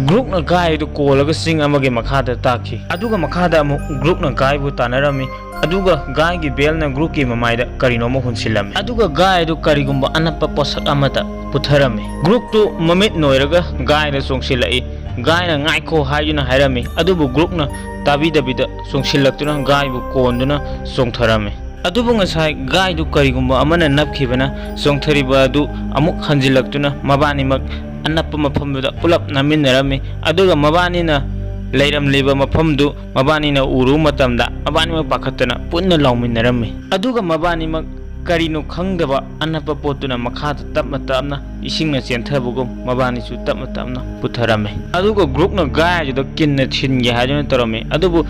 ꯒ꯭ꯔꯨꯛꯅ ꯒꯥꯏ ꯑꯗꯨ ꯀꯣꯜꯂꯒ ꯆꯤꯡ ꯑꯃꯒꯤ ꯃꯈꯥꯗ ꯇꯥꯈꯤ꯫ ꯑꯗꯨꯒ ꯃꯈꯥꯗ ꯑꯃꯨꯛ ꯒ꯭ꯔꯨꯛꯅ ꯒꯥꯏꯕꯨ ꯇꯥꯟꯅꯔꯝꯃꯤ꯫ ꯑꯗꯨꯒ ꯒꯥꯏꯒꯤ ꯕꯦꯜꯅ ꯒ꯭ꯔꯨꯛꯀꯤ ꯃꯃꯥꯏꯗ ꯀꯔꯤꯅꯣꯃ ꯍꯨꯟꯁꯤꯜꯂꯝꯃꯤ꯫ ꯑꯗꯨꯒ ꯒꯥꯏ ꯑꯗꯨ ꯀꯔꯤꯒꯨꯝꯕ ꯑꯅꯞꯄ ꯄꯣꯠꯁꯛ ꯑꯃꯗ ꯄꯨꯊꯔꯝꯃꯤ꯫ ꯒ꯭ꯔꯨꯛꯇꯨ ꯃꯃꯤꯠ ꯅꯣꯏꯔꯒ ꯒꯥꯏꯗ ꯆꯣꯡꯁꯤꯜꯂꯛꯏ꯫ ꯒꯥꯏꯅ "ꯉꯥꯏꯈꯣ" ꯍꯥꯏꯗꯨꯅ ꯍꯥꯏꯔꯝꯃꯤ, ꯑꯗꯨꯕꯨ ꯒ꯭ꯔꯨꯛꯅ ꯇꯥꯕꯤꯗꯕꯤꯗ ꯆꯣꯡꯁꯤꯜꯂꯛꯇꯨꯅ ꯒꯥꯏꯕꯨ ꯀꯣꯟꯗꯨꯅ ꯆꯣꯡꯊꯔꯝꯃꯤ꯫ ꯑꯗꯨꯕꯨ ꯉꯁꯥꯏ ꯒꯥꯏꯗꯨ ꯀꯔꯤꯒꯨꯝꯕ ꯑꯃꯅ ꯅꯞꯈꯤꯕꯅ ꯆꯣꯡꯊꯔꯤꯕ ꯑꯗꯨ ꯑꯃꯨꯛ ꯍꯟꯖꯤꯜꯂꯛꯇꯨꯅ ꯃꯕꯥꯅꯤꯃꯛ ꯑꯅꯞꯄ ꯃꯐꯝꯗꯨꯗ ꯄꯨꯂꯞ ꯅꯝꯃꯤꯟꯅꯔꯝꯃꯤ꯫ ꯑꯗꯨꯒ ꯃꯕꯥꯅꯤꯅ ꯂꯩꯔꯝꯂꯤꯕ ꯃꯐꯝꯗꯨ ꯃꯕꯥꯅꯤꯅ ꯎꯔꯨꯕ ꯃꯇꯝꯗ ꯃꯕꯥꯅꯤꯃꯛ ꯄꯥꯈꯠꯇꯅ ꯄꯨꯟꯅ ꯂꯥꯎꯃꯤꯟꯅꯔꯝꯃꯤ꯫ ꯑꯗꯨꯒ ꯃꯕꯥꯅꯤꯃꯛ ꯀꯔꯤꯅꯣ ꯈꯪꯗꯕ ꯑꯅꯞꯄ ꯄꯣꯠꯇꯨꯅ ꯃꯈꯥꯗ ꯇꯞꯅ ꯇꯞꯅ ꯏꯁꯤꯡꯅ ꯆꯦꯟꯊꯕꯒꯨꯝ ꯃꯕꯥꯅꯤꯁꯨ ꯇꯞꯅ ꯇꯞꯅ ꯄꯨꯊꯔꯝꯃꯤ꯫ ꯑꯗꯨꯒ ꯒ꯭ꯔꯨꯛꯅ ꯒꯥꯏꯗꯨꯗ ꯀꯤꯟꯅ ꯊꯤꯟꯒꯦ ꯍꯥꯏꯗꯨꯅ ꯇꯧꯔꯝꯃꯤ, ꯑꯗꯨꯕꯨ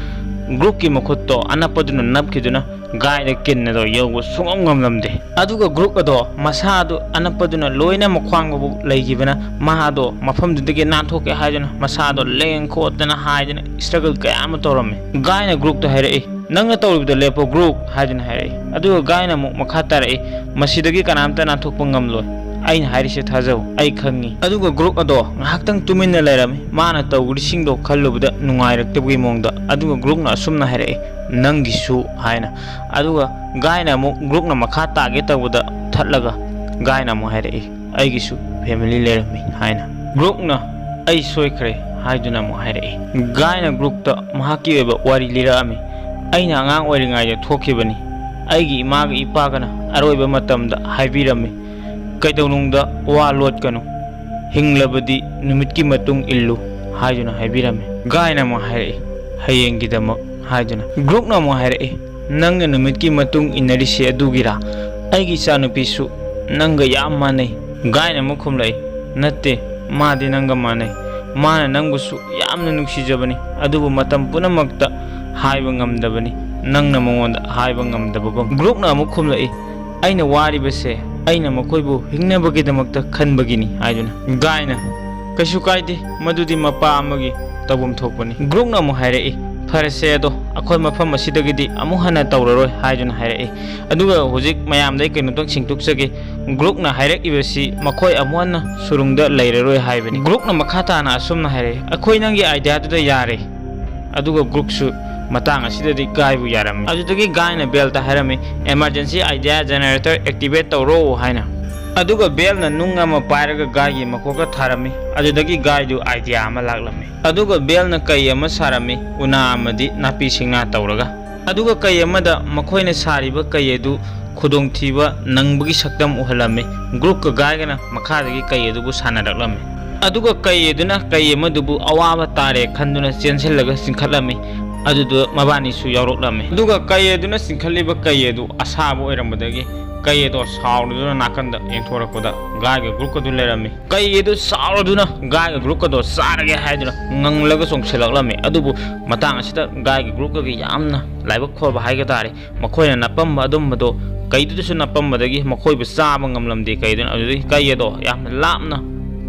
ꯒ꯭ꯔꯨꯛꯀꯤ ꯃꯈꯨꯠꯇꯣ ꯑꯅꯞꯄꯗꯨꯅ ꯅꯞꯈꯤꯗꯨꯅ ꯒꯥꯏꯗ ꯀꯤꯟ ꯑꯗꯣ ꯌꯧꯕ ꯁꯨꯡꯉꯝ ꯉꯝꯂꯝꯗꯦ꯫ ꯑꯗꯨꯒ ꯒ꯭ꯔꯨꯛ ꯑꯗꯣ ꯃꯁꯥꯗꯨ ꯑꯅꯞꯄꯗꯨꯅ ꯂꯣꯏꯅ ꯃꯈ꯭ꯋꯥꯡ ꯐꯥꯎꯕ ꯂꯩꯈꯤꯕꯅ ꯃꯍꯥꯗꯣ ꯃꯐꯝꯗꯨꯗꯒꯤ ꯅꯥꯟꯊꯣꯛꯀꯦ ꯍꯥꯏꯗꯨꯅ ꯃꯁꯥꯗꯣ ꯂꯦꯡ ꯈꯣꯠꯇꯅ ꯍꯥꯏꯗꯅ ꯏꯁꯇ꯭ꯔꯒꯜ ꯀꯌꯥ ꯑꯃ ꯇꯧꯔꯝꯃꯤ꯫ ꯒꯥꯏꯅ ꯒ꯭ꯔꯨꯛꯇ ꯍꯥꯏꯔꯛꯏ, "ꯅꯪꯅ ꯇꯧꯔꯤꯕꯗꯣ ꯂꯦꯞꯄꯣ ꯒ꯭ꯔꯨꯛ" ꯍꯥꯏꯗꯨꯅ ꯍꯥꯏꯔꯛꯏ꯫ ꯑꯗꯨꯒ ꯒꯥꯏꯅ ꯑꯃꯨꯛ ꯃꯈꯥ ꯇꯥꯔꯛꯏ, "ꯃꯁꯤꯗꯒꯤ ꯀꯅꯥꯝꯇ ꯅꯥꯟꯊꯣꯛꯄ ꯉꯝꯂꯣꯏ꯫ ꯑꯩꯅ ꯍꯥꯏꯔꯤꯁꯦ ꯊꯥꯖꯧ, ꯑꯩ ꯈꯪꯉꯤ"꯫ ꯑꯗꯨꯒ ꯒ꯭ꯔꯨꯛ ꯑꯗꯣ ꯉꯥꯏꯍꯥꯛꯇꯪ ꯇꯨꯃꯤꯟꯅ ꯂꯩꯔꯝꯃꯤ꯫ ꯃꯥꯅ ꯇꯧꯔꯤꯁꯤꯡꯗꯣ ꯈꯜꯂꯨꯕꯗ ꯅꯨꯡꯉꯥꯏꯔꯛꯇꯕꯒꯤ ꯃꯑꯣꯡꯗ꯫ ꯑꯗꯨꯒ ꯒ꯭ꯔꯨꯛꯅ ꯑꯁꯨꯝꯅ ꯍꯥꯏꯔꯛꯏ, "ꯅꯪꯒꯤꯁꯨ" ꯍꯥꯏꯅ꯫ ꯑꯗꯨꯒ ꯒꯥꯏꯅ ꯑꯃꯨꯛ ꯒ꯭ꯔꯨꯛꯅ ꯃꯈꯥ ꯇꯥꯒꯦ ꯇꯧꯕꯗ ꯊꯠꯂꯒ ꯒꯥꯏꯅ ꯑꯃꯨꯛ ꯍꯥꯏꯔꯛꯏ, "ꯑꯩꯒꯤꯁꯨ ꯐꯦꯃꯤꯂꯤ ꯂꯩꯔꯝꯃꯤ" ꯍꯥꯏꯅ꯫ ꯒ꯭ꯔꯨꯛꯅ "ꯑꯩ ꯁꯣꯏꯈ꯭ꯔꯦ" ꯍꯥꯏꯗꯨꯅ ꯑꯃꯨꯛ ꯍꯥꯏꯔꯛꯏ꯫ ꯒꯥꯏꯅ ꯒ꯭ꯔꯨꯛꯇ ꯃꯍꯥꯛꯀꯤ ꯑꯣꯏꯕ ꯋꯥꯔꯤ ꯂꯤꯔꯛꯑꯝꯃꯤ꯫ "ꯑꯩꯅ ꯑꯉꯥꯡ ꯑꯣꯏꯔꯤꯉꯩꯗ ꯊꯣꯛꯈꯤꯕꯅꯤ꯫ ꯑꯩꯒꯤ ꯏꯃꯥꯒ ꯏꯄꯥꯒꯅ ꯑꯔꯣꯏꯕ ꯃꯇꯝꯗ ꯍꯥꯏꯕꯤꯔꯝꯃꯤ, "ꯀꯩꯗꯧꯅꯨꯡꯗ ꯋꯥ ꯂꯣꯠꯀꯅꯨ, ꯍꯤꯡꯂꯕꯗꯤ ꯅꯨꯃꯤꯠꯀꯤ ꯃꯇꯨꯡ ꯏꯜꯂꯨ" ꯍꯥꯏꯗꯨꯅ ꯍꯥꯏꯕꯤꯔꯝꯃꯤ꯫ ꯒꯥꯏꯅ ꯑꯃꯨꯛ ꯍꯥꯏꯔꯛꯏ, "ꯍꯌꯦꯡꯒꯤꯗꯃꯛ" ꯍꯥꯏꯗꯨꯅ꯫ ꯒ꯭ꯔꯨꯛꯅ ꯑꯃꯨꯛ ꯍꯥꯏꯔꯛꯏ, "ꯅꯪꯅ ꯅꯨꯃꯤꯠꯀꯤ ꯃꯇꯨꯡ ꯏꯟꯅꯔꯤꯁꯦ ꯑꯗꯨꯒꯤꯔꯥ? ꯑꯩꯒꯤ ꯏꯆꯥꯅꯨꯄꯤꯁꯨ ꯅꯪꯒ ꯌꯥꯝ ꯃꯥꯟꯅꯩ"꯫ ꯒꯥꯏꯅ ꯑꯃꯨꯛ ꯈꯨꯝꯂꯛꯏ, "ꯅꯠꯇꯦ, ꯃꯥꯗꯤ ꯅꯪꯒ ꯃꯥꯟꯅꯩ꯫ ꯃꯥꯅ ꯅꯪꯕꯨꯁꯨ ꯌꯥꯝꯅ ꯅꯨꯡꯁꯤꯖꯕꯅꯤ, ꯑꯗꯨꯕꯨ ꯃꯇꯝ ꯄꯨꯝꯅꯃꯛꯇ ꯍꯥꯏꯕ ꯉꯝꯗꯕꯅꯤ, ꯅꯪꯅ ꯃꯉꯣꯟꯗ ꯍꯥꯏꯕ ꯉꯝꯗꯕꯒꯨꯝ"꯫ ꯒ꯭ꯔꯨꯛꯅ ꯑꯃꯨꯛ ꯈꯨꯝꯂꯛꯏ, "ꯑꯩꯅ ꯋꯥꯔꯤꯕꯁꯦ ꯑꯩꯅ ꯃꯈꯣꯏꯕꯨ ꯍꯤꯡꯅꯕꯒꯤꯗꯃꯛꯇ ꯈꯟꯕꯒꯤꯅꯤ" ꯍꯥꯏꯗꯨꯅ꯫ ꯒꯥꯏꯅ, "ꯀꯩꯁꯨ ꯀꯥꯏꯗꯦ, ꯃꯗꯨꯗꯤ ꯃꯄꯥ ꯑꯃꯒꯤ ꯇꯧꯐꯝ ꯊꯣꯛꯄꯅꯤ"꯫ ꯒ꯭ꯔꯨꯛꯅ ꯑꯃꯨꯛ ꯍꯥꯏꯔꯛꯏ, "ꯐꯔꯁꯦ, ꯑꯗꯣ ꯑꯩꯈꯣꯏ ꯃꯐꯝ ꯑꯁꯤꯗꯒꯤꯗꯤ ꯑꯃꯨꯛ ꯍꯟꯅ ꯇꯧꯔꯔꯣꯏ" ꯍꯥꯏꯗꯨꯅ ꯍꯥꯏꯔꯛꯏ꯫ ꯑꯗꯨꯒ ꯍꯧꯖꯤꯛ ꯃꯌꯥꯝꯗ ꯑꯩ ꯀꯩꯅꯣꯝꯇꯪ ꯁꯤꯡꯇꯣꯛꯆꯒꯦ꯫ ꯒ꯭ꯔꯨꯛꯅ ꯍꯥꯏꯔꯛꯏꯕꯁꯤ ꯃꯈꯣꯏ ꯑꯃꯨꯛ ꯍꯟꯅ ꯁꯨꯔꯨꯡꯗ ꯂꯩꯔꯔꯣꯏ ꯍꯥꯏꯕꯅꯤ꯫ ꯒ꯭ꯔꯨꯛꯅ ꯃꯈꯥ ꯇꯥꯅ ꯑꯁꯨꯝꯅ ꯍꯥꯏꯔꯛꯏ, "ꯑꯩꯈꯣꯏ ꯅꯪꯒꯤ ꯑꯥꯏꯗꯤꯌꯥꯗꯨꯗ ꯌꯥꯔꯦ"꯫ ꯑꯗꯨꯒ ꯒ꯭ꯔꯨꯛꯁꯨ ꯃꯇꯥꯡ ꯑꯁꯤꯗꯗꯤ ꯒꯥꯏꯕꯨ ꯌꯥꯔꯝꯃꯤ꯫ ꯑꯗꯨꯗꯒꯤ ꯒꯥꯏꯅ ꯕꯦꯜꯗ ꯍꯥꯏꯔꯝꯃꯤ, "Emergency idea generator activate ꯇꯧꯔꯣ" ꯍꯥꯏꯅ꯫ ꯑꯗꯨꯒ ꯕꯦꯜꯅ ꯅꯨꯡ ꯑꯃ ꯄꯥꯏꯔꯒ ꯒꯥꯏꯒꯤ ꯃꯀꯣꯛꯇ ꯊꯥꯔꯝꯃꯤ꯫ ꯑꯗꯨꯗꯒꯤ ꯒꯥꯏꯗꯨ ꯑꯥꯏꯗꯤꯌꯥ ꯑꯃ ꯂꯥꯛꯂꯝꯃꯤ꯫ ꯑꯗꯨꯒ ꯕꯦꯜꯅ ꯀꯩ ꯑꯃ ꯁꯥꯔꯝꯃꯤ, ꯎꯅꯥ ꯑꯃꯗꯤ ꯅꯥꯄꯤ ꯁꯤꯡꯅꯥ ꯇꯧꯔꯒ꯫ ꯑꯗꯨꯒ ꯀꯩ ꯑꯃꯗ ꯃꯈꯣꯏꯅ ꯁꯥꯔꯤꯕ ꯀꯩ ꯑꯗꯨ ꯈꯨꯗꯣꯡꯊꯤꯕ ꯅꯪꯕꯒꯤ ꯁꯛꯇꯝ ꯎꯍꯜꯂꯝꯃꯤ꯫ ꯒ꯭ꯔꯨꯛꯀ ꯒꯥꯏꯒꯅ ꯃꯈꯥꯗꯒꯤ ꯀꯩ ꯑꯗꯨꯕꯨ ꯁꯥꯟꯅꯔꯛꯂꯝꯃꯤ꯫ ꯑꯗꯨꯒ ꯀꯩ ꯑꯗꯨꯅ ꯀꯩ ꯑꯃꯗꯨꯕꯨ ꯑꯋꯥꯕ ꯇꯥꯔꯦ ꯈꯟꯗꯨꯅ ꯆꯦꯟꯁꯤꯜꯂꯒ ꯆꯤꯡꯈꯠꯂꯝꯃꯤ꯫ ꯑꯗꯨꯗ ꯃꯕꯥꯅꯤꯁꯨ ꯌꯥꯎꯔꯛꯂꯝꯃꯤ꯫ ꯑꯗꯨꯒ ꯀꯩ ꯑꯗꯨꯅ ꯆꯤꯡꯈꯠꯂꯤꯕ ꯀꯩ ꯑꯗꯨ ꯑꯁꯥꯕ ꯑꯣꯏꯔꯝꯕꯗꯒꯤ ꯀꯩ ꯑꯗꯣ ꯁꯥꯎꯔꯗꯨꯅ ꯅꯥꯀꯟꯗ ꯌꯦꯡꯊꯣꯔꯛꯄꯗ ꯒꯥꯏꯒ ꯒ꯭ꯔꯨꯛꯀ ꯑꯗꯨ ꯂꯩꯔꯝꯃꯤ꯫ ꯀꯩ ꯑꯗꯨ ꯁꯥꯎꯔꯗꯨꯅ ꯒꯥꯏꯒ ꯒ꯭ꯔꯨꯛꯀꯗꯣ ꯆꯥꯔꯒꯦ ꯍꯥꯏꯗꯨꯅ ꯉꯪꯂꯒ ꯆꯣꯡꯁꯤꯜꯂꯛꯂꯝꯃꯤ꯫ ꯑꯗꯨꯕꯨ ꯃꯇꯥꯡ ꯑꯁꯤꯗ ꯒꯥꯏꯒ ꯒ꯭ꯔꯨꯛꯀꯒꯤ ꯌꯥꯝꯅ ꯂꯥꯏꯕꯛ ꯐꯕ ꯍꯥꯏꯒ ꯇꯥꯔꯦ꯫ ꯃꯈꯣꯏꯅ ꯅꯞꯄꯝꯕ ꯑꯗꯨꯝꯕꯗꯣ ꯀꯩꯗꯨꯗꯁꯨ ꯅꯞꯄꯝꯕꯗꯒꯤ ꯃꯈꯣꯏꯕꯨ ꯆꯥꯕ ꯉꯝꯂꯝꯗꯦ ꯀꯩꯗꯨꯅ꯫ ꯑꯗꯨꯗꯒꯤ ꯀꯩ ꯑꯗꯣ ꯌꯥꯝꯅ ꯂꯥꯞꯅ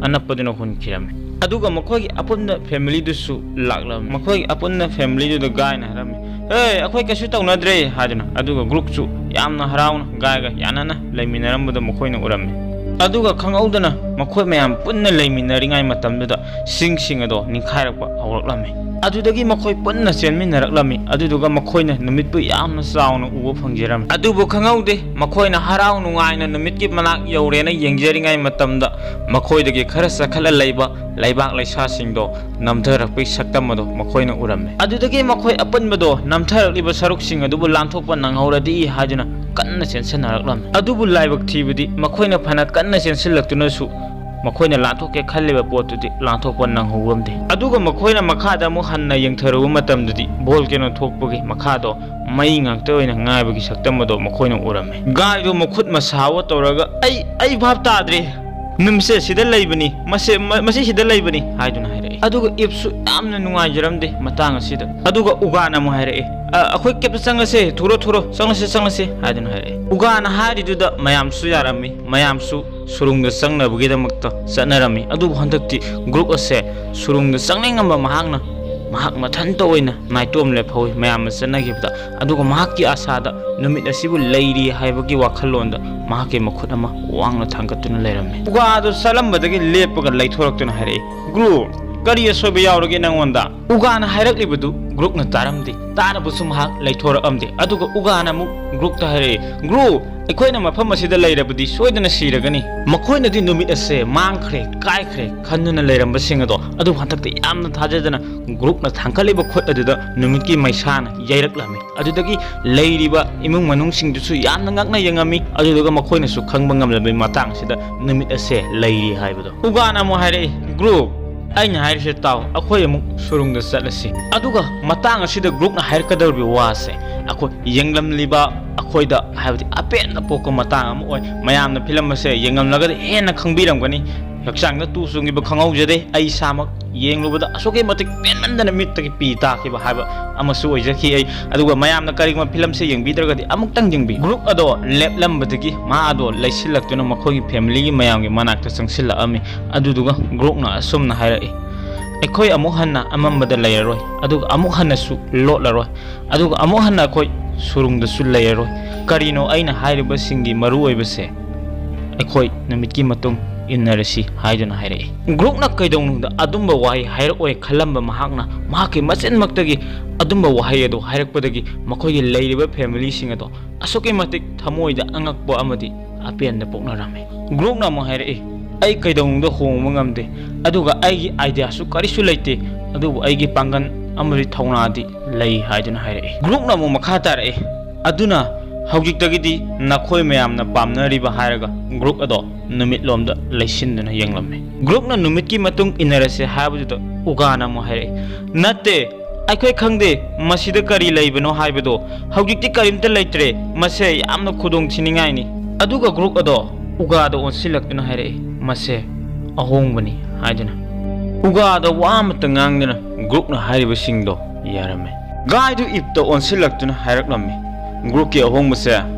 ꯑꯅꯞꯄꯗꯨꯅ ꯍꯨꯟꯈꯤꯔꯝꯃꯤ꯫ ꯑꯗꯨꯒ ꯃꯈꯣꯏꯒꯤ ꯑꯄꯨꯟꯕ ꯐꯦꯃꯤꯂꯤꯗꯨꯁꯨ ꯂꯥꯛꯂꯝꯃꯤ꯫ ꯃꯈꯣꯏꯒꯤ ꯑꯄꯨꯟꯕ ꯐꯦꯃꯤꯂꯤꯗꯨꯗ ꯒꯥꯏꯅ ꯍꯥꯏꯔꯝꯃꯤ, "ꯑꯦ, ꯑꯩꯈꯣꯏ ꯀꯩꯁꯨ ꯇꯧꯅꯗ꯭ꯔꯦ" ꯍꯥꯏꯗꯨꯅ꯫ ꯑꯗꯨꯒ ꯒ꯭ꯔꯨꯛꯁꯨ ꯌꯥꯝꯅ ꯍꯔꯥꯎꯅ ꯒꯥꯏꯒ ꯌꯥꯅꯅ ꯂꯩꯃꯤꯟꯅꯔꯝꯕꯗꯣ ꯃꯈꯣꯏꯅ ꯎꯔꯝꯃꯤ꯫ ꯑꯗꯨꯒ ꯈꯪꯍꯧꯗꯅ ꯃꯈꯣꯏ ꯃꯌꯥꯝ ꯄꯨꯟꯅ ꯂꯩꯃꯤꯟꯅꯔꯤꯉꯩ ꯃꯇꯝꯗꯨꯗ ꯁꯤꯡꯁꯤꯡ ꯑꯗꯣ ꯅꯤꯡꯈꯥꯏꯔꯛꯄ ꯍꯧꯔꯛꯂꯝꯃꯤ꯫ ꯑꯗꯨꯗꯒꯤ ꯃꯈꯣꯏ ꯄꯨꯟꯅ ꯆꯦꯟꯃꯤꯟꯅꯔꯛꯂꯝꯃꯤ꯫ ꯑꯗꯨꯗꯨꯒ ꯃꯈꯣꯏꯅ ꯅꯨꯃꯤꯠꯄꯨ ꯌꯥꯝꯅ ꯆꯥꯎꯅ ꯎꯕ ꯐꯪꯖꯔꯝꯃꯤ꯫ ꯑꯗꯨꯕꯨ ꯈꯪꯍꯧꯗꯦ, ꯃꯈꯣꯏꯅ ꯍꯔꯥꯎ ꯅꯨꯡꯉꯥꯏꯅ ꯅꯨꯃꯤꯠꯀꯤ ꯃꯅꯥꯛ ꯌꯧꯔꯦꯅ ꯌꯦꯡꯖꯔꯤꯉꯩ ꯃꯇꯝꯗ ꯃꯈꯣꯏꯗꯒꯤ ꯈꯔ ꯆꯈꯠꯂ ꯂꯩꯕ ꯂꯩꯕꯥꯛ ꯂꯩꯁꯥꯁꯤꯡꯗꯣ ꯅꯝꯊꯔꯛꯄꯒꯤ ꯁꯛꯇꯝ ꯑꯗꯣ ꯃꯈꯣꯏꯅ ꯎꯔꯝꯃꯤ꯫ ꯑꯗꯨꯗꯒꯤ ꯃꯈꯣꯏ ꯑꯄꯟꯕꯗꯣ ꯅꯝꯊꯔꯛꯂꯤꯕ ꯁꯔꯨꯛꯁꯤꯡ ꯑꯗꯨꯕꯨ ꯂꯥꯟꯊꯣꯛꯄ ꯅꯪꯍꯧꯔꯗꯤ ꯍꯥꯏꯗꯨꯅ ꯀꯟꯅ ꯆꯦꯟꯁꯤꯟꯅꯔꯛꯂꯝꯃꯤ꯫ ꯑꯗꯨꯕꯨ ꯂꯥꯏꯕꯛ ꯊꯤꯕꯗꯤ ꯃꯈꯣꯏꯅ ꯐꯅ ꯀꯟꯅ ꯆꯦꯟꯁꯤꯜꯂꯛꯇꯨꯅꯁꯨ ꯃꯈꯣꯏꯅ ꯂꯥꯟꯊꯣꯛꯀꯦ ꯈꯜꯂꯤꯕ ꯄꯣꯠꯇꯨꯗꯤ ꯂꯥꯟꯊꯣꯛꯄ ꯅꯪꯍꯧꯔꯝꯗꯦ꯫ ꯑꯗꯨꯒ ꯃꯈꯣꯏꯅ ꯃꯈꯥꯗ ꯑꯃꯨꯛ ꯍꯟꯅ ꯌꯦꯡꯊꯔꯨꯕ ꯃꯇꯝꯗꯗꯤ ꯚꯣꯜꯀꯦꯅꯣ ꯊꯣꯛꯄꯒꯤ ꯃꯈꯥꯗꯣ ꯃꯩ ꯉꯥꯛꯇ ꯑꯣꯏꯅ ꯉꯥꯏꯕꯒꯤ ꯁꯛꯇꯝ ꯑꯗꯣ ꯃꯈꯣꯏꯅ ꯎꯔꯝꯃꯤ꯫ ꯒꯥꯏꯗꯣ ꯃꯈꯨꯠ ꯃꯁꯥ ꯑꯣꯠ ꯇꯧꯔꯒ, "ꯑꯩ, ꯑꯩ ꯚꯥꯞ ꯇꯥꯗ꯭ꯔꯦ꯫ ꯅꯨꯃꯤꯠꯁꯦ ꯁꯤꯗ ꯂꯩꯕꯅꯤ, ꯃꯁꯦ-, ꯃ-, ꯃꯁꯤ ꯁꯤꯗ ꯂꯩꯕꯅꯤ" ꯍꯥꯏꯗꯨꯅ ꯍꯥꯏꯔꯛꯏ꯫ ꯑꯗꯨꯒ ꯏꯞꯁꯨ ꯌꯥꯝꯅ ꯅꯨꯡꯉꯥꯏꯖꯔꯝꯗꯦ ꯃꯇꯥꯡ ꯑꯁꯤꯗ꯫ ꯑꯗꯨꯒ ꯎꯒꯥꯅ ꯑꯃꯨꯛ ꯍꯥꯏꯔꯛꯑꯦ, "ꯑ, ꯑꯩꯈꯣꯏ ꯀꯦꯞꯇ ꯆꯪꯉꯁꯦ, ꯊꯨꯔꯣ, ꯊꯨꯔꯣ, ꯆꯪꯉꯁꯦ, ꯆꯪꯉꯁꯦ" ꯍꯥꯏꯗꯨꯅ ꯍꯥꯏꯔꯛꯑꯦ꯫ ꯎꯒꯥꯅ ꯍꯥꯏꯔꯤꯗꯨꯗ ꯃꯌꯥꯝꯁꯨ ꯌꯥꯔꯝꯃꯤ, ꯃꯌꯥꯝꯁꯨ ꯁꯨꯔꯨꯡꯗ ꯆꯪꯅꯕꯒꯤꯗꯃꯛꯇ ꯆꯠꯅꯔꯝꯃꯤ꯫ ꯑꯗꯨꯕꯨ ꯍꯟꯗꯛꯇꯤ ꯒ꯭ꯔꯨꯞ ꯑꯁꯦ ꯁꯨꯔꯨꯡꯗ ꯆꯪꯅꯤꯡꯉꯝꯕ ꯃꯍꯥꯛꯅ, ꯃꯍꯥꯛ ꯃꯊꯟꯇ ꯑꯣꯏꯅ ꯅꯥꯏꯇꯣꯝ ꯂꯦꯞꯍꯧꯏ ꯃꯌꯥꯝꯅ ꯆꯠꯅꯈꯤꯕꯗ꯫ ꯑꯗꯨꯒ ꯃꯍꯥꯛꯀꯤ ꯑꯁꯥꯗ ꯅꯨꯃꯤꯠ ꯑꯁꯤꯕꯨ ꯂꯩꯔꯤ ꯍꯥꯏꯕꯒꯤ ꯋꯥꯈꯜꯂꯣꯟꯗ ꯃꯍꯥꯛꯀꯤ ꯃꯈꯨꯠ ꯑꯃ ꯋꯥꯡꯅ ꯊꯥꯡꯒꯠꯇꯨꯅ ꯂꯩꯔꯝꯃꯤ꯫ ꯎꯒꯥ ꯑꯗꯨ ꯆꯠꯂꯝꯕꯗꯒꯤ ꯂꯦꯞꯄꯒ ꯂꯩꯊꯣꯔꯛꯇꯨꯅ ꯍꯥꯏꯔꯛꯏ, "ꯒ꯭ꯔꯨ, ꯀꯔꯤ ꯑꯁꯣꯏꯕ ꯌꯥꯎꯔꯒꯦ ꯅꯪꯉꯣꯟꯗ?" ꯎꯒꯥꯅ ꯍꯥꯏꯔꯛꯂꯤꯕꯗꯨ ꯒ꯭ꯔꯨꯛꯅ ꯇꯥꯔꯝꯗꯦ꯫ ꯇꯥꯔꯕꯁꯨ ꯃꯍꯥꯛ ꯂꯩꯊꯣꯔꯛꯑꯝꯗꯦ꯫ ꯑꯗꯨꯒ ꯎꯒꯥꯅ ꯑꯃꯨꯛ ꯒ꯭ꯔꯨꯛꯇ ꯍꯥꯏꯔꯛꯏ, "ꯒ꯭ꯔꯨ, ꯑꯩꯈꯣꯏꯅ ꯃꯐꯝ ꯑꯁꯤꯗ ꯂꯩꯔꯕꯗꯤ ꯁꯣꯏꯗꯅ ꯁꯤꯔꯒꯅꯤ꯫ ꯃꯈꯣꯏꯅꯗꯤ ꯅꯨꯃꯤꯠ ꯑꯁꯦ ꯃꯥꯡꯈ꯭ꯔꯦ, ꯀꯥꯏꯈ꯭ꯔꯦ ꯈꯟꯗꯨꯅ ꯂꯩꯔꯝꯕꯁꯤꯡ ꯑꯗꯣ, ꯑꯗꯨꯕꯨ ꯍꯟꯗꯛꯇꯤ ꯌꯥꯝꯅ ꯊꯥꯖꯗꯅ ꯒ꯭ꯔꯨꯛꯅ ꯊꯥꯡꯒꯠꯂꯤꯕ ꯈꯨꯠ ꯑꯗꯨꯗ ꯅꯨꯃꯤꯠꯀꯤ ꯃꯩꯁꯥꯅ ꯌꯩꯔꯛꯂꯝꯃꯤ꯫ ꯑꯗꯨꯗꯒꯤ ꯂꯩꯔꯤꯕ ꯏꯃꯨꯡ ꯃꯅꯨꯡꯁꯤꯡꯗꯨꯁꯨ ꯌꯥꯝꯅ ꯉꯛꯅ ꯌꯦꯡꯉꯝꯃꯤ꯫ ꯑꯗꯨꯗꯨꯒ ꯃꯈꯣꯏꯅꯁꯨ ꯈꯪꯕ ꯉꯝꯂꯕꯒꯤ ꯃꯇꯥꯡꯁꯤꯗ ꯅꯨꯃꯤꯠ ꯑꯁꯦ ꯂꯩꯔꯤ ꯍꯥꯏꯕꯗꯣ꯫" ꯎꯒꯥꯅ ꯑꯃꯨꯛ ꯍꯥꯏꯔꯛꯏ, "ꯒ꯭ꯔꯨ, ꯑꯩꯅ ꯍꯥꯏꯔꯤꯁꯦ ꯇꯥꯎ, ꯑꯩꯈꯣꯏ ꯑꯃꯨꯛ ꯁꯨꯔꯨꯡꯗ ꯆꯠꯂꯁꯤ꯫" ꯑꯗꯨꯒ ꯃꯇꯥꯡ ꯑꯁꯤꯗ ꯒ꯭ꯔꯨꯛꯅ ꯍꯥꯏꯔꯛꯀꯗꯧꯔꯤꯕ ꯋꯥꯁꯦ ꯑꯩꯈꯣꯏ ꯌꯦꯡꯂꯝꯂꯤꯕ ꯑꯩꯈꯣꯏꯗ ꯍꯥꯏꯕꯗꯤ ꯑꯄꯦꯟꯕ ꯄꯣꯛꯄ ꯃꯇꯥꯡ ꯑꯃ ꯑꯣꯏ꯫ ꯃꯌꯥꯝꯅ ꯐꯤꯂꯝ ꯑꯁꯦ ꯌꯦꯡꯂꯝꯂꯒꯗꯤ ꯍꯦꯟꯅ ꯈꯪꯕꯤꯔꯝꯒꯅꯤ꯫ ꯍꯛꯆꯥꯡꯗ ꯇꯨ ꯆꯨꯡꯈꯤꯕ ꯈꯪꯍꯧꯖꯗꯦ꯫ ꯑꯩ ꯏꯁꯥꯃꯛ ꯌꯦꯡꯂꯨꯕꯗ ꯑꯁꯨꯛꯀꯤ ꯃꯇꯤꯛ ꯄꯦꯟꯃꯟꯗꯅ ꯃꯤꯠꯇꯒꯤ ꯄꯤ ꯇꯥꯈꯤꯕ ꯍꯥꯏꯕ ꯑꯃꯁꯨ ꯑꯣꯏꯖꯈꯤ ꯑꯩ꯫ ꯑꯗꯨꯒ ꯃꯌꯥꯝꯅ ꯀꯔꯤꯒꯨꯝꯕ ꯐꯤꯂꯝꯁꯦ ꯌꯦꯡꯕꯤꯗ꯭ꯔꯒꯗꯤ ꯑꯃꯨꯛꯇꯪ ꯌꯦꯡꯕꯤꯌꯨ꯫ ꯒ꯭ꯔꯨꯛ ꯑꯗꯣ ꯂꯦꯞꯂꯝꯕꯗꯒꯤ ꯃꯥ ꯑꯗꯣ ꯂꯩꯁꯤꯜꯂꯛꯇꯨꯅ ꯃꯈꯣꯏꯒꯤ ꯐꯦꯃꯤꯂꯤꯒꯤ ꯃꯌꯥꯝꯒꯤ ꯃꯅꯥꯛꯇ ꯆꯪꯁꯤꯜꯂꯛꯑꯝꯃꯤ꯫ ꯑꯗꯨꯗꯨꯒ ꯒ꯭ꯔꯨꯛꯅ ꯑꯁꯨꯝꯅ ꯍꯥꯏꯔꯛꯏ, "ꯑꯩꯈꯣꯏ ꯑꯃꯨꯛ ꯍꯟꯅ ꯑꯃꯝꯕꯗ ꯂꯩꯔꯔꯣꯏ, ꯑꯗꯨꯒ ꯑꯃꯨꯛ ꯍꯟꯅꯁꯨ ꯂꯣꯠꯂꯔꯣꯏ, ꯑꯗꯨꯒ ꯑꯃꯨꯛ ꯍꯟꯅ ꯑꯩꯈꯣꯏ ꯁꯨꯔꯨꯡꯗꯁꯨ ꯂꯩꯔꯔꯣꯏ꯫ ꯀꯔꯤꯅꯣ ꯑꯩꯅ ꯍꯥꯏꯔꯤꯕꯁꯤꯡꯒꯤ ꯃꯔꯨ ꯑꯣꯏꯕꯁꯦ? ꯑꯩꯈꯣꯏ ꯅꯨꯃꯤꯠꯀꯤ ꯃꯇꯨꯡ ꯏꯟꯅꯔꯁꯤ ꯍꯥꯏꯗꯨꯅ ꯍꯥꯏꯔꯛꯏ꯫ ꯒ꯭ꯔꯨꯛꯅ ꯀꯩꯗꯧꯅꯨꯡꯗ ꯑꯗꯨꯝꯕ ꯋꯥꯍꯩ ꯍꯥꯏꯔꯛꯑꯣꯏ ꯈꯜꯂꯝꯕ ꯃꯍꯥꯛꯅ ꯃꯍꯥꯛꯀꯤ ꯃꯆꯤꯟꯃꯛꯇꯒꯤ ꯑꯗꯨꯝꯕ ꯋꯥꯍꯩ ꯑꯗꯨ ꯍꯥꯏꯔꯛꯄꯗꯒꯤ ꯃꯈꯣꯏꯒꯤ ꯂꯩꯔꯤꯕ ꯐꯦꯃꯤꯂꯤꯁꯤꯡ ꯑꯗꯣ ꯑꯁꯨꯛꯀꯤ ꯃꯇꯤꯛ ꯊꯃꯣꯏꯗ ꯑꯉꯛꯄ ꯑꯃꯗꯤ ꯑꯄꯦꯟꯕ ꯄꯣꯛꯅꯔꯝꯃꯤ꯫ ꯒ꯭ꯔꯨꯛꯅ ꯑꯃꯨꯛ ꯍꯥꯏꯔꯛꯏ, "ꯑꯩ ꯀꯩꯗꯧꯅꯨꯡꯗ ꯍꯣꯡꯕ ꯉꯝꯗꯦ, ꯑꯗꯨꯒ ꯑꯩꯒꯤ ꯑꯥꯏꯗꯤꯌꯥꯁꯨ ꯀꯔꯤꯁꯨ ꯂꯩꯇꯦ, ꯑꯗꯨꯕꯨ ꯑꯩꯒꯤ ꯄꯥꯡꯒꯜ ꯑꯃꯗꯤ ꯊꯧꯅꯥꯗꯤ ꯂꯩ" ꯍꯥꯏꯗꯨꯅ ꯍꯥꯏꯔꯛꯏ꯫ ꯒ꯭ꯔꯨꯛꯅ ꯑꯃꯨꯛ ꯃꯈꯥ ꯇꯥꯔꯛꯏ, "ꯑꯗꯨꯅ ꯍꯧꯖꯤꯛꯇꯒꯤꯗꯤ ꯅꯈꯣꯏ ꯃꯌꯥꯝꯅ ꯄꯥꯝꯅꯔꯤꯕ" ꯍꯥꯏꯔꯒ ꯒ꯭ꯔꯨꯛ ꯑꯗꯣ ꯅꯨꯃꯤꯠꯂꯣꯝꯗ ꯂꯩꯁꯤꯟꯗꯨꯅ ꯌꯦꯡꯂꯝꯃꯤ꯫ ꯒ꯭ꯔꯨꯛꯅ ꯅꯨꯃꯤꯠꯀꯤ ꯃꯇꯨꯡ ꯏꯟꯅꯔꯁꯦ ꯍꯥꯏꯕꯗꯨꯗ ꯎꯒꯥꯅ ꯑꯃꯨꯛ ꯍꯥꯏꯔꯛꯏ, "ꯅꯠꯇꯦ, ꯑꯩꯈꯣꯏ ꯈꯪꯗꯦ ꯃꯁꯤꯗ ꯀꯔꯤ ꯂꯩꯕꯅꯣ ꯍꯥꯏꯕꯗꯣ꯫ ꯍꯧꯖꯤꯛꯇꯤ ꯀꯔꯤꯝꯇ ꯂꯩꯇ꯭ꯔꯦ꯫ ꯃꯁꯦ ꯌꯥꯝꯅ ꯈꯨꯗꯣꯡ ꯊꯤꯅꯤꯡꯉꯥꯏꯅꯤ"꯫ ꯑꯗꯨꯒ ꯒ꯭ꯔꯨꯛ ꯑꯗꯣ ꯎꯒꯥꯗ ꯑꯣꯟꯁꯤꯜꯂꯛꯇꯨꯅ ꯍꯥꯏꯔꯛꯏ, "ꯃꯁꯦ ꯑꯍꯣꯡꯕꯅꯤ" ꯍꯥꯏꯗꯨꯅ꯫ ꯎꯒꯥꯗ ꯋꯥ ꯑꯃꯠꯇ ꯉꯥꯡꯗꯅ ꯒ꯭ꯔꯨꯛꯅ ꯍꯥꯏꯔꯤꯕꯁꯤꯡꯗꯣ ꯌꯥꯔꯝꯃꯤ꯫ ꯒꯥꯏꯗꯨ ꯏꯞꯇ ꯑꯣꯟꯁꯤꯜꯂꯛꯇꯨꯅ ꯍꯥꯏꯔꯛꯂꯝꯃꯤ, "ꯒ꯭ꯔꯨꯛꯀꯤ ꯑꯍꯣꯡꯕꯁꯦ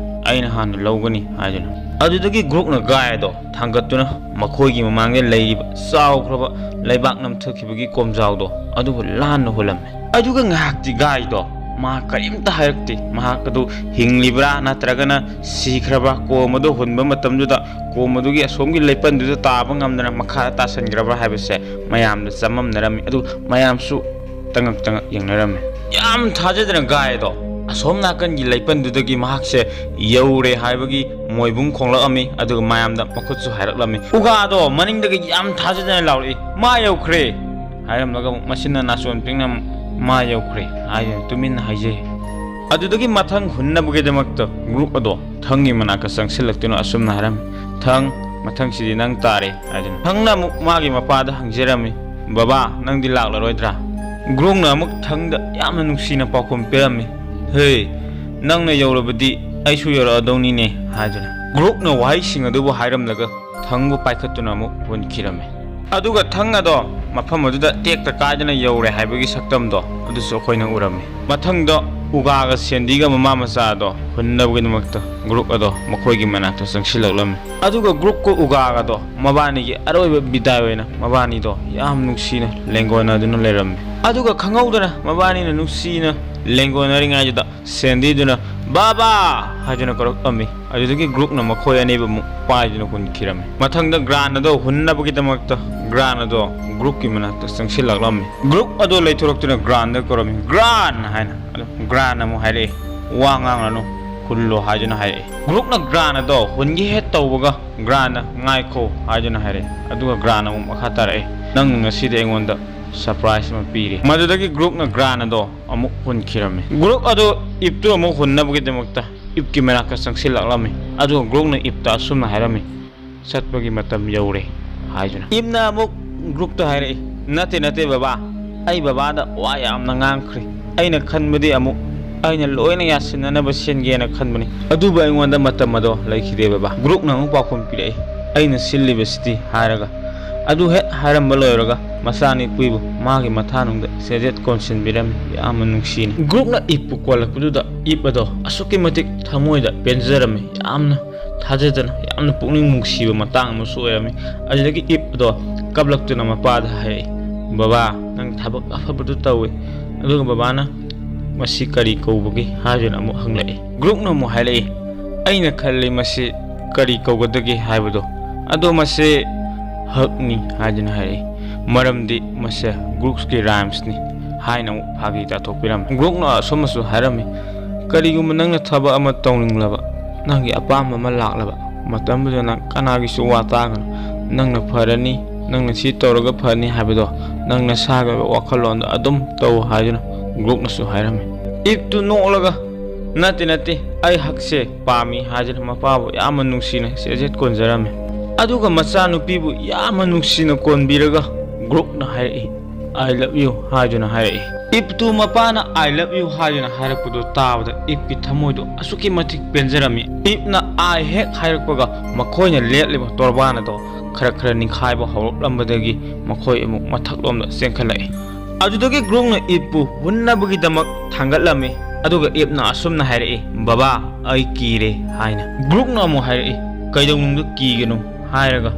ꯑꯩꯅ ꯍꯥꯟꯅ ꯂꯧꯒꯅꯤ" ꯍꯥꯏꯗꯨꯅ꯫ ꯑꯗꯨꯗꯒꯤ ꯒ꯭ꯔꯨꯛꯅ ꯒꯥꯏ ꯑꯗꯣ ꯊꯥꯡꯒꯠꯇꯨꯅ ꯃꯈꯣꯏꯒꯤ ꯃꯃꯥꯡꯗ ꯂꯩꯔꯤꯕ ꯆꯥꯎꯈ꯭ꯔꯕ ꯂꯩꯕꯥꯛ ꯅꯝꯊꯈꯤꯕꯒꯤ ꯀꯣꯝꯖꯥꯎꯗꯣ ꯑꯗꯨꯕꯨ ꯂꯥꯟꯅ ꯍꯨꯜꯂꯝꯃꯤ꯫ ꯑꯗꯨꯒ ꯉꯥꯏꯍꯥꯛꯇꯤ ꯒꯥꯏꯗꯣ ꯃꯍꯥꯛ ꯀꯔꯤꯝꯇ ꯍꯥꯏꯔꯛꯇꯦ꯫ ꯃꯍꯥꯛ ꯑꯗꯨ ꯍꯤꯡꯂꯤꯕ꯭ꯔꯥ ꯅꯠꯇ꯭ꯔꯒꯅ ꯁꯤꯈ꯭ꯔꯕ꯭ꯔꯥ, ꯀꯣꯝ ꯑꯗꯨ ꯍꯨꯟꯕ ꯃꯇꯝꯗꯨꯗ ꯀꯣꯝ ꯑꯗꯨꯒꯤ ꯑꯁꯣꯝꯒꯤ ꯂꯩꯄꯟꯗꯨꯗ ꯇꯥꯕ ꯉꯝꯗꯅ ꯃꯈꯥꯗ ꯇꯥꯁꯟꯈ꯭ꯔꯕ꯭ꯔꯥ ꯍꯥꯏꯕꯁꯦ ꯃꯌꯥꯝꯗ ꯆꯃꯝꯅꯔꯝꯃꯤ꯫ ꯑꯗꯨ ꯃꯌꯥꯝꯁꯨ ꯇꯉꯛ ꯇꯉꯛ ꯌꯦꯡꯅꯔꯝꯃꯤ꯫ ꯌꯥꯝ ꯊꯥꯖꯗꯅ ꯒꯥꯏꯗꯣ ꯑꯁꯣꯝ ꯅꯥꯀꯟꯒꯤ ꯂꯩꯄꯟꯗꯨꯗꯒꯤ ꯃꯍꯥꯛꯁꯦ ꯌꯧꯔꯦ ꯍꯥꯏꯕꯒꯤ ꯃꯣꯏꯕꯨꯡ ꯈꯣꯡꯂꯛꯑꯝꯃꯤ꯫ ꯑꯗꯨꯒ ꯃꯌꯥꯝꯗ ꯃꯈꯨꯠꯁꯨ ꯍꯥꯏꯔꯛꯂꯝꯃꯤ꯫ ꯎꯒꯥꯗꯣ ꯃꯅꯤꯡꯗꯒꯤ ꯌꯥꯝ ꯊꯥꯖꯗꯅ ꯂꯥꯎꯔꯛꯏ, "ꯃꯥ ꯌꯧꯈ꯭ꯔꯦ!" ꯍꯥꯏꯔꯝꯂꯒ ꯑꯃꯨꯛ ꯃꯆꯤꯟꯅ ꯅꯥꯆꯣꯟ ꯄꯤꯛꯅ "ꯃꯥ ꯌꯧꯈ꯭ꯔꯦ" ꯍꯥꯏꯗꯨꯅ ꯇꯨꯃꯤꯟꯅ ꯍꯥꯏꯖꯩ꯫ ꯑꯗꯨꯗꯒꯤ ꯃꯊꯪ ꯍꯨꯟꯅꯕꯒꯤꯗꯃꯛꯇ ꯒ꯭ꯔꯨꯛ ꯑꯗꯣ ꯊꯪꯒꯤ ꯃꯅꯥꯛꯇ ꯆꯪꯁꯤꯜꯂꯛꯇꯨꯅ ꯑꯁꯨꯝꯅ ꯍꯥꯏꯔꯝꯃꯤ, "ꯊꯪ, ꯃꯊꯪꯁꯤꯗꯤ ꯅꯪ ꯇꯥꯔꯦ" ꯍꯥꯏꯗꯨꯅ꯫ ꯊꯪꯅ ꯑꯃꯨꯛ ꯃꯥꯒꯤ ꯃꯄꯥꯗ ꯍꯪꯖꯔꯝꯃꯤ, "ꯕꯕꯥ, ꯅꯪꯗꯤ ꯂꯥꯛꯂꯔꯣꯏꯗ꯭ꯔꯥ?" ꯒ꯭ꯔꯨꯛꯅ ꯑꯃꯨꯛ ꯊꯪꯗ ꯌꯥꯝꯅ ꯅꯨꯡꯁꯤꯅ ꯄꯥꯎꯈꯨꯝ ꯄꯤꯔꯝꯃꯤ, "ꯍꯦ, ꯅꯪꯅ ꯌꯧꯔꯕꯗꯤ ꯑꯩꯁꯨ ꯌꯧꯔꯛꯑꯗꯧꯅꯤꯅꯦ" ꯍꯥꯏꯗꯨꯅ꯫ ꯒ꯭ꯔꯨꯛꯅ ꯋꯥꯍꯩꯁꯤꯡ ꯑꯗꯨꯕꯨ ꯍꯥꯏꯔꯝꯂꯒ ꯊꯪꯕꯨ ꯄꯥꯏꯈꯠꯇꯨꯅ ꯑꯃꯨꯛ ꯍꯨꯟꯈꯤꯔꯝꯃꯤ꯫ ꯑꯗꯨꯒ ꯊꯪ ꯑꯗꯣ ꯃꯐꯝ ꯑꯗꯨꯗ ꯇꯦꯛꯇ ꯀꯥꯏꯗꯅ ꯌꯧꯔꯦ ꯍꯥꯏꯕꯒꯤ ꯁꯛꯇꯝꯗꯣ ꯑꯗꯨꯁꯨ ꯑꯩꯈꯣꯏꯅ ꯎꯔꯝꯃꯤ꯫ ꯃꯊꯪꯗ ꯎꯒꯥꯒ ꯁꯦꯟꯗꯤꯒ ꯃꯃꯥ ꯃꯆꯥ ꯑꯗꯣ ꯍꯨꯟꯅꯕꯒꯤꯗꯃꯛꯇ ꯒ꯭ꯔꯨꯛ ꯑꯗꯣ ꯃꯈꯣꯏꯒꯤ ꯃꯅꯥꯛꯇ ꯆꯪꯁꯤꯜꯂꯛꯂꯝꯃꯤ꯫ ꯑꯗꯨꯒ ꯒ꯭ꯔꯨꯛꯀ ꯎꯒꯥꯒꯗꯣ ꯃꯕꯥꯅꯤꯒꯤ ꯑꯔꯣꯏꯕ ꯕꯤꯗꯥꯏ ꯑꯣꯏꯅ ꯃꯕꯥꯅꯤꯗꯣ ꯌꯥꯝ ꯅꯨꯡꯁꯤꯅ ꯂꯦꯡꯒꯣꯟꯅꯗꯨꯅ ꯂꯩꯔꯝꯃꯤ꯫ ꯑꯗꯨꯒ ꯈꯪꯍꯧꯗꯅ ꯃꯕꯥꯅꯤꯅ ꯅꯨꯡꯁꯤꯅ ꯂꯦꯡꯒꯣꯟꯅꯔꯤꯉꯩꯗꯨꯗ ꯁꯦꯟꯗꯤꯗꯨꯅ "ꯕꯥꯕꯥ!" ꯍꯥꯏꯗꯨꯅ ꯀꯧꯔꯛꯂꯝꯃꯤ꯫ ꯑꯗꯨꯗꯒꯤ ꯒ꯭ꯔꯨꯛꯅ ꯃꯈꯣꯏ ꯑꯅꯤꯕꯨ ꯑꯃꯨꯛ ꯄꯥꯏꯗꯨꯅ ꯍꯨꯟꯈꯤꯔꯝꯃꯤ꯫ ꯃꯊꯪꯗ ꯒ꯭ꯔꯥꯟ ꯑꯗꯣ ꯍꯨꯟꯅꯕꯒꯤꯗꯃꯛꯇ ꯒ꯭ꯔꯥꯟ ꯑꯗꯣ ꯒ꯭ꯔꯨꯛꯀꯤ ꯃꯅꯥꯛꯇ ꯆꯪꯁꯤꯜꯂꯛꯂꯝꯃꯤ꯫ ꯒ꯭ꯔꯨꯛ ꯑꯗꯣ ꯂꯩꯊꯣꯔꯛꯇꯨꯅ ꯒ꯭ꯔꯥꯟꯗ ꯀꯧꯔꯝꯃꯤ, "ꯒ꯭ꯔꯥꯟ!" ꯍꯥꯏꯅ꯫ ꯑꯗꯣ ꯒ꯭ꯔꯥꯟ ꯑꯃꯨꯛ ꯍꯥꯏꯔꯛꯏ, "ꯋꯥ ꯉꯥꯡꯂꯅꯨ, ꯍꯨꯜꯂꯣ" ꯍꯥꯏꯗꯨꯅ ꯍꯥꯏꯔꯛꯏ꯫ ꯒ꯭ꯔꯨꯛꯅ ꯒ꯭ꯔꯥꯟ ꯑꯗꯣ ꯍꯨꯟꯒꯦ ꯍꯦꯛ ꯇꯧꯕꯒ ꯒ꯭ꯔꯥꯟꯅ "ꯉꯥꯏꯈꯣ" ꯍꯥꯏꯗꯨꯅ ꯍꯥꯏꯔꯛꯏ꯫ ꯑꯗꯨꯒ ꯒ꯭ꯔꯥꯟ ꯑꯃꯨꯛ ꯃꯈꯥ ꯇꯥꯔꯛꯏ, "ꯅꯪꯅ ꯉꯁꯤꯗꯤ ꯑꯩꯉꯣꯟꯗ ꯁꯔꯄ꯭ꯔꯥꯏꯖ ꯑꯃ ꯄꯤꯔꯦ"꯫ ꯃꯗꯨꯗꯒꯤ ꯒ꯭ꯔꯨꯛꯅ ꯒ꯭ꯔꯥꯟ ꯑꯗꯣ ꯑꯃꯨꯛ ꯍꯨꯟꯈꯤꯔꯝꯃꯤ꯫ ꯒ꯭ꯔꯨꯛ ꯑꯗꯨ ꯏꯞꯇꯨ ꯑꯃꯨꯛ ꯍꯨꯟꯅꯕꯒꯤꯗꯃꯛꯇ ꯏꯞꯀꯤ ꯃꯅꯥꯛꯇ ꯆꯪꯁꯤꯜꯂꯛꯂꯝꯃꯤ꯫ ꯑꯗꯨꯒ ꯒ꯭ꯔꯨꯛꯅ ꯏꯞꯇ ꯑꯁꯨꯝꯅ ꯍꯥꯏꯔꯝꯃꯤ, "ꯆꯠꯄꯒꯤ ꯃꯇꯝ ꯌꯧꯔꯦ" ꯍꯥꯏꯗꯨꯅ꯫ ꯏꯞꯅ ꯑꯃꯨꯛ ꯒ꯭ꯔꯨꯛꯇ ꯍꯥꯏꯔꯛꯏ, "ꯅꯠꯇꯦ, ꯅꯠꯇꯦ ꯕꯕꯥ, ꯑꯩ ꯕꯕꯥꯗ ꯋꯥ ꯌꯥꯝꯅ ꯉꯥꯡꯈ꯭ꯔꯦ꯫ ꯑꯩꯅ ꯈꯟꯕꯗꯤ ꯑꯃꯨꯛ ꯑꯩꯅ ꯂꯣꯏꯅ ꯌꯥꯁꯤꯟꯅꯅꯕ ꯁꯤꯟꯒꯦꯅ ꯈꯟꯕꯅꯤ, ꯑꯗꯨꯕꯨ ꯑꯩꯉꯣꯟꯗ ꯃꯇꯝ ꯑꯗꯣ ꯂꯩꯈꯤꯗꯦ ꯕꯕꯥ"꯫ ꯒ꯭ꯔꯨꯛꯅ ꯑꯃꯨꯛ ꯄꯥꯎꯈꯨꯝ ꯄꯤꯔꯛꯏ, "ꯑꯩꯅ ꯁꯤꯜꯂꯤꯕꯁꯤꯗꯤ" ꯍꯥꯏꯔꯒ꯫ ꯑꯗꯨ ꯍꯦꯛ ꯍꯥꯏꯔꯝꯕ ꯂꯣꯏꯔꯒ ꯃꯆꯥꯅꯨꯄꯤꯕꯨ ꯃꯥꯒꯤ ꯃꯊꯥꯅꯨꯡꯗ ꯆꯦꯖꯦꯠ ꯀꯣꯟꯁꯤꯟꯕꯤꯔꯝꯃꯤ, ꯌꯥꯝꯅ ꯅꯨꯡꯁꯤꯅ꯫ ꯒ꯭ꯔꯨꯛꯅ ꯏꯞꯄꯨ ꯀꯣꯜꯂꯛꯄꯗꯨꯗ ꯏꯞ ꯑꯗꯣ ꯑꯁꯨꯛꯀꯤ ꯃꯇꯤꯛ ꯊꯃꯣꯏꯗ ꯄꯦꯟꯖꯔꯝꯃꯤ, ꯌꯥꯝꯅ ꯊꯥꯖꯗꯅ, ꯌꯥꯝꯅ ꯄꯨꯛꯅꯤꯡ ꯅꯨꯡꯁꯤꯕ ꯃꯇꯥꯡ ꯑꯃꯁꯨ ꯑꯣꯏꯔꯝꯃꯤ꯫ ꯑꯗꯨꯗꯒꯤ ꯏꯞ ꯑꯗꯣ ꯀꯞꯂꯛꯇꯨꯅ ꯃꯄꯥꯗ ꯍꯥꯏꯔꯛꯏ, "ꯕꯕꯥ, ꯅꯪ ꯊꯕꯛ ꯑꯐꯕꯗꯨ ꯇꯧꯏ, ꯑꯗꯨꯒ ꯕꯕꯥꯅ ꯃꯁꯤ ꯀꯔꯤ ꯀꯧꯕꯒꯦ?" ꯍꯥꯏꯗꯨꯅ ꯑꯃꯨꯛ ꯍꯪꯂꯛꯏ꯫ ꯒ꯭ꯔꯨꯛꯅ ꯑꯃꯨꯛ ꯍꯥꯏꯔꯛꯏ, "ꯑꯩꯅ ꯈꯜꯂꯤ ꯃꯁꯤ ꯀꯔꯤ ꯀꯧꯒꯗꯒꯦ ꯍꯥꯏꯕꯗꯣ, ꯑꯗꯣ ꯃꯁꯤ ꯍꯛꯅꯤ" ꯍꯥꯏꯗꯨꯅ ꯍꯥꯏꯔꯛꯏ, "ꯃꯔꯝꯗꯤ ꯃꯁꯦ ꯒ꯭ꯔꯨꯛꯁꯀꯤ ꯔꯥꯏꯝꯁꯅꯤ" ꯍꯥꯏꯅ ꯑꯃꯨꯛ ꯐꯥꯒꯤ ꯇꯥꯊꯣꯛꯄꯤꯔꯝꯃꯤ꯫ ꯒ꯭ꯔꯨꯛꯅ ꯑꯁꯨꯝꯅꯁꯨ ꯍꯥꯏꯔꯝꯃꯤ, "ꯀꯔꯤꯒꯨꯝꯕ ꯅꯪꯅ ꯊꯕꯛ ꯑꯃ ꯇꯧꯅꯤꯡꯂꯕ, ꯅꯪꯒꯤ ꯑꯄꯥꯝꯕ ꯑꯃ ꯂꯥꯛꯂꯕ ꯃꯇꯝꯗꯨꯗ ꯅꯪ ꯀꯅꯥꯒꯤꯁꯨ ꯋꯥ ꯇꯥꯒꯅꯨ꯫ ꯅꯪꯅ ꯐꯔꯅꯤ, ꯅꯪꯅ ꯁꯤ ꯇꯧꯔꯒ ꯐꯅꯤ ꯍꯥꯏꯕꯗꯣ ꯅꯪ ꯅꯁꯥꯒꯤ ꯑꯣꯏꯕ ꯋꯥꯈꯜꯂꯣꯟꯗ ꯑꯗꯨꯝ ꯇꯧ" ꯍꯥꯏꯗꯨꯅ ꯒ꯭ꯔꯨꯛꯅꯁꯨ ꯍꯥꯏꯔꯝꯃꯤ꯫ ꯏꯞꯇꯨ ꯅꯣꯛꯂꯒ, "ꯅꯠꯇꯦ, ꯅꯠꯇꯦ, ꯑꯩ ꯍꯛꯁꯦ ꯄꯥꯝꯃꯤ" ꯍꯥꯏꯗꯨꯅ ꯃꯄꯥꯕꯨ ꯌꯥꯝꯅ ꯅꯨꯡꯁꯤꯅ ꯆꯦꯖꯦꯠ ꯀꯣꯟꯖꯔꯝꯃꯤ꯫ ꯑꯗꯨꯒ ꯃꯆꯥꯅꯨꯄꯤꯕꯨ ꯌꯥꯝꯅ ꯅꯨꯡꯁꯤꯅ ꯀꯣꯟꯕꯤꯔꯒ ꯒ꯭ꯔꯨꯛꯅ ꯍꯥꯏꯔꯛꯏ, "I love you" ꯍꯥꯏꯗꯨꯅ ꯍꯥꯏꯔꯛꯏ꯫ ꯏꯞꯇꯨ ꯃꯄꯥꯅ "I love you" ꯍꯥꯏꯗꯨꯅ ꯍꯥꯏꯔꯛꯄꯗꯨ ꯇꯥꯕꯗ ꯏꯞꯀꯤ ꯊꯃꯣꯏꯗꯨ ꯑꯁꯨꯛꯀꯤ ꯃꯇꯤꯛ ꯄꯦꯟꯖꯔꯝꯃꯤ꯫ ꯏꯞꯅ "I" ꯍꯦꯛ ꯍꯥꯏꯔꯛꯄꯒ ꯃꯈꯣꯏꯅ ꯂꯦꯞꯂꯤꯕ ꯇꯣꯔꯕꯥꯟ ꯑꯗꯣ ꯈꯔ ꯈꯔ ꯅꯤꯡꯈꯥꯏꯕ ꯍꯧꯔꯛꯂꯝꯕꯗꯒꯤ ꯃꯈꯣꯏ ꯑꯃꯨꯛ ꯃꯊꯛꯂꯣꯝꯗ ꯆꯦꯟꯈꯠꯂꯛꯏ꯫ ꯑꯗꯨꯗꯒꯤ ꯒ꯭ꯔꯨꯛꯅ ꯏꯞꯄꯨ ꯍꯨꯟꯅꯕꯒꯤꯗꯃꯛ ꯊꯥꯡꯒꯠꯂꯝꯃꯤ꯫ ꯑꯗꯨꯒ ꯏꯞꯅ ꯑꯁꯨꯝꯅ ꯍꯥꯏꯔꯛꯏ, "ꯕꯕꯥ, ꯑꯩ ꯀꯤꯔꯦ" ꯍꯥꯏꯅ꯫ ꯒ꯭ꯔꯨꯛꯅ ꯑꯃꯨꯛ ꯍꯥꯏꯔꯛꯏ, "ꯀꯩꯗꯧꯅꯨꯡꯗ ꯀꯤꯒꯅꯨ" ꯍꯥꯏꯔꯒ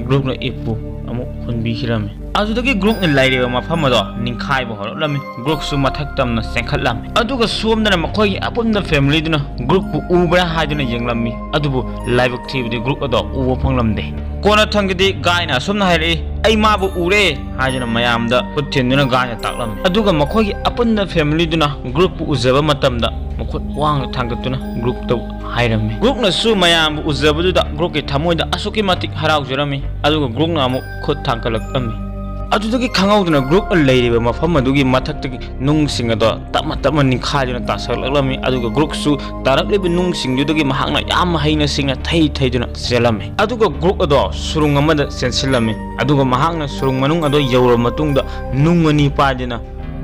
ꯒ꯭ꯔꯨꯛꯅ ꯏꯞꯄꯨ ꯑꯃꯨꯛ ꯍꯨꯟꯕꯤꯈꯤꯔꯝꯃꯤ꯫ ꯑꯗꯨꯗꯒꯤ ꯒ꯭ꯔꯨꯛꯅ ꯂꯩꯔꯤꯕ ꯃꯐꯝ ꯑꯗꯣ ꯅꯤꯡꯈꯥꯏꯕ ꯍꯧꯔꯛꯂꯝꯃꯤ꯫ ꯒ꯭ꯔꯨꯛꯁꯨ ꯃꯊꯛ ꯇꯝꯅ ꯆꯦꯟꯈꯠꯂꯝꯃꯤ꯫ ꯑꯗꯨꯒ ꯁꯣꯝꯗꯅ ꯃꯈꯣꯏꯒꯤ ꯑꯄꯨꯟꯕ ꯐꯦꯃꯤꯂꯤꯗꯨꯅ ꯒ꯭ꯔꯨꯛꯄꯨ ꯎꯕ꯭ꯔꯥ ꯍꯥꯏꯗꯨꯅ ꯌꯦꯡꯂꯝꯃꯤ꯫ ꯑꯗꯨꯕꯨ ꯂꯥꯏꯕꯛ ꯊꯤꯕꯗꯤ ꯒ꯭ꯔꯨꯛ ꯑꯗꯣ ꯎꯕ ꯐꯪꯂꯝꯗꯦ꯫ ꯀꯣꯟꯅꯊꯪꯒꯤꯗꯤ ꯒꯥꯏꯅ ꯑꯁꯨꯝꯅ ꯍꯥꯏꯔꯛꯏ, "ꯑꯩ ꯃꯥꯕꯨ ꯎꯔꯦ" ꯍꯥꯏꯗꯨꯅ ꯃꯌꯥꯝꯗ ꯈꯨꯠ ꯊꯤꯟꯗꯨꯅ ꯒꯥꯏꯅ ꯇꯥꯛꯂꯝꯃꯤ꯫ ꯑꯗꯨꯒ ꯃꯈꯣꯏꯒꯤ ꯑꯄꯨꯟꯕ ꯐꯦꯃꯤꯂꯤꯗꯨꯅ ꯒ꯭ꯔꯨꯛꯄꯨ ꯎꯖꯕ ꯃꯇꯝꯗ ꯃꯈꯨꯠ ꯋꯥꯡꯅ ꯊꯥꯡꯒꯠꯇꯨꯅ ꯒ꯭ꯔꯨꯛꯇ ꯍꯥꯏꯔꯝꯃꯤ꯫ ꯒ꯭ꯔꯨꯛꯅꯁꯨ ꯃꯌꯥꯝꯕꯨ ꯎꯖꯕꯗꯨꯗ ꯒ꯭ꯔꯨꯛꯀꯤ ꯊꯃꯣꯏꯗ ꯑꯁꯨꯛꯀꯤ ꯃꯇꯤꯛ ꯍꯔꯥꯎꯖꯔꯝꯃꯤ꯫ ꯑꯗꯨꯒ ꯒ꯭ꯔꯨꯛꯅ ꯑꯃꯨꯛ ꯈꯨꯠ ꯊꯥꯡꯒꯠꯂꯛꯂꯝꯃꯤ꯫ ꯑꯗꯨꯗꯒꯤ ꯈꯪꯍꯧꯗꯅ ꯒ꯭ꯔꯨꯛꯅ ꯂꯩꯔꯤꯕ ꯃꯐꯝ ꯑꯗꯨꯒꯤ ꯃꯊꯛꯇꯒꯤ ꯅꯨꯡꯁꯤꯡ ꯑꯗꯣ ꯇꯞꯅ ꯇꯞꯅ ꯅꯤꯡꯈꯥꯏꯗꯨꯅ ꯇꯥꯁꯜꯂꯛꯂꯝꯃꯤ꯫ ꯑꯗꯨꯒ ꯒ꯭ꯔꯨꯛꯁꯨ ꯇꯥꯔꯛꯂꯤꯕ ꯅꯨꯡꯁꯤꯡꯗꯨꯗꯒꯤ ꯃꯍꯥꯛꯅ ꯌꯥꯝ ꯍꯩꯅ ꯁꯤꯡꯅ ꯊꯩ ꯊꯩꯗꯨꯅ ꯆꯦꯜꯂꯝꯃꯤ꯫ ꯑꯗꯨꯒ ꯒ꯭ꯔꯨꯛ ꯑꯗꯣ ꯁꯨꯔꯨꯡ ꯑꯃꯗ ꯆꯦꯟꯁꯤꯜꯂꯝꯃꯤ꯫ ꯑꯗꯨꯒ ꯃꯍꯥꯛꯅ ꯁꯨꯔꯨꯡ ꯃꯅꯨꯡ ꯑꯗꯣ ꯌꯧꯔꯕ ꯃꯇꯨꯡꯗ ꯅꯨꯡ ꯑꯅꯤ ꯄꯥꯏꯗꯨꯅ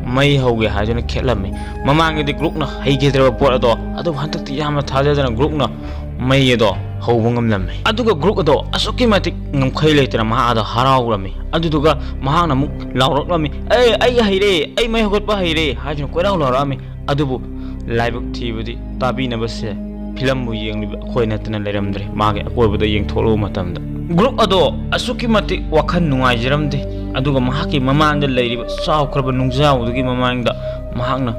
ꯃꯩ ꯍꯧꯒꯦ ꯍꯥꯏꯗꯨꯅ ꯈꯦꯠꯂꯝꯃꯤ꯫ ꯃꯃꯥꯡꯒꯤꯗꯤ ꯒ꯭ꯔꯨꯛꯅ ꯍꯩꯈꯤꯗ꯭ꯔꯕ ꯄꯣꯠ ꯑꯗꯣ, ꯑꯗꯨꯕꯨ ꯍꯟꯗꯛꯇꯤ ꯌꯥꯝꯅ ꯊꯥꯖꯗꯅ ꯒ꯭ꯔꯨꯛꯅ ꯃꯩ ꯑꯗꯣ ꯍꯧꯕ ꯉꯝꯂꯝꯃꯤ꯫ ꯑꯗꯨꯒ ꯒ꯭ꯔꯨꯛ ꯑꯗꯣ ꯑꯁꯨꯛꯀꯤ ꯃꯇꯤꯛ ꯉꯝꯈꯩ ꯂꯩꯇꯅ ꯃꯍꯥꯛ ꯑꯗꯣ ꯍꯔꯥꯎꯔꯝꯃꯤ꯫ ꯑꯗꯨꯗꯨꯒ ꯃꯍꯥꯛꯅ ꯑꯃꯨꯛ ꯂꯥꯎꯔꯛꯂꯝꯃꯤ, "ꯑꯦ, ꯑꯩ ꯍꯩꯔꯦ, ꯑꯩ ꯃꯩ ꯍꯧꯒꯠꯄ ꯍꯩꯔꯦ" ꯍꯥꯏꯗꯨꯅ ꯀꯣꯏꯔꯥꯎ ꯂꯥꯎꯔꯛꯑꯝꯃꯤ꯫ ꯑꯗꯨꯕꯨ ꯂꯥꯏꯕꯛ ꯊꯤꯕꯗꯤ ꯇꯥꯕꯤꯅꯕꯁꯦ ꯐꯤꯂꯝꯕꯨ ꯌꯦꯡꯂꯤꯕ ꯑꯩꯈꯣꯏ ꯅꯠꯇꯅ ꯂꯩꯔꯝꯗ꯭ꯔꯦ꯫ ꯃꯥꯒꯤ ꯑꯀꯣꯏꯕꯗ ꯌꯦꯡꯊꯣꯛꯂꯨꯕ ꯃꯇꯝꯗ ꯒ꯭ꯔꯨꯛ ꯑꯗꯣ ꯑꯁꯨꯛꯀꯤ ꯃꯇꯤꯛ ꯋꯥꯈꯜ ꯅꯨꯡꯉꯥꯏꯖꯔꯝꯗꯦ꯫ ꯑꯗꯨꯒ ꯃꯍꯥꯛꯀꯤ ꯃꯃꯥꯡꯗ ꯂꯩꯔꯤꯕ ꯆꯥꯎꯈ꯭ꯔꯕ ꯅꯨꯡꯖꯥꯎꯗꯨꯒꯤ ꯃꯃꯥꯡꯗ ꯃꯍꯥꯛꯅ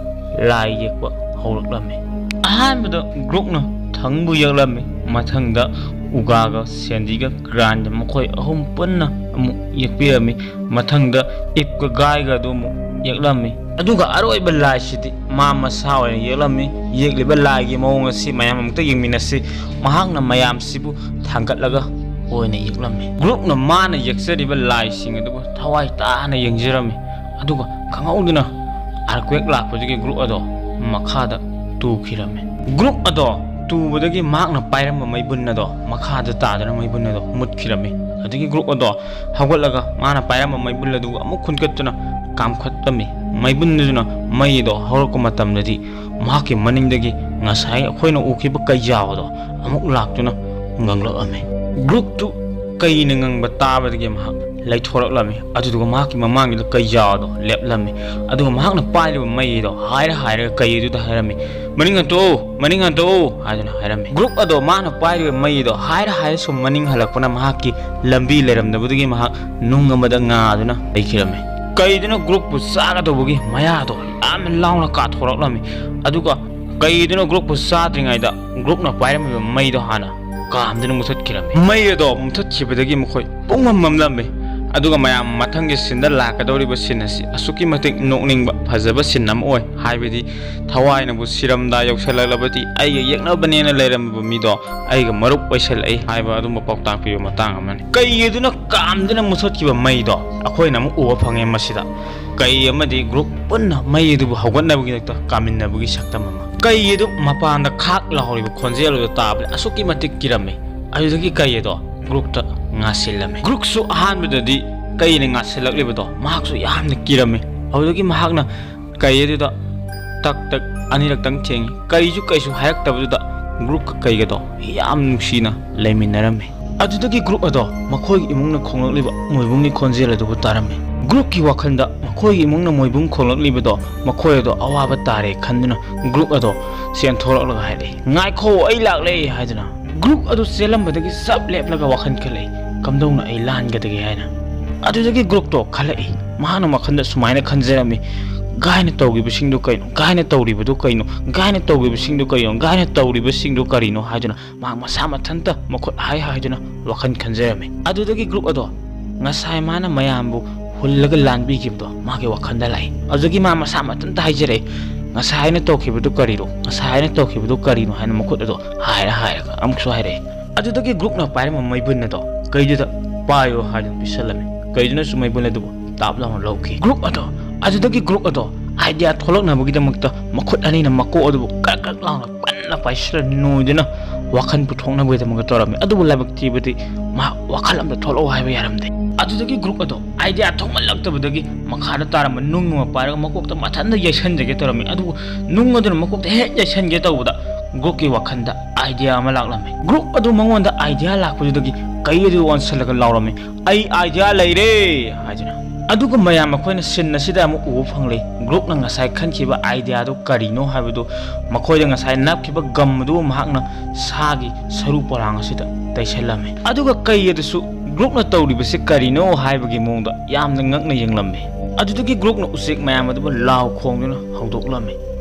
ꯂꯥꯏ ꯌꯦꯛꯄ ꯍꯧꯔꯛꯂꯝꯃꯤ꯫ ꯑꯍꯥꯟꯕꯗ ꯒ꯭ꯔꯨꯛꯅ ꯊꯪꯕꯨ ꯌꯦꯛꯂꯝꯃꯤ, ꯃꯊꯪꯗ ꯎꯒꯥꯒ ꯁꯦꯟꯗꯤꯒ ꯒ꯭ꯔꯥꯟꯗ ꯃꯈꯣꯏ ꯑꯍꯨꯝ ꯄꯨꯟꯅ ꯑꯃꯨꯛ ꯌꯦꯛꯄꯤꯔꯝꯃꯤ, ꯃꯊꯪꯗ ꯏꯞꯀ ꯒꯥꯏꯒ ꯑꯗꯨ ꯑꯃꯨꯛ ꯌꯦꯛꯂꯝꯃꯤ꯫ ꯑꯗꯨꯒ ꯑꯔꯣꯏꯕ ꯂꯥꯏꯁꯤꯗꯤ ꯃꯥ ꯃꯁꯥ ꯑꯣꯏꯅ ꯌꯦꯛꯂꯝꯃꯤ꯫ ꯌꯦꯛꯂꯤꯕ ꯂꯥꯏꯒꯤ ꯃꯑꯣꯡ ꯑꯁꯤ ꯃꯌꯥꯝ ꯑꯃꯨꯛꯇ ꯌꯦꯡꯃꯤꯟꯅꯁꯤ꯫ ꯃꯍꯥꯛꯅ ꯃꯌꯥꯝꯁꯤꯕꯨ ꯊꯥꯡꯒꯠꯂꯒ ꯑꯣꯏꯅ ꯌꯦꯛꯂꯝꯃꯤ꯫ ꯒ꯭ꯔꯨꯛꯅ ꯃꯥꯅ ꯌꯦꯛꯆꯔꯤꯕ ꯂꯥꯏꯁꯤꯡ ꯑꯗꯨꯕꯨ ꯊꯋꯥꯏ ꯇꯥꯅ ꯌꯦꯡꯖꯔꯝꯃꯤ꯫ ꯑꯗꯨꯒ ꯈꯪꯍꯧꯗꯅ ꯑꯥꯔꯀ꯭ꯋꯦꯛ ꯂꯥꯛꯄꯗꯒꯤ ꯒ꯭ꯔꯨꯛ ꯑꯗꯣ ꯃꯈꯥꯗ ꯇꯨꯈꯤꯔꯝꯃꯤ꯫ ꯒ꯭ꯔꯨꯛ ꯑꯗꯣ ꯇꯨꯕꯗꯒꯤ ꯃꯍꯥꯛꯅ ꯄꯥꯏꯔꯝꯕ ꯃꯩꯕꯨꯟ ꯑꯗꯣ ꯃꯈꯥꯗ ꯇꯥꯗꯨꯅ ꯃꯩꯕꯨꯟ ꯑꯗꯣ ꯃꯨꯠꯈꯤꯔꯝꯃꯤ꯫ ꯑꯗꯒꯤ ꯒ꯭ꯔꯨꯛ ꯑꯗꯣ ꯍꯧꯒꯠꯂꯒ ꯃꯥꯅ ꯄꯥꯏꯔꯝꯕ ꯃꯩꯕꯨꯟ ꯑꯗꯨ ꯑꯃꯨꯛ ꯈꯨꯟꯀꯠꯇꯨꯅ ꯀꯥꯝꯈꯠꯂꯝꯃꯤ꯫ ꯃꯩꯕꯨꯟꯗꯨꯅ ꯃꯩ ꯑꯗꯣ ꯍꯧꯔꯛꯄ ꯃꯇꯝꯗꯗꯤ ꯃꯍꯥꯛꯀꯤ ꯃꯅꯤꯡꯗꯒꯤ ꯉꯁꯥꯏ ꯑꯩꯈꯣꯏꯅ ꯎꯈꯤꯕ ꯀꯩꯖꯥꯎ ꯑꯗꯣ ꯑꯃꯨꯛ ꯂꯥꯛꯇꯨꯅ ꯉꯪꯂꯛꯑꯝꯃꯤ꯫ ꯒ꯭ꯔꯨꯛꯇꯨ ꯀꯩꯅ ꯉꯪꯕ ꯇꯥꯕꯗꯒꯤ ꯃꯍꯥꯛ ꯂꯩꯊꯣꯔꯛꯂꯝꯃꯤ꯫ ꯑꯗꯨꯗꯨꯒ ꯃꯍꯥꯛꯀꯤ ꯃꯃꯥꯡꯗꯨꯗ ꯀꯩꯖꯥꯗꯣ ꯂꯦꯞꯂꯝꯃꯤ꯫ ꯑꯗꯨꯒ ꯃꯍꯥꯛꯅ ꯄꯥꯏꯔꯤꯕ ꯃꯩꯗꯣ ꯍꯥꯏꯔ ꯍꯥꯏꯔꯒ ꯀꯩ ꯑꯗꯨꯗ ꯍꯥꯏꯔꯝꯃꯤ, "ꯃꯅꯤꯡ ꯍꯟꯗꯣꯛꯎ, ꯃꯅꯤꯡ ꯍꯟꯗꯣꯛꯎ" ꯍꯥꯏꯗꯨꯅ ꯍꯥꯏꯔꯝꯃꯤ꯫ ꯒ꯭ꯔꯨꯛ ꯑꯗꯣ ꯃꯥꯅ ꯄꯥꯏꯔꯤꯕ ꯃꯩꯗꯣ ꯍꯥꯏꯔ ꯍꯥꯏꯔ ꯁꯨꯝ ꯃꯅꯤꯡ ꯍꯜꯂꯛꯄꯅ ꯃꯍꯥꯛꯀꯤ ꯂꯝꯕꯤ ꯂꯩꯔꯝꯗꯕꯗꯒꯤ ꯃꯍꯥꯛ ꯅꯨꯡ ꯑꯃꯗ ꯉꯥꯗꯨꯅ ꯂꯩꯈꯤꯔꯝꯃꯤ꯫ ꯀꯩꯗꯨꯅ ꯒ꯭ꯔꯨꯛꯄꯨ ꯆꯥꯒꯗꯧꯕꯒꯤ ꯃꯌꯥꯗꯣ ꯌꯥꯝꯅ ꯂꯥꯎꯅ ꯀꯥꯊꯣꯔꯛꯂꯝꯃꯤ꯫ ꯑꯗꯨꯒ ꯀꯩꯗꯨꯅ ꯒ꯭ꯔꯨꯛꯄꯨ ꯆꯥꯗ꯭ꯔꯤꯉꯩꯗ ꯒ꯭ꯔꯨꯛꯅ ꯄꯥꯏꯔꯝꯃꯤꯕ ꯃꯩꯗꯣ ꯍꯥꯟꯅ ꯀꯥꯝꯗꯨꯅ ꯃꯨꯊꯠꯈꯤꯔꯝꯃꯤ꯫ ꯃꯩ ꯑꯗꯣ ꯃꯨꯊꯠꯈꯤꯕꯗꯒꯤ ꯃꯈꯣꯏ ꯄꯨꯡꯃꯝ ꯃꯝꯂꯝꯃꯤ꯫ ꯑꯗꯨꯒ ꯃꯌꯥꯝ ꯃꯊꯪꯒꯤ ꯁꯤꯟꯗ ꯂꯥꯛꯀꯗꯧꯔꯤꯕ ꯁꯤꯟ ꯑꯁꯤ ꯑꯁꯨꯛꯀꯤ ꯃꯇꯤꯛ ꯅꯣꯛꯅꯤꯡꯕ ꯐꯖꯕ ꯁꯤꯟ ꯑꯃ ꯑꯣꯏ꯫ ꯍꯥꯏꯕꯗꯤ ꯊꯋꯥꯏꯅꯕꯨ ꯁꯤꯔꯝꯗꯥꯏ ꯌꯧꯁꯜꯂꯛꯂꯕꯗꯤ ꯑꯩꯒ ꯌꯦꯛꯅꯕꯅꯦꯅ ꯂꯩꯔꯝꯃꯤꯕ ꯃꯤꯗꯣ ꯑꯩꯒ ꯃꯔꯨꯞ ꯑꯣꯏꯁꯜꯂꯛꯏ ꯍꯥꯏꯕ ꯑꯗꯨꯝꯕ ꯄꯥꯎꯇꯥꯛ ꯄꯤꯕ ꯃꯇꯥꯡ ꯑꯃꯅꯤ꯫ ꯀꯩ ꯑꯗꯨꯅ ꯀꯥꯝꯗꯨꯅ ꯃꯨꯊꯠꯈꯤꯕ ꯃꯩꯗꯣ ꯑꯩꯈꯣꯏꯅ ꯑꯃꯨꯛ ꯎꯕ ꯐꯪꯉꯦ꯫ ꯃꯁꯤꯗ ꯀꯩ ꯑꯃꯗꯤ ꯒ꯭ꯔꯨꯛ ꯄꯨꯟꯅ ꯃꯩ ꯑꯗꯨꯕꯨ ꯍꯧꯒꯠꯅꯕꯒꯤꯗꯃꯛꯇ ꯀꯥꯃꯤꯟꯅꯕꯒꯤ ꯁꯛꯇꯝ ꯑꯃ꯫ ꯀꯩ ꯑꯗꯨ ꯃꯄꯥꯟꯗ ꯈꯥꯛ ꯂꯥꯎꯔꯤꯕ ꯈꯣꯟꯖꯦꯜ ꯑꯗꯨ ꯇꯥꯕꯗ ꯑꯁꯨꯛꯀꯤ ꯃꯇꯤꯛ ꯀꯤꯔꯝꯃꯤ꯫ ꯑꯗꯨꯗꯒꯤ ꯀꯩ ꯑꯗꯣ ꯒ꯭ꯔꯨꯛꯇ ꯉꯥꯁꯤꯜꯂꯝꯃꯤ꯫ ꯒ꯭ꯔꯨꯛꯁꯨ ꯑꯍꯥꯟꯕꯗꯗꯤ ꯀꯩꯅ ꯉꯥꯁꯤꯜꯂꯛꯂꯤꯕꯗꯣ ꯃꯍꯥꯛꯁꯨ ꯌꯥꯝꯅ ꯀꯤꯔꯝꯃꯤ꯫ ꯑꯗꯨꯗꯒꯤ ꯃꯍꯥꯛꯅ ꯀꯩ ꯑꯗꯨꯗ ꯇꯛ ꯇꯛ ꯑꯅꯤꯔꯛꯇꯪ ꯊꯦꯡꯉꯤ꯫ ꯀꯩꯁꯨ ꯀꯩꯁꯨ ꯍꯥꯏꯔꯛꯇꯕꯗꯨꯗ ꯒ꯭ꯔꯨꯛꯀ ꯀꯩꯒꯗꯣ ꯌꯥꯝ ꯅꯨꯡꯁꯤꯅ ꯂꯩꯃꯤꯟꯅꯔꯝꯃꯤ꯫ ꯑꯗꯨꯗꯒꯤ ꯒ꯭ꯔꯨꯛ ꯑꯗꯣ ꯃꯈꯣꯏꯒꯤ ꯏꯃꯨꯡꯅ ꯈꯣꯡꯂꯛꯂꯤꯕ ꯃꯣꯏꯕꯨꯡꯒꯤ ꯈꯣꯟꯖꯦꯜ ꯑꯗꯨꯕꯨ ꯇꯥꯔꯝꯃꯤ꯫ ꯒ꯭ꯔꯨꯛꯀꯤ ꯋꯥꯈꯜꯗ ꯃꯈꯣꯏꯒꯤ ꯏꯃꯨꯡꯅ ꯃꯣꯏꯕꯨꯡ ꯈꯣꯡꯂꯛꯂꯤꯕꯗꯣ ꯃꯈꯣꯏ ꯑꯗꯣ ꯑꯋꯥꯕ ꯇꯥꯔꯦ ꯈꯟꯗꯨꯅ ꯒ꯭ꯔꯨꯛ ꯑꯗꯣ ꯆꯦꯟꯊꯣꯔꯛꯂꯒ ꯍꯥꯏꯔꯛꯏ, "ꯉꯥꯏꯈꯣ, ꯑꯩ ꯂꯥꯛꯂꯦ" ꯍꯥꯏꯗꯨꯅ꯫ ꯒ꯭ꯔꯨꯛ ꯑꯗꯨ ꯆꯦꯜꯂꯝꯕꯗꯒꯤ ꯆꯞ ꯂꯦꯞꯂꯒ ꯋꯥꯈꯜ ꯈꯜꯂꯛꯏ, "ꯀꯝꯗꯧꯅ ꯑꯩ ꯂꯥꯟꯒꯗꯒꯦ?" ꯍꯥꯏꯅ꯫ ꯑꯗꯨꯗꯒꯤ ꯒ꯭ꯔꯨꯛꯇꯣ ꯈꯜꯂꯛꯏ, ꯃꯍꯥꯛꯅ ꯋꯥꯈꯜꯗ ꯁꯨꯃꯥꯏꯅ ꯈꯟꯖꯔꯝꯃꯤ, "ꯒꯥꯏꯅ ꯇꯧꯈꯤꯕꯁꯤꯡꯗꯨ ꯀꯩꯅꯣ? ꯒꯥꯏꯅ ꯇꯧꯔꯤꯕꯗꯨ ꯀꯩꯅꯣ? ꯒꯥꯏꯅ ꯇꯧꯈꯤꯕꯁꯤꯡꯗꯨ ꯀꯩꯅꯣ? ꯒꯥꯏꯅ ꯇꯧꯔꯤꯕꯁꯤꯡꯗꯨ ꯀꯔꯤꯅꯣ?" ꯍꯥꯏꯗꯨꯅ ꯃꯍꯥꯛ ꯃꯁꯥ ꯃꯊꯟꯇ ꯃꯈꯨꯠ ꯍꯥꯏ ꯍꯥꯏꯗꯨꯅ ꯋꯥꯈꯜ ꯈꯟꯖꯔꯝꯃꯤ꯫ ꯑꯗꯨꯗꯒꯤ ꯒ꯭ꯔꯨꯛ ꯑꯗꯣ ꯉꯁꯥꯏ ꯃꯥꯅ ꯃꯌꯥꯝꯕꯨ ꯍꯨꯜꯂꯒ ꯂꯥꯟꯕꯤꯈꯤꯕꯗꯣ ꯃꯥꯒꯤ ꯋꯥꯈꯜꯗ ꯂꯥꯛꯏ꯫ ꯑꯗꯨꯗꯒꯤ ꯃꯥ ꯃꯁꯥ ꯃꯊꯟꯇ ꯍꯥꯏꯖꯔꯛꯏ, "ꯉꯁꯥꯏ ꯑꯩꯅ ꯇꯧꯈꯤꯕꯗꯨ ꯀꯔꯤꯅꯣ? ꯉꯁꯥꯏ ꯑꯩꯅ ꯇꯧꯈꯤꯕꯗꯨ ꯀꯔꯤꯅꯣ?" ꯍꯥꯏꯅ ꯃꯈꯨꯠ ꯑꯗꯣ ꯍꯥꯏꯔ ꯍꯥꯏꯔꯒ ꯑꯃꯨꯛꯁꯨ ꯍꯥꯏꯔꯛꯏ꯫ ꯑꯗꯨꯗꯒꯤ ꯒ꯭ꯔꯨꯛꯅ ꯄꯥꯏꯔꯝꯕ ꯃꯩꯕꯨꯟ ꯑꯗꯣ ꯀꯩꯗꯨꯗ ꯄꯥꯏꯌꯣ ꯍꯥꯏꯗꯨꯅ ꯄꯤꯁꯜꯂꯝꯃꯤ꯫ ꯀꯩꯗꯨꯅꯁꯨ ꯃꯩꯕꯨꯟ ꯑꯗꯨꯕꯨ ꯇꯥꯞ ꯂꯥꯎꯅ ꯂꯧꯈꯤ꯫ ꯒ꯭ꯔꯨꯛ ꯑꯗꯣ, ꯑꯗꯨꯗꯒꯤ ꯒ꯭ꯔꯨꯛ ꯑꯗꯣ ꯑꯥꯏꯗꯤꯌꯥ ꯊꯣꯛꯂꯛꯅꯕꯒꯤꯗꯃꯛꯇ ꯃꯈꯨꯠ ꯑꯅꯤꯅ ꯃꯀꯣꯛ ꯑꯗꯨꯕꯨ ꯀ꯭ꯔꯛ ꯀ꯭ꯔꯛ ꯂꯥꯎꯅ ꯀꯟꯅ ꯄꯥꯏꯁꯤꯜꯂ ꯅꯣꯏꯗꯨꯅ ꯋꯥꯈꯜ ꯄꯨꯊꯣꯛꯅꯕꯒꯤꯗꯃꯛꯇ ꯇꯧꯔꯝꯃꯤ꯫ ꯑꯗꯨꯕꯨ ꯂꯥꯏꯕꯛ ꯊꯤꯕꯗꯤ ꯃꯍꯥꯛ ꯋꯥꯈꯜ ꯑꯝꯇ ꯊꯣꯛꯂꯛꯑꯣ ꯍꯥꯏꯕ ꯌꯥꯔꯝꯗꯦ꯫ ꯑꯗꯨꯗꯒꯤ ꯒ꯭ꯔꯨꯛ ꯑꯗꯣ ꯑꯥꯏꯗꯤꯌꯥ ꯊꯣꯛꯃꯜꯂꯛꯇꯕꯗꯒꯤ ꯃꯈꯥꯗ ꯇꯥꯔꯝꯕ ꯅꯨꯡ ꯑꯃ ꯄꯥꯏꯔꯒ ꯃꯀꯣꯛꯇ ꯃꯊꯟꯇ ꯌꯩꯁꯟꯖꯒꯦ ꯇꯧꯔꯝꯃꯤ꯫ ꯑꯗꯨꯕꯨ ꯅꯨꯡ ꯑꯗꯨꯅ ꯃꯀꯣꯛꯇ ꯍꯦꯛ ꯌꯩꯁꯟꯒꯦ ꯇꯧꯕꯗ ꯒ꯭ꯔꯨꯛꯀꯤ ꯋꯥꯈꯜꯗ ꯑꯥꯏꯗꯤꯌꯥ ꯑꯃ ꯂꯥꯛꯂꯝꯃꯤ꯫ ꯒ꯭ꯔꯨꯛ ꯑꯗꯨ ꯃꯉꯣꯟꯗ ꯑꯥꯏꯗꯤꯌꯥ ꯂꯥꯛꯄꯗꯨꯗꯒꯤ ꯀꯩ ꯑꯗꯨ ꯑꯣꯟꯁꯤꯜꯂꯒ ꯂꯥꯎꯔꯝꯃꯤ, "ꯑꯩ ꯑꯥꯏꯗꯤꯌꯥ ꯂꯩꯔꯦ!" ꯍꯥꯏꯗꯨꯅ꯫ ꯑꯗꯨꯒ ꯃꯌꯥꯝ ꯑꯩꯈꯣꯏꯅ ꯁꯤꯟ ꯑꯁꯤꯗ ꯑꯃꯨꯛ ꯎꯕ ꯐꯪꯂꯦ꯫ ꯒ꯭ꯔꯨꯛꯅ ꯉꯁꯥꯏ ꯈꯟꯈꯤꯕ ꯑꯥꯏꯗꯤꯌꯥꯗꯨ ꯀꯔꯤꯅꯣ ꯍꯥꯏꯕꯗꯨ, ꯃꯈꯣꯏꯗ ꯉꯁꯥꯏ ꯅꯞꯈꯤꯕ ꯒꯝ ꯑꯗꯨ ꯃꯍꯥꯛꯅ ꯁꯥꯒꯤ ꯁꯔꯨ ꯄꯣꯂꯥꯡ ꯑꯁꯤꯗ ꯇꯩꯁꯜꯂꯝꯃꯤ꯫ ꯑꯗꯨꯒ ꯀꯩ ꯑꯗꯨꯁꯨ ꯒ꯭ꯔꯨꯛꯅ ꯇꯧꯔꯤꯕꯁꯤ ꯀꯔꯤꯅꯣ ꯍꯥꯏꯕꯒꯤ ꯃꯑꯣꯡꯗ ꯌꯥꯝꯅ ꯉꯛꯅ ꯌꯦꯡꯂꯝꯃꯤ꯫ ꯑꯗꯨꯗꯒꯤ ꯒ꯭ꯔꯨꯛꯅ ꯎꯆꯦꯛ ꯃꯌꯥꯝ ꯑꯗꯨꯕꯨ ꯂꯥꯎ ꯈꯣꯡꯗꯨꯅ ꯍꯧꯗꯣꯛꯂꯝꯃꯤ꯫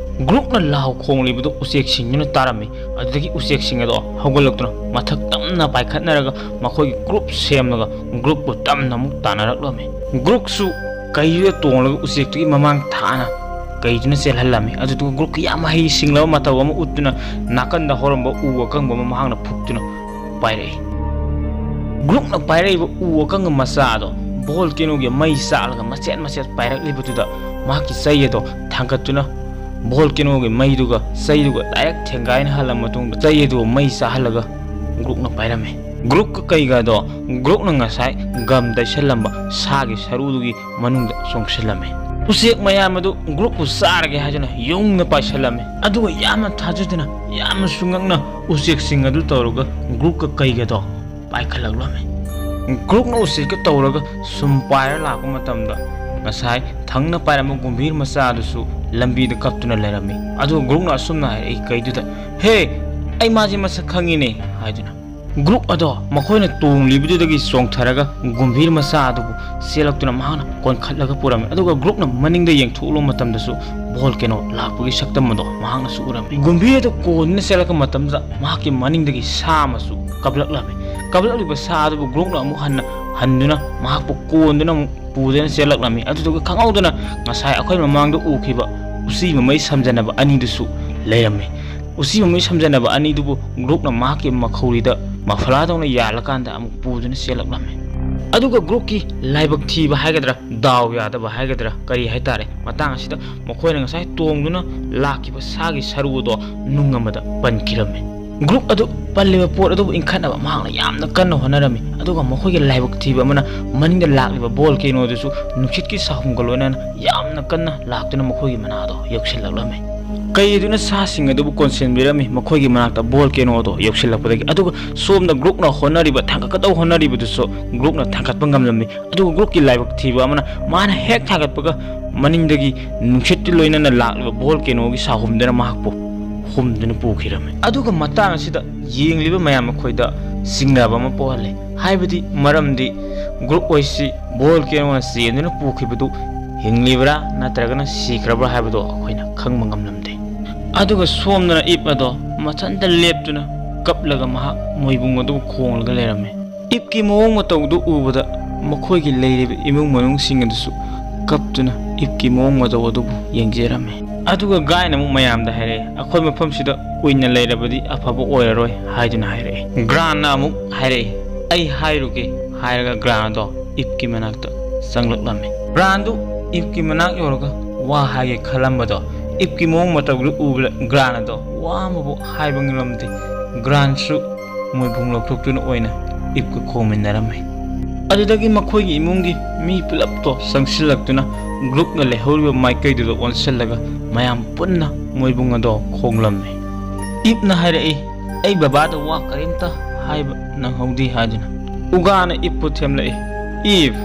ꯒ꯭ꯔꯨꯛꯅ ꯂꯥꯎ ꯈꯣꯡꯂꯤꯕꯗꯨ ꯎꯆꯦꯛꯁꯤꯡꯗꯨꯅ ꯇꯥꯔꯝꯃꯤ꯫ ꯑꯗꯨꯗꯒꯤ ꯎꯆꯦꯛꯁꯤꯡ ꯑꯗꯣ ꯍꯧꯒꯠꯂꯛꯇꯨꯅ ꯃꯊꯛ ꯇꯝꯅ ꯄꯥꯏꯈꯠꯅꯔꯒ ꯃꯈꯣꯏꯒꯤ ꯒ꯭ꯔꯨꯞ ꯁꯦꯝꯂꯒ ꯒ꯭ꯔꯨꯛꯄꯨ ꯇꯝꯅ ꯑꯃꯨꯛ ꯇꯥꯟꯅꯔꯛꯂꯝꯃꯤ꯫ ꯒ꯭ꯔꯨꯛꯁꯨ ꯀꯩꯗꯨꯗ ꯇꯣꯡꯂꯒ ꯎꯆꯦꯛꯇꯨꯒꯤ ꯃꯃꯥꯡ ꯊꯥꯅ ꯀꯩꯗꯨꯅ ꯆꯦꯜꯍꯜꯂꯝꯃꯤ꯫ ꯑꯗꯨꯗꯨꯒ ꯒ꯭ꯔꯨꯛꯀꯤ ꯌꯥꯝ ꯍꯩ ꯁꯤꯡꯂꯕ ꯃꯇꯧ ꯑꯃ ꯎꯠꯇꯨꯅ ꯅꯥꯀꯟꯗ ꯍꯧꯔꯝꯕ ꯎ ꯑꯀꯪꯕ ꯑꯃ ꯃꯍꯥꯛꯅ ꯐꯨꯛꯇꯨꯅ ꯄꯥꯏꯔꯛꯏ꯫ ꯒ꯭ꯔꯨꯛꯅ ꯄꯥꯏꯔꯛꯏꯕ ꯎ ꯑꯀꯪꯕ ꯃꯆꯥ ꯑꯗꯣ ꯚꯣꯜꯀꯦꯅꯣꯒꯤ ꯃꯩ ꯆꯥꯛꯂꯒ ꯃꯆꯦꯠ ꯃꯆꯦꯠ ꯄꯥꯏꯔꯛꯂꯤꯕꯗꯨꯗ ꯃꯍꯥꯛꯀꯤ ꯆꯩ ꯑꯗꯣ ꯊꯥꯡꯒꯠꯇꯨꯅ ꯚꯣꯜꯀꯦꯅꯣꯒꯤ ꯃꯩꯗꯨꯒ ꯆꯩꯗꯨꯒ ꯗꯥꯏꯔꯦꯛ ꯊꯦꯡꯒꯥꯏꯅꯍꯜꯂ ꯃꯇꯨꯡꯗ ꯆꯩ ꯑꯗꯨ ꯃꯩ ꯆꯥꯍꯜꯂꯒ ꯒ꯭ꯔꯨꯛꯅ ꯄꯥꯏꯔꯝꯃꯤ꯫ ꯒ꯭ꯔꯨꯛꯀ ꯀꯩꯒꯗꯣ ꯒ꯭ꯔꯨꯛꯅ ꯉꯁꯥꯏ ꯒꯝ ꯇꯩꯁꯜꯂꯝꯕ ꯁꯥꯒꯤ ꯁꯔꯨꯗꯨꯒꯤ ꯃꯅꯨꯡꯗ ꯆꯣꯡꯁꯤꯜꯂꯝꯃꯤ꯫ ꯎꯆꯦꯛ ꯃꯌꯥꯝ ꯑꯗꯨ ꯒ꯭ꯔꯨꯛꯄꯨ ꯆꯥꯔꯒꯦ ꯍꯥꯏꯗꯨꯅ ꯌꯨꯡꯅ ꯄꯥꯏꯁꯜꯂꯝꯃꯤ꯫ ꯑꯗꯨꯒ ꯌꯥꯝꯅ ꯊꯥꯖꯗꯅ ꯌꯥꯝꯅꯁꯨ ꯉꯛꯅ ꯎꯆꯦꯛꯁꯤꯡ ꯑꯗꯨ ꯇꯧꯔꯒ ꯒ꯭ꯔꯨꯛꯀ ꯀꯩꯒꯗꯣ ꯄꯥꯏꯈꯠꯂꯛꯂꯝꯃꯤ꯫ ꯒ꯭ꯔꯨꯛꯅ ꯎꯆꯦꯛꯀ ꯇꯧꯔꯒ ꯁꯨꯝ ꯄꯥꯏꯔ ꯂꯥꯛꯄ ꯃꯇꯝꯗ ꯉꯁꯥꯏ ꯊꯪꯅ ꯄꯥꯏꯔꯝꯕ ꯒꯨꯝꯚꯤꯔ ꯃꯆꯥ ꯑꯗꯨꯁꯨ ꯂꯝꯕꯤꯗ ꯀꯞꯇꯨꯅ ꯂꯩꯔꯝꯃꯤ꯫ ꯑꯗꯨꯒ ꯒ꯭ꯔꯨꯛꯅ ꯑꯁꯨꯝꯅ ꯍꯥꯏꯔꯛꯏ ꯀꯩꯗꯨꯗ, "ꯍꯦ, ꯑꯩ ꯃꯥꯁꯦ ꯃꯁꯛ ꯈꯪꯉꯤꯅꯦ" ꯍꯥꯏꯗꯨꯅ꯫ ꯒ꯭ꯔꯨꯛ ꯑꯗꯣ ꯃꯈꯣꯏꯅ ꯇꯣꯡꯂꯤꯕꯗꯨꯗꯒꯤ ꯆꯣꯡꯊꯔꯒ ꯒꯨꯝꯚꯤꯔ ꯃꯆꯥ ꯑꯗꯨꯕꯨ ꯆꯦꯜꯂꯛꯇꯨꯅ ꯃꯍꯥꯛꯅ ꯀꯣꯟꯈꯠꯂꯒ ꯄꯨꯔꯝꯃꯤ꯫ ꯑꯗꯨꯒ ꯒ꯭ꯔꯨꯛꯅ ꯃꯅꯤꯡꯗ ꯌꯦꯡꯊꯣꯛꯂꯨꯕ ꯃꯇꯝꯗꯁꯨ ꯚꯣꯜꯀꯦꯅꯣ ꯂꯥꯛꯄꯒꯤ ꯁꯛꯇꯝ ꯑꯗꯣ ꯃꯍꯥꯛꯅꯁꯨ ꯎꯔꯝꯃꯤ꯫ ꯒꯨꯝꯚꯤꯔ ꯑꯗꯨ ꯀꯣꯟꯗꯨꯅ ꯆꯦꯜꯂꯛꯄ ꯃꯇꯝꯗ ꯃꯍꯥꯛꯀꯤ ꯃꯅꯤꯡꯗꯒꯤ ꯁꯥ ꯑꯃꯁꯨ ꯀꯞꯂꯛꯂꯝꯃꯤ꯫ ꯀꯞꯂꯛꯂꯤꯕ ꯁꯥ ꯑꯗꯨꯕꯨ ꯒ꯭ꯔꯨꯛꯅ ꯑꯃꯨꯛ ꯍꯟꯅ ꯍꯟꯗꯨꯅ ꯃꯍꯥꯛꯄꯨ ꯀꯣꯟꯗꯨꯅ ꯑꯃꯨꯛ ꯄꯨꯗꯨꯅ ꯆꯦꯜꯂꯛꯂꯝꯃꯤ꯫ ꯑꯗꯨꯗꯨꯒ ꯈꯪꯍꯧꯗꯅ ꯉꯁꯥꯏ ꯑꯩꯈꯣꯏ ꯃꯃꯥꯡꯗ ꯎꯈꯤꯕ ꯎꯆꯤ ꯃꯃꯩ ꯁꯝꯖꯟꯅꯕ ꯑꯅꯤꯗꯨꯁꯨ ꯂꯩꯔꯝꯃꯤ꯫ ꯎꯆꯤ ꯃꯃꯩ ꯁꯝꯖꯟꯅꯕ ꯑꯅꯤꯗꯨꯕꯨ ꯒ꯭ꯔꯨꯛꯅ ꯃꯍꯥꯛꯀꯤ ꯃꯈꯧꯔꯤꯗ ꯃꯐꯂꯥꯗꯧꯅ ꯌꯥꯜꯂꯀꯥꯟꯗ ꯑꯃꯨꯛ ꯄꯨꯗꯨꯅ ꯆꯦꯜꯂꯛꯂꯝꯃꯤ꯫ ꯑꯗꯨꯒ ꯒ꯭ꯔꯨꯛꯀꯤ ꯂꯥꯏꯕꯛ ꯊꯤꯕ ꯍꯥꯏꯒꯗ꯭ꯔꯥ, ꯗꯥꯎ ꯌꯥꯗꯕ ꯍꯥꯏꯒꯗ꯭ꯔꯥ, ꯀꯔꯤ ꯍꯥꯏꯇꯥꯔꯦ, ꯃꯇꯥꯡ ꯑꯁꯤꯗ ꯃꯈꯣꯏꯅ ꯉꯁꯥꯏ ꯇꯣꯡꯗꯨꯅ ꯂꯥꯛꯈꯤꯕ ꯁꯥꯒꯤ ꯁꯔꯨ ꯑꯗꯣ ꯅꯨꯡ ꯑꯃꯗ ꯄꯟꯈꯤꯔꯝꯃꯤ꯫ ꯒ꯭ꯔꯨꯛ ꯑꯗꯨ ꯄꯜꯂꯤꯕ ꯄꯣꯠ ꯑꯗꯨꯕꯨ ꯏꯟꯈꯠꯅꯕ ꯃꯍꯥꯛꯅ ꯌꯥꯝꯅ ꯀꯟꯅ ꯍꯣꯠꯅꯔꯝꯃꯤ꯫ ꯑꯗꯨꯒ ꯃꯈꯣꯏꯒꯤ ꯂꯥꯏꯕꯛ ꯊꯤꯕ ꯑꯃꯅ ꯃꯅꯤꯡꯗ ꯂꯥꯛꯂꯤꯕ ꯚꯣꯜꯀꯦꯅꯣ ꯑꯗꯨꯁꯨ ꯅꯨꯡꯁꯤꯠꯀꯤ ꯁꯥꯍꯨꯝꯒ ꯂꯣꯏꯅꯅ ꯌꯥꯝꯅ ꯀꯟꯅ ꯂꯥꯛꯇꯨꯅ ꯃꯈꯣꯏꯒꯤ ꯃꯅꯥꯗꯣ ꯌꯧꯁꯤꯜꯂꯛꯂꯝꯃꯤ꯫ ꯀꯩ ꯑꯗꯨꯅ ꯁꯥꯁꯤꯡ ꯑꯗꯨꯕꯨ ꯀꯣꯟꯁꯤꯟꯕꯤꯔꯝꯃꯤ ꯃꯈꯣꯏꯒꯤ ꯃꯅꯥꯛꯇ ꯕꯣꯜꯀꯦꯅꯣ ꯑꯗꯣ ꯌꯧꯁꯤꯜꯂꯛꯄꯗꯒꯤ꯫ ꯑꯗꯨꯒ ꯁꯣꯝꯗ ꯒ꯭ꯔꯨꯛꯅ ꯍꯣꯠꯅꯔꯤꯕ, ꯊꯥꯡꯒꯠꯀꯗꯧ ꯍꯣꯠꯅꯔꯤꯕꯗꯨꯁꯨ ꯒ꯭ꯔꯨꯛꯅ ꯊꯥꯡꯒꯠꯄ ꯉꯝꯂꯝꯃꯤ꯫ ꯑꯗꯨꯒ ꯒ꯭ꯔꯨꯛꯀꯤ ꯂꯥꯏꯕꯛ ꯊꯤꯕ ꯑꯃꯅ ꯃꯥꯅ ꯍꯦꯛ ꯊꯥꯡꯒꯠꯄꯒ ꯃꯅꯤꯡꯗꯒꯤ ꯅꯨꯡꯁꯤꯠꯀꯤ ꯂꯣꯏꯅꯅ ꯂꯥꯛꯂꯤꯕ ꯕꯣꯜꯀꯦꯅꯣꯒꯤ ꯁꯥꯍꯨꯝꯗꯨꯅ ꯃꯍꯥꯛꯄꯨ ꯍꯨꯝꯗꯨꯅ ꯄꯨꯈꯤꯔꯝꯃꯤ꯫ ꯑꯗꯨꯒ ꯃꯇꯥꯡ ꯑꯁꯤꯗ ꯌꯦꯡꯂꯤꯕ ꯃꯌꯥꯝ ꯑꯩꯈꯣꯏꯗ ꯆꯤꯡꯅꯕ ꯑꯃ ꯄꯣꯛꯍꯜꯂꯦ꯫ ꯍꯥꯏꯕꯗꯤ ꯃꯔꯝꯗꯤ ꯒ꯭ꯔꯨꯛ ꯑꯣꯏꯁꯤ ꯕꯣꯜꯀꯦꯅꯣꯅ ꯆꯦꯟꯗꯨꯅ ꯄꯨꯈꯤꯕꯗꯨ ꯍꯤꯡꯂꯤꯕ꯭ꯔꯥ ꯅꯠꯇ꯭ꯔꯒꯅ ꯁꯤꯈ꯭ꯔꯕ꯭ꯔꯥ ꯍꯥꯏꯕꯗꯨ ꯑꯩꯈꯣꯏꯅ ꯈꯪꯕ ꯉꯝꯂꯝꯗꯦ꯫ ꯑꯗꯨꯒ ꯁꯣꯝꯗꯅ ꯏꯞ ꯑꯗꯣ ꯃꯊꯟꯇ ꯂꯦꯞꯇꯨꯅ ꯀꯞꯂꯒ ꯃꯍꯥꯛ ꯃꯣꯏꯕꯨꯡ ꯑꯗꯨ ꯈꯣꯡꯂꯒ ꯂꯩꯔꯝꯃꯤ꯫ ꯏꯞꯀꯤ ꯃꯑꯣꯡ ꯃꯇꯧꯗꯨ ꯎꯕꯗ ꯃꯈꯣꯏꯒꯤ ꯂꯩꯔꯤꯕ ꯏꯃꯨꯡ ꯃꯅꯨꯡꯁꯤꯡ ꯑꯗꯨꯁꯨ ꯀꯞꯇꯨꯅ ꯏꯞꯀꯤ ꯃꯑꯣꯡ ꯃꯇꯧ ꯑꯗꯨꯕꯨ ꯌꯦꯡꯖꯔꯝꯃꯤ꯫ ꯑꯗꯨꯒ ꯒꯥꯏꯅ ꯑꯃꯨꯛ ꯃꯌꯥꯝꯗ ꯍꯥꯏꯔꯛꯑꯦ, "ꯑꯩꯈꯣꯏ ꯃꯐꯝꯁꯤꯗ ꯀꯨꯏꯅ ꯂꯩꯔꯕꯗꯤ ꯑꯐꯕ ꯑꯣꯏꯔꯔꯣꯏ" ꯍꯥꯏꯗꯨꯅ ꯍꯥꯏꯔꯛꯑꯦ꯫ ꯒ꯭ꯔꯥꯟꯅ ꯑꯃꯨꯛ ꯍꯥꯏꯔꯛꯑꯦ, "ꯑꯩ ꯍꯥꯏꯔꯨꯒꯦ" ꯍꯥꯏꯔꯒ ꯒ꯭ꯔꯥꯟ ꯑꯗꯣ ꯏꯞꯀꯤ ꯃꯅꯥꯛꯇ ꯆꯪꯂꯛꯂꯝꯃꯤ꯫ ꯒ꯭ꯔꯥꯟꯗꯨ ꯏꯞꯀꯤ ꯃꯅꯥꯛ ꯌꯧꯔꯒ ꯋꯥ ꯍꯥꯏꯒꯦ ꯈꯜꯂꯝꯕꯗꯣ ꯏꯞꯀꯤ ꯃꯑꯣꯡ ꯃꯇꯧꯗꯨ ꯎꯕꯗ ꯒ꯭ꯔꯥꯟ ꯑꯗꯣ ꯋꯥ ꯑꯃꯕꯨ ꯍꯥꯏꯕ ꯉꯝꯂꯝꯗꯦ꯫ ꯒ꯭ꯔꯥꯟꯁꯨ ꯃꯣꯏꯕꯨꯡ ꯂꯧꯊꯣꯛꯇꯨꯅ ꯑꯣꯏꯅ ꯏꯞꯀ ꯈꯣꯡꯃꯤꯟꯅꯔꯝꯃꯤ꯫ ꯑꯗꯨꯗꯒꯤ ꯃꯈꯣꯏꯒꯤ ꯏꯃꯨꯡꯒꯤ ꯃꯤ ꯄꯨꯂꯞꯇꯣ ꯆꯪꯁꯤꯜꯂꯛꯇꯨꯅ ꯒ꯭ꯔꯨꯛꯅ ꯂꯩꯍꯧꯔꯤꯕ ꯃꯥꯏꯀꯩꯗꯨꯗ ꯑꯣꯟꯁꯤꯜꯂꯒ ꯃꯌꯥꯝ ꯄꯨꯟꯅ ꯃꯣꯏꯕꯨꯡ ꯑꯗꯣ ꯈꯣꯡꯂꯝꯃꯤ꯫ ꯏꯞꯅ ꯍꯥꯏꯔꯛꯏ, "ꯑꯩ ꯕꯕꯥꯗ ꯋꯥ ꯀꯔꯤꯝꯇ ꯍꯥꯏꯕ ꯅꯪꯍꯧꯗꯦ" ꯍꯥꯏꯗꯨꯅ꯫ ꯎꯒꯥꯅ ꯏꯞꯄꯨ ꯊꯦꯝꯂꯛꯏ, "ꯏꯞ,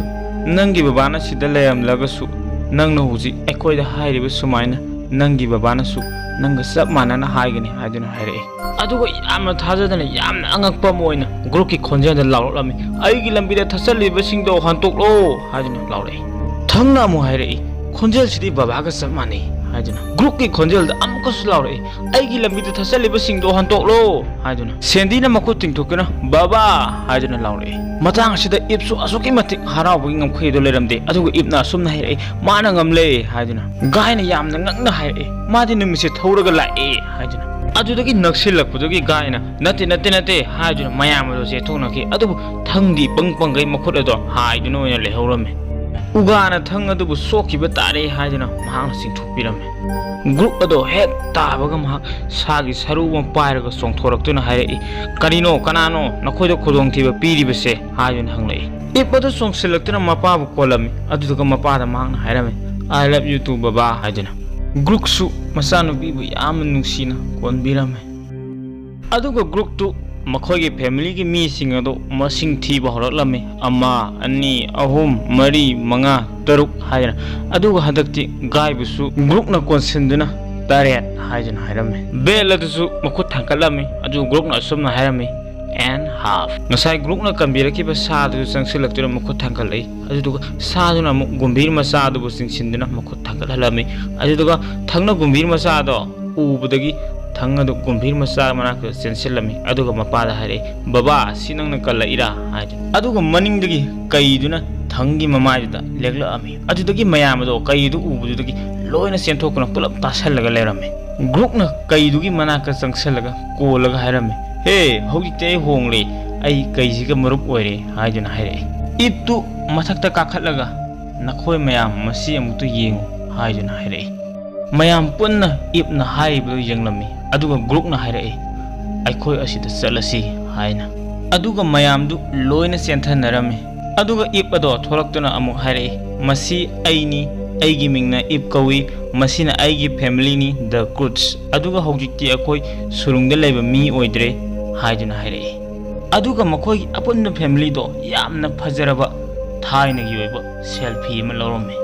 ꯅꯪꯒꯤ ꯕꯕꯥꯅ ꯁꯤꯗ ꯂꯩꯔꯝꯂꯒꯁꯨ ꯅꯪꯅ ꯍꯧꯖꯤꯛ ꯑꯩꯈꯣꯏꯗ ꯍꯥꯏꯔꯤꯕ ꯁꯨꯃꯥꯏꯅ ꯅꯪꯒꯤ ꯕꯕꯥꯅꯁꯨ ꯅꯪꯒ ꯆꯞ ꯃꯥꯟꯅꯅ ꯍꯥꯏꯒꯅꯤ" ꯍꯥꯏꯗꯨꯅ ꯍꯥꯏꯔꯛꯏ꯫ ꯑꯗꯨꯒ ꯌꯥꯝꯅ ꯊꯥꯖꯗꯅ ꯌꯥꯝꯅ ꯑꯉꯛꯄ ꯑꯃ ꯑꯣꯏꯅ ꯒ꯭ꯔꯨꯛꯀꯤ ꯈꯣꯟꯖꯦꯜꯗ ꯂꯥꯎꯔꯛꯂꯝꯃꯤ, "ꯑꯩꯒꯤ ꯂꯝꯕꯤꯗ ꯊꯠꯆꯜꯂꯤꯕꯁꯤꯡꯗꯣ ꯍꯟꯇꯣꯛꯂꯣ" ꯍꯥꯏꯗꯨꯅ ꯂꯥꯎꯔꯛꯏ꯫ ꯊꯪꯅ ꯑꯃꯨꯛ ꯍꯥꯏꯔꯛꯏ, ꯈꯣꯟꯖꯦꯜꯁꯤꯗꯤ ꯕꯕꯥꯒ ꯆꯞ ꯃꯥꯟꯅꯩ ꯍꯥꯏꯗꯨꯅ꯫ ꯒ꯭ꯔꯨꯛꯀꯤ ꯈꯣꯟꯖꯦꯜꯗ ꯑꯃꯨꯛꯀꯁꯨ ꯂꯥꯎꯔꯛꯏ, "ꯑꯩꯒꯤ ꯂꯝꯕꯤꯗ ꯊꯠꯆꯜꯂꯤꯕꯁꯤꯡꯗꯣ ꯍꯟꯇꯣꯛꯂꯣ" ꯍꯥꯏꯗꯨꯅ꯫ ꯁꯦꯟꯗꯤꯅ ꯃꯈꯨꯠ ꯇꯤꯡꯊꯣꯛꯇꯨꯅ, "ꯕꯕꯥ" ꯍꯥꯏꯗꯨꯅ ꯂꯥꯎꯔꯛꯏ꯫ ꯃꯇꯥꯡ ꯑꯁꯤꯗ ꯏꯞꯁꯨ ꯑꯁꯨꯛꯀꯤ ꯃꯇꯤꯛ ꯍꯔꯥꯎꯕꯒꯤ ꯉꯝꯈꯩꯗꯣ ꯂꯩꯔꯝꯗꯦ꯫ ꯑꯗꯨꯒ ꯏꯞꯅ ꯑꯁꯨꯝꯅ ꯍꯥꯏꯔꯛꯏ, "ꯃꯥꯅ ꯉꯝꯂꯦ" ꯍꯥꯏꯗꯨꯅ꯫ ꯒꯥꯏꯅ ꯌꯥꯝꯅ ꯉꯛꯅ ꯍꯥꯏꯔꯛꯏ, "ꯃꯥꯗꯤ ꯅꯨꯃꯤꯠꯁꯦ ꯊꯧꯔꯒ ꯂꯥꯛꯑꯦ" ꯍꯥꯏꯗꯨꯅ꯫ ꯑꯗꯨꯗꯒꯤ ꯅꯛꯁꯤꯜꯂꯛꯄꯗꯨꯒꯤ ꯒꯥꯏꯅ, "ꯅꯠꯇꯦ, ꯅꯠꯇꯦ, ꯅꯠꯇꯦ" ꯍꯥꯏꯗꯨꯅ ꯃꯌꯥꯝ ꯑꯗꯨ ꯆꯦꯟꯊꯣꯛꯅꯈꯤ꯫ ꯑꯗꯨꯕꯨ ꯊꯪꯗꯤ ꯄꯪ ꯄꯪꯒꯩ ꯃꯈꯨꯠ ꯑꯗꯣ ꯍꯥꯏꯗꯨꯅ ꯑꯣꯏꯅ ꯂꯩꯍꯧꯔꯝꯃꯤ꯫ ꯎꯒꯥꯅ ꯊꯪ ꯑꯗꯨꯕꯨ ꯁꯣꯛꯈꯤꯕ ꯇꯥꯔꯦ ꯍꯥꯏꯗꯨꯅ ꯃꯍꯥꯛꯅ ꯆꯤꯡꯊꯣꯛꯄꯤꯔꯝꯃꯤ꯫ ꯒ꯭ꯔꯨꯛ ꯑꯗꯣ ꯍꯦꯛ ꯇꯥꯕꯒ ꯃꯍꯥꯛ ꯁꯥꯒꯤ ꯁꯔꯨ ꯑꯃ ꯄꯥꯏꯔꯒ ꯆꯣꯡꯊꯣꯔꯛꯇꯨꯅ ꯍꯥꯏꯔꯛꯏ, "ꯀꯔꯤꯅꯣ? ꯀꯅꯥꯅꯣ ꯅꯈꯣꯏꯗ ꯈꯨꯗꯣꯡꯊꯤꯕ ꯄꯤꯔꯤꯕꯁꯦ?" ꯍꯥꯏꯗꯨꯅ ꯍꯪꯂꯛꯏ꯫ ꯏꯞ ꯑꯗꯨ ꯆꯣꯡꯁꯤꯜꯂꯛꯇꯨꯅ ꯃꯄꯥꯕꯨ ꯀꯣꯜꯂꯝꯃꯤ꯫ ꯑꯗꯨꯗꯨꯒ ꯃꯄꯥꯗ ꯃꯍꯥꯛꯅ ꯍꯥꯏꯔꯝꯃꯤ, "I love you too, ꯕꯕꯥ" ꯍꯥꯏꯗꯨꯅ꯫ ꯒ꯭ꯔꯨꯛꯁꯨ ꯃꯆꯥꯅꯨꯄꯤꯕꯨ ꯌꯥꯝꯅ ꯅꯨꯡꯁꯤꯅ ꯀꯣꯟꯕꯤꯔꯝꯃꯤ꯫ ꯑꯗꯨꯒ ꯒ꯭ꯔꯨꯛꯇꯨ ꯃꯈꯣꯏꯒꯤ ꯐꯦꯃꯤꯂꯤꯒꯤ ꯃꯤꯁꯤꯡ ꯑꯗꯨ ꯃꯁꯤꯡ ꯊꯤꯕ ꯍꯧꯔꯛꯂꯝꯃꯤ꯫ ꯑꯃ, ꯑꯅꯤ, ꯑꯍꯨꯝ, ꯃꯔꯤ, ꯃꯉꯥ, ꯇꯔꯨꯛ ꯍꯥꯏꯗꯅ꯫ ꯑꯗꯨꯒ ꯍꯟꯗꯛꯇꯤ ꯒꯥꯏꯕꯨꯁꯨ ꯒ꯭ꯔꯨꯛꯅ ꯀꯣꯟꯁꯤꯟꯗꯨꯅ ꯇꯔꯦꯠ ꯍꯥꯏꯗꯨꯅ ꯍꯥꯏꯔꯝꯃꯤ꯫ ꯕꯦꯜ ꯑꯗꯨꯁꯨ ꯃꯈꯨꯠ ꯊꯥꯡꯒꯠꯂꯝꯃꯤ꯫ ꯑꯗꯨ ꯒ꯭ꯔꯨꯛꯅ ꯑꯁꯨꯝꯅ ꯍꯥꯏꯔꯝꯃꯤ, "And half." ꯉꯁꯥꯏ ꯒ꯭ꯔꯨꯛꯅ ꯀꯟꯕꯤꯔꯛꯈꯤꯕ ꯁꯥꯗꯨꯁꯨ ꯆꯪꯁꯤꯜꯂꯛꯇꯨꯅ ꯃꯈꯨꯠ ꯊꯥꯡꯒꯠꯂꯛꯏ꯫ ꯑꯗꯨꯗꯨꯒ ꯁꯥꯗꯨꯅ ꯑꯃꯨꯛ ꯒꯨꯝꯚꯤꯔ ꯃꯆꯥ ꯑꯗꯨꯕꯨ ꯆꯤꯡꯁꯤꯟꯗꯨꯅ ꯃꯈꯨꯠ ꯊꯥꯡꯒꯠꯍꯜꯂꯝꯃꯤ꯫ ꯑꯗꯨꯗꯨꯒ ꯊꯪꯅ ꯒꯨꯝꯚꯤꯔ ꯃꯆꯥꯗꯣ ꯎꯕꯗꯒꯤ ꯊꯪ ꯑꯗꯨ ꯒꯨꯝꯚꯤꯔ ꯃꯆꯥ ꯃꯅꯥꯛꯇ ꯆꯦꯟꯁꯤꯜꯂꯝꯃꯤ꯫ ꯑꯗꯨꯒ ꯃꯄꯥꯗ ꯍꯥꯏꯔꯛꯏ, "ꯕꯕꯥ, ꯁꯤ ꯅꯪꯅ ꯀꯜꯂꯛꯏꯔꯥ?" ꯍꯥꯏꯗꯅ꯫ ꯑꯗꯨꯒ ꯃꯅꯤꯡꯗꯒꯤ ꯀꯩꯗꯨꯅ ꯊꯪꯒꯤ ꯃꯃꯥꯏꯗꯨꯗ ꯂꯦꯛꯂꯛꯑꯝꯃꯤ꯫ ꯑꯗꯨꯗꯒꯤ ꯃꯌꯥꯝ ꯑꯗꯣ ꯀꯩꯗꯨ ꯎꯕꯗꯨꯗꯒꯤ ꯂꯣꯏꯅ ꯆꯦꯟꯊꯣꯛꯇꯨꯅ ꯄꯨꯂꯞ ꯇꯥꯁꯜꯂꯒ ꯂꯩꯔꯝꯃꯤ꯫ ꯒ꯭ꯔꯨꯛꯅ ꯀꯩꯗꯨꯒꯤ ꯃꯅꯥꯛꯇ ꯆꯪꯁꯤꯜꯂꯒ ꯀꯣꯜꯂꯒ ꯍꯥꯏꯔꯝꯃꯤ, "ꯍꯦ, ꯍꯧꯖꯤꯛꯇꯤ ꯑꯩ ꯍꯣꯡꯂꯦ, ꯑꯩ ꯀꯩꯁꯤꯒ ꯃꯔꯨꯞ ꯑꯣꯏꯔꯦ" ꯍꯥꯏꯗꯨꯅ ꯍꯥꯏꯔꯛꯏ꯫ ꯏꯞꯇꯨ ꯃꯊꯛꯇ ꯀꯥꯈꯠꯂꯒ, "ꯅꯈꯣꯏ ꯃꯌꯥꯝ ꯃꯁꯤ ꯑꯃꯨꯛꯇ ꯌꯦꯡꯉꯨ" ꯍꯥꯏꯗꯨꯅ ꯍꯥꯏꯔꯛꯏ꯫ ꯃꯌꯥꯝ ꯄꯨꯟꯅ ꯏꯞꯅ ꯍꯥꯏꯔꯤꯕꯗꯨ ꯌꯦꯡꯂꯝꯃꯤ꯫ ꯑꯗꯨꯒ ꯒ꯭ꯔꯨꯛꯅ ꯍꯥꯏꯔꯛꯏ, "ꯑꯩꯈꯣꯏ ꯑꯁꯤꯗ ꯆꯠꯂꯁꯤ" ꯍꯥꯏꯅ꯫ ꯑꯗꯨꯒ ꯃꯌꯥꯝꯗꯨ ꯂꯣꯏꯅ ꯆꯦꯟꯊꯅꯔꯝꯃꯤ꯫ ꯑꯗꯨꯒ ꯏꯞ ꯑꯗꯣ ꯊꯣꯛꯂꯛꯇꯨꯅ ꯑꯃꯨꯛ ꯍꯥꯏꯔꯛꯏ, "ꯃꯁꯤ ꯑꯩꯅꯤ, ꯑꯩꯒꯤ ꯃꯤꯡꯅ ꯏꯞ ꯀꯧꯏ, ꯃꯁꯤꯅ ꯑꯩꯒꯤ ꯐꯦꯃꯤꯂꯤꯅꯤ, ꯗ ꯀ꯭ꯔꯨꯠꯁ꯫ ꯑꯗꯨꯒ ꯍꯧꯖꯤꯛꯇꯤ ꯑꯩꯈꯣꯏ ꯁꯨꯔꯨꯡꯗ ꯂꯩꯕ ꯃꯤ ꯑꯣꯏꯗ꯭ꯔꯦ" ꯍꯥꯏꯗꯨꯅ ꯍꯥꯏꯔꯛꯏ꯫ ꯑꯗꯨꯒ ꯃꯈꯣꯏꯒꯤ ꯑꯄꯨꯟꯕ ꯐꯦꯃꯤꯂꯤꯗꯣ ꯌꯥꯝꯅ ꯐꯖꯔꯕ ꯊꯥꯏꯅꯒꯤ ꯑꯣꯏꯕ ꯁꯦꯜꯐꯤ ꯑꯃ ꯂꯧꯔꯝꯃꯤ꯫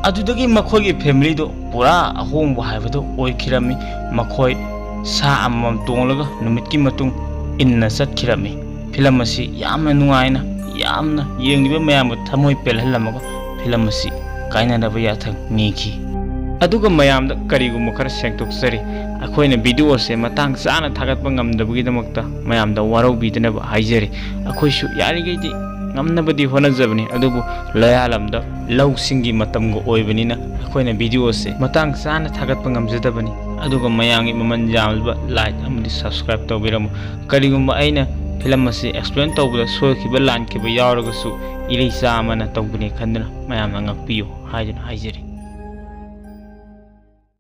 ꯑꯗꯨꯗꯒꯤ ꯃꯈꯣꯏꯒꯤ ꯐꯦꯃꯤꯂꯤꯗꯣ ꯄꯨꯔꯥ ꯑꯍꯣꯡꯕ ꯍꯥꯏꯕꯗꯨ ꯑꯣꯏꯈꯤꯔꯝꯃꯤ꯫ ꯃꯈꯣꯏ ꯁꯥ ꯑꯃꯃꯝ ꯇꯣꯡꯂꯒ ꯅꯨꯃꯤꯠꯀꯤ ꯃꯇꯨꯡ ꯏꯟꯅ ꯆꯠꯈꯤꯔꯝꯃꯤ꯫ ꯐꯤꯂꯝ ꯑꯁꯤ ꯌꯥꯝꯅ ꯅꯨꯡꯉꯥꯏꯅ, ꯌꯥꯝꯅ ꯌꯦꯡꯂꯤꯕ ꯃꯌꯥꯝꯕꯨ ꯊꯃꯣꯏ ꯄꯦꯜꯍꯜꯂꯝꯃꯒ ꯐꯤꯂꯝ ꯑꯁꯤ ꯀꯥꯏꯅꯅꯕ ꯌꯥꯊꯪ ꯅꯤꯈꯤ꯫ ꯑꯗꯨꯒ ꯃꯌꯥꯝꯗ ꯀꯔꯤꯒꯨꯝꯕ ꯈꯔ ꯁꯦꯡꯗꯣꯛꯆꯔꯤ꯫ ꯑꯩꯈꯣꯏꯅ ꯚꯤꯗꯤꯑꯣ ꯑꯁꯦ ꯃꯇꯥꯡ ꯆꯥꯅ ꯊꯥꯒꯠꯄ ꯉꯝꯗꯕꯒꯤꯗꯃꯛꯇ ꯃꯌꯥꯝꯗ ꯋꯥꯔꯧꯕꯤꯗꯅꯕ ꯍꯥꯏꯖꯔꯤ꯫ ꯑꯩꯈꯣꯏꯁꯨ ꯌꯥꯔꯤꯈꯩꯗꯤ ꯉꯝꯅꯕꯗꯤ ꯍꯣꯠꯅꯖꯕꯅꯤ, ꯑꯗꯨꯕꯨ ꯂꯣꯌꯥꯂꯝꯗ ꯂꯧꯁꯤꯡꯒꯤ ꯃꯇꯝꯒ ꯑꯣꯏꯕꯅꯤꯅ ꯑꯩꯈꯣꯏꯅ ꯚꯤꯗꯤꯑꯣ ꯑꯁꯦ ꯃꯇꯥꯡ ꯆꯥꯅ ꯊꯥꯒꯠꯄ ꯉꯝꯖꯗꯕꯅꯤ꯫ ꯑꯗꯨꯒ ꯃꯌꯥꯝꯒꯤ ꯃꯃꯜ ꯌꯥꯝꯂꯕ ꯂꯥꯏꯛ ꯑꯃꯗꯤ ꯁꯕꯁꯀ꯭ꯔꯥꯏꯕ ꯇꯧꯕꯤꯔꯝꯃꯨ꯫ ꯀꯔꯤꯒꯨꯝꯕ ꯑꯩꯅ ꯐꯤꯂꯝ ꯑꯁꯤ ꯑꯦꯛꯁꯄ꯭ꯂꯦꯟ ꯇꯧꯕꯗ ꯁꯣꯏꯈꯤꯕ ꯂꯥꯟꯈꯤꯕ ꯌꯥꯎꯔꯒꯁꯨ ꯏꯔꯩꯆꯥ ꯑꯃꯅ ꯇꯧꯕꯅꯤ ꯈꯟꯗꯨꯅ ꯃꯌꯥꯝꯅ ꯉꯥꯛꯄꯤꯌꯨ ꯍꯥꯏꯗꯨꯅ ꯍꯥꯏꯖꯔꯤ꯫